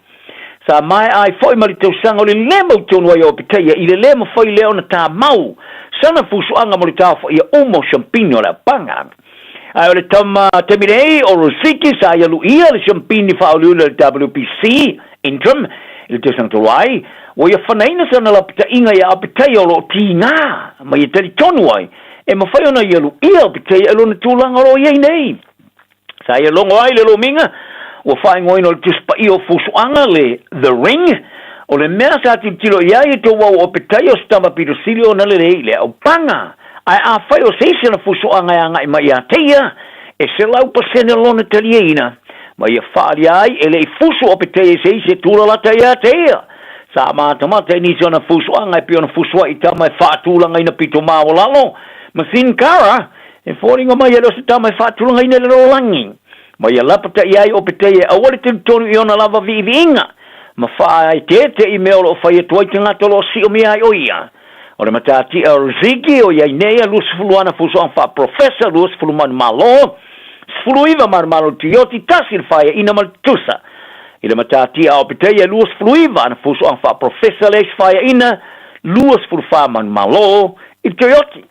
Sa maea ai foi ma le tausaga o le lē mautonu ai o Opitaia i le lē mafai lea ona tāmau sana fusuaga mo le taofaia uma o siampini o le apaga. Ae o le tama taimi nei o Rosiki sa ia luia le siampini faaoliuli a le WBC Interim i le tausaga talu ai, ua ia fanaina sana lapataiga ia Opitaia o lo o tigā ma ia talitonu ai e mafai ona ia luia Opitaia i lona tulaga o lo o i ai nei. Sa ia logo ai le lomiga ua faaigoaina o le Tusi Paia o Fusuaga, le The Ring. O le mea sa tilotilo i ai e tou au opetaia o se tama pito sili ona lelei i le aupaga. Ae afai o se isi ana fusuaga e agai mai ia te ia, e 100% lona taliaina, ma ia faaalia ai e le i fusu opetaia i se isi e tulalata ia te ia. Sa matamata i nisi o ana fusuaga e pei ona fusuai i tama e faatulagaina pito maualalo ma Sin Cara, E foliga mai e le o se tama e faatulagaina i le lalolagi, ma ia lapata i ai o Petei e aua le tolutolu i ona lava viiviiga, ma faaeteete i mea o lo o fai atu ai tagata o lo o siomia ai o ia. O le matatia o Zigi o iai nei a 20 ana fusoaga faaprofesa, 20 manumalo, 19 manumalo Tioti, tasi le faiaina ma le tusa. I le matatia o Piteia 29 ana fusoaga faaprofesa le isi faiaina, 24 manumalo i le Toyoti.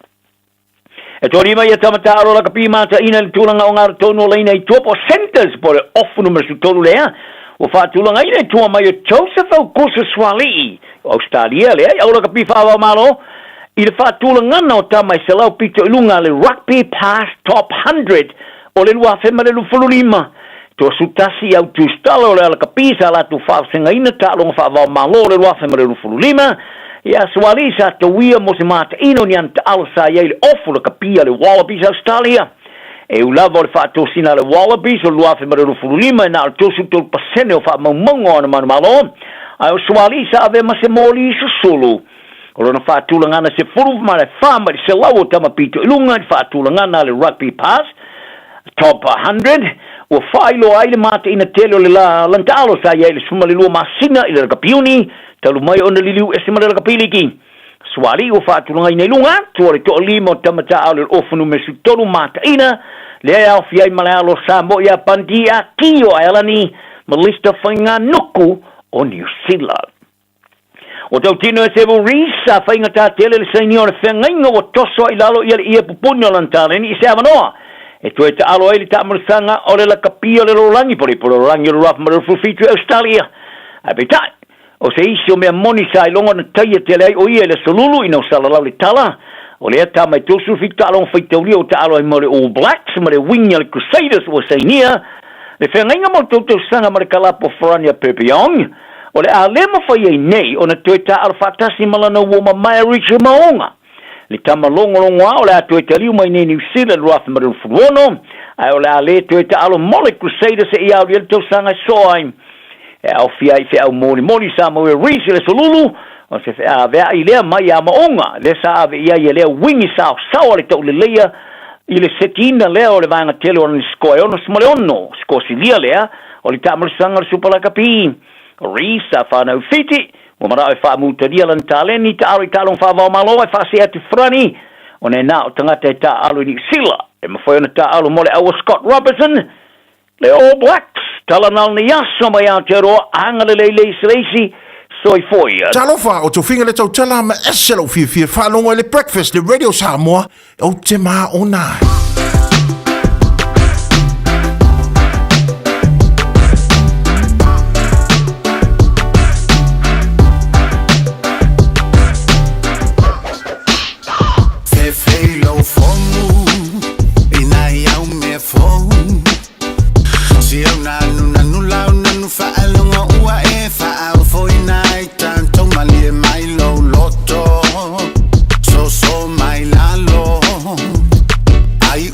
E tolima ia tama taalo lakapi mataina i le tulaga o galatonu o laina i tua po o centres po o le ofu numera 13 lea ua faatulagaina i tua mai o Joseph Auguso Sualii o Ausetalia lea i au lakapi faavaomalo i le faatulagana o tama e 100 pito i luga le Rugby Pass Top 100 o le 2025. 31 i au tusitala o le alakapi sa latou faavasegaina taaloga faavaomalo o le 2025. Ia Sualii sa tauia mo se mataina o ni ana taalo sa i ai le ofu lakapi a le Wallabies Australia. E ui lava o le faatosina a le Wallabies o le 2025 e na o le 33% o faamaumauga o ana manumalo, ae o Sualii sa avea ma se moli susulu. O lona faatulagana 14 mai le 100 o tama pito i luga i le faatulagana a le Rugby Pass Top 100, ua faailoa ai le mataina tele o le lantaalo sa i ai i le 12 masina i le lakapiuni, talu mai ona liliu ese ma le lakapiliki. Sualii ua faatulagaina i luga atu o le toalima o tama taaalo i le ofu numera 13 mataina, lea e aofia ai ma le alo o Samoa ia Bundee Aki o Aelani ma Lista Faigānuku o Niu Sila. Ua tautino e Sevu Reece sa faigata tele le sainia o le feagaiga ua toso ai i lalo ia le ie pupuni o lana taleni i se avanoa e toe taalo ai le taamalosaga o le lakapi o le lalolagi po o le ipu lalolagi o le 2027 i Ausetalia. Ae peitai, o se isi o mea moni sa iloga ona taia tele ai o ia i le aso Lulu ina ua salalau le tala o lea tama e 37 taaloga faitaulia ua taalo ai mo le All Blacks ma le wing a le Crusaders ua sainia le feagaiga mo le tou tausaga ma le kalapu o Farani a Perpignan. O le a le mafai ai nei ona toe taaalo faatasi ma lana uo mamae Richard Maonga. Le tama logologoa o le a toe taliu mai nei Niu Sila i le 2026, ae o le a le toe taaalo mo le Crusaders seia alu i ai le tausaga e soo ai. E aofia ai feau molimoli sa mau e Reece i le aso Lulu, o se feaveai lea mai ia Maonga, lea sa ave i ai e lea uigi saosaoa le tauleleia i le setiina lea o le vaega tele o lana sikoa e 66, sikoa silia lea o le taamalosaga o le Super Lakapi. Reece sa fanau i Fiti, ua manao e faamutalia lana taleni taalo i taaloga faavaomalo ae faasee atu i Farani, ona e na o tagata e taaalo i Niu Sila e mafai ona taaalo mo le au o Scott Robertson, le All Blacks. Tala na o lenei aso mai Aotearoa, agalelei le isi le isi, soifua. Talofa, o tofiga le tautala ma ese lou fiafia faalogo i le Breakfast le Radio Samoa, ou te maona ai. Fefei lou fomu i nai au mea fou Si au nanu nanu lau nanu faalogo ua e faaofoina ai tatou malie mai lou loto Soso mai lalo Ai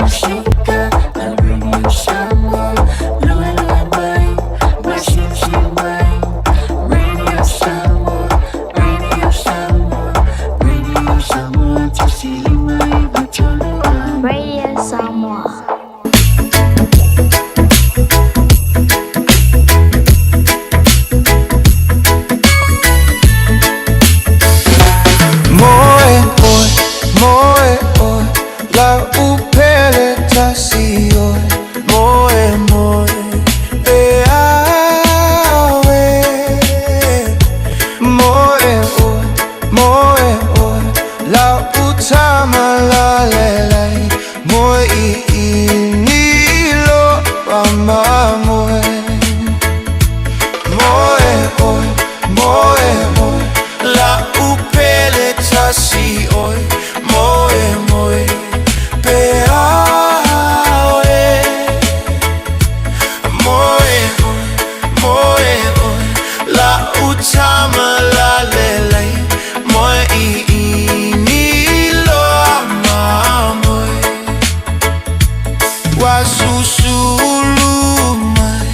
Pasifika na Radio Samoa, lue lue mai, wasilsil mai. Radio Samoa, Radio Samoa, Radio Samoa, 159 3. Radio Samoa. Moe oe, moe oe, la upele tasi oe. Moe moe, e awe. Moe oe, moe oe, la utama la lelai. Moe i i ni lo pa ma moe. Moe oe, moe oe, la upele tasi oe. Moe moe, pe awe. Moe oe, moe oe, la utama la lelei. Moe i i ni loa ma moe. Wa susulu mai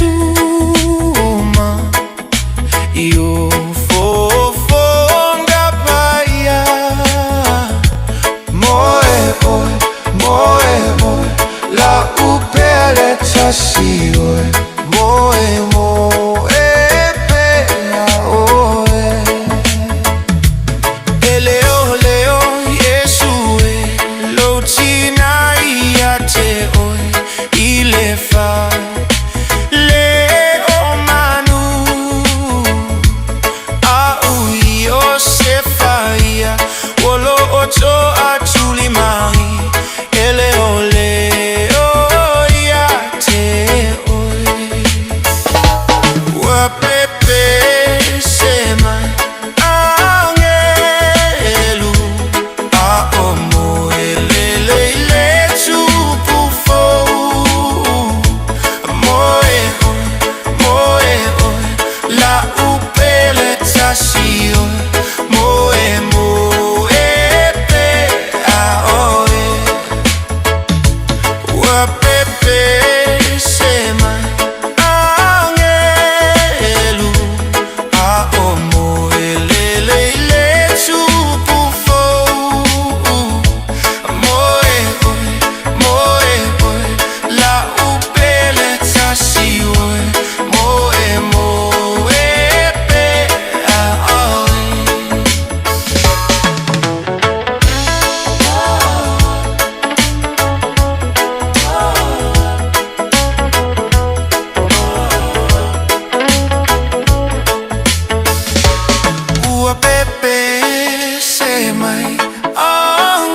fetuma Io fofonga paia. Moe oe, moe oe, la upele tasi oe. Moe moe pea oe. E leo leo Yesu e lo tina ia te oe i le fa le o manu a ui o se faia o lo o to a tuli mai e leo leo ia te oe. Ua pepe se mai angelu a o moe lele i le tupu fou. Moe oe, moe oe, la upele tasi oe. Moe moe pe a oe. Ua pepe se mai angelu a o moe lele i le tupu fou. Moe oe, moe oe, la upele tasi oe. Moe moe pe a oe. Ua pepe se mai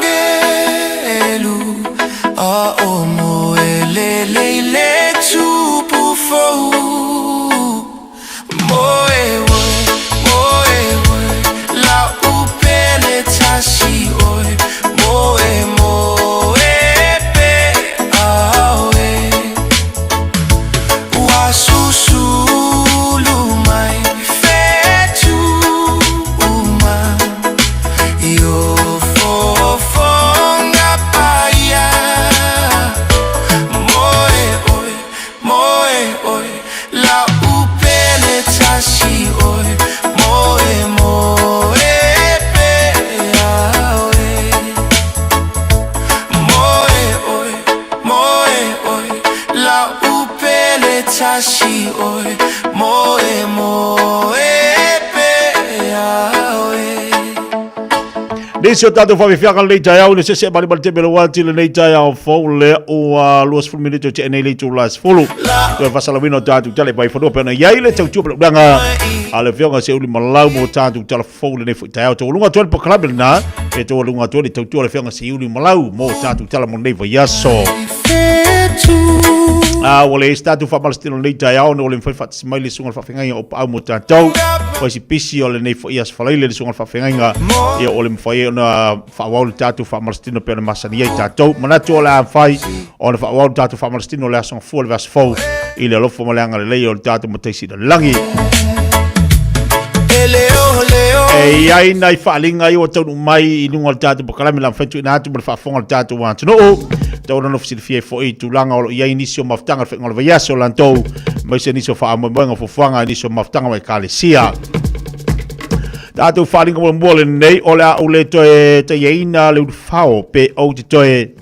angelu a o moe lele i le tupu fou. Moe oe, moe oe, la upele tasi oe. Moe moe pe a oe. Ua susulu mai fetuma Io fofonga paia. Moe oe, moe oe, la upele tasi oe. Moe moe pe a oe. Moe oe, moe oe, la upele tasi oe. Moe moe pe a oe. Nisi o tatou faafiafiaga lenei taeao i le sese'e ma lima le teme le uati lenei taeao fou lea ua 20 minute o te'e nei le itula 10 toe faasalauina o tatou tala i vaifanua pe ona i ai le tautua peleulaga a le afioga Seiuli Malau mo tatou tala fou lenei fo'i taeao. Taualuga atu ai le polokalame lenā e taualuga atu ai le tautua a le afioga Seiuli Malau mo tatou tala mo lenei vaiaso. A ua leai se tatou faamalositino lenei taeao ona ua le mafai faatasi mai le susuga i le faafeagaiga o Paau mo tatou. O isi pisi o lenei foi aso falaile le susuga i le faafeagaiga, ia ua le mafai ai ona faaauau le tatou faamalositino pei ona masani ai tatou. Manatu o le a mafai ona faaauau le tatou faamalositino o le aso Gafua le vaiaso fou i le alofa ma le agalelei o le tatou Matai Sili i le Lagi. E leo leo E i ai nai faaaliga ia ua taunuu mai i luga o le tatou polokalame la mafai tuuina atu mo le faafofoga o le tatou atunuu. Tau ona silafia ai foi i tulaga o lo o i ai nisi o mafutaga i le faiga o le vaiaso o latou, aemaise nisi o faamoemoega o fuafuaga i nisi o mafutaga ma ekalesia. Tatou faaaliga muamua lenei o le a ou le toe taiaina le ulufao pe ou te toe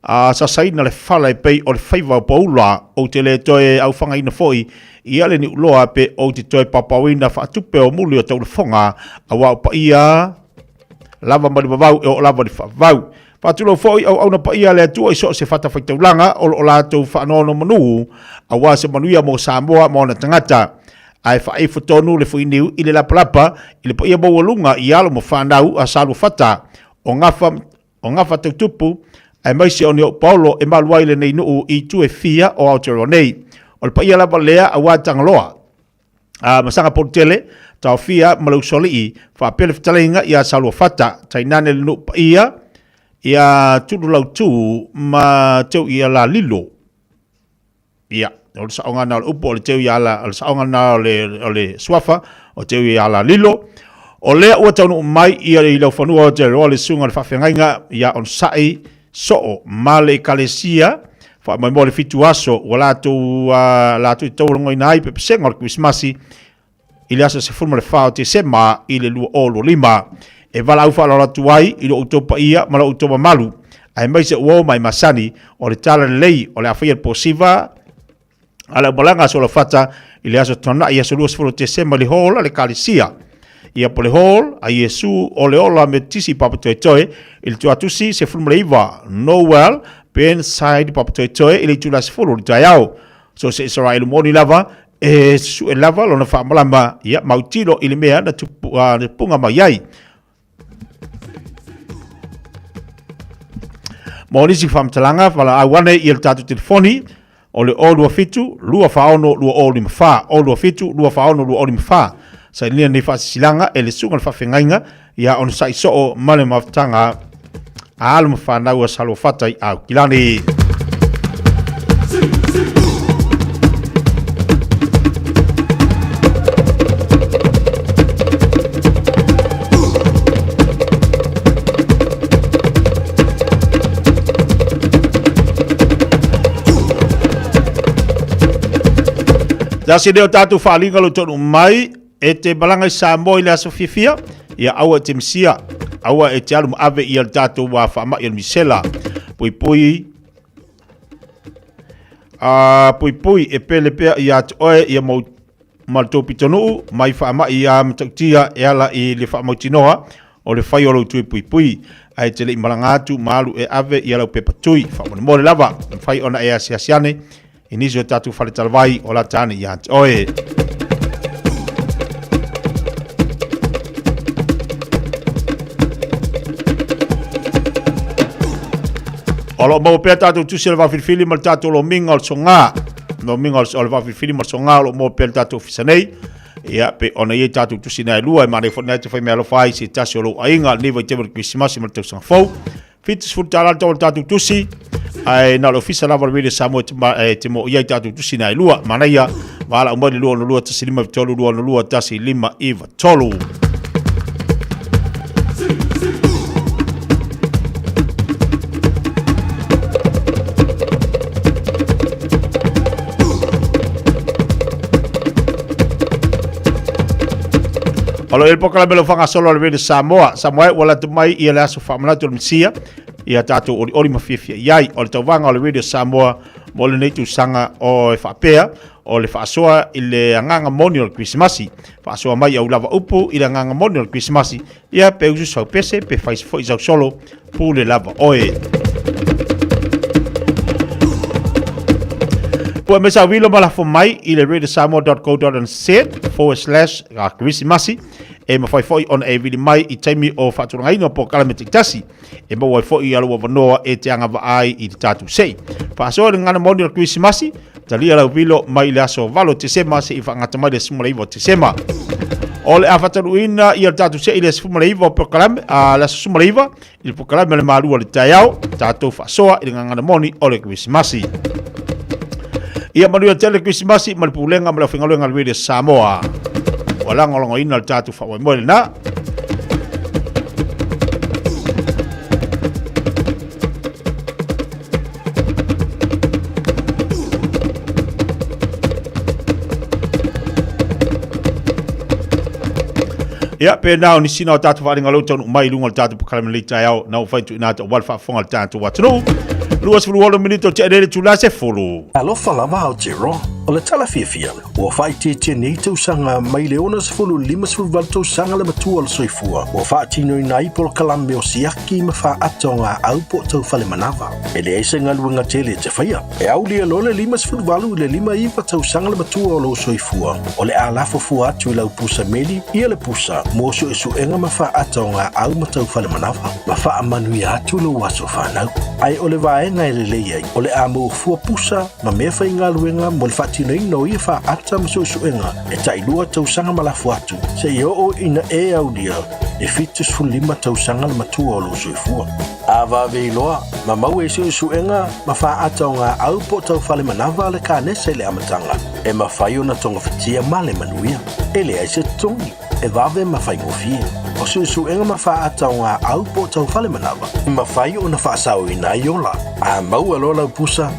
a sasaina le fala e pei o le faiva o Paula, ou te le toe aufagaina foi ia le niuloa pe ou te toe paopaoina faatupe o muli o taulafoga, auā o paia lava mai le vavau e oo lava i le faavavau. Faatulou foi auauna paia a le Atua i so o se fatafaitaulaga o lo o latou faanonomanu aua se manuia mo Samoa ma ona tagata. Ae faaifo tonu le fuiniu i le lapalapa i le paia maualuga i alo ma fanau a Saluafata o Gafa o Gafatautupu, aemaise o ni paolo e malu ai lenei nuu i itu e fia o Aotearoa nei. O le paia lava lea aua Tagaloa, a ma Sagapolutele, Taofia ma le Usoalii, faapea le fetalaiga ia Saluafata, tainane le nuu paia ia Tululautu ma Teuialalilo. Ia, o le saoga na o le upu o le teu ia la, o le saoga na o le suafa, o teu ia la lilo. O lea ua taunuu mai ia i laufanua o te roa le susuga o le faafeagaiga ia onosai soo ma le ekalesia faamoemoe le 7 aso ua latou latou i taualogoina ai pepesega o le Kerisimasi i le aso 14 o Tesema i le 2025. E valaau faaaloalo atu ai i lo outou paia ma lo outou mamalu, aemaise ua oo mai masani o le tala lelei o le a faia le posiva a le aumalaga a Soluafata i le aso Toanai aso 20 o Tesema i le hall a le Ekalesia. Ia po le hall a Iesu o le Ola Metotisi i Papatoetoe i le Tuatusi 19 Noel Burnside Papatoetoe i le itula 10 o le taeao. So se Israelu moni lava e susue lava lona faamalama ia mautilo i le mea na tupu, na punga mai ai. Mo nisi faamatalaga, valaau ane i le tatou telefoni o le 027 246 2054, 027 246 2054. Sainia nei faasisilaga e le susuga o le faafeagaiga ia onosai soo ma le mafutaga a alo ma fanau a Saluafata i Aukilani. Tasi lea o tatou faaaliga lo taunuu mai e te malaga i Samoa i le aso fiafia, ia aua e te misia, aua e te alu ma ave ia le tatou faamai o le misela. Puipui, a puipui e pele pea ia te oe ia mau ma le tou pitonuu mai faamai ia matautia e ala i le faamautinoa o le fai o lou tui puipui. Ae te le i malaga atu ma alu e ave ia lau pepa tui. Faamolemole lava, mafai ona e asiasi ane i nisi o tatou faletalavai o lata ane ia te oe. O lo o maua pea tatou tusi o le vaafilifili ma le tatou lomiga o le soga. Lomiga o le vaafilifili ma le soga o lo o maua pea le tatou ofisa nei. Ia, pe ona i ai tatou tusi na e lua, e manaia foi na e te fai meaalofa ai se tasi o lou aiga, lenei vaitaimi o le Kerisimasi ma le tausaga fou. $70 le tau o le tatou tusi, ae na o le ofisa lava o le Radio Samoa e te moomia ai tatou tusi na e lua. Manaia, valaau mai le 262 1593 262 1593. O lo o i ai le polokalame o lo o faagasolo a le Radio Samoa. Samoa e ua lata mai ia le aso faamanatu o le Mesia, ia tatou olioli ma fiafia i ai. O le tauvaga o le Radio Samoa mo lenei tausaga o e faapea, o le faasoa i le agaga moni o le Kerisimasi. Faasoa mai au lava upu i le agaga moni o le Kerisimasi, ia pe usu sau pese pe fai foi sau solo, pule lava oe. Pua me sa wilo ma lafo mai i le radiosamoa.co.nz forward slash Kerisimasi e mawhai foi ona e vili mai i taimi o whaaturangaina o polokalame taitasi e maua ai foi ia lou avanoa e te agavaa ai i le tatou sei. Faasoa le gagana moni o le Kerisimasi, talia lau vilo mai i le aso 8 o Tesema seia faagata mai le 19 o Tesema. O le a faatanuuina ia le tatou sei i le 19 o polokalame, a le aso 19 i le polokalame o le malua o le taeao, tatou faasoa i le gagana moni o le Kerisimasi. Ia manuia tele le Kerisimasi ma le pulega ma le aufaigaluega a le Radio Samoa. Ua lagolagoina le tatou faamoemoe lenā. Ia, pe na o nisi na o tātou wharinga lau taunu mai lunga o le tātou pakalame lei taeao, na o whai tu ina te o wale whaafonga le tātou atunuu. 26 minute o te arere tula se folo. Alofa lava Aotearoa, o le tala fiafia, ua faaitiitia nei tausaga mai le 60 i le 58 tausaga le matua o le soifua, ua faatinoina ai polokalame o siaki ma faaata o gaau po o taufale manava. E leai se galuega tele e te faia. E aulia loa le 58 i le 59 tausaga le matua o lou soifua, o le a lafo fua atu i lau pusa meli ia le pusa mo suesuega ma faaata o gaau ma taufale manava, ma faamanuia atu lou aso fanau. Ae o le vaega e lelei ai, o le a maua fua pusa ma mea faigaluega mo le faatinoina o ia faaata ma suesuega e tailua tausaga ma lafo atu, seia oo ina e aulia e 75 tausaga le matua o lou soifua. A vave iloa, ma maua i suesuega ma faaata o gaau po o taufale manava le kanesa i le amataga, e mafai ona togafitia ma le manuia. E leai se totogi, e vave ma faigofie. O suesuega ma faaata o gaau po o taufale manava, e mafai ona faasaoina ai ola. A maua loa lau pusa,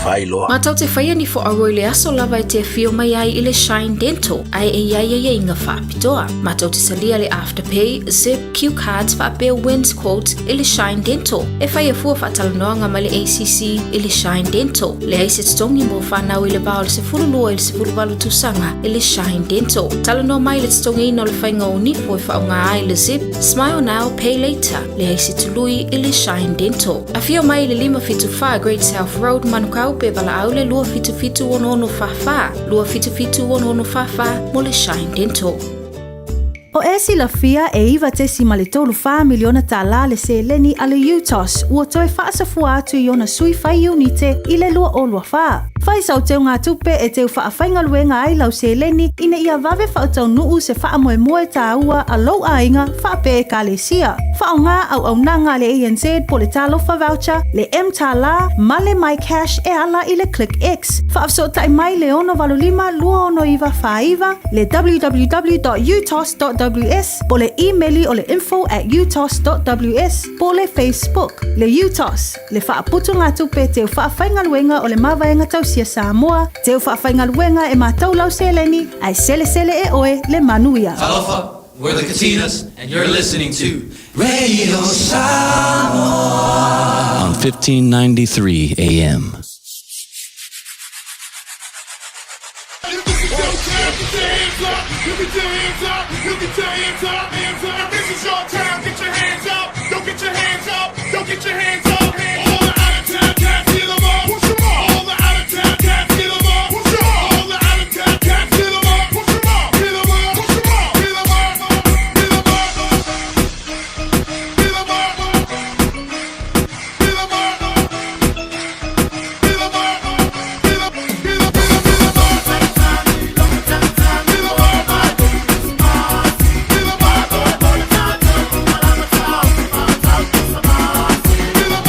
fai loa. Matou te faia ni foauo i le aso lava e te afio mai ai i le Shine Dental, ae e i ai aiaiga faapitoa. Matou te talia le Afterpay, Zip, Q Cards faapea Wins Quote i le Shine Dental. E faia fua faatalanoaga ma le ACC i le Shine Dental. Leai se totogi mo fanau i le va o le 12 i le 18 tausaga i le Shine Dental. Talanoa mai i le totogiina o le faiga o nifo e faaaoga ai le Zip, Smile Now, Pay Later. Leai se tului i le Shine Dental. Afio mai i le 574 Great South Road, Manukau pe valaau le 277 6644, 277 6644 mo le Shine Dental. O e silafia e 9.34 miliona tālā le seleni a le UTOS ua toe faasafua atu i ona sui fai iunite i le 2024. Fai sau teugatupe e teu faafaigaluega ai lau seleni ina ia vave faataunuu se faamoemoe tāua a lou aiga faapea ekalesia. Faaaogā auaunaga a le ANZ po le Talofa Voucher, le mTālā ma le MyCash e ala i le ClickX. Faafesootai mai le 685 26949, le www.utos.ws po le imeli o le info@utos.ws po le Facebook. Le UTOS, le faaputugatupe teu faafaigaluega o le Mavaega Tausia Samoa, teu faafaigaluega e matau lau seleni, ae selesele e oe le manuia. Talofa, we're the Katinas, and you're listening to Radio Samoa on 1593 AM. You get your hands up, you get your hands up, hands up. This is your town, get your hands up. Don't get your hands up, don't get your hands up. All the out of town cats, get 'em up. Push 'em up. All the out of town cats, get 'em up. Push 'em up. All the out of town cats, get 'em up. Push 'em up. Get 'em up. Push 'em up. Get 'em up. Get 'em up. Get 'em up. Get 'em up. Get 'em up. Get 'em, get 'em, get 'em, get 'em up. Get 'em up. Get 'em up.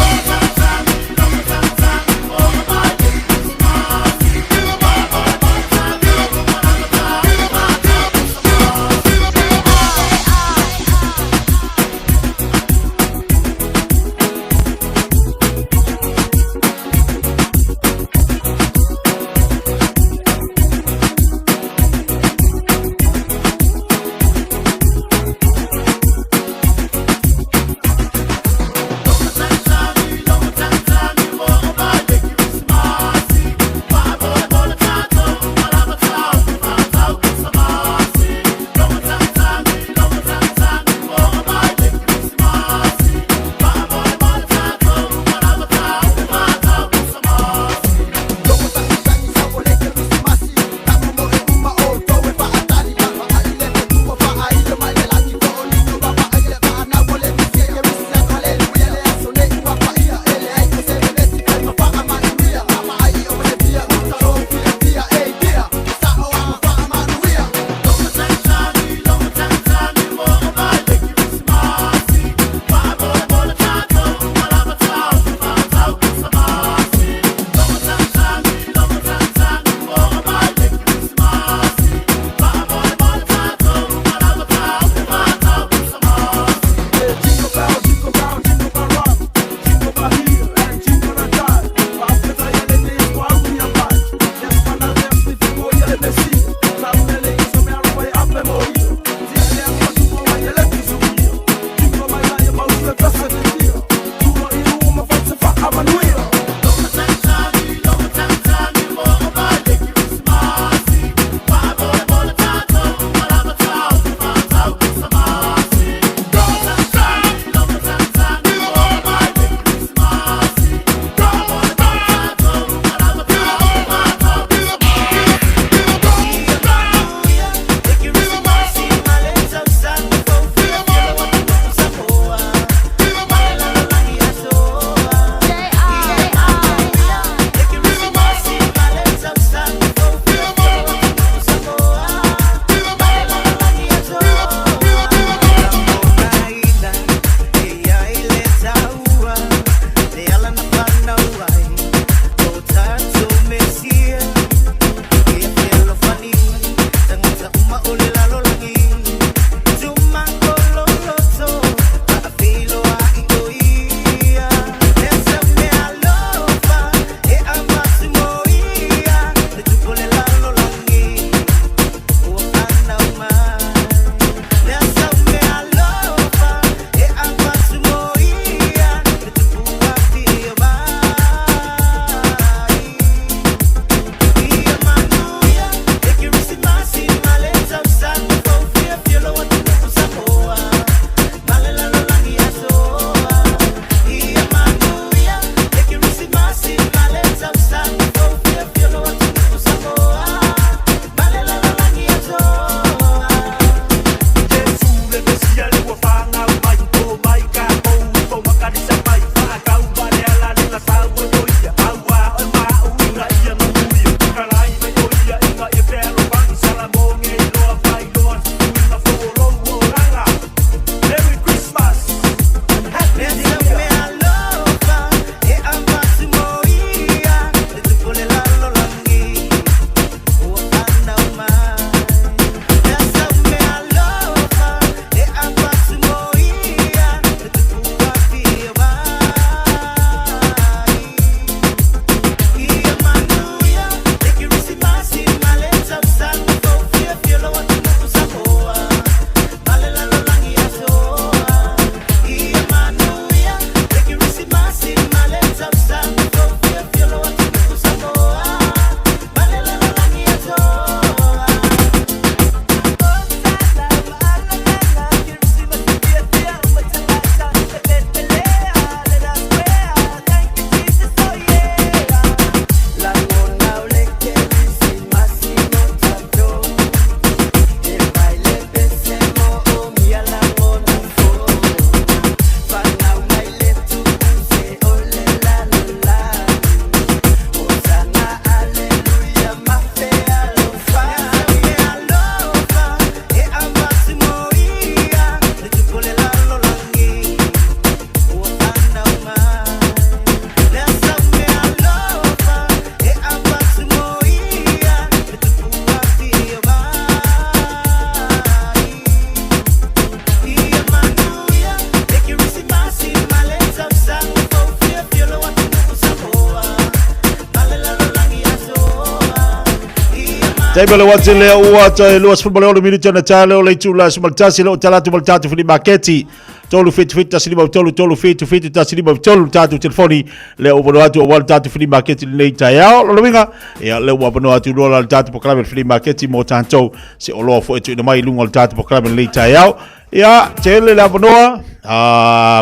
Taimi o le uati lea ua toe 26 minute ona taea lea o le itula e 11 le o tala atu ma le tatou flea maketi. 377 153 377 153 le tatou telefoni lea ua avanoa atu aua le tatou flea maketi i lenei taeao. Lona uiga, ia lea ua avanoa atu loa la le tatou polokalame le flea maketi mo tatou se oloa foi e tuuina mai i luga o le tatou polokalame i lenei taeao. Ia, tele le avanoa,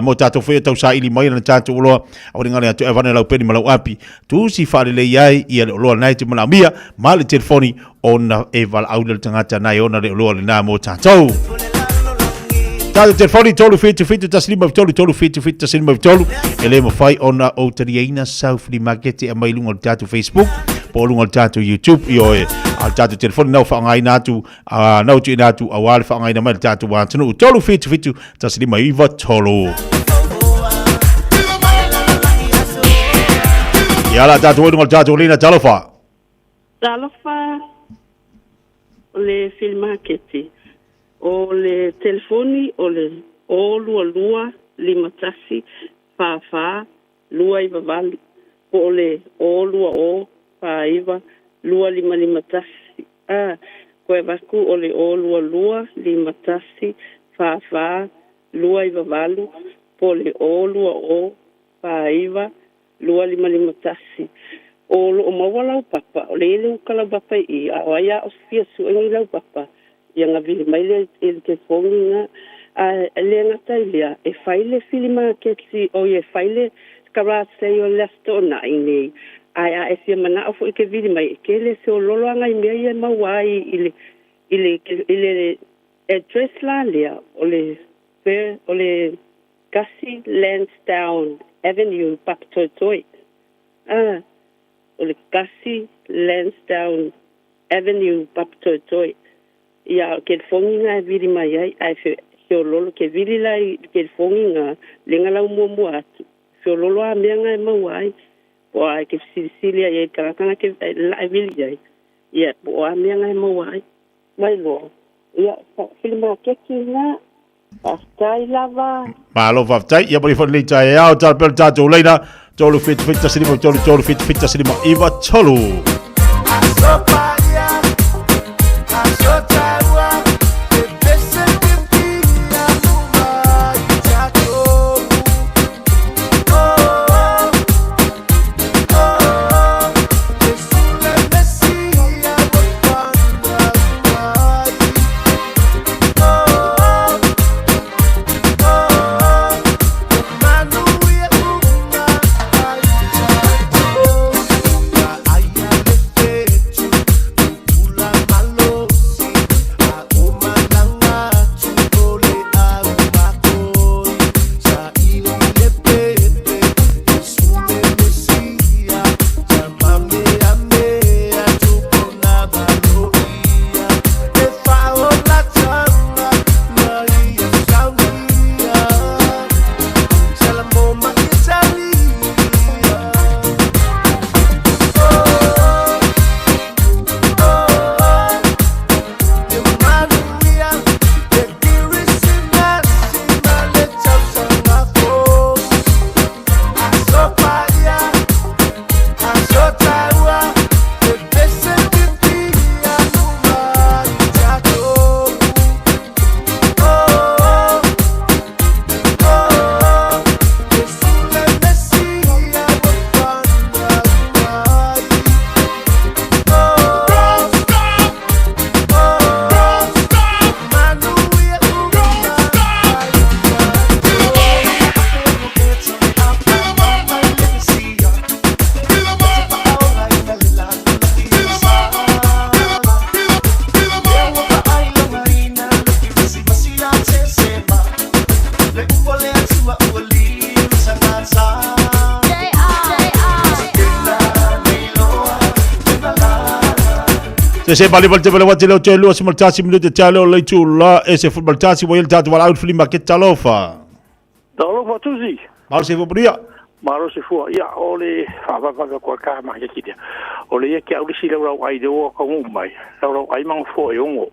mo tatou foi e tausaili mai na tatou oloa, aua ne galo ia te oe avane lau peni ma lau api, tusi faalelei ai ia le oloa lena e te manaomia, ma le telefoni ona e valaau lea le tagata na e ona le oloa lena mo tatou. Tatou telefoni 377 153 377 153 e le mafai ona ou taliaina sau flea market e aumai i luga o le tatou Facebook po o luga o le tatou YouTube ioe a o le tatou telefoni na ua faaaogaina atu A na ua tuuina atu aua le faaaogaina mai le tatou atunuu 377 1593. Ia la tatou i luga o le tatou lina talofa. Talofa o le flea maketi. O le telefoni o le 022 51 44 298 po o le 020 49 2551. A, koe avatu o le 022 51 44 298 po o le 020 49 2551. O loo maua lau papa, o lea e le uka lau papa i i, a o ai a o fia sue ni lau papa, ia na vili mai lea i le telefoni na. A e le gata i lea, e fai le fili maketi, oi e fai le garage sale o le Aso Toonai nei, ae a e fia manao foi e te vili mai, e tele feololo a nai mea ia e maua ai i le, i le, i le address la lea, o le, o le 1 Lansdowne Avenue, Papatoetoe. A, o le 1 Lansdowne Avenue, Papatoetoe. Ia, o telefoni na e vili mai ai, ae fe, feololo, ke vili la i telefoni na, lega lau muamua atu. Feololo a mea na e maua ai. Po o a e ke fesilisili ai i le tagata na ke, la e vili ai. Ia, po o a mea na e maua ai. Mai loa. Ia, fili maketi na. Faafetai lava. Malo faafetai. Ia manuia foi lenei taeao. Tala pea le tatou laina. 3 7 7 1 5 3 3 7 7 1 5 9 3. Se se bali bali tebele wati leo te lua se maltasi minute te leo le tu la e se football tasi wa il tatu wala flea market talofa. Talofa Tusi. Malo se fua Malo se fua. Ia, o le whaawawaka kua ka mahi ki tea. O le ia ki au lisi lau lau ai le oa ka ngu mai. Lau lau ai mangu fua e ongo.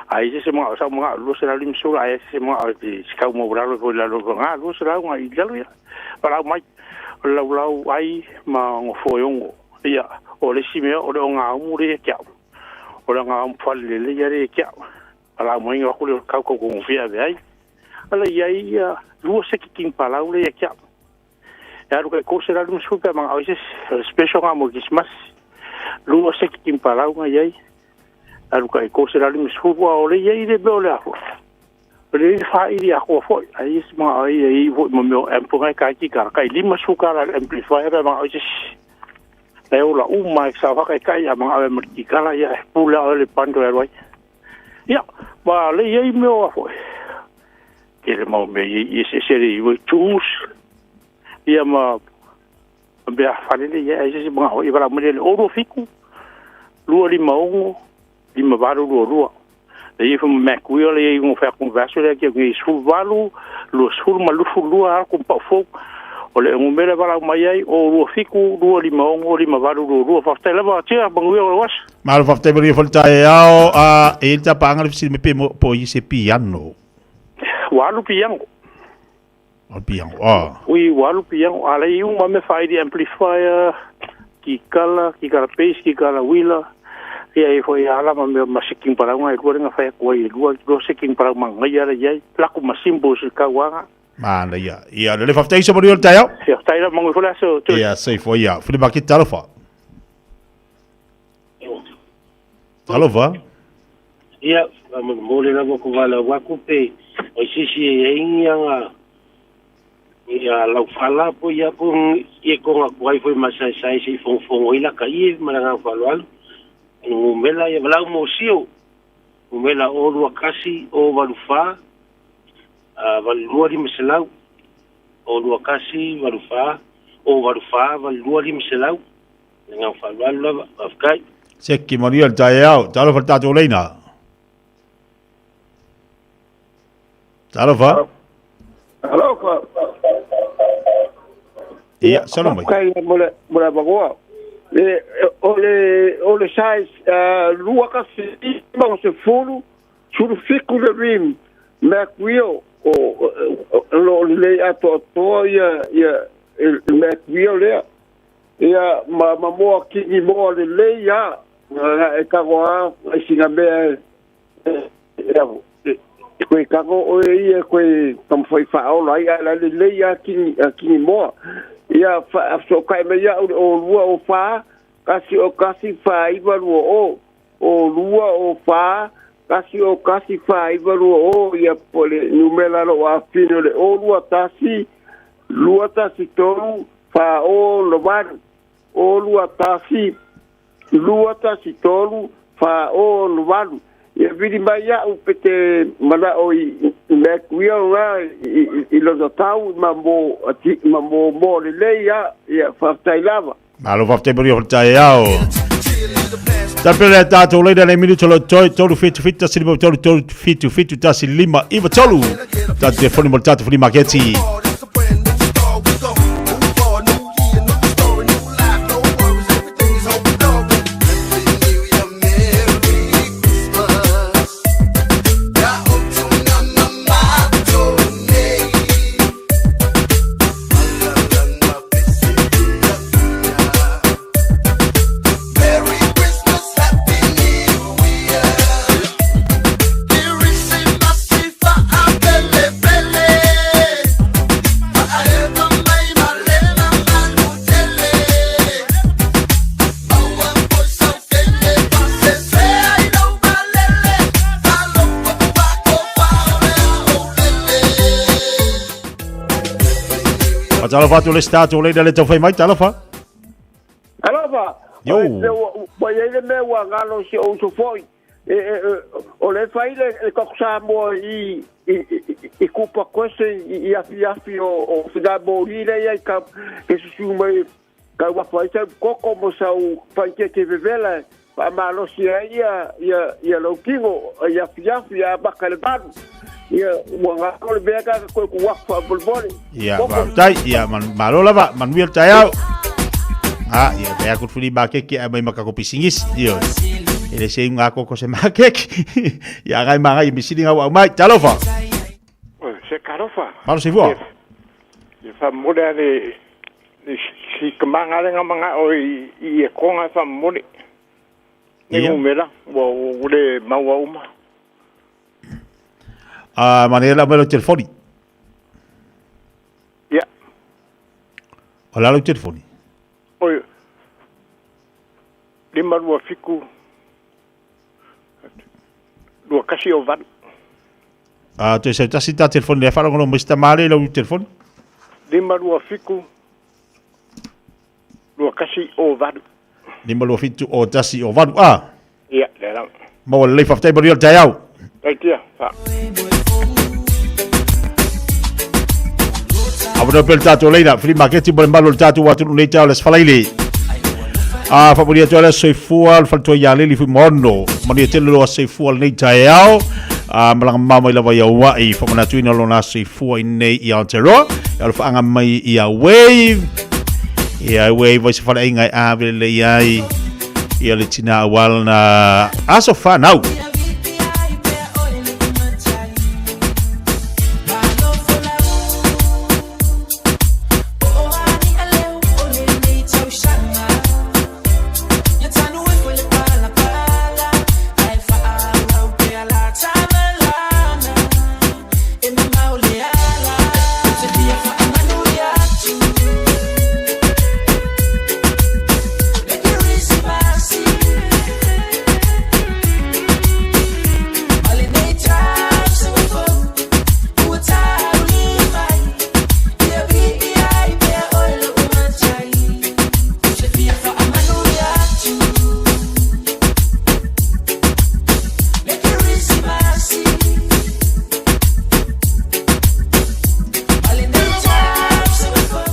Ai se se mga sa mga lua se lau lima sula ai se mga o te sikau mo lalo ko lalo ko nga lua se lau nga i lalo ia. Palau mai o le lau lau ai ma ngo fua e ongo. Ia, o le isi mea o le o ngā umu le ia ki au. O le ga fale lelei ia le ke au. Ala mo inga ku le kau kau ko fia ve ai. Ala ia ia lua se king palau le ia ke au. E alu kai ko se la lu supe ma au se special ga mo Christmas. Lua se king palau ga ia. Alu kai ko se la lu supe o le ia ile be o le afu. O le fa ili a ko fo ai se ma ai ai vo mo mo ampo ga kai ki ka kai lima suka la amplifier ma au se e ola uma e sa whaka kai a mga awe mariki kala ia e pule a le pando e roi. Ia, ma le iei meo a foi. Ke le mau mea i se sere i wei tūs. Ia ma mea whalele ia e se se mga hoi wala mele le oro fiku. Lua lima ongo, lima valu lua lua. Le iei wha makuia le iei ngo whea konverso le kia ngi sul valu, lua sul malufu lua al kumpau fōk. O le ngumele wala mai ai o lua fiku lua lima ongo lima valu lua lua whaftai lava tia banguia o le wasa. Malo whaftai maria whalitai ao a e le tapanga le fisili me pe mo po i se piano. Walu piango. O piango, ah. Ui walu piango ala i uma me whairi amplifier ki kala bass ki kala wila. Ia e foi ala ma me masiking paraunga e lua renga whai kua i lua lua seking paraunga ngai ala iai laku masimbo se kauanga. Mana ia. Ia le whaftai sa maria le ao. Ia tai la mangu fola so. Ia sei fo ia. Fili maki talofa. Talofa. Ia mo le lava ko vala wa ku pe o sisi e inga ia lau fala po ia po e ko nga ku ai foi masai sai si fong fong ila ka i malanga falo ngumela ia vala mo sio. Ngumela o lua kasi o valufa valua lima selau o lua kasi valufa o valufa valua lima selau nga falo lava afkai. Seki maria le tai ao talofa tatou leina. Talofa. Alofa. Ia salo mai. Kai mo le bagoa. E o le size lua kasi ma se fulu sulu fiku le rim makuio o lo le ato to ia ia makuio le ia ma mo ki mo le le ia e ka goa singa me e koe kako o ia koe tamfai whaola ia la le le ia kini moa ia so kai me ia o lua o wha kasi o kasi wha iwa lua o lua o wha kasi o kasi wha iwa lua o ia pole numela lo a fino le o lua tasi tolu wha o lo waru o lua tasi tolu wha o lo waru ia vili mai au pete mana o i mekuia la i lo tau ma mo mo le le ia ia whaftai lava. Malo whaftai maria whaftai ao. Tapele tātou leina le minuto lo toi tolu fitu fitu tasi lima tolu tolu fitu fitu tasi lima iwa tolu. Tātou te foni mo le tātou foni maketi. Talofa atu le stato le le tau mai talofa. Talofa. Yo. Wa ye le me wa ngalo si o so foi. E o le fai le koksa mo i i kupa kwese i afi afi o fida bo ri le ia ka ke susu mai ka wa fai sa koko mo sa o fai ke ke vevela pa malo si ia ia ia lo kingo ia afi afi a bakale baru. Ia wanga ko le beka ko ku wafa bolbole. Ia ba tai ia man malo lava manuel tai au. Ah ia te aku fuli ba ke ke mai makako pisingis io. Ele se nga ko ko se makek. Ia gai manga i misiri ngau mai talofa. Se karofa. Malo se voa. Ia fa mole ale si kamanga le manga o i e konga fa mole. Ni Ia. numera, ua ua le maua uma. A manaia le aumai lau telefoni. Ia. O le a lau telefoni? Oi. 527 2108. A toe sau tasi ta telefoni lea faalogologo mai si tamā lea i lau telefoni. 527 2108. 527 o tasi o valu a. Ia, lea lava. Maua lelei faafetai manuia le taeao. Taitia, fa. Avanoa pea le tatou leina, flea market mo le malu o le tatou atunuu nei taeao le aso Faraile. A faamanuia atu ai le aso soifua le faletua ia Leli Fuimaono. Manuia tele lo aso soifua lenei taeao. A malaga mamao mai lava i Aua'i, faamanatuina lona aso soifua i nei i Aotearoa. E alofaaga mai ia Wave. Ia Wave ai se faleaiga e ave lelei ai ia le tina aua lana aso fanau.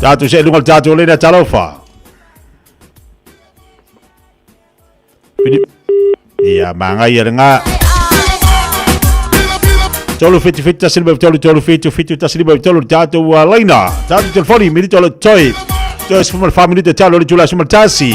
Tatou se lunga le tatou lena talofa. Fili. Ia mangai le ngā. Tolu whitu whitu tasi lima tolu tolu whitu whitu tasi lima tolu tatou laina. Tatou telefoni minute o le toi. Toi sefuma le wha minute talo le tula suma le tasi.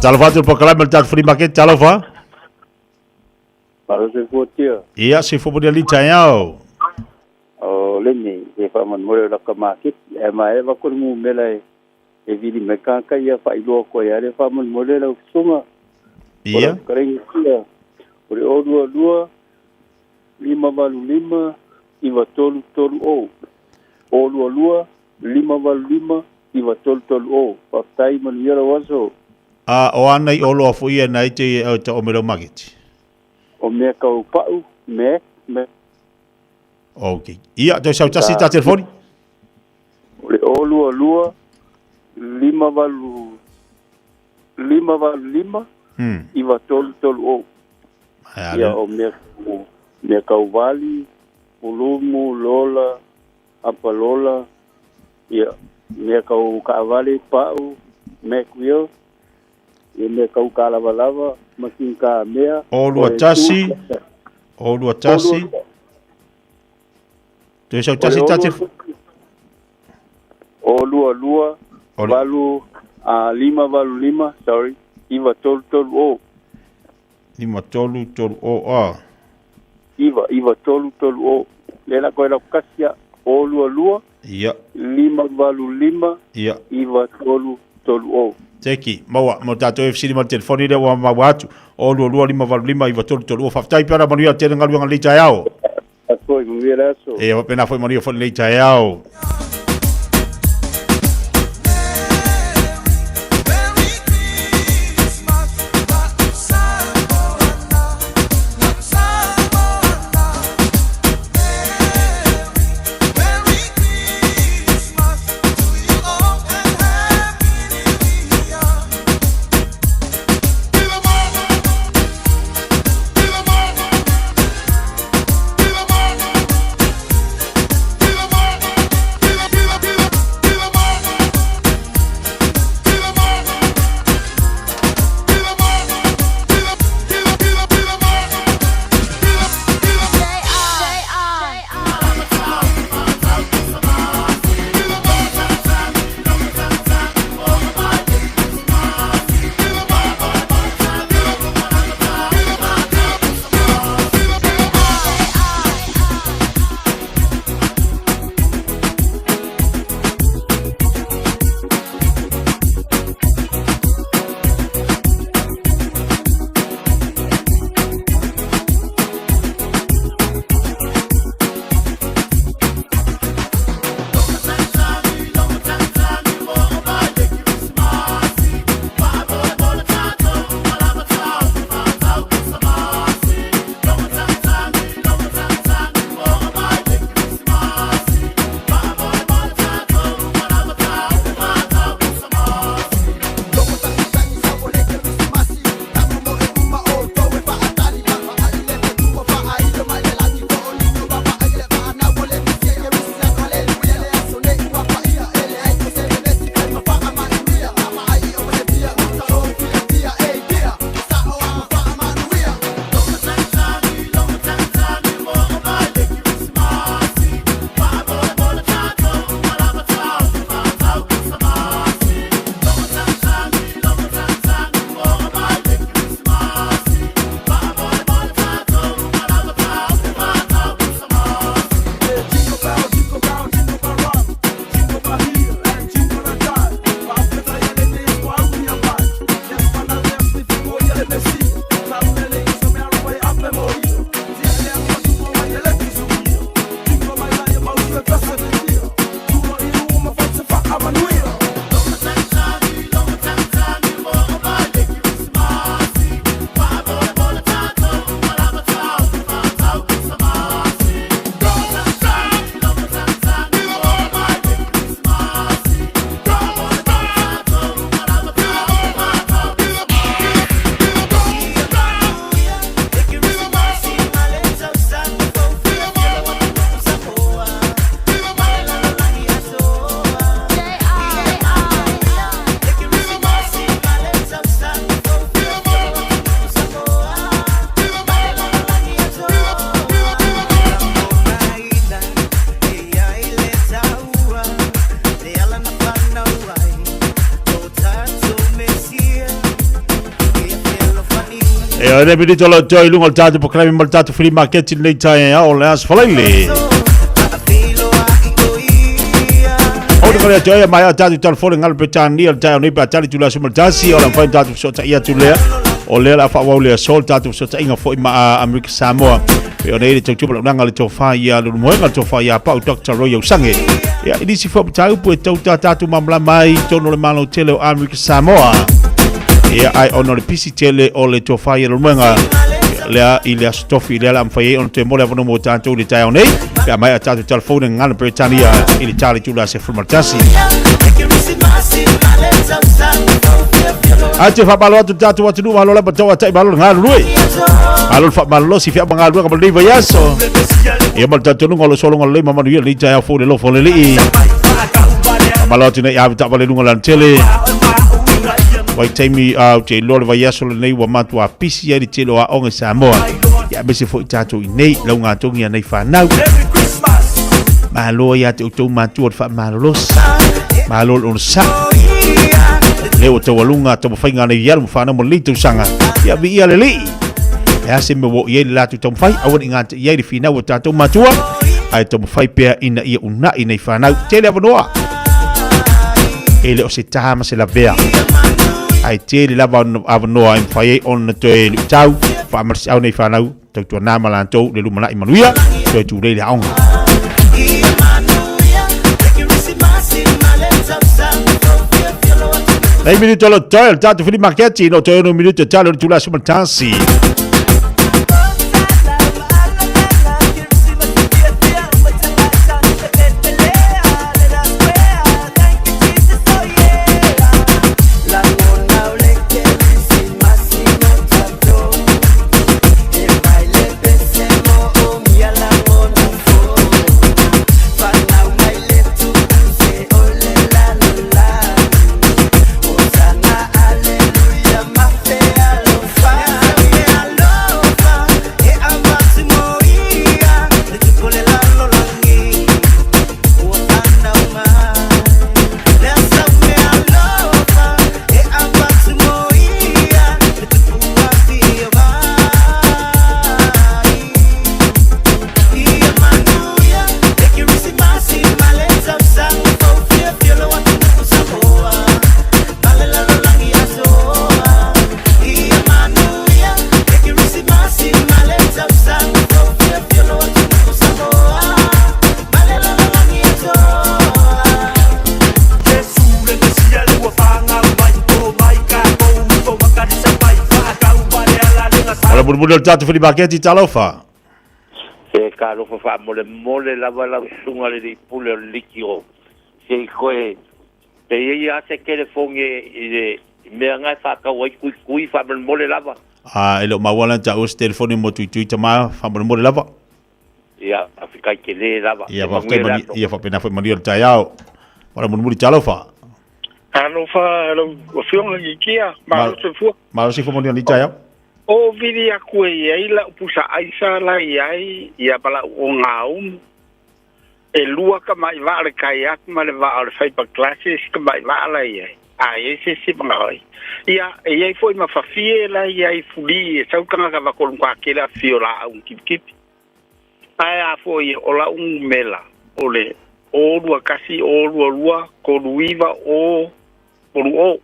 Talofa atu le polokalame o le tatou flea market, talofa. Malo soifua tia. Ia, soifua mo ni alii taeao. O lenei, e faamolemole o laka maketi, ae maea ko le numera e e vili mai kāka ia faailoa koa ia le faamolemole lau fesuga. O Ia. lau fetalaiga tia, o le 022 585 9330. 022 585 9330. Faafetai manuia lau aso. A o ana i oloa foi ia na i te o te omero market. O mea kau pau, me, me. Ok. Ia, toe sau tasi ta telefoni. O le 022 58 585 9330. Ia o mea, mea kauvali, ulumu, lola, apalola, ia mea kau kaavale, pau, mac wheel, ia mea kau kalavalava, masini ka mea. O lua tasi, o lua tasi. Toe sau tasi ta telefoni. O lua lua, valu, lima valu lima, sorry, 9330. Lima tolu tolu o a. Iva, iva tolu tolu o. Le la koe lau kasia, o lua lua, Ia. lima valu lima, Ia. iva tolu tolu o. Teki, maua, mo tātou FC ma le telefoni lea ua maua atu. O lua lua lima valu lima iva tolu tolu o. Faafetai pe ana manuia tele galuega lenei taeao. Aso, i manuia le aso. E faapena foi manuia foi lenei taeao. E o le minito lo toi lunga o le tātou pokalame ma le tātou flea market i lenei taeao o le Aso Faraile. O le kore atu ai mai a tātou telefone ngalo Britania le taeao nei pe a tali tula suma le tasi o la mawhai tātou fesoota i atu lea. O lea la whaawau lea sol tātou fesoota inga foi ma Amerika Samoa. Pe o nei le tautupa launanga le tofa ia Lulumoega le tofa ia Pau Dr. Roy Ausange. Ia, i nisi foi mataupu e tau tā tātou mamlama ai tono le malo tele o Amerika Samoa. Ia, ai ona o le pisi tele o le tofa ia Lulumoega. Lea i le aso tofi lea la mawhai ai ona toe mole awano mō tātou i le taeao nei. Pe a mai a tātou telefone ngana Britania i le tāle tula se fulmatasi. A te whamalo atu tātou atu nu malo lapa tau atai malo ngā lului. Malo whamalo si whia mga lua ka malei vai aso. Ia mal tātou nunga lo solo ngā lei mamanu ia lei taeao fō le lofo le lii. Malo atu nei awi tawa le lunga lan tele. Wai taimi au te iloa le vaiaso lenei ua matua pisi ai le tele o aoga i Samoa. Ia aemaise foi tatou i nei lau gatogi a nei whanau. Malo ia te outou matua o le faamalolosi. Malo le onosai. Lea ua taualuga taumafaiga a nei alu ma whanau mo lenei tausaga. Ia viia le alii. E a se mea ua oo i ai le latou taumafai, aua ne i gatai ai le finau a tatou matua, ae taumafai pea ina ia una'i nei whanau. Tele avanoa. E le o se tā ma se lavea. Ae tele lava avanoa e mafai ai ona toe luitau, faamalosiau nei whanau, tautuana ma latou le lumanai manuia, toe tulei le aoga. Nei minuto lo toe, le tātou whiri maketi, no toe ono minuto talo le tula sumatasi. Ola mulimuli o le tatou Fili Maketi, talofa. E talofa faamolemole lava lau susuga le alii pule o le liki o se i koe pe i ai a se telefoni i le mea na e faatau ai tuitui faamolemole lava. A e le o maua lana taua se telefoni mo tuitui tama faamolemole lava. Ia, faafetai tele lava. Ia, faafetai mani, ia faapena foi manuia le taeao. Ola mulimuli, talofa. Alofa lau afioga i Kia, malo soifua. Malo soifua manuia lenei taeao. O vili aku e i ai la'u pusa aisa la i ai ia ma la'u ogaumu. E lua kama'i va'a o le kayak ma le va'a o le fiberglass isi kama'i va'a la i ai. A i ai se isi magao ai. Ia, e i ai foi ma fafie la i ai fuli e sau tagata vakolu kakele afifio la'au na kipikipi. Ae a foi o la'u gumela o le 0 2 1 0 2 2 3 9 0 3 0.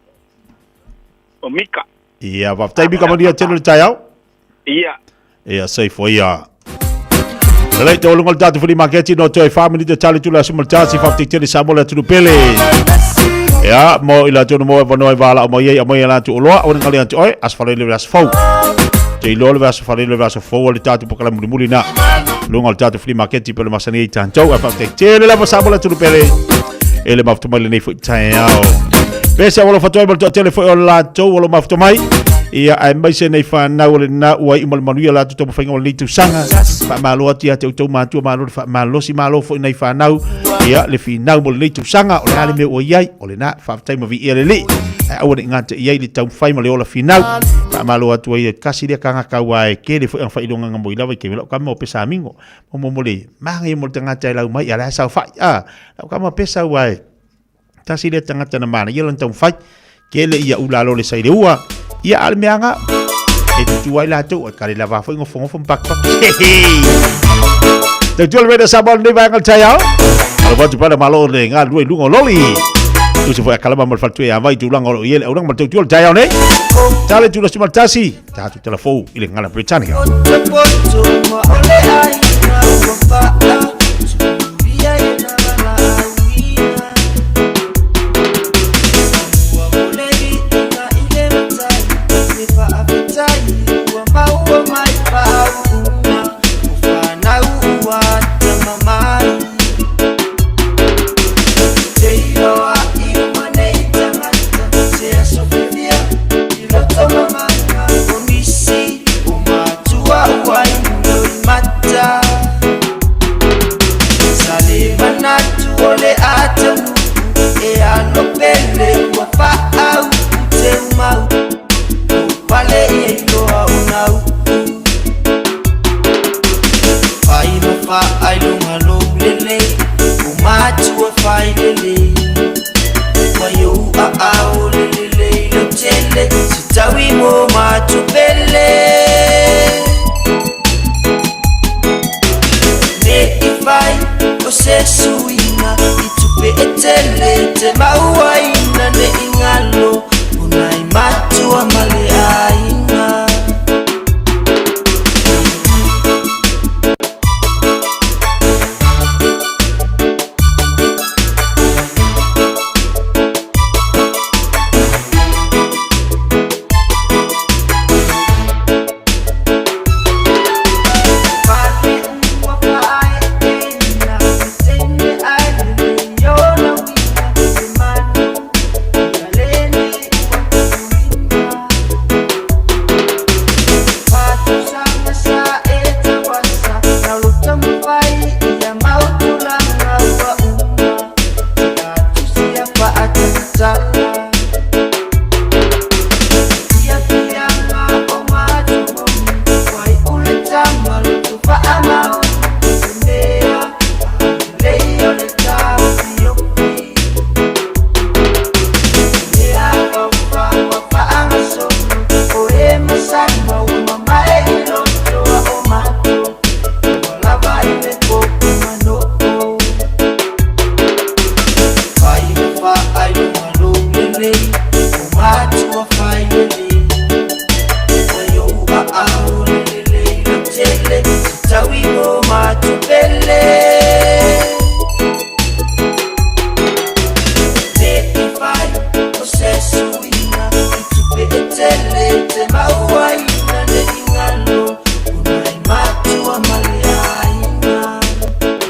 O Mika. Ia, faafetai Mika manuia tele o le taeao. Ia. Ia, soifua ia. Lelei te olunga o le tatou flea market no toe 4 minute tali tula aso ma le tasi faafetai tele Samoa le atunuu pele. Ia, mo i latou na maua avanoa e valaau mai ai, aumai a latou oloa, aua ne gale atu oe, aso faraile le aso fou. Te iloa le aso faraile le aso fou o le tatou pokala mulimuli na. Lunga o le tatou flea market pe le masani ai tatou, ae faafetai tele lava Samoa le atunuu pele. E le mafuta mai lenei foi taeao. Pese ua alofa atu ai ma le toatele foi o latou ua lo mafuta mai. Ia, aemaise nei whanau o le nā ua i uma le manuia latou taumafaiga o lenei tausaga. Faamalo atu ia te outou matua, malo le faamalosi, malo foi nei whanau. Ia, le finau mo lenei tausaga, o le a le mea ua i ai, o lena, faafetai ma viia le Alii. Ae aua ne i gata i ai le taumafai ma le ola finau. Faamalo atu ai e kasi lea kangaka ua e kele foi ang whailonga nga moi lava i ke lau kama o pesa mingo. Mo mo mo le, maangai mo le tangata e lau mai, a le a saofai, a, lau kama o pesa ua e. Tasi lea tagata na manaia lana taumafai, kele ia ula lo le sai le ua, ia a le meaga, E tutu ai latou, e kare lava foi ngofongofo ma pakipaki. Tautua le Radio Samoa lenei vaega o le taeao. Alo atu pala malo le galulue i luga o loli. Tusa foi a kalama ma le faletua ia vai tulaga o lo o i ai le aunaga ma le tautua o le taeao nei. Tala i tula 11, tatou talafou i le gagana Britannica.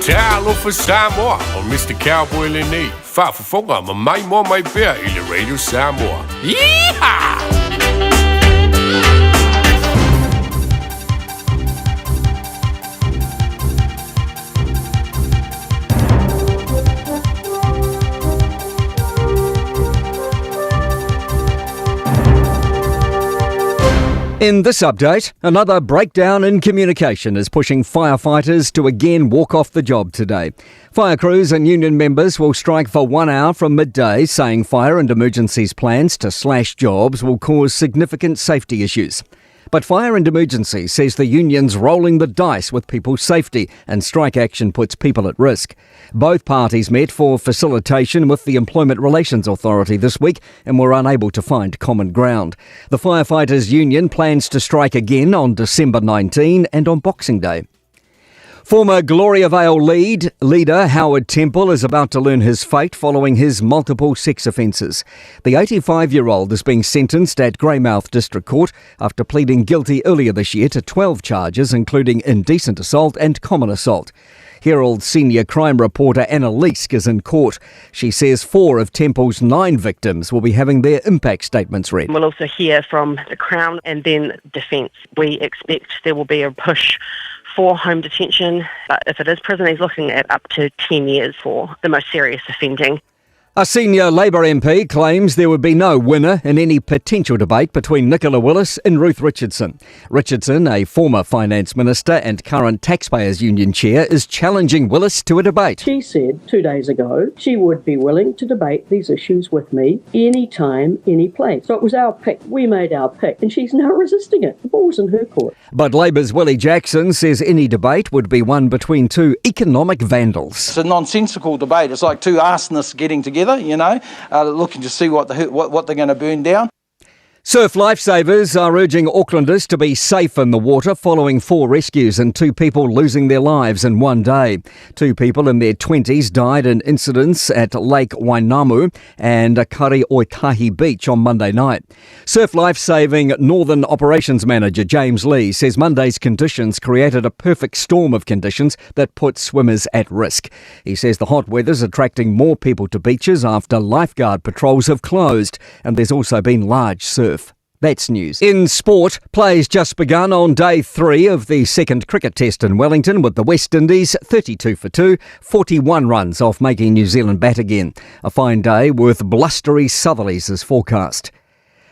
Talofa Samoa, o Mr. Cowboy lenei, faafofoga ma maimoa mai pea i le Radio Samoa. Yeehaw! In this update, another breakdown in communication is pushing firefighters to again walk off the job today. Fire crews and union members will strike for 1 hour from midday, saying fire and emergencies plans to slash jobs will cause significant safety issues. But Fire and Emergency says the union's rolling the dice with people's safety and strike action puts people at risk. Both parties met for facilitation with the Employment Relations Authority this week and were unable to find common ground. The Firefighters Union plans to strike again on December 19 and on Boxing Day. Former Gloriavale leader Howard Temple is about to learn his fate following his multiple sex offences. The 85-year-old is being sentenced at Greymouth District Court after pleading guilty earlier this year to 12 charges, including indecent assault and common assault. Herald senior crime reporter Anna Leask is in court. She says 4 of Temple's 9 victims will be having their impact statements read. We'll also hear from the Crown and then defence. We expect there will be a push for home detention, but if it is prison, he's looking at up to 10 years for the most serious offending. A senior Labour MP claims there would be no winner in any potential debate between Nicola Willis and Ruth Richardson. Richardson, a former finance minister and current Taxpayers Union chair, is challenging Willis to a debate. She said 2 days ago she would be willing to debate these issues with me any time, any place. So it was our pick. We made our pick, and she's now resisting it. The ball's in her court. But Labour's Willie Jackson says any debate would be one between two economic vandals. It's a nonsensical debate. It's like two arsonists getting together, you know, looking to see what they're going to burn down. Surf lifesavers are urging Aucklanders to be safe in the water following 4 rescues and 2 people losing their lives in one day. 2 people in their 20s died in incidents at Lake Wainamu and Karioitahi Beach on Monday night. Surf Lifesaving Northern Operations Manager James Lee says Monday's conditions created a perfect storm of conditions that put swimmers at risk. He says the hot weather's attracting more people to beaches after lifeguard patrols have closed, and there's also been large surf. That's news. In sport, play's just begun on day 3 of the second cricket test in Wellington, with the West Indies 32 for 2, 41 runs off making New Zealand bat again. A fine day with blustery southerlies is forecast.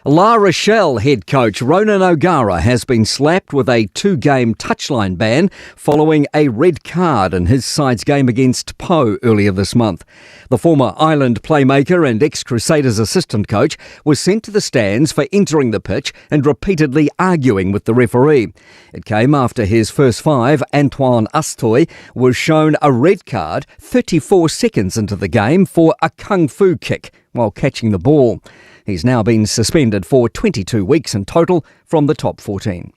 La Rochelle head coach Ronan O'Gara has been slapped with a 2-game touchline ban following a red card in his side's game against Pau earlier this month. The former Ireland playmaker and ex-Crusaders assistant coach was sent to the stands for entering the pitch and repeatedly arguing with the referee. It came after his first five, Antoine Astoy, was shown a red card 34 seconds into the game for a kung fu kick while catching the ball. He's now been suspended for 22 weeks in total from the top 14.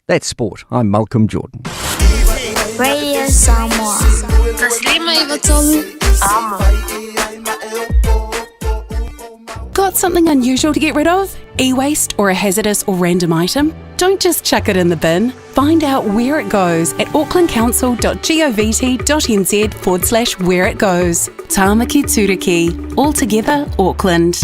That's sport. I'm Malcolm Jordan. Radio Samoa. Got something unusual to get rid of? E-waste or a hazardous or random item? Don't just chuck it in the bin. Find out where it goes at aucklandcouncil.govt.nz/where it goes. Tāmaki Tūruki. All together, Auckland.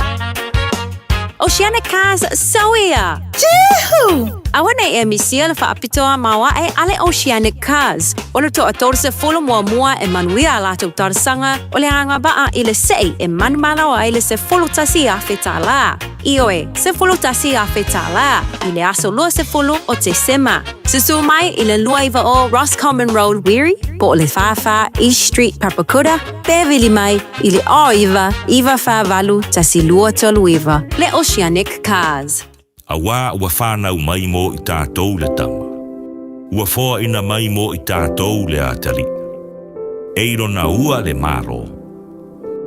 Oceanic Cars Sauia! Juhu! Awana e misia le whaapitoa mawae ale Oceanic Cars. O le toa torse folo mua mua e manuia a lātou tarasanga o le hanga baa i le sei e manumalawa i le se folo tasi a whetala. Ioe, se folo tasi a whetala. I le aso lua se folo o te sema. Susu mai i le luaiva o Roscommon Road Wiri, po o le whawha East Street Papakura, pēvili mai i le oiva, iwa whāwalu, tasi lua toluiva. Le Oceanic Cars. A wā ua whānau mai mō i tātou le tama. Ua whoa ina mai mō i tātou le atali. E irona ua le maro.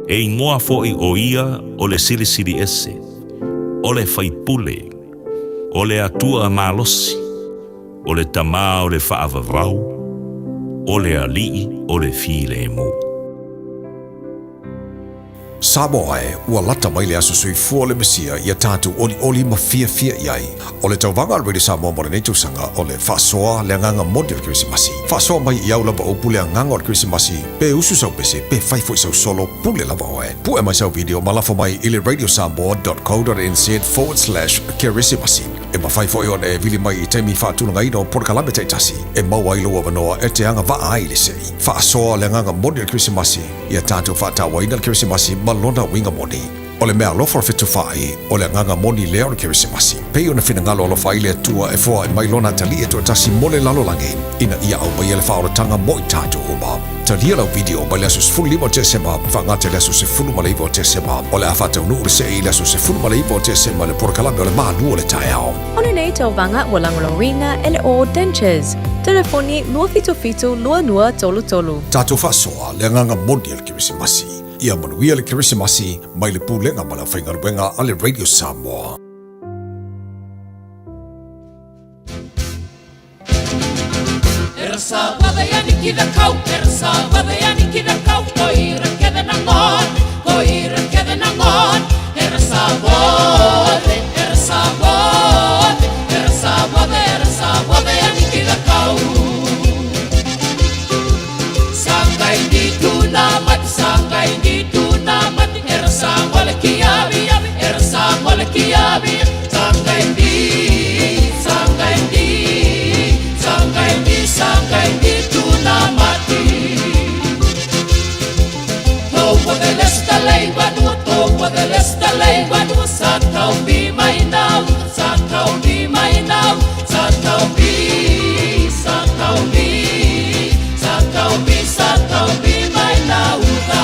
E ingoa foi o ia o le silisili ese. O le whaipule. O le atua malosi. O le tamā o le whaavavau. O le alii o le file mu. Samoa e, ua lata mai le aso soifua le Mesia ia tātou oli oli ma fia fia iai. O le tauvaga a le Radio Samoa mo lenei tausaga o le faasoa le agaga moni o le Kerisimasi. Faasoa mai i au lava upu le agaga o le Kerisimasi, pe usu sau pese, pe fai foi sau solo, pule lava oe. Pue mai sau video ma lafo mai i le radiosamoa.co.nz/kerisimasi. E mafai foi ona e vili mai i taimi faatulagaina o polokalame taitasi e maua ai lou avanoa e te agavaa ai i le sei. Faasoa le agaga moni o le Kerisimasi, ia tātou faatauaina le Kerisimasi ma lona uiga moni. O le mea alofa o le fetufaai, o le agaga moni lea o le Kerisimasi. Pei ona finagalo alofa ai le Atua e foai mai lona atalii e toatasi mo le lalolagi, ina ia aumaia le faaolataga mo i tatou uma. Talia lau video mai le aso 15 o Tesema, faagata i le aso 19 o Tesema. O le a faataunuu le sei i le aso 19 o Tesema le polokalame o le malu o le taeao. O lenei tauvaga ua lagolagoina e le All Dentures. Telefoni 277 2233. Tatou faasoa le agaga moni o le Kerisimasi. Ia manuia le Kerisimasi mai le Pulega ma le Aufaigaluega a le Radio Samoa. taupi mai nau sa taupi mai nau sa taupi sa taupi sa taupi sa taupi mai nau ta.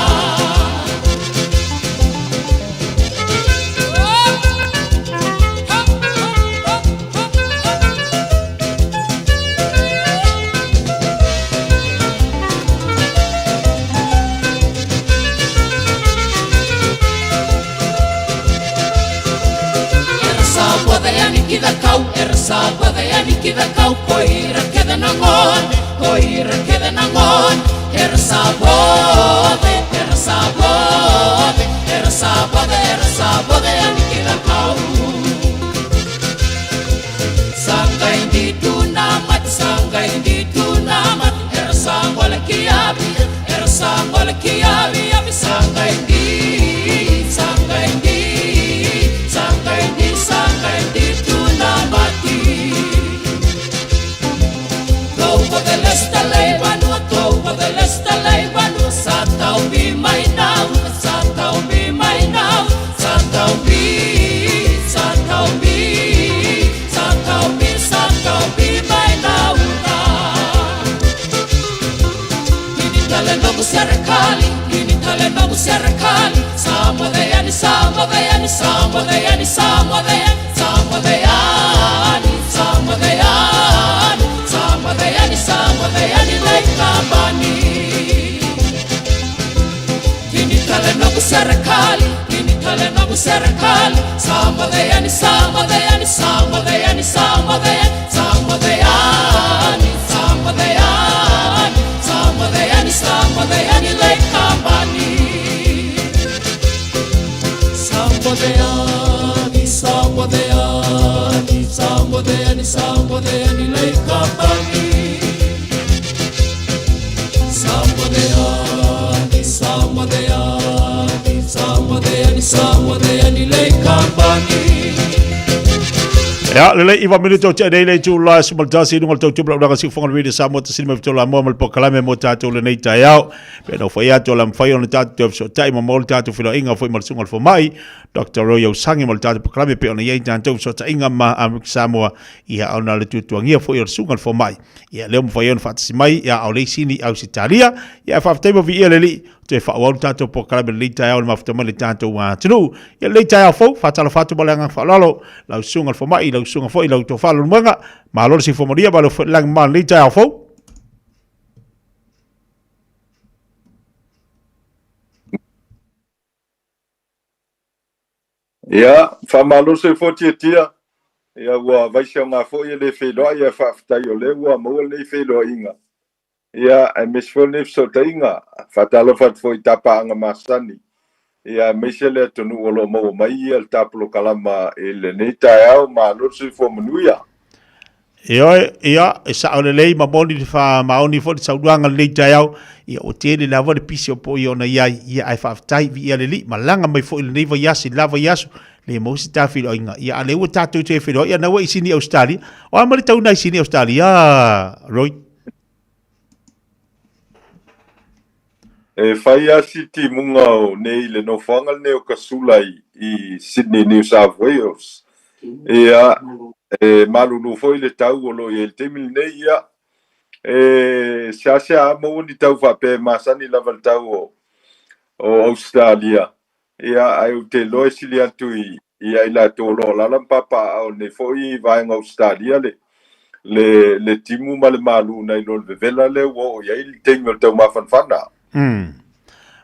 Ia, lelei iwa minute o tea nei le itu la se maltasi i lunga o le tautupu lau raga siufoga le Radio Samoa tasili mai fitola moa ma le polokalame mo tatou lenei taeao. Pe nau fai atu o la mawhai ona tatou te fesootai ma maua le tatou filoaiga foi ma le susuga i le fomai Dr. Roy Ausangi ma le tatou polokalame pe ona i ai tatou fesootaiga ma Amerika Samoa ia ona le tuatuangia foi o le susuga i le fomai. Ia lea ua mafai ai ona faatasi mai ia a o le isi ni Ausetalia. Ia faafetai ma viia le Alii toe faaauau le tatou polokalame lenei taeao i le mafuta mai le tatou atunuu. Ia lenei taeao fou, faatalofa atu ma le agaga faaaloalo, lau susuga i le fomai, lau susuga foi lau tofa Leulumoega, malo le soifua manuia, malo foi le lagi ma lenei taeao fou. Ia, faamalo le soifua tiatia. Ia, ua vaisi aoga foi e le feiloai ae faafetai o lea ua maua lenei feiloaiga. Ia, aemaise foi lenei fesootaiga. Faatalofa atu foi i tapaaga masani, ia, aemaise le atunuu o lo o maua mai le ta polokalama i lenei taeao. Malo le soifua manuia. Ioe, ia, e sao lelei ma moni le faamaoni foi le saunoaga lenei taeao, ia ua tele lava le pisi o poi ona i ai, ia ae faafetai, viia le Alii, malaga mai foi lenei vaiaso i le la vaiaso, le maua se ta feiloaiga, ia a lea ua tatou toe feiloai, ia na ua i Sini Ausetalia, o a ma le tauna i Sini Ausetalia, Roy? E fai lava si timuga o nei i le nofoaga lenei o Kasula i Sydney, New South Wales. Ia, e malulu foi le tau o lo o i ai i le taimi lenei. Ia, e seasea lava maua ni tau faapea e masani lava le tau o Ausetalia. Ia, ae ou te iloa e sili atu i ia i latou o lo o alaala ma papaaao i lenei foi vaega o Ausetalia le, le, le timu ma le malu nai lo le vevela lea ua oo i ai le taimi o le taumafanafana.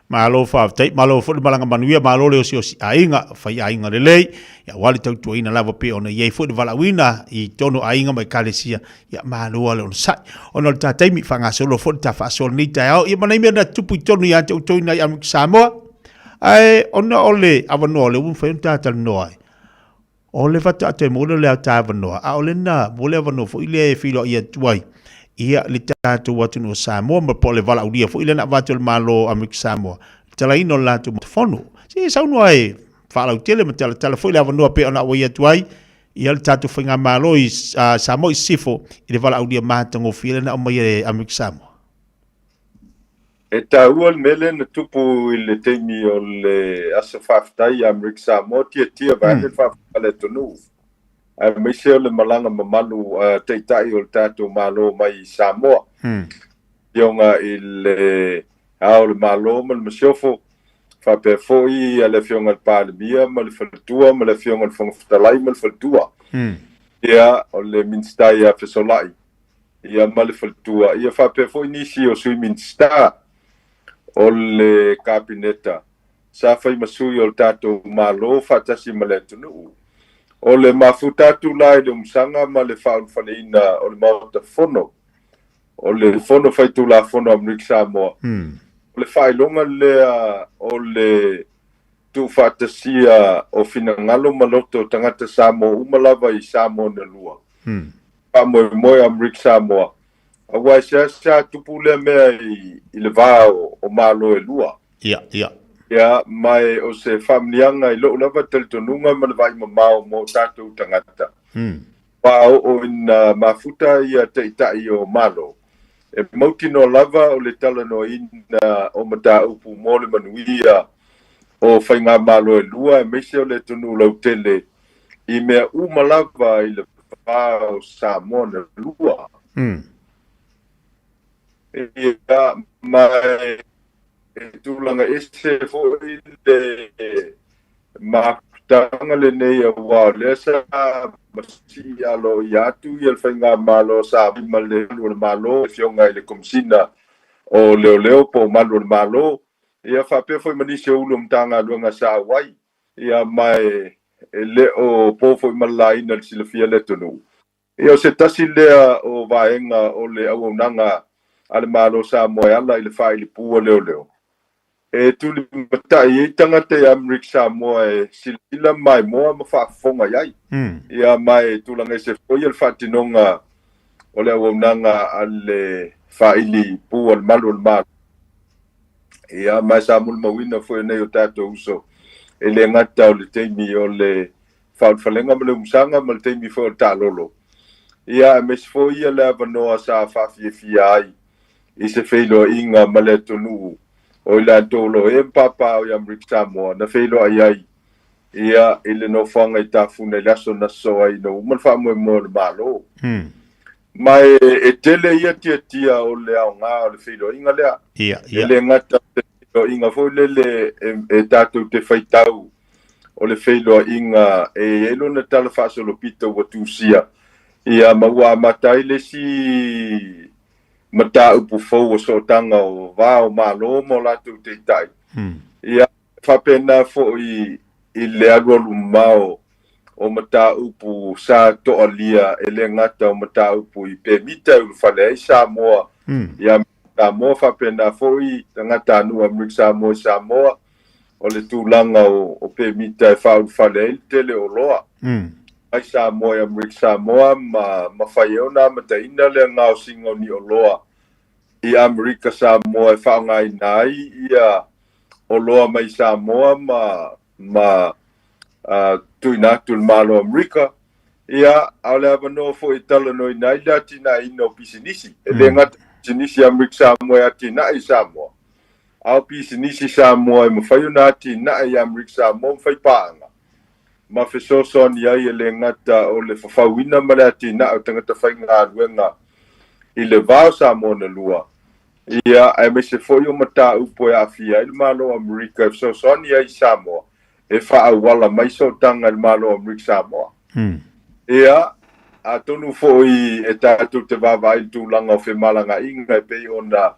Malo faafetai, malo foi le malaga manuia, malo le osiosi aiga, fai aiga lelei, ia aua le tautuaina lava pei ona i ai foi le valaauina i totonu o aiga ma ekalesia, ia malo lava le onosai. Ona o le ta taimi, faagasolo foi le ta faasoa lenei taeao, ia ma nai mea na tutupu i totonu ia te outou i nai Amerika Samoa, Ae ona o le avanoa o lea ua mafai ona ta talanoa ai, o le faatoa toe maua lea o le ta avanoa, a o le na maua le avanoa foi lea e feiloai atu ai ia le tatou atunuu o Samoa ma po o le valaaulia foi lea na avatu e le Malo o Amerika Samoa, le talaina o le latou fono. Se saunoa e faalautele ma talatala foi le avanoa pei ona auai atu ai ia le tatou faigamalo i Samoa i Sisifo i le valaaulia matagofie lea na aumai e Amerika Samoa. E taua le mea lea na tupu i le taimi o le Aso Faafetai ia Amerika Samoa, tiatia vaeane le faafofoga a le atunuu, aemaise o le malaga mamalu a Taitai o le tatou Malo mai Samoa, Afioga i le Ao o le Malo ma le Masiofo, faapea foi le Afioga i le Palemia ma le Faletua ma le Afioga i le Fofoga Fetalai ma le Faletua, ia, o le Minisita ia Fesola'i ia ma le faletua, ia faapea foi nisi o Sui Minisita o le Kapeneta sa fai ma sui o le tatou Malo faatasi ma le atunuu. O le mafuta atu la i le umusaga ma le faaulufaleina o le Maota Fono, o le Fono Faitulafono a Amerika Samoa, o le faailoga lea o le tuufaatasia o finagalo ma loto o tagata Samoa uma lava i Samoa na lua. Faamoemoe o Amerika Samoa, aua e seasea tupu lea mea i le va o Malo e lua. Ia, ia. Ia, ma e o se faamanuiaga i lou lava talitonuga ma le vaai mamao mo tatou tagata. Ua oo ina mafuta ia Taitai o Malo, e mautinoa lava o le talanoaina o mataupu mo le manuia o faigamalo e lua aemaise o le atunuu lautele i mea uma lava i le va o Samoa na lua. Ia, ma e tulaga ese foi le mafutaga lenei aua o lea sa masii aloaia atu ia le Faigamalo sa ma le Malu o le Malo, le Afioga i le Komesina o Leoleo po o Malu o le Malo, ia faapea foi ma nisi o Ulu o Matagaluega sa auai. Ia ma e le o po foi ma le laina i le silafia le atunuu. Ia o se tasi lea o vaega o le auaunaga a le Malo Samoa e ala i le faailipu a leoleo e tulimatai ai tagata i Amerika Samoa e silasila maimoa ma faafofoga i ai. Ia ma e tulaga ese foi le faatinoga o le auaunaga a le faailipu a le Malu o le Malo. Ia ma e sa molimauina foi e nai o tatou uso e le gata o le taimi o le faaulufalega ma le umusaga ma le taimi foi o le taalolo. Ia, aemaise foi ia le avanoa sa faafiafia ai i se feiloaiga ma le atunuu o i latou o lo o ee ma papaao i Amerika Samoa na feiloai ai ia i le nofoaga i Tafuna i le aso na sosoo ai ina ua uma le faamoemoe o le Malo. Ma e tele ia tiatia o le aoga o le feiloaiga lea. E le gata o se feiloaiga foi lele e tatou te faitau o le feiloaiga e i ai lona tala faasolopito ua tusia, ia ma ua amata ai le isi mataupu fou o sootaga o va o Malo ma o latou taitai. Ia, faapena foi i le alualu mamao o mataupu sa toalia e le gata o mataupu i pemita e ulufale ai Samoa i Samoa, faapena foi tagatanuu Amerika Samoa i Samoa, o le tulaga o pemita e faaulufale ai le tele o oloa mai Samoa i Amerika Samoa ma mafai ai ona amataina le gaosiga o ni oloa i Amerika Samoa e faaaogaina ai ia oloa mai Samoa ma ma tuuina atu i le Malo o Amerika. Ia, a o le avanoa foi e talanoaina ai le atinaeina o pisinisi. E le gata i pisinisi a Amerika Samoa e atinae i Samoa, a o pisinisi Samoa e mafai ona atinae i Amerika Samoa ma fai paaga ma fesoasoani ai e le gata o le fafauina ma le atinae o tagata faigaluega i le va o Samoa na lua, ia, aemaise foi o mataupu e aafia ai le Malo o Amerika e fesoasoani ai i Samoa e faaauala mai sootaga i le Malo o Amerika Samoa. Ia, atonu foi e tatou te vaavaai i le tulaga o femalagaaiga e pei ona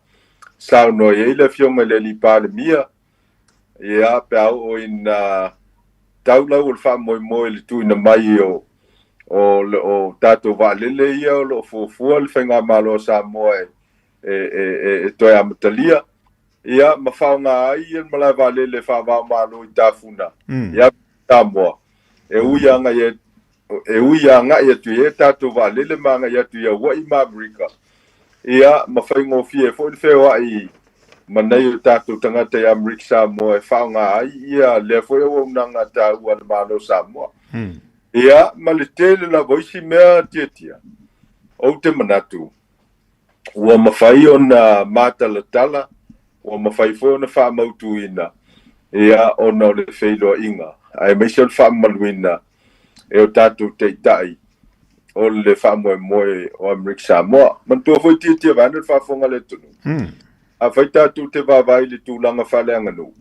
saunoa i ai le Afioga i le Alii Palemia, ia, pe a oo ina tau lau o le faamoemoe i le tuuina mai o, o, o tatou vaalele ia o lo o fuafua le Faigamalo a Samoa e, e, e, e, e toe amatalia, ia, ma faaaoga ai le malae vaalele faava-o-Malo i Tafuna, ia Samoa, e ui agai e ui agai atu i ai tatou vaalele ma agai atu i Hawaii ma Amerika, ia, ma faigofie ai foi le feoai ma nai o tatou tagata i Amerika Samoa e faaaoga ai ia lea foi auaunaga taua a le Malo o Samoa. Ia, ma le tele lava o isi mea tiatia, ou te manatu, ua mafai ona matalatala, Ua mafai foi ona faamautuina ia ona o le feiloaiga aemaise o le faamamaluina e o tatou taitai o le faamoemoe o Amerika Samoa. Manatua foi tietie vaeane le faafofoga a le atunuu. Afai tatou te vaavaai i le tulaga faaleaganuu,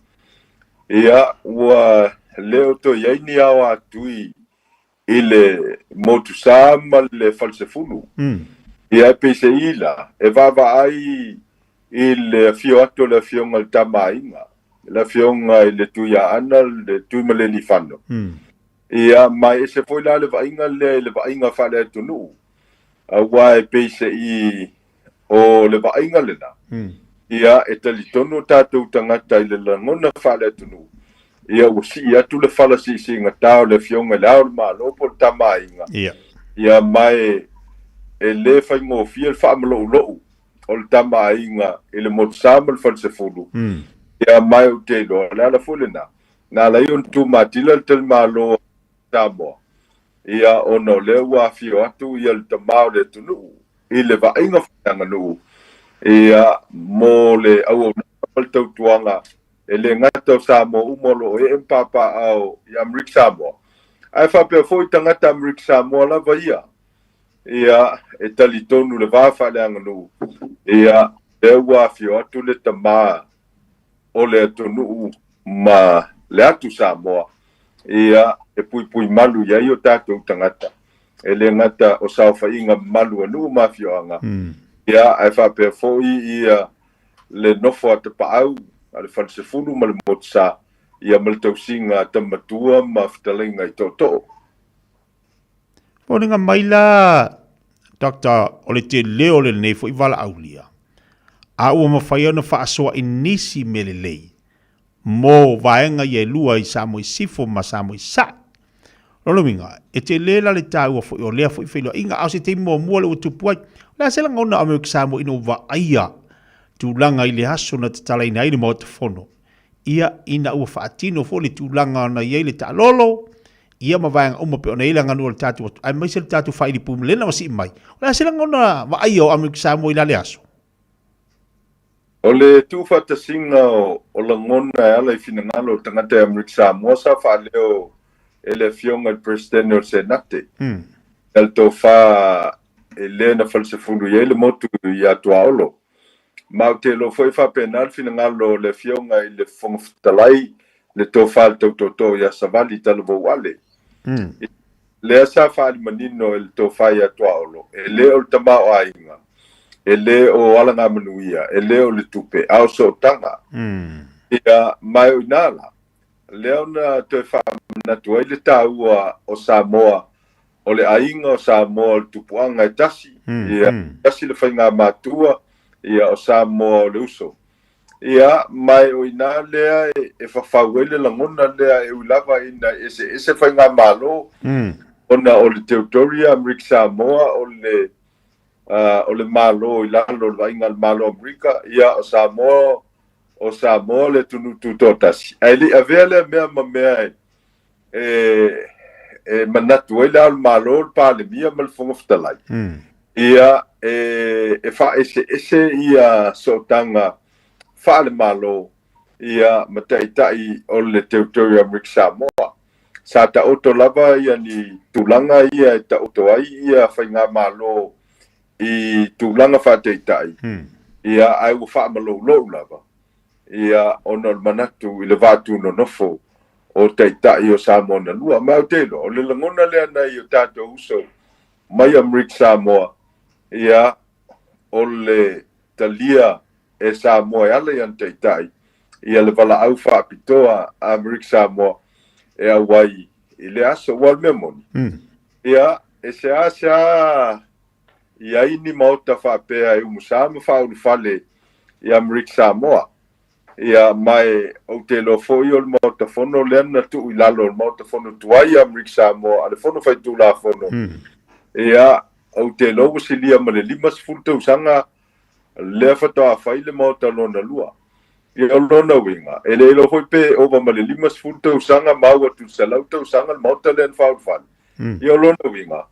ia ua le o toe i ai ni ao atui i le motusa ma le falesefulu. Ia e peiseai la, e vaavaai i le afio atu o le Afioga i le Tama a Aiga, le Afioga i le Tuiaana, le Tuimalelifano. Ia, ma e ese foi la le vaaiga lea i le vaaiga faale-atunuu, aua e peiseai o le vaaiga lena, ia, e talitonu o tatou tagata i le lagona faale-atunuu, ia ua sii atu le fala siisiigata o le Afioga i Le Ao o le Malo po o le Tama a Aiga, ia, ma e le faigofie le faamaloulou o le Tama a Aiga i le motusa ma le falesefulu, ia, ma e ou te iloa, o le ala foi lena, na ala ai ona tumatila le talimalo a Samoa, ia, ona o lea ua afio atu ia le Tama o le atunuu i le vaaiga faaleaganuu, ia, mo le auaunaga ma le tautuaga e le gata o Samoa uma o lo o ee ma papaaao i Amerika Samoa, ae faapea foi tagata Amerika Samoa lava ia, ia, e talitonu i le va faaleaganuu, ia, lea ua afio atu le Tama o le atunuu ma le atu Samoa, ia, e puipui malu i ai o tatou tagata, e le gata o saofaiga mamalu a nuu ma afioaga, ia, ae faapea foi ia le nofo a tapaau a le falesefulu ma le motusa, ia ma le tausiga a tama matua ma fetalaiga i tootoo. Foliga mai la Doctor o le tele o lenei foi valaaulia, a ua mafai ona faasoa i nisi mea lelei mo vaega ia e lua i Samoa i Sifo ma Samoa i Sae. Lona uiga, e tele la le taua foi o lea foi feiloaiga, a o se taimi muamua lea ua tupu ai. O le a se lagona o Amerika Samoa ina ua vaaia tulaga i le aso na tatalaina ai le Maota Fono? Ia, ina ua faatino foi le tulaga na i ai le taalolo, ia ma vaega uma pei ona i ai le aganuu a le tatou atu, aemaise le tatou faailipu lena ua sii mai. O le a se lagona vaaia o Amerika Samoa i la le aso? O le tuufaatasiga o lagona e ala i finagalo o tagata i Amerika Samoa sa faaleo e le Afioga i le Peresetene o le Senate, ia le tofa e le na falesefulu i ai le motu ia Tuaolo. Ma ou te iloa foi e faapena le finagalo o le Afioga i le Fofoga Fetalai, le tofa i le tautootoo ia Savali Talavou Ale. Lea sa faaali manino e le tofa ia Tuaolo, e le o le tamaoaiga, e le o alagamanuia, e le o le tupe, a o sootaga. Ia, ma e o i ina la, lea ona toe faamanatu ai le taua o Samoa, o le aiga o Samoa o le tupuaga e tasi, ia, tasi le faigāmatua, ia, o Samoa o le uso. Ia, ma e o i ina lea e fafau ai le lagona lea e ui lava ina eseese faigamalo, ona o le territory ia Amerika Samoa o le, o le Malo i lalo o le vaaiga a le Malo o Amerika, ia, o Samoa, o Samoa le atunuu tutoatasi. Ae le i avea lea mea ma mea e, e manatu ai le Ao o le Malo, le Palemia ma le Fofoga Fetalai, ia, e, e faaeseese ia sootaga faale-Malo ia ma taitai o le Territory o Amerika Samoa. Sa taoto lava ia ni tulaga ia e taoto ai ia faigamalo i tulaga faataitai, ia, ae ua faamaloulou lava ia ona o le manatu i le va tūnonofo o Taitai o Samoa na lua. Ma ou te iloa, o le lagona lea nai o tatou uso mai Amerika Samoa, ia, o le talia e Samoa e ala i ana Taitai, ia le valaau faapitoa a Amerika Samoa e auai i lea aso. Aua o le mea moni, ia, e seasea i ai ni maota faapea e umusa ma faaulufale i Amerika Samoa. Ia, ma e ou te iloa foi o le Maota Fono lea na tuu i lalo o le Maota Fono tuai i Amerika Samoa a le Fono Faitulafono. Ia, ou te iloa ua silia ma le 50 tausaga lea faatoa fai le Maota lona lua. Ia, o lona uiga, e le iloa foi pe ova ma le 50 tausaga ma au atu i le 100 tausaga le Maota lea na faaulufale. Ia, o lona uiga,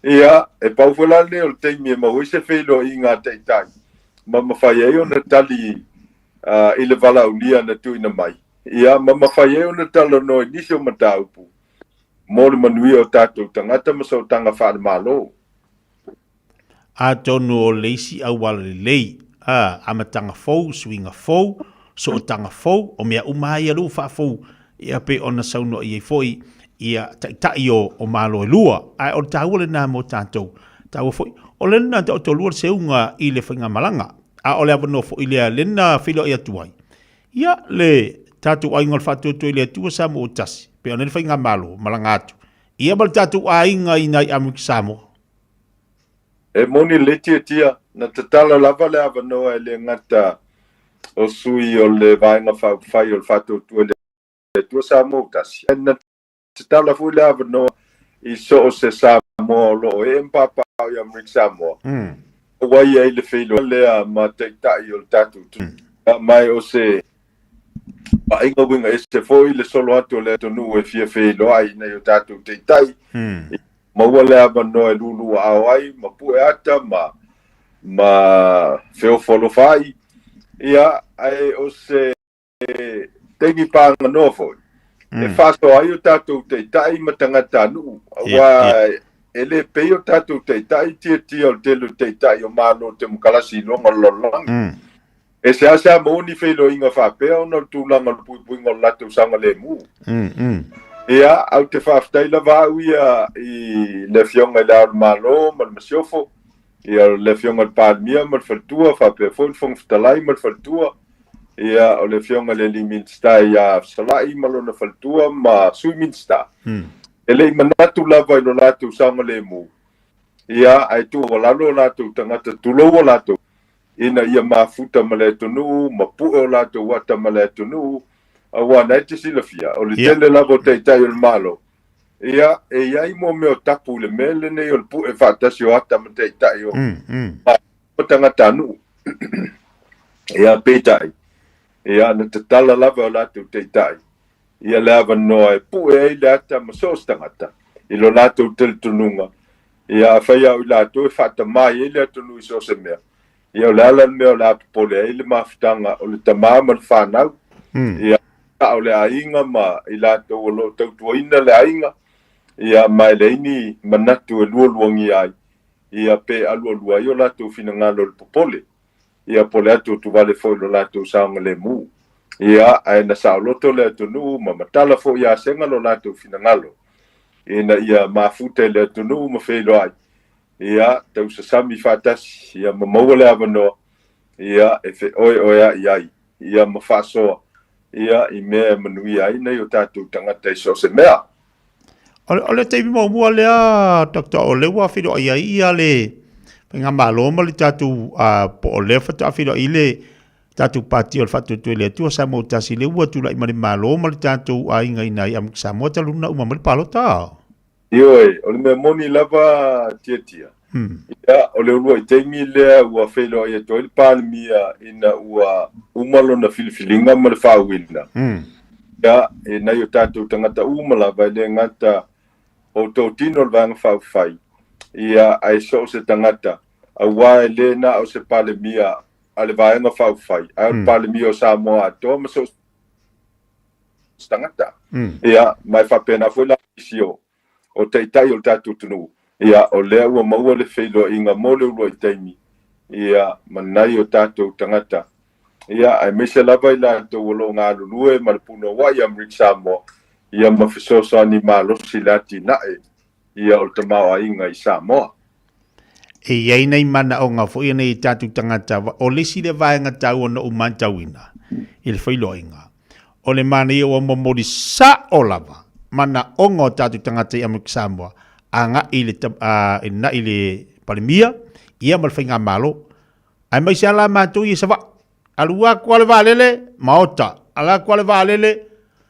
Ia, e pau foi la lenei o le taimi e maua ai se feiloaiga a Taitai ma mafai ai ona tali i le valaaulia na tuuina mai, ia, ma mafai ai ona talanoa i nisi o mataupu mo le manuia o tatou tagata ma sootaga faale-Malo. Atonu o le isi auala lelei, a, amataga fou, suiga fou, sootaga fou, o mea uma lava ia lea ua faafou, ia pei ona saunoa i ai foi ia taitai o, o Malo e lua. Ae o le taua lena mo tatou. Taua foi, o le lena taotolua le seuga i le faigamalaga, a o le avanoa foi lea lena feiloai atu ai, ia le tatou aiga o le Faatuatua i le Atua Samoa ua tasi, pei ona i ai le faigamalo, malaga atu, ia ma le tatou aiga i nai Amerika Samoa. E moni le tiatia, na tatala lava le avanoa e le gata o sui o le Vaega Faaupufai o le Faatuatua i le Atua Samoa ua tasi, ae na tatala foi le avanoa i so o se Samoa o lo o ee ma papaaao i Amerika Samoa, ua i ai le feiloaiga lea ma taitai o le tatou atunuu. Ma o se vaaiga uiga ese foi le solo atu o le atunuu e fia feiloai i nai o tatou taitai, maua le avanoa e luluaao ai ma pue ata ma ma feofo alofa ai, ia, ae o se taimi pāganoa foi e faasoa ai o tatou taitai ma tagatanuu, aua e le pei o tatou taitai tiatia o le tele o taitai o Malo Temokarasi i luga o le lalolagi. E seasea maua ni feiloaiga faapea ona o le tulaga o le puipuiga o le latou saogalemu. Ia, ae ou te faafetai lava au ia i le Afioga i Le Ao o le Malo ma le Masiofo, ia, le Afioga i le Palemia ma le Faletua, faapea foi le Fofoga Fetalai ma le Faletua, ia, o le Afioga i le alii Minisita ia Fesolai ma lona Faletua ma Sui Minisita. E le i manatu lava i lo latou saogalemu, ia, ae tuualalo o latou tagata, tulou o latou, ina ia mafuta ma le atunuu ma pue o latou ata ma le atunuu, aua na e te silafia, o le tele lava o taitai o le Malo, ia, e i ai mo mea o tapu i le mea lenei o le pue faatasi o ata ma taitai o ma tagatanuu. Ia, peitai, ia, na tatala lava e o latou taitai ia le avanoa e pue ai le ata ma so o se tagata i lo latou talitonuga, ia, afai lava o i latou e faatamā i ai le atunuu i so o se mea, ia, o le a la le mea o le a popole ai le mafutaga o le tamā ma le fanau, ia, a o le aiga ma i latou o lo o tautuaina le aiga, ia, ma e leai ni manatu e lualuagia ai, ia, pe alualua ai o latou finagalo i le popole. Ia po o le atuatuvale foi i lo latou saogalemu. Ia, ae na saoloto le atunuu ma matala foi ia Sega lo latou finagalo, ina ia mafuta i le atunuu ma feiloai, ia, tausasami faatasi, ia ma maua le avanoa, ia, e feoeoea'i ai, ia ma faasoa, ia, i mea e manuia ai nai o tatou tagata i so o se mea. O le taimi muamua lea, Doctor, o lea ua feiloai ai ia le Faigamalo ma le tatou, po o lea faatoa feiloai le tatou Pati o le Faatuatua i le Atua Samoa Tasi, lea ua tulai ma le Malo ma le tatou aiga i nai Samoa talu ona uma mai le palota. Ioe, o le mea moni lava Tiatia, ia, o le uluai taimi lea ua feiloai atu ai le Palemia ina ua uma lona filifiliga ma le faauina. Ia, e nai o tatou tagata uma lava, e le gata o totino o le Vaega Faaupufai, ia, ae so o se tagata, aua e le na o se Palemia a le Vaega Faaupufai, ae o le Palemia o Samoa atoa ma so o se tagata. Ia, ma e faapena foi la nisi o o taitai o le tatou atunuu, ia, o lea ua maua le feiloaiga mo le uluai taimi, ia, ma nai o tatou tagata, ia, aemaise lava i latou o lo o galulue ma le punouai ia Amerika Samoa, ia, ma fesoasoani malosi i le atinae, ia, o le tamaoaiga i Samoa. E i ai nai manaoga foi ia nei tatou tagata, o le isi lea vaega taua na ou matauina i le feiloaiga, o le manaia ua momoli sao lava manaoga o tatou tagata i Amerika Samoa agai i le i le Palemia ia ma le Faigamalo. Aemaise lava la matou ia i Savaii, alu atu lava le vaalele, maota, alu atu lava le vaalele,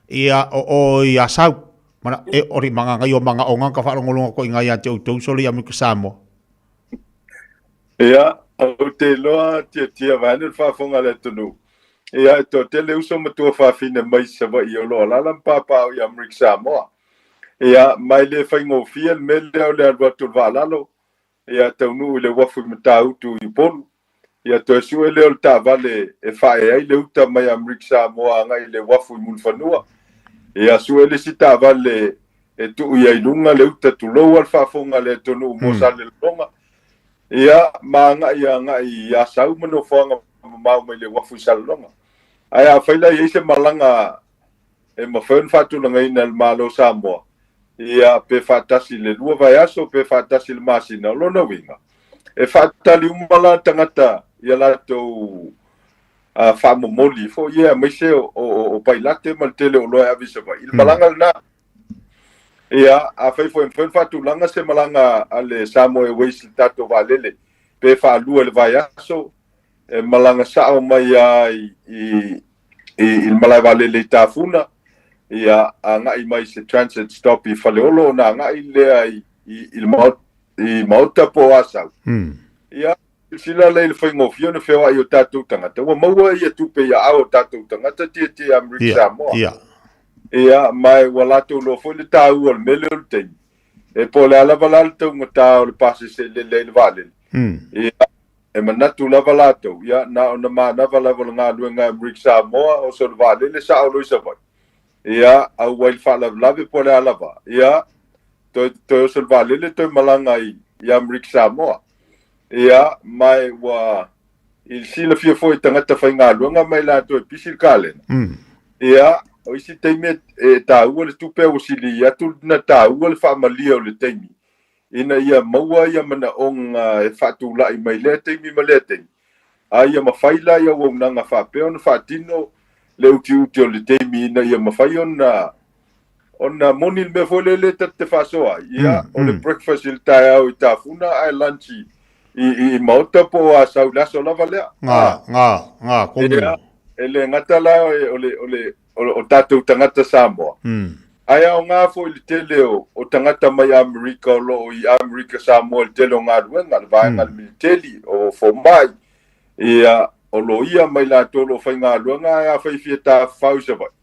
ia o o i Asau. Mana, e, o le magagai o manaoga ka faalogologo atu ai i ina ia te outou solo i Amerika Samoa. Ia, ou te iloa tiatia vaeane le faafofoga a le atunuu. Ia, e toatele uso ma tuafafine mai Savaii o lo o alaala ma papaaao i Amerika Samoa. Ia, ma e le faigofie le mea lea o le alu atu o le vaa lalo, ia, taunuu i le uafu i Matautu i Upolu. Ia toe sue lea o le taavale e faaee ai le uta mai Amerika Samoa agai i le uafu i Mulifanua. Ia sue le isi taavale e tuu i ai luga le uta tulou a le faafofoga a le atunuu mo Salelologa. Ia ma agai agai i Asau ma nofoaga mamao mai le uafu i Salelologa. Ae afai la e i ai se malaga e mafai ona faatulagaina e le Malo o Samoa, ia, pe faatasi i le 2 vaiaso pe faatasi i le masina, o lona uiga, e faatali uma la tagata i a latou faamomoli foi ia, aemaise o pailate ma le tele o oloa e ave i Savaii, i le malaga lena. Ia, afai foi e mafai ona faatulaga se malaga a le Samoa Airways i le tatou vaalele, pe faalua i le vaiaso, e malaga sao mai lava i i le malae vaalele i Tafuna, ia agai mai i se transit stop i Faleolo ona agai lea i le Maota, i Maota po o Asau. Ia, silasila la i le faigofie ona feoai o tatou tagata, ua maua ia tupe i aao o tatou tagata tietie Amerika Samoa. Ia, ma ua latou iloa foi le taua o le mea lea o le taimi. E po o le a lava la le taugata o le pasese e lele ai le vaalele. Ia, E manatu lava latou, ia, na ona manava lava o le galuega a Amerika Samoa, oso le vaalele sao loa i Savaii. Ia, auai le faalavelave po o le a lava, ia, toe, toe oso le vaalele toe malaga i, i Amerika Samoa. Ia, ma e ua, i silafia foi e tagata faigaluega ma i latou e pisi le kalena. Ia, o isi taimi e, e taua le tupe a ua sili atu na taua le faamalie o le taimi ina ia maua ia manaoga e faatulai mai lea taimi ma lea taimi, a ia mafai la i auaunaga faapea ona faatino le utiuti o le taimi ina ia mafai ona ona moni le mea foi lele ta te faasoa ai, ia, o le breakfast i le taeao i Tafuna ae lunch i i i Maota po o Asau i le aso lava lea. Ngā, ngā, ngā, komu. Ia, e le gata la o le o le o tatou tagata Samoa, ae aoga foi i le tele o tagata mai Amerika o lo o i Amerika Samoa i le tele o galuega, le vaega a le militeli, o fomai, ia, o loia ma i latou o lo o faigaluega, ae afai e fia tafafao i Savaii,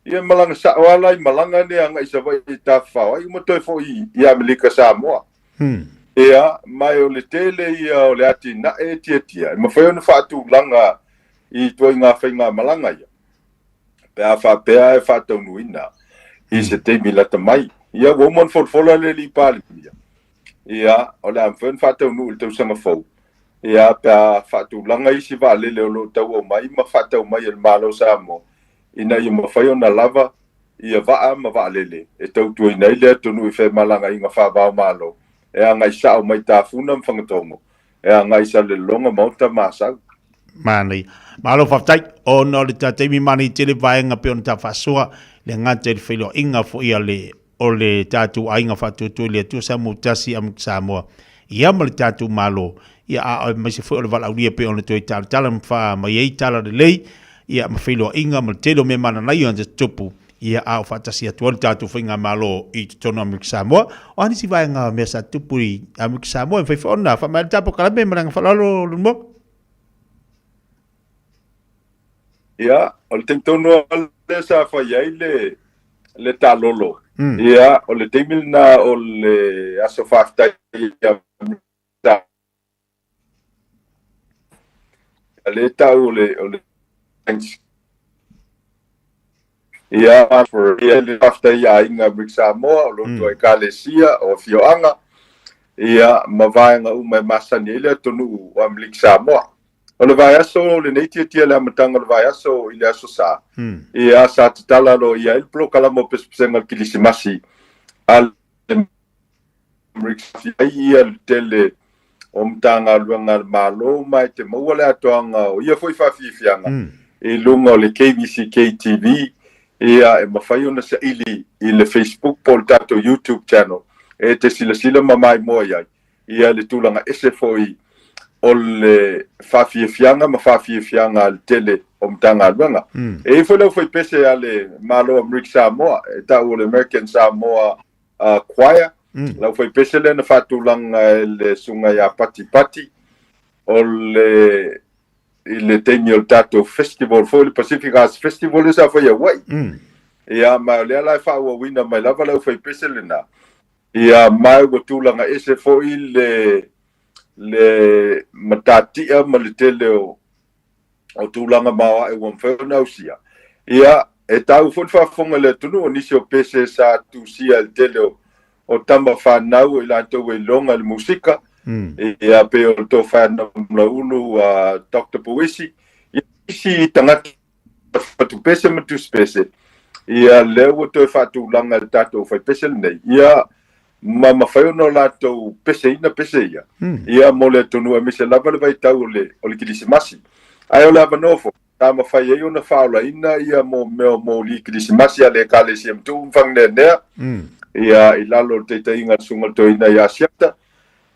ia e malaga sao lava la i malaga nei agai i Savaii e tafafao ai, uma toe foi i Amerika Samoa. Ia, ma o le tele ia o le atinae e tiatia, e mafai ona faatulaga i ituaiga faigamalaga ia. pe a faapea e faataunuuina i se taimi lata mai. Ia, ua uma ona folafola le alii Palemia, ia, o le a mafai ona faataunuu i le tausaga fou, ia, pe a faatulaga isi vaalele o lo o tauau mai ma faatau mai e le Malo o Samoa, ina ia mafai ona lava ia vaa ma vaalele e tautuaina ai le atunuu i femalagaaiga faava-o-Malo e agai sao mai Tafuna ma Fagatogo e agai i Salelologa, Maota ma Asau. Manaia. Malo faafetai ona o le ta taimi manaia tele vaega pei ona ta faasoa le gata i le feiloaiga foi a le o le tatou aiga faatuatua i le Atua Samoa tasi a Samoa ia ma le tatou Malo ia a aemaise foi o le valaaulia pei ona toe talatala ma faa mai ai tala lelei ia ma feiloaiga ma le tele o mea mananaia ona tutupu ia a o faatasi atu ai le tatou faigamalo i totonu o Amerika Samoa. O a nisi vaega o mea sa tutupu i Amerika Samoa e mafai foi ona faamaea le tatou polokalame ma le agaga faaaloalo Lenumoga. Ia, o le taimi tonu lava lea sa fai ai le, le taalolo. Ia, o le taimi lena o le aso faafetai ia le tau o le, o le Thanks. Ia, for ia le faafetai i aiga Amerika Samoa, o lo outou ekalesia, o afioaga, ia, ma vaega uma e masani ai le atunuu o Amerika Samoa. O le vaiaso lenei tiatia le amataga o le vaiaso i le Aso Sa, ia, sa tatala aloaia ai le polokalama o pesepesega o le Kilisimasi a le Amerika ai ia le tele o Matagaluega a le Malo ma e te maua le atoaga o ia foi faafiafiaga i luga o le KVCK TV, ia e mafai ona saili i le Facebook po o le tatou YouTube channel e te silasila ma maimoa i ai ia le tulaga ese foi o le faafiafiaga ma faafiafiaga a le tele o Matagaluega. E i ai foi le aufaipese a le Malo o Amerika Samoa e tau o le American Samoa Choir, le aufaipese lea na faatulaga e le susuga ia Pati Pati o le i le taimi o le tatou festival foi le Pacific Arts Festival lea sa fai i Hawaii. Ia ma o lea la e faaauauina mai lava le aufaipese lena. Ia ma ua tulaga ese foi le le matatia ma le tele o o tulaga maoae ua mafai ona ausia. Ia, e taua foi le faafofoga i le atunuu, o nisi o pese sa tusia e le tele o, o tama fanau o i latou e iloga i le musika, ia, pei o le tofa Namulaulu a Doctor Puisi, ia, isi tagata fatupese ma tusipese, ia, lea ua toe faatulaga e le tatou faipese lenei, ia, ma mafai ona o latou peseina pese ia, ia mo le atunuu aemaise lava le vaitau o le, o le Kilisimasi. Ae o le avanoa foi, sa mafai ai ona faaolaina ia mo mea o moli Kilisimasi a le Ekalesia Matuu ma Fagineanea, ia i lalo o le taitaiga a le Susuga i le Toeaina ia Asiata,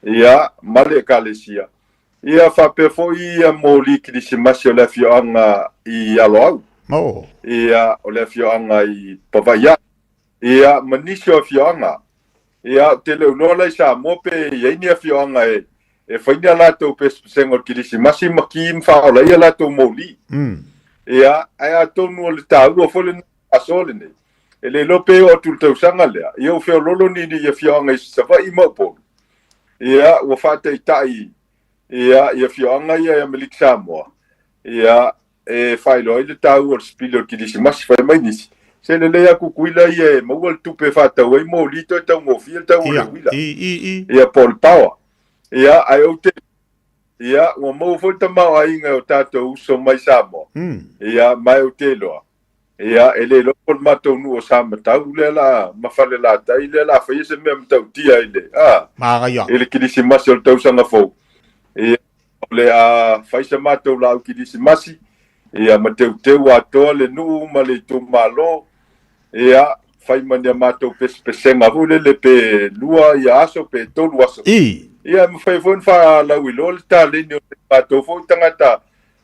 ia ma le Ekalesia. Ia faapea foi ia moli Kilisimasi o le afioaga i Aloau. Ia o le afioaga i Pavaia. Ia, ma nisi o afioaga. Ia, ou te le o iloa la i Samoa pe i ai ni afioaga e, e fai ni a latou pesepesega o le Kilisimasi ma ki ma faaola ai a latou moli. Ia, ae atonu o le taua foi lena aso lenei, e le iloa pe oo atu i le tausaga lea, ia ua feoloolo ni ni afioaga i Savaii ma Upolu. Ia, ua faataitai ia, i afioaga ia i Amerika Samoa. Ia, e faailoa ai le taua o le sipili o le Kilisimasi. Fai mai nisi, se lelei lava Kukuila ia e maua le tupe e faatau ai moli toe taugofie le tau o le uila. Ia po o le power. Ia, ae ou te, ia, ua maua foi le tamaoaiga e o tatou uso mai Samoa. Ia, ma ou te iloa, ia, e le iloa po o le matou nuu o Samatau lea la, ma Falelatai lea la faia se mea matautia i le, a, i le Kilisimasi o le tausaga fou. Ia, O le a fai sa matou laau kilisimasi, ia ma teuteu atoa le nuu ma le itumalo, ia fai ma ni a matou pesepesega foi lele pe lua ia aso pe tolu aso. Ia e mafai foi ona faalauiloa le taleni o le matou foi tagata,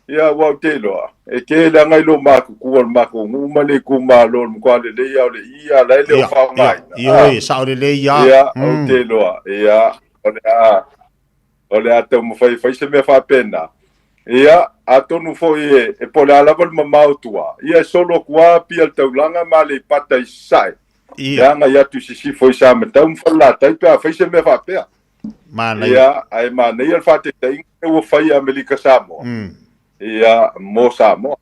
ia aua ou te iloa, e tele lava nai lo matutua o le matou nuu ma le itumalo o le matua lelei lava o le i a la e le o faaaogaina. Ioe, sao lelei lava. Ia, ou te iloa, ia, o le a o le a taumafai e fai se mea faapena. Ia, atonu foi e, e po o le a lava le mamao tua, ia e solo atu lava Apia le taulaga ma Aleipata i Sasae, e agai atu i Sisifo i Samatau ma Falelatai pe a fai se mea faapea. Manaia. Ia, ae manaia le faataitaiga lea ua fai e Amerika Samoa, ia, mo Samoa.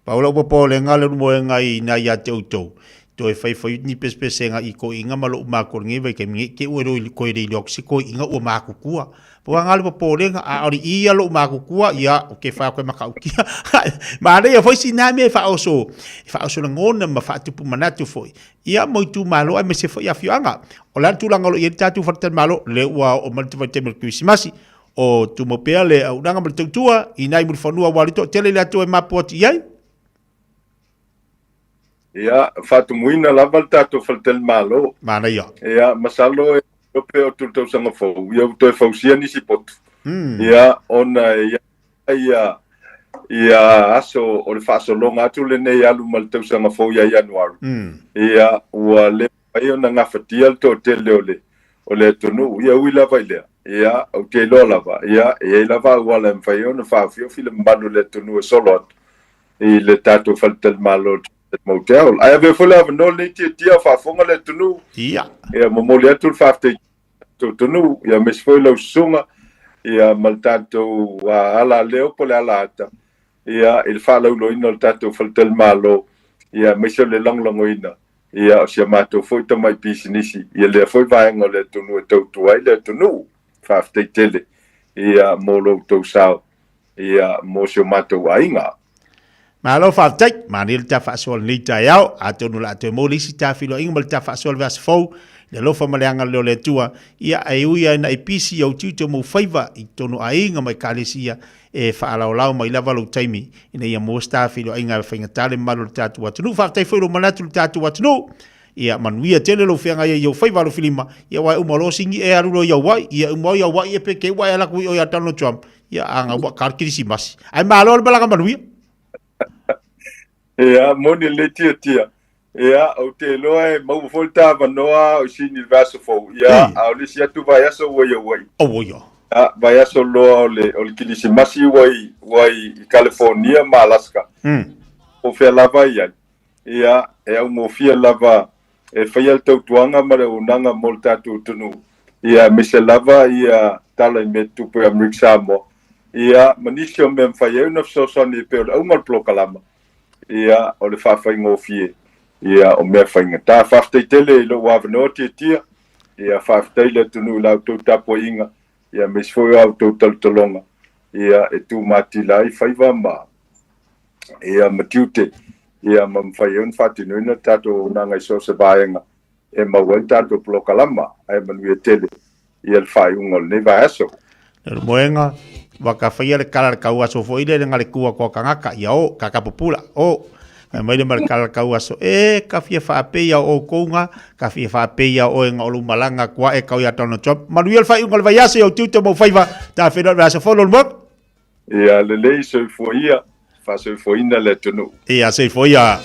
Pau lou popolega le moega i ina ia te outou, toe faifai ni pesepesega i koiga ma lou makua lenei vaitaimi nei, te ua loi koe le iloa atu se koiga ua makukua. Pau lava le popolega, a o le ia lou makukua, ia, ou te fai atu e matautia. Manaia foi sina mea e faaoso, e faaoso lagona ma faatupu manatu foi. Ia, mo itumalo aemaise foi afioaga. O le a le tulaga o lo o i ai le tatou faletalimalo, lea ua oo mai le vaitaimi o le Kerisimasi, O tumau pea le auaunaga ma le tautua i nai Mulifanua aua le toatele i le Atua e mapu atu i ai. Ia, faatumuina lava le tatou faletalimalo. Manaia. Ia, masalo e iloa pe oo atu i le tausaga fou, ia ua toe fausia nisi potu. Ia, ona e i ai ia, ia aso o le faasologa atu lenei alu ma le tausaga fou ia Ianuari. Ia, ua le mafai ona gafatia le toatele o le, o le atunuu. Ia ui lava i lea, ia, ou te iloa lava, ia, e i ai lava auala e mafai ai ona faaofiofi le mamalu o le atunuu e solo atu i le tatou faletalimalo o le Motel. Ae avea foi le avanoa lenei tiatia o faafofoga le atunuu. Ia. Ia, momoli atu le faafetai i le tatou atunuu, ia, aemaise foi lau susuga, ia, ma le tatou ala leo po o le ala ata, ia, i le faalauiloaina o le tatou faletalimalo, ia, aemaise o le lagolagoina Ia, o si a matou foi tamai pisinisi, ia lea foi vaega o le atunuu e tautua ai le atunuu. Faafetai tele, ia, mo lo outou sao, ia, mo si o matou aiga. Malo faafetai, manaia le ta faasoa lenei taeao, atonu o le a toe maua le isi ta feiloaiga ma le ta faasoa le vaiaso fou, i le alofa ma le agalelei o le Atua, ia e ui lava ina e pisi i ou tiute ma ou faiva i totonu o aiga ma ekalesia, e faalaolao mai lava lou taimi ina ia maua se ta feiloaiga e faigata le mamalu o le tatou atunuu. Faafetai foi lou manatu i le tatou atunuu. Ia manuia tele lou feagai ai i ou faiva alofilima. Ia aua e uma loa sigi e alu loa i Hawaii. Ia uma i Hawaii e pe te ua e ala atu i o ia Donald Trump. Ia a gau ka le Kirisimasi. Ae malo le malaga manuia. Ia, moni le tiatia. Ia, ou te iloa e maua foi le ta avanoa o sini i le vaiaso fou. Ia, a o le isi atu vaiaso ua i Hawaii. Oh, ia. Ia, vaiaso loa o le, o le Kilisimasi ua i, ua i, i California ma Alaska. Po o fea lava i ai. Ia, e augofie lava e faia le tautuaga ma le auaunaga mo le tatou atunuu. Ia, aemaise lava ia. tala i mea tutupu i Amerika Samoa, ia, ma nisi o mea e mafai ai ona fesoasoani e pei o le auga o le polokalama, ia, o le faafaigofie, ia, o mea faigata. Faafetai tele i lou avanoa Tiatia, ia, faafetai i le atunuu i la outou tapuaiga, ia, aemaise foi o a outou talotaloga, ia, e tumatila ai faiva ma, ia, ma tiute, ia, ma mafai ai ona faatinoina le tatou auaunaga i so o se vaega e maua ai le tatou polokalama, ae manuia tele ia le faaiuga o lenei vaiaso. Le moega, ua ka faia le kala le kau aso foi le nga le kua ko kangaka ia o ka ka pupula o mai mai le ma le kala le kau aso e ka fia whaapei ia o kounga ka fia whaapei ia o e nga olu malanga kua e kau ia Donald Trump manuia le whaiunga le vaiaso ia o tiute mo whaiva ta whenua le vaiaso fo lolu moega. Ia lelei soifua ia, faasoifuaina le atunuu. Ia soifua ia.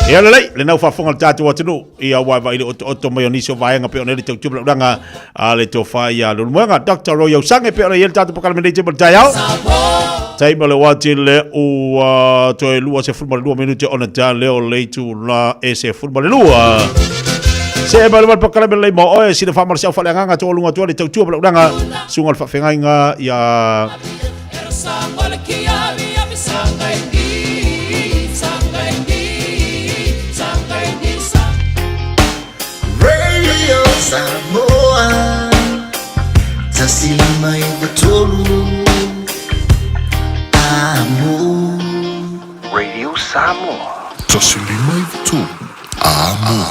Ia lelei, le nau faafofoga le tatou atunuu, ia ua vai le otooto mai o nisi o vaega pe ona le tautua laulanga a le tofa ia Lulumoega, Dr. Roy Ausange pe ona i le tatou pakalame nei te mo le taeao. Taima le wati le ua toe 22 minute ona ta leo leitu la e se fulu ma le lua. Se e malu pakalame lei mo oe, sina whamara se au whale anganga tō lunga tua le tautua laulanga. Susuga o le Faafeagaiga ia Radio Samoa 153 Amo. Radio Samoa. 153 Amo.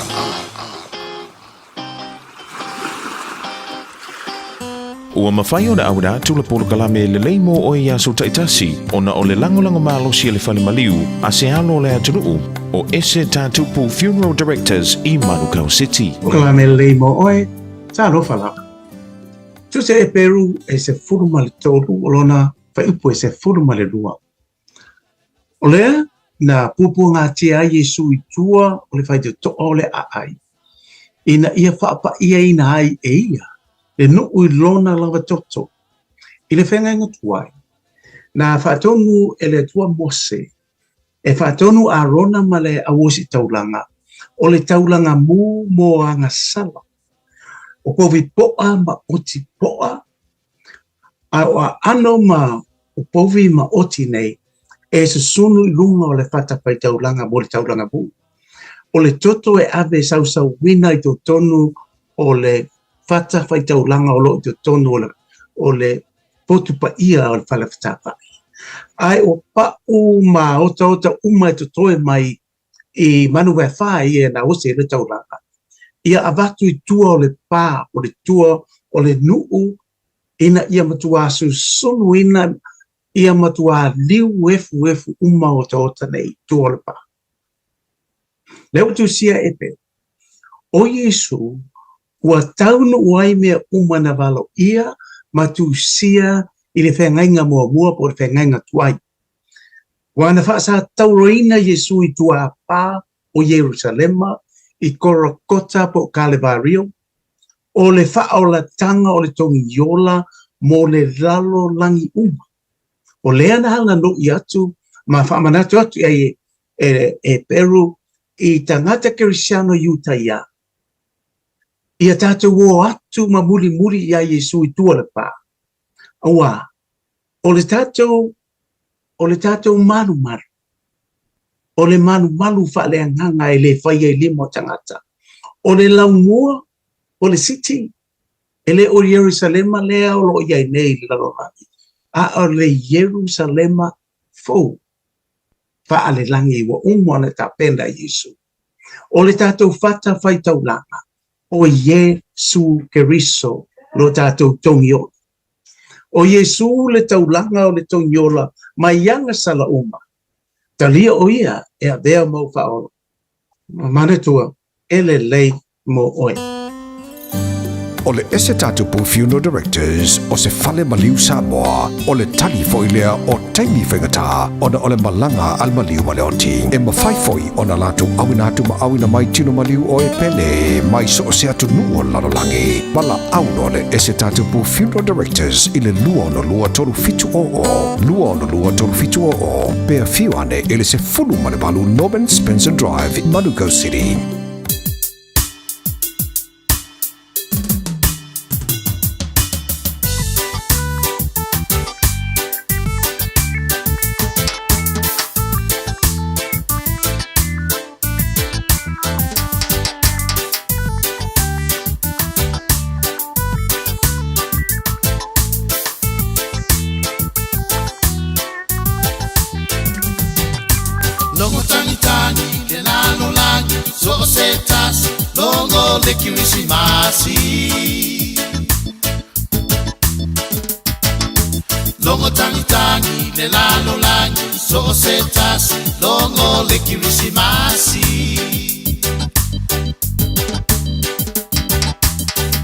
Ua mafai ona auina atu le polokalame lelei mo oe i aso taitasi ona o le lagolago malosi a le fale maliu a se alo o le atunuu o Ese Tatupu Funeral Directors i Manukau City. Polokalame lelei mo oe, talofa lava. Tusa e Peru e 13 o lona faaiupu e 12. O lea na puapuagatia ai Iesu i tua o le faitotoa o le aai, ina ia faapa'iaina ai e ia le nuu i lona lava toto. I le feagaiga tuai, na faatonu e le Atua Mose e faatonu Arona ma le auositaulaga o le taulaga mū mo agasala, o povi po'a ma oti po'a A o aano ma o povi ma oti nei e susunu i luga o le fatafaitaulaga mo le taulaga pū. O le toto e ave sausauina i totonu o le fatafaitaulaga o lo o i totonu o le, o le potu paia o le fale fetāfa'i. Ae o pa'u ma otaota uma e totoe mai i Manuwefā ia na ose le taulaga, ia avatu i tua o le pā o le tua o le nuu ina ia matuā susunuina ia matuā liu efuefu uma otaota nei i tua o le pā. Lea ua tusia e Pere, ʻO Iesū, ua taunuu ai mea uma na valoia ma tusia i le feagaiga muamua po o le feagaiga tuai. Ua na faasatauroina Iesū i tua-a-pā o Ierusalema, i Korokota po o Kalevario, o le faaolatanga o le togiola mo le lalolagi uma. O lea na halanoʻi atu ma faamanatu atu i ai e, e Peru i tagata Kerisiano Iutaia, ia tatou o atu ma mulimuli iā Iesū i tua o le pā. Auā, o le tatou, o le tatou malumalu, o le malumalu faaleagaga e le faia i lima o tagata, o le laumua, o le city, e le o Ierusalema lea o lo o i ai nei i le lalolagi, a o le Ierusalema fou faalelagi ua uma ona tapena e Iesu. O le tatou fata faitaulaga, o Iesu Keriso lo tatou togiola. O Iesū le taulaga o le togiola mai agasala uma. Talia o ia e avea mau faaola. Manatua, e lelei mo oe. O le Ese Tatupu Funeral Directors o se fale maliu Samoa, o le tali foi lea o taimi faigata ona o le malaga a le maliu ma le oti. E mafai foi ona latou auina atu ma auina mai tino maliu o e pele mai so o se atunuu o le lalolagi. Valaau loa le Ese Tatupu Funeral Directors i le 262 3700, 262 3700, pe afio ane i le 18 Norman Spencer Drive, Manukau City. le Kirisimasi. Logo tangitangi le lalolagi so o se tasi logo le Kirisimasi.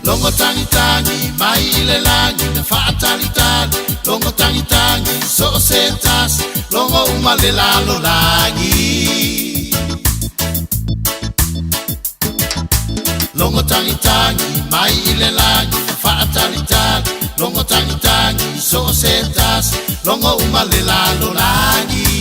Logo tangitangi mai i le lagi na faatalitali logo tangitangi so o se tasi logo uma le lalolagi. Logo tangitangi mai i le lagi na faatalitali logo tangitangi so o se tasi logo uma le lalolagi.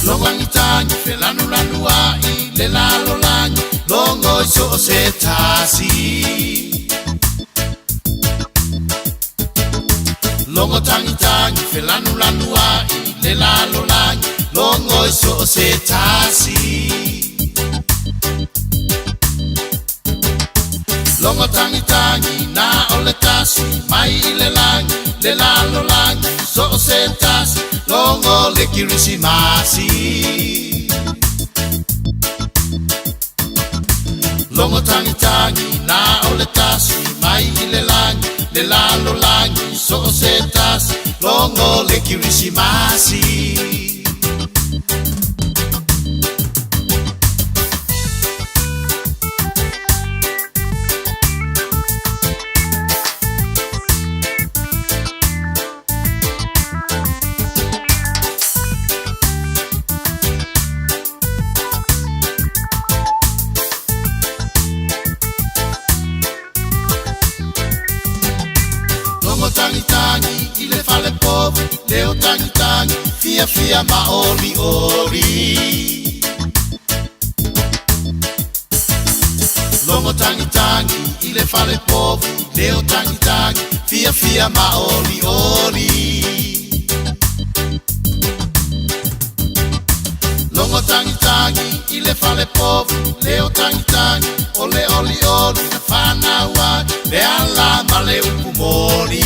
Logo tangitangi felanulanu ai le lalolagi logo i so o se tasi. Logo tangitangi felanulanu ai le lalolagi logo i so o se tasi. Logo tangitangi na o le tasi mai i le lagi le lalolagi so o se tasi logo le Kirisimasi. Logo tangitangi na o le tasi mai i le lagi le lalolagi so o se tasi logo le Kirisimasi. Logo tangitangi i le fale povi leo tangitangi fia fia ma oli oli. Logo tangitangi i le fale povi leo tangitangi fia fia ma oli oli. Logo tangitangi i le fale povi leo tangitangi ole oli oli na whanau ai le ala ma le upu moni.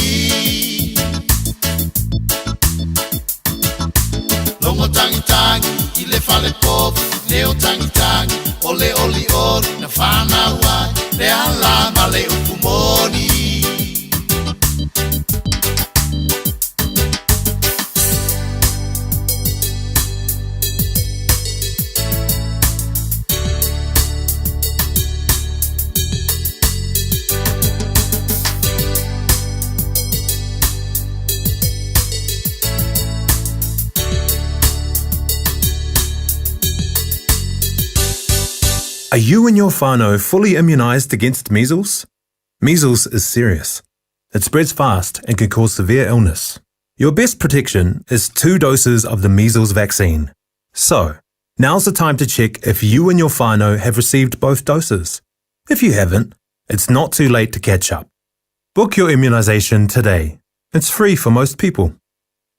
Logo tangitangi i le fale povi leo tangitangi ole oli oli na whanau ai le ala ma le upu moni. Are you and your whānau fully immunised against measles? Measles is serious. It spreads fast and can cause severe illness. Your best protection is 2 doses of the measles vaccine. So, now's the time to check if you and your whānau have received both doses. If you haven't, it's not too late to catch up. Book your immunisation today. It's free for most people.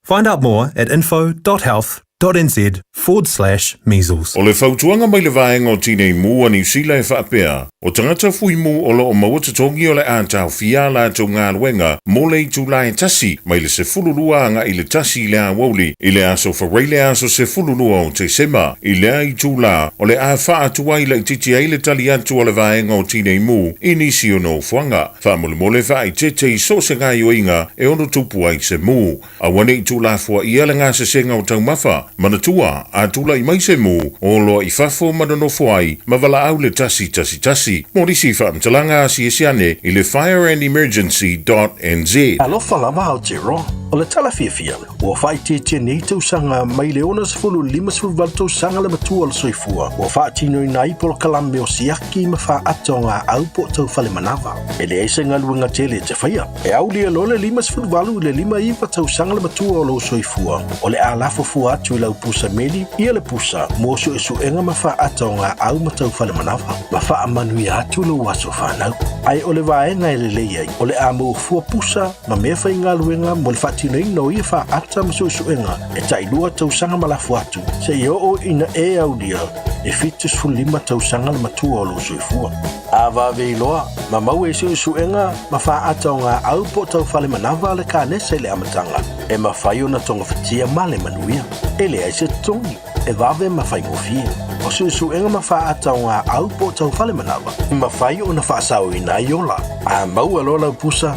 Find out more at info.health.nz forward slash measles. O le fautuaga mai le Vaega o Tinei Mu a Niu Sila e faapea, o tagata fui mu o lo o maua totogi o le a taofia a latou galuega mo le itulā e tasi mai le 12 agai i le 1 i le aoauli i le aso Farai le aso 12 o Tesema. I lea itulā, o le a faatuai laitiiti ai le tali atu a le Vaega o Tinei Mu i nisi o nofoaga. Faamolemole faaeteete i so o se gaoioiga e ono tupu ai se mu. Aua ne i tuulafoaia le gasesega o taumafa. Manatua, a tulai mai se mu, o loa i fafo ma nonofo ai ma valaau le 111 mo nisi faamatalaga asiasi ane i le fireandemergency.nz. Alofa lava Aotearoa, o le tala fiafia, ua faaitiitia nei tausaga mai le 60 i le 58 tausaga le matua o le soifua, ua faatinoina ai polokalame o siaki ma faaata o gaau po o taufale manava. E leai se galuega tele e te faia. E aulia loa le 58 i le 59 tausaga le matua o lou soifua, o le a lafo fua atu i lau pusa meli ia le pusa mo suesuega ma faaata o gaau ma taufale manava, ma faamanuia atu lou aso fanau. Ae o le vaega e lelei ai, o le a maua fua pusa ma mea faigaluega mo le faatinoina. faatinoina o ia faaata ma suesuega e tailua tausaga ma lafo atu seia oo ina e aulia le 75 tausaga le matua o lou soifua. A vave iloa ma maua i suesuega ma faaata o gaau po o taufale manava a le kanesa i le amataga, e mafai ona togafitia ma le manuia. E leai se totogi, e vave ma faigofie. O suesuega ma faaata o gaau po o taufale manava, e mafai ona faasaoina ai ola. A maua loa lau pusa,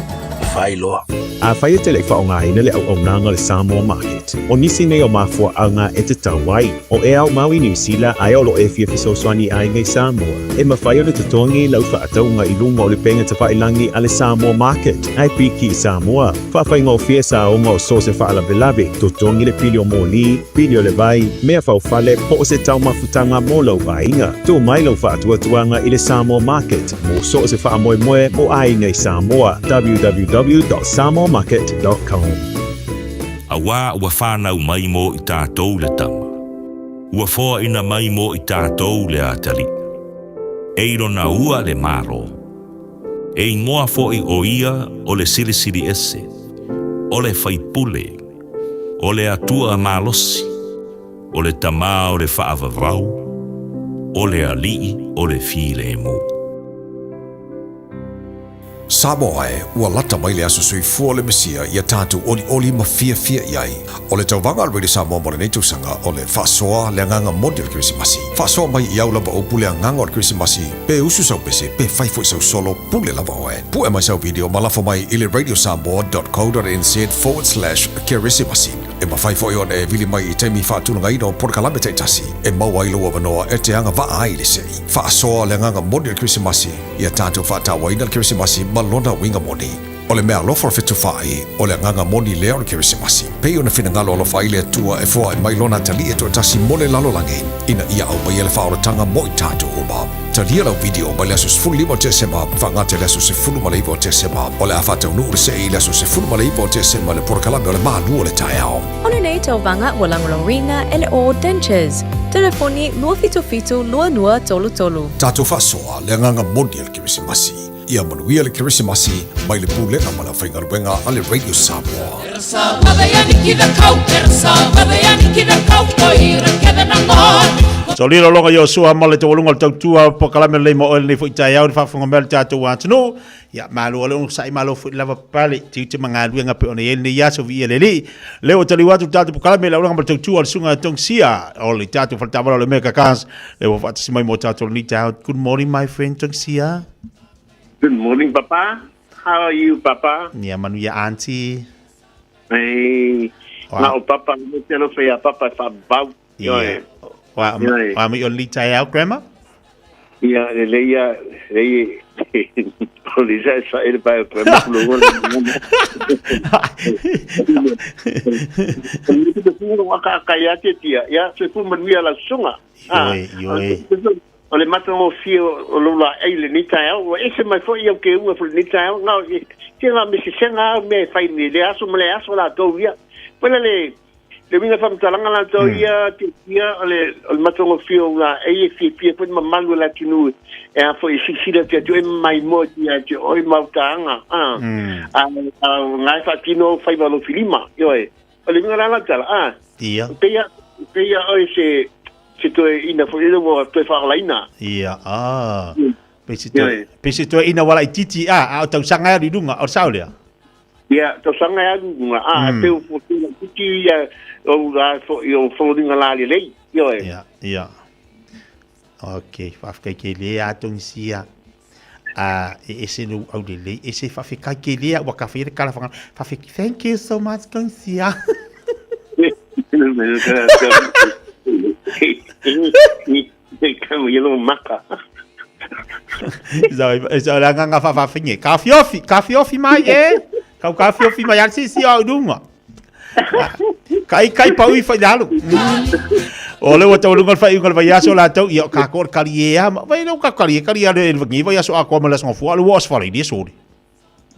fai loa. Afai e te le i faaaogaina le auaunaga o le Samoa Market, o nisi nei o mafuaaga e tatau ai. O e aumau i Niu Sila ae o lo o e fia fesoasoani i aiga i Samoa, e mafai ona totogi lau faatauga i luga o le upega tafailagi a le Samoa Market, ae piki i Samoa. Faafaigofie saoga o so o se faalavelave, totogi le pili o moli, pili o le vai, mea faufale, po o se taumafutaga mo lou aiga. Tuu mai lau faatuatuaga i le Samoa Market mo so o se faamoemoe mo aiga i Samoa, www.samoamarket.com. Auā ua whānau mai mō i tātou le tama. Ua foaina mai mō i tātou le atalii. E i lona ua le Malo. E ingoa foʻi ʻo ia o le Silisili Ese, o le Faipule, o le Atua malosi, o le Tamā o le Faavavau, o le Alii o le Filemu. Samoa e, ua lata mai le aso soifua o le Mesia ia tatou olioli ma fiafia i ai. O le tauvaga a le Radio Samoa mo lenei tausaga o le faasoa le agaga moni o le Kerisimasi. Faasoa mai i au lava upu le agaga o le Kerisimasi, pe usu sau pese, pe fai foi sau solo, pule lava oe. Pue mai sau video ma lafo mai i le radiosamoa.co.nz/kerisimasi. E mafai foi ona e vili mai i taimi faatulagaina o polokalame taitasi e maua ai lou avanoa e te agavaa ai i le sei. Faasoa le agaga moni o le Kerisimasi, ia tatou faatauaina le Kerisimasi ma lona uiga moni. O le mea alofa o le fetufaai, o le agaga moni lea o le Kerisimasi. Pei ona finagalo alofa ai le Atua e foai mai Lona Atalii e toatasi mo le lalolagi, ina ia aumaia le faaolataga mo i tatou uma. Talia lau video mai le aso 15 o Tesema faagata i le aso 19 o Tesema. O le a faataunuu le sei i le aso 19 o Tesema i le polokalame o le Malu o le Taeao. O lenei tauvaga ua lagolagoina e le All Dentures. Telefoni 277 2233. Tatou faasoa le agaga moni o le Kerisimasi. Ia manuia le Kerisimasi mai le Pulega ma le Aufaigaluega a le Radio Samoa. Solilo loga Iosua ma le taualuga o le tautua o polokalame lelei mo oe lenei foi taeao i le faafofoga mai a le tatou atunuu. Ia, malo o le onosai, malo foi le lava papale, tiute ma galuega pei ona i ai lenei aso, viia le Alii. Lea ua taliu atu le tatou polokalame i le aulaga ma le tautua a le susuga ia Tong Sia o le tatou faletaavale o le Omega Cars, lea ua faatasi mai mo tatou lenei taeao. Good morning my friend Tong Sia. Good morning, Papa. How are you, Papa? Ia manuia auntie. Ei, Wa- na o Papa, mo te alofa ia Papa e whaabau. Ia. Wa wa mai o lenei taeao grandma? Ia, le leia, lei, o le sa sa ele pai o grandma kulo o le Mo waka kai ate tia, ia se fu manuia la sunga. Ioe, ioe. O le matagofie o lou laei i lenei taeao, ua ese mai foi au keuga foi i lenei taeao, na o se ngā mesesega au mea e fai nei le aso ma le aso latou ia. Foi la le le uiga faamatalaga latou ia te ia o le o le matagofie o laei e fiafia foi le mamalu o le atunuu e a foi e silasila atu ia te oe ma maimoa atu ia te oe ma utaaga a a a ngā e faatino au faiva o lou filima ioe. O le uiga la lau tala a Ia. Pei a pei a oe se Se toe ina foi le ua toe whaalaina. Ia, ah. Pe se toe, pe se toe ina wala i titi, ah, a o tausaga e alu i lunga, o le sao lea? Ia, tausaga e alu i lunga, ah, pe o fo tū titi, ia, o la fo, i o fōringa la le lei, ioe. Ia, ia. Ok, whaafekai ke le a tongisia. A, e ese no au le lei, ese whaafekai ke lea, ua ka whaia le kala whanga, whaafekai, thank you so much, tongisia. Kau i lo maka. So, la nganga whawhawhinge. Ka whiofi, ka whiofi mai e. Kau ka whiofi mai, al sisi au runga. Kai kai pau i whai lalo. O le ua taualuga le faaiuga o le vaiaso latou, ia o kākou o le kali e a, vai le ka kali e kali a le vangi vaiaso atoa ma le aso gafua, le ua osofala i le soli.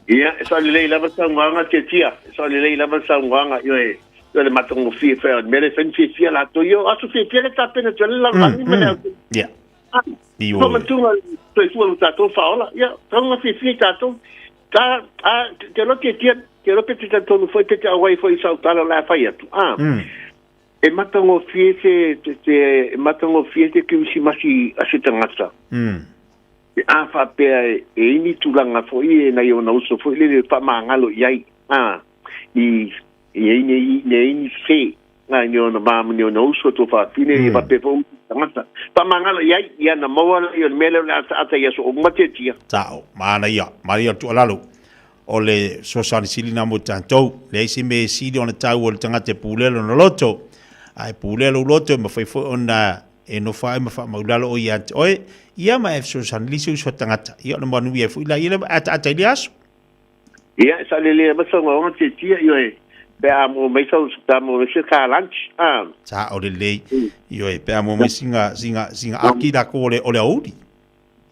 Ia, e sao lelei lava le saunoaga Tiatia, e sao lelei lava le saunoaga, ioe, ioe le matagofie fai o le mea lea e fai ma fiafia latou, ia o aso fiafia lea e tapena atu ai le lalolagi ma le au. Ia. Ioe. Faamantuga soifua lo tatou faaola, ia, tauga fiafia i tatou. Ta, a, te iloa Tiatia, Ke ora pe te talitonu foi pe te auai foi i sau tala o le a fai atu, a. E matagofie te, te, te, e matagofie te Kerisimasi a se tagata. Pe a faapea e, e i ni tulaga foi e nai ona uso foi lele faamagalo i ai, a, i, i ai nei, nei ni se, a, i ona va ma ni ona uso tua faafine, mm. faapea foi uso tagata. Faamagalo i ai, ia na maua lea o le mea lea o le ataata i aso uma tiatia. Sa'o, manaia, manaia le tuualalo. O le fesoasoani sili lena mo tatou. Leai se mea e sili ona taua i le tagata e pulea lona loto. A e pulea lou loto e mafai foi ona e nofo ai ma faamaulalo oe ia te oe, ia ma e fesoasoani le isi uso a tagata, ia ona manuia ai foi laia lea ma e ataata i le aso. Ia, e saolelei lava sau gaoga tiatia, ioe, pe a maua mai sau, pe a maua mai se car lunch, a. Saolelei, ioe, pe a maua mai sina, sina, sina aki lakou o le, o le aoauli.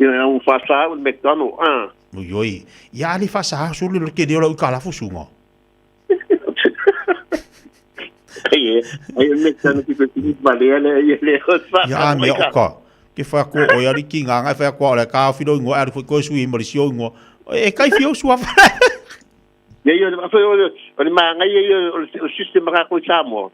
Ia au whasa au McDonald ah. Oi oi. Ia ali whasa ha sulu le ke leo ka lafu sunga. Ai ai McDonald ki ki malea le ia le Ia me o ka. Ke wha ko o ia ki ngā ngai wha ko o le ka filo ingoa ari ko sui mo le sio ingoa. E kai fio sua. Ia ia o le mangai ia o le system ka ko Samoa.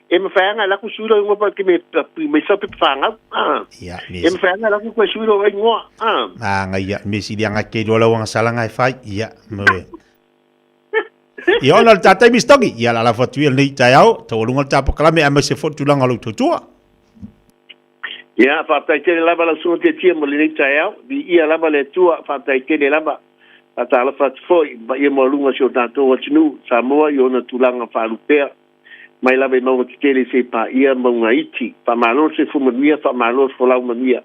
E mawhai anga laku suiro ingoa pa ki me me sa pe whangau. Ah. Ia, me. E mawhai anga laku koe suiro ingoa. Ah. Ah, ngai ia, me sili anga ke loa lau anga sala ngai whai. Ia, me. Ia ona le tātai mi stoki. Ia la la whatu ia nei tai au, tau alunga le tāpo kalame a mai se fotu langa lau tutua. Ia, whātai tele lava lau sunga te tia mo le nei tai au. Vi ia lava le tua, whātai tele lava. Whātalofa atu foi, ba ia mo alunga si o tātou atunuu, Samoa i ona tulaga whaalupea. Mai lava i mauga tetele se i paia mauga iti. Faamalo le soifua manuia, faamalo le folau manuia.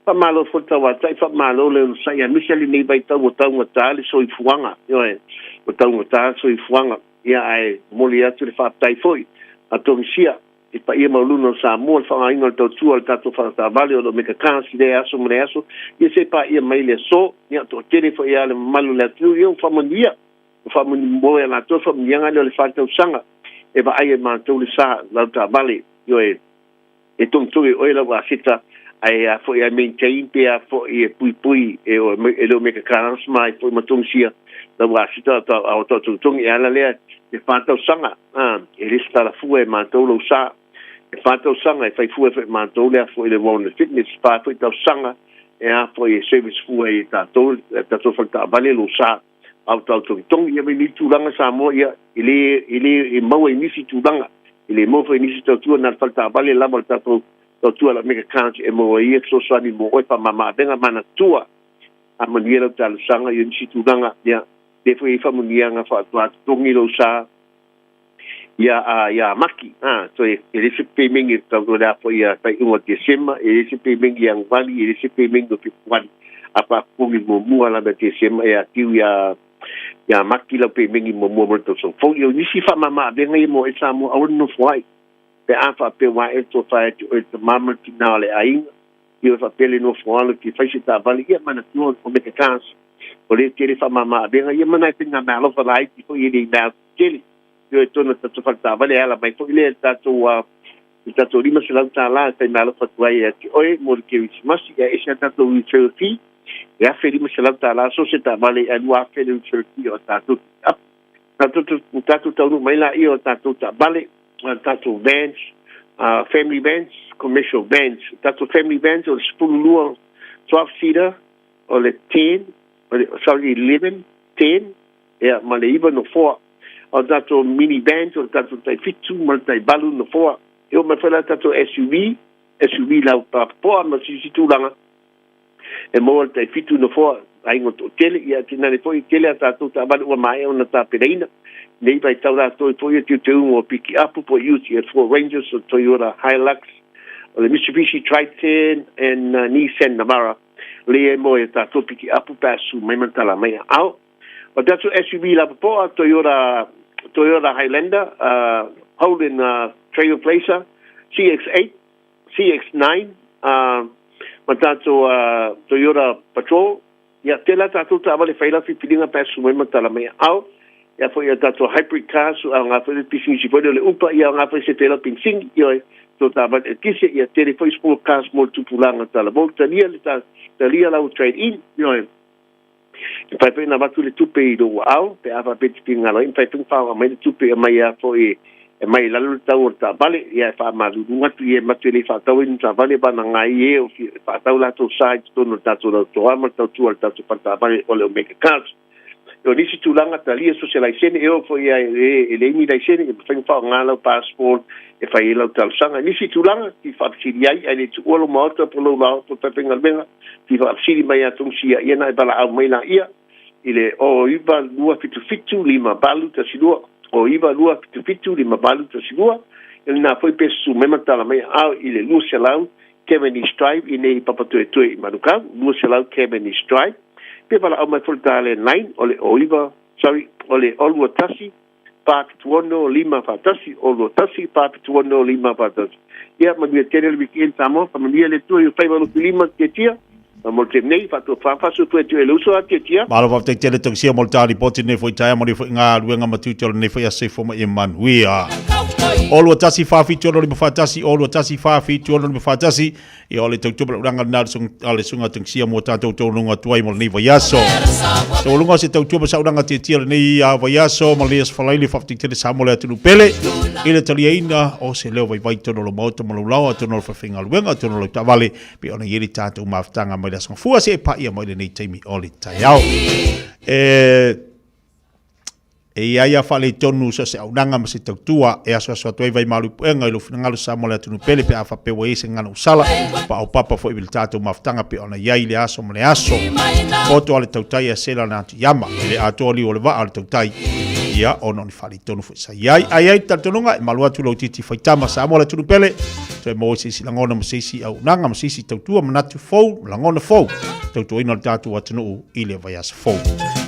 Faamalo foi le tauatai, faamalo le onosai aemaise lenei vaitau ua taugata le soifuaga, ioe, ua taugata le soifuaga. Ia ae momoli atu le faafetai foi a Togisia i paia maualuna o Samoa, le faaaogaina o le tautua o le tatou faletaavale o lo o mekakasi i lea aso ma lea aso, ia se i paia mai le aso, ia toatele foi lava le mamalu o le atunuu, ia ua faamanuia. Ua faamoemoe a latou faamanuiaga lea o le faatausaga e vaai ai matou le sa lau taavale, ioe, e togitogi e oe lau aseta ae a foi ae maintain pe a foi e puipui e e le o meka cars ma ai foi ma togisia lau aseta a o tau togitogi e ala lea e faatausaga a e le se fua e matou lou sa e faatausaga e fai fua foi matou lea foi le Wellness Fitness fa foi tausaga e a foi e service fua e tatou tatou faletaavale lou sa au tau togitogi ia mai ni tulaga Samoa ia e le e le e maua i nisi tulaga e le maua foi i nisi tautua na le faletaavale lava le tatou tautua la mega card e maua ai ia fesoasoani mo oe faamama-avega manatua a manuia lau talosaga ia nisi tulaga ia le foi ai faamanuiaga faatoa totogi lou sa ia a ia maki a toe e le se pemenge tau le a foi ia faaiuga o Tesema e le se pemenge ia Anuali e le se pemenge o Fepuari a faafofogi muamua lava Tesema e atiu ia ia maki lau pemenge muamua mo le tausaga fou. Ia o nisi faamama-avega ia mo e Samoa aua le nofo ai pe a faapea ua ae le tofa ia te oe le tamā ma le tinā o le aiga ia faapea le nofo alo te fai se taavale ia manatua o meka cars o le tele faamama-avega ia mana e faiga meaalofa laiti foi e le i mea tele. Ioe tonu tatou faletaavale e ala mai foi lea i le tatou le tatou $500 e faimeaalofa atu ai ia te oe mo le Kerisimasi. Ia ese a tatou referral fee e $1,500 so se taavale ae $2,000 le referral fee o tatou pick up. Tatou tatou taunuu mai laia o tatou taavale, tatou vans, family vans, commercial vans. Tatou family vans o le 12 12 seater o le 10 sorry 11 10 ia ma le 9 nofoa. O tatou mini vans o le tatou tai 7 ma le tai 8 nofoa. E oo mai foi la tatou SUV, SUV lau papoa ma sisi tulaga e maua le tai 7 nofoa aiga o toatele, ia tinane foi tele a tatou taavale ua maea ona tapenaina. Nei vaitau latou foi ia teuteuga o pikiapu po UTF Ford Rangers o Toyota Hilux o le Mitsubishi Triton and Nissan Navara le e mo e tatou pikiapu pe a su mai ma tala mai ao. O tatou SUV lapopoa Toyota Toyota Highlander, Holden Trailblazer, CX-8, CX-9, ma tatou Toyota Patrol. Ia, tēnā tātou taavale whai la whiwhiringa pe a su mai ma tala mai ao. Ia foi ia tatou hybrid cars, a ngā foi le pisinisi foi le o le upa, ia ngā foi se pela pinsing, ioe, tō taavale e kise, ia tele foi sport cars mo le tupulaga tala. Mo talia le ta, talia lau trade in, ioe. E mafai foi ona avatu le tupe i lou aao pe a faapea e te finagalo ai, e mafai foi ona faaaoga mai le tupe e aumai a foi e aumai i lalo le tau o le taavale, ia e faamaluluga atu i e matou e le i faatau ai ni taavale vagana ai e o fia faatau latou sa i totonu o le tatou lautoa ma le tautua a le tatou fale taavale o le Omega Cars. O nisi tulaga talia so se laisene, e oo foi ia e leai ni laisene, e mafai ona faaaoga lau passport e fai ai lau talosaga. I nisi tulaga, fia faafesili ai, ae le tuua lou maota po o lou laoa po o le falefaigaluega, fia faafesili mai ia Tomusia ia na e valaau mai laia i le 09277 5812, 09277 5812, ia lena foi pe susu mai ma tala mai aao i le 200 Cavendish Drive i nei i Papatoetoe i Manukau, 200 Cavendish Drive. Pe valaau mai foi le ta landline o le 09, sorry, o le 021 476 541, 021 476 541. Ia, manuia tele le weekend Samoa, faamanuia le Atua i ou faiva lofilima Tiatia, mo le taimi nei, faatoa faasoa atu e le uso a Tiatia. Malo faafetai tele Tausia mo le ta lipoti lenei foi taeao manuia foi galuega ma tiute o lenei foi aso soifua ma ia manuia. 0 21 4 7 6 5 4 1 0 21 4 7 6 5 4 1 Ia o le tautua ma le ulaga lena a le susuga Tangisia mo tatou taualuga atu ai mo lenei vaiaso. Taualuga o se tautua ma saulaga tiatia o lenei vaiaso ma lenei aso falaili faafetai tele Samoa le atunuu pele i le taliaina o se leo vaivai tonu o lo maota ma lou laoa tonu o le falefaigaluega tonu o lau taavale pei ona i ai le tatou mafutaga mai le aso Gafua seia paia mai lenei taimi o le taeao. E E i ai a faaletonu so o se auaunaga ma se tautua e asoaso atu ai vaimalu i puega i lou finagalo Samoa le atunuu pele pe a faapea ua i ai se gagana ua sala, paopapa foi i le tatou mafutaga pei ona i ai i le aso ma le aso. Poto a le tautai a sela na atu i ama, e le atoa liu o le vaa o le tautai, ia ona o ni faaletonu foi sa i ai. Ae i ai le talitonuga e malu atu lou titi faitama Samoa le atunuu pele, toe maua ai se isi lagona ma se isi auaunaga ma se isi tautua manatu fou ma lagona fou tautuaina o le tatou atunuu i le vaiaso fou.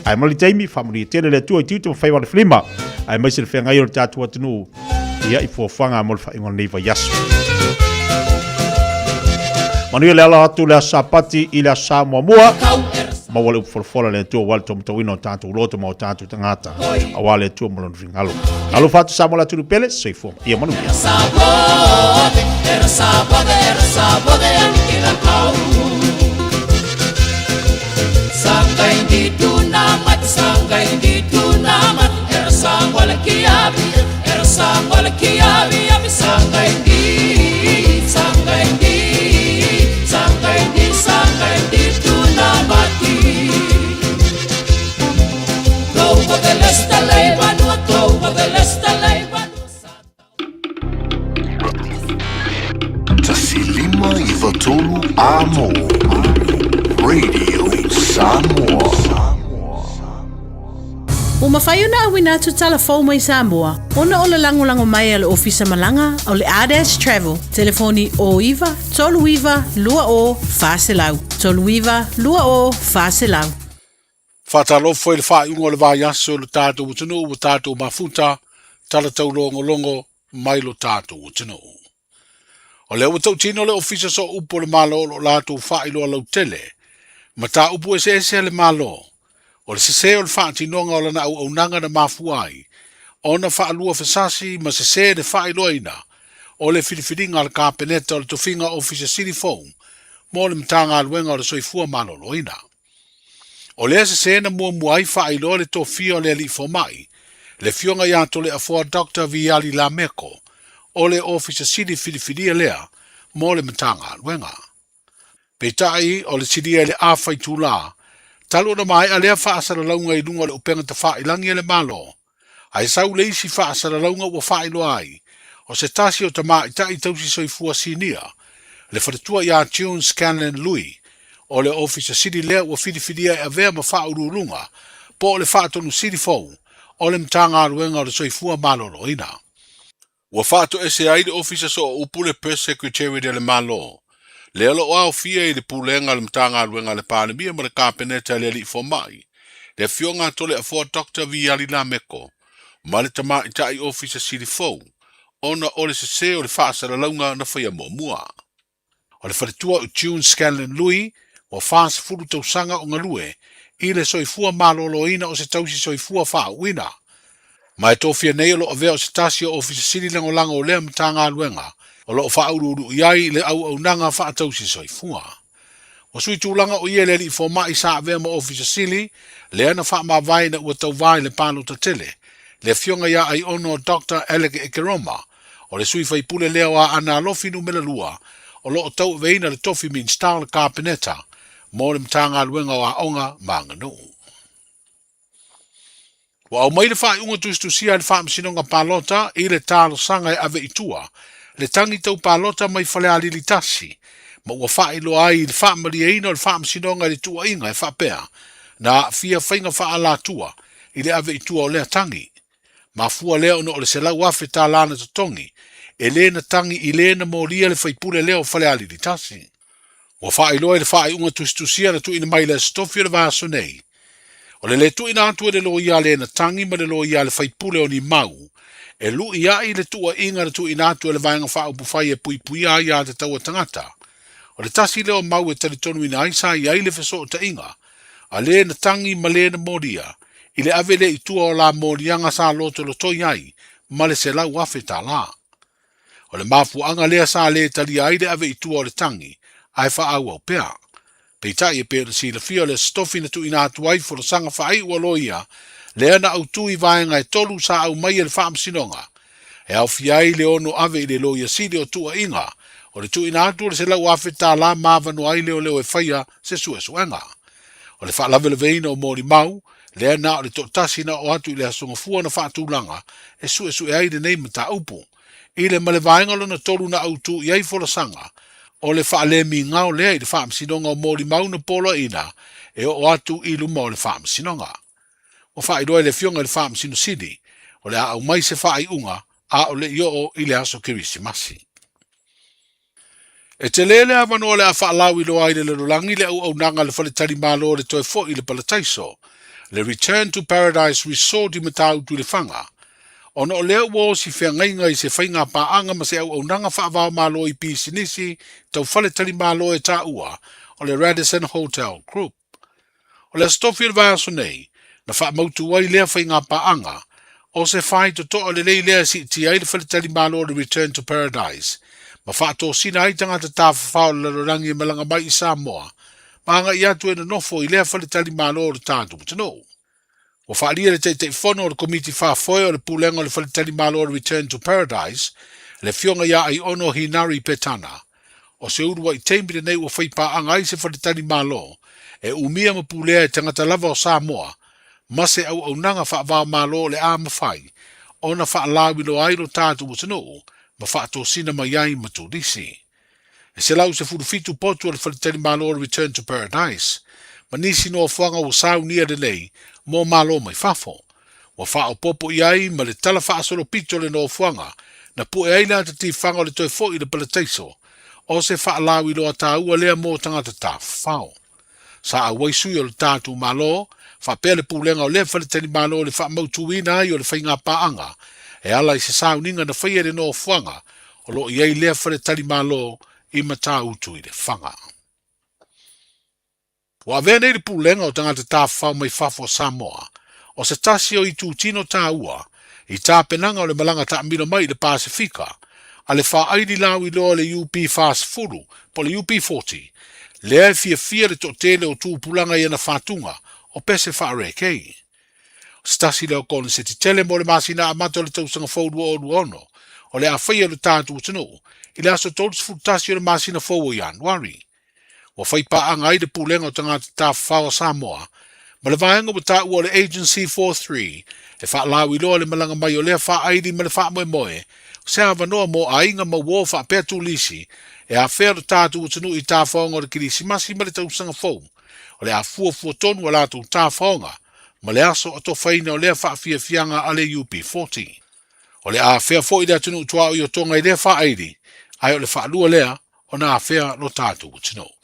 Ae mo le taimi, faamanuia tele le Atua i tiute ma faiva o le filima, aemaise le feagai o le tatou atunuu ia i fuafuaga mo le faaiuga o lenei vaiaso. Manuia le ala atu le aso Sapati i le aso Sa muamua. Maua le upu folafola le Atua aua le taumatauina o tatou loto ma o tatou tagata aua le Atua ma lona finagalo. Alofa atu Samoa le atunuu pele, soifua ma ia manuia. 153 Amo Radio Samoa. Ua mafai ona auina atu tala fou mai Samoa ona o le lagolago mai a le Ofisa Malaga o le Ardash Travel, telefoni 09 39 20 400, 39 20 400. Faatalofa i le faaiuga o le vaiaso i lo tatou atunuu ua tatou mafuta, tala taulogologo mai lo tatou atunuu. O lea ua tautino le Ofisa Sooupu o le Malo o lo o latou faailoa lautele mataupu eseese a le Malo, o le sese o le faatinoga o lana auaunaga na mafua ai ona faalua fasasi ma sese le faailoaina o le filifiliga a le Kapeneta o le tofiga Ofisa Sili fou mo le Matagaluega o le Soifua Maloloina. O lea sese na muamua ai faailoa le tofia o le alii fomai, le afioga ia Toleafoa Doctor Viali Lameko, o le Ofisa Sili filifilia lea mo le Matagaluega. Peitai, o le silia i le afa itulā, talu ona maea lea faasalalauga i luga o le upega tafailangi a le Malo, ae sau le isi faasalalauga ua faailoa ai, o se tasi o tamaitai tausi soifua sinia, le faletua ia June Scanlan Lui, o le Ofisa Sili lea ua filifilia e avea ma faauluuluga po o le Faatonu Sili fou o le Matagaluega o le Soifua Maloloina. Ua faatoese ai le Ofisa Sooupu le Press Secretariat a le Malo, lea o lo o aofia i le Pulega a le Matagaluega a le Palemia ma le Kapeneta e le Alii Fomai, le Afioga a Toleafoa Doctor Viali Lameko, ma le Tamaitai Ofisa Sili fou, ona o le sese o le faasalalauga na faia muamua. O le faletua o June Scanlon Lui, ua 40 tausaga o galue i le soifua maloloina o se tausi soifua faauuina. Ma e tofia nei o lo o avea o se tasi o Ofisa Sili Lagolago o lea Matagaluega o lo o faauluulu i ai le auaunaga faatausi soifua. Ua sui tulaga o ia i le alii fomai sa avea ma Ofisa Sili, lea na faamavae ina ua tauva i le palota tele, le afioga ia Aiono Doctor Alec Ekeroma, o le sui faipule lea o Aana Alofi Numera 2, o lo o tauaveina le tofi Minisita o le Kapeneta mo le Matagaluega o Aoga ma Aganuu. Ua aumai le faaiuga tusitusia a le Faamasinoga Palota i le talosaga e ave i tua le tagi tau palota mai Falealili 1 ma ua faailoa ai i le faamalieina o le Faamasinoga i le tuuaiga e faapea na aafia faiga faaalatua i le ave i tua o lea tagi. Mafua lea ona o le $100,000 na totogi e le na tagi i le na molia le faipule lea o Falealili 1. Ua faailoa i le faaiuga tusitusia na tuuina mai i le Aso Tofi o le vaiaso nei, o le le tuuina atu e le loia a Lena Tangi ma le loia a le faipule o Nimau e lu'i ai le tuuaiga na tuuina atu e le Vaega Faaupufai e puipuia ai aiatatau a tagata. O le tasi lea o mau e talitonuina ai sa i ai le fesootaiga a Lena Tangi ma Lena Molia i le ave lea i tua o la moliaga sa lotolotoi ai ma le $100,000. O le mafuaaga lea sa le talia ai le ave i tua o le tagi, ae faaauau pea. Peitai e pei ona silafia o le Aso Tofi na tuuina atu ai folasaga faaiu a loia lea na autu i vaega e tolu sa aumai e le Faamasinoga, e aofia ai le ono ave i le Loia Sili o tuuaiga o le tuuina atu o le $100,000 ma avanoa ai leoleo e faia se suesuega. O le faalavelaveina o molimau, lea na o le toatasi na oo atu i le Aso Gafua na faatulaga e suesue ai lenei mataupu. I le ma le vaega lona tolu na autu i ai folasaga, o le faalemigao lea i le Faamasinoga o Molimau na poloaiina e oo atu i luma o le Faamasinoga. Ua faailoa e le Afioga i le Faamasino Sili, o le a aumai se faaiuga a o le i oo i le aso Kerisimasi. E tele le avanoa o le a faalauiloa ai le lalolagi le auaunaga a le faletalimalo o le toe foi i le palataiso, le Return to Paradise Resort i Matautu i Lefaga, ona o lea ua osi feagaiga i se faiga paaga ma se auaunaga faava-o-Malo i pisinisi tau faletalimalo e taua o le Radisson Hotel Group. O le Aso Tofi o le vaiaso nei, na faamautu ai lea faiga paaga, o se faitotoa lelei lea e siitia ai le faletalimalo o le Return to Paradise, ma faatosina ai tagata tafafao o le lalolagi e malaga mai i Samoa, ma agai atu e nonofo i lea faletalimalo o le tatou atunuu. Ua faaalia le Taitaifono o le Komiti Faafoe o le Pulega o le Faletalimalo o le Return to Paradise, le Afioga ia Aiono Hinari Petana. O se uluai taimi lenei ua fai paaga ai se faletalimalo e umia ma pulea e tagata lava o Samoa ma se auaunaga faava-o-Malo o le a mafai ona faalauiloa ai lo tatou atunuu ma faatosina mai ai ma turisi. E 117 potu o le faletalimalo o le Return to Paradise, ma nisi nofoaga ua saunia lelei mo malo mai fafo. Ua faaopoopo i ai ma le tala faasolopito o le nofoaga na pue ai le atatifaga o le toe foi i le palataiso, o se faalauiloa taua lea mo tagata tafafao. Sa auai sui o le tatou Malo, faapea le pulega o lea faletalimalo i le faamautuina ai o le faiga paaga e ala i se sauniga na faia i le nofoaga o lo o i ai lea faletalimalo i Matautu i Lefaga. Ua avea nei le pulega o tagata tafafao mai fafo o Samoa o se tasi o itutino taua i tapenaga o le malaga taamilo mai i le Pasefika a le faaili lauiloa o le UP40 po o le UP40, lea e fiafia le toatele o tupulaga i ana fatuga o pese faa-reggae. O se tasi lea o koneseti tele mo le masina amata o le tausaga fou 2026, o le a faia e lo tatou atunuu i le aso 31 o le masina fou o Ianuari. Ua fai paaga ai le Pulega o Tagata Tafafao a Samoa ma le vaega ua taua o le Agency 43 e faalauiloa le malaga mai o lea faaili ma le faamoemoe o se avanoa mo aiga ma uo faapea turisi e afea lo tatou atunuu i tafaoga o le Kerisimasi ma le tausaga fou o le a fuafua tonu a latou tafaoga ma le aso atofaina o lea faafiafiaga a le UB40. O le a afea foi le atunuu tuaoi o Tonga i lea faaili, ae o le faalua lea ona afea lo tatou atunuu.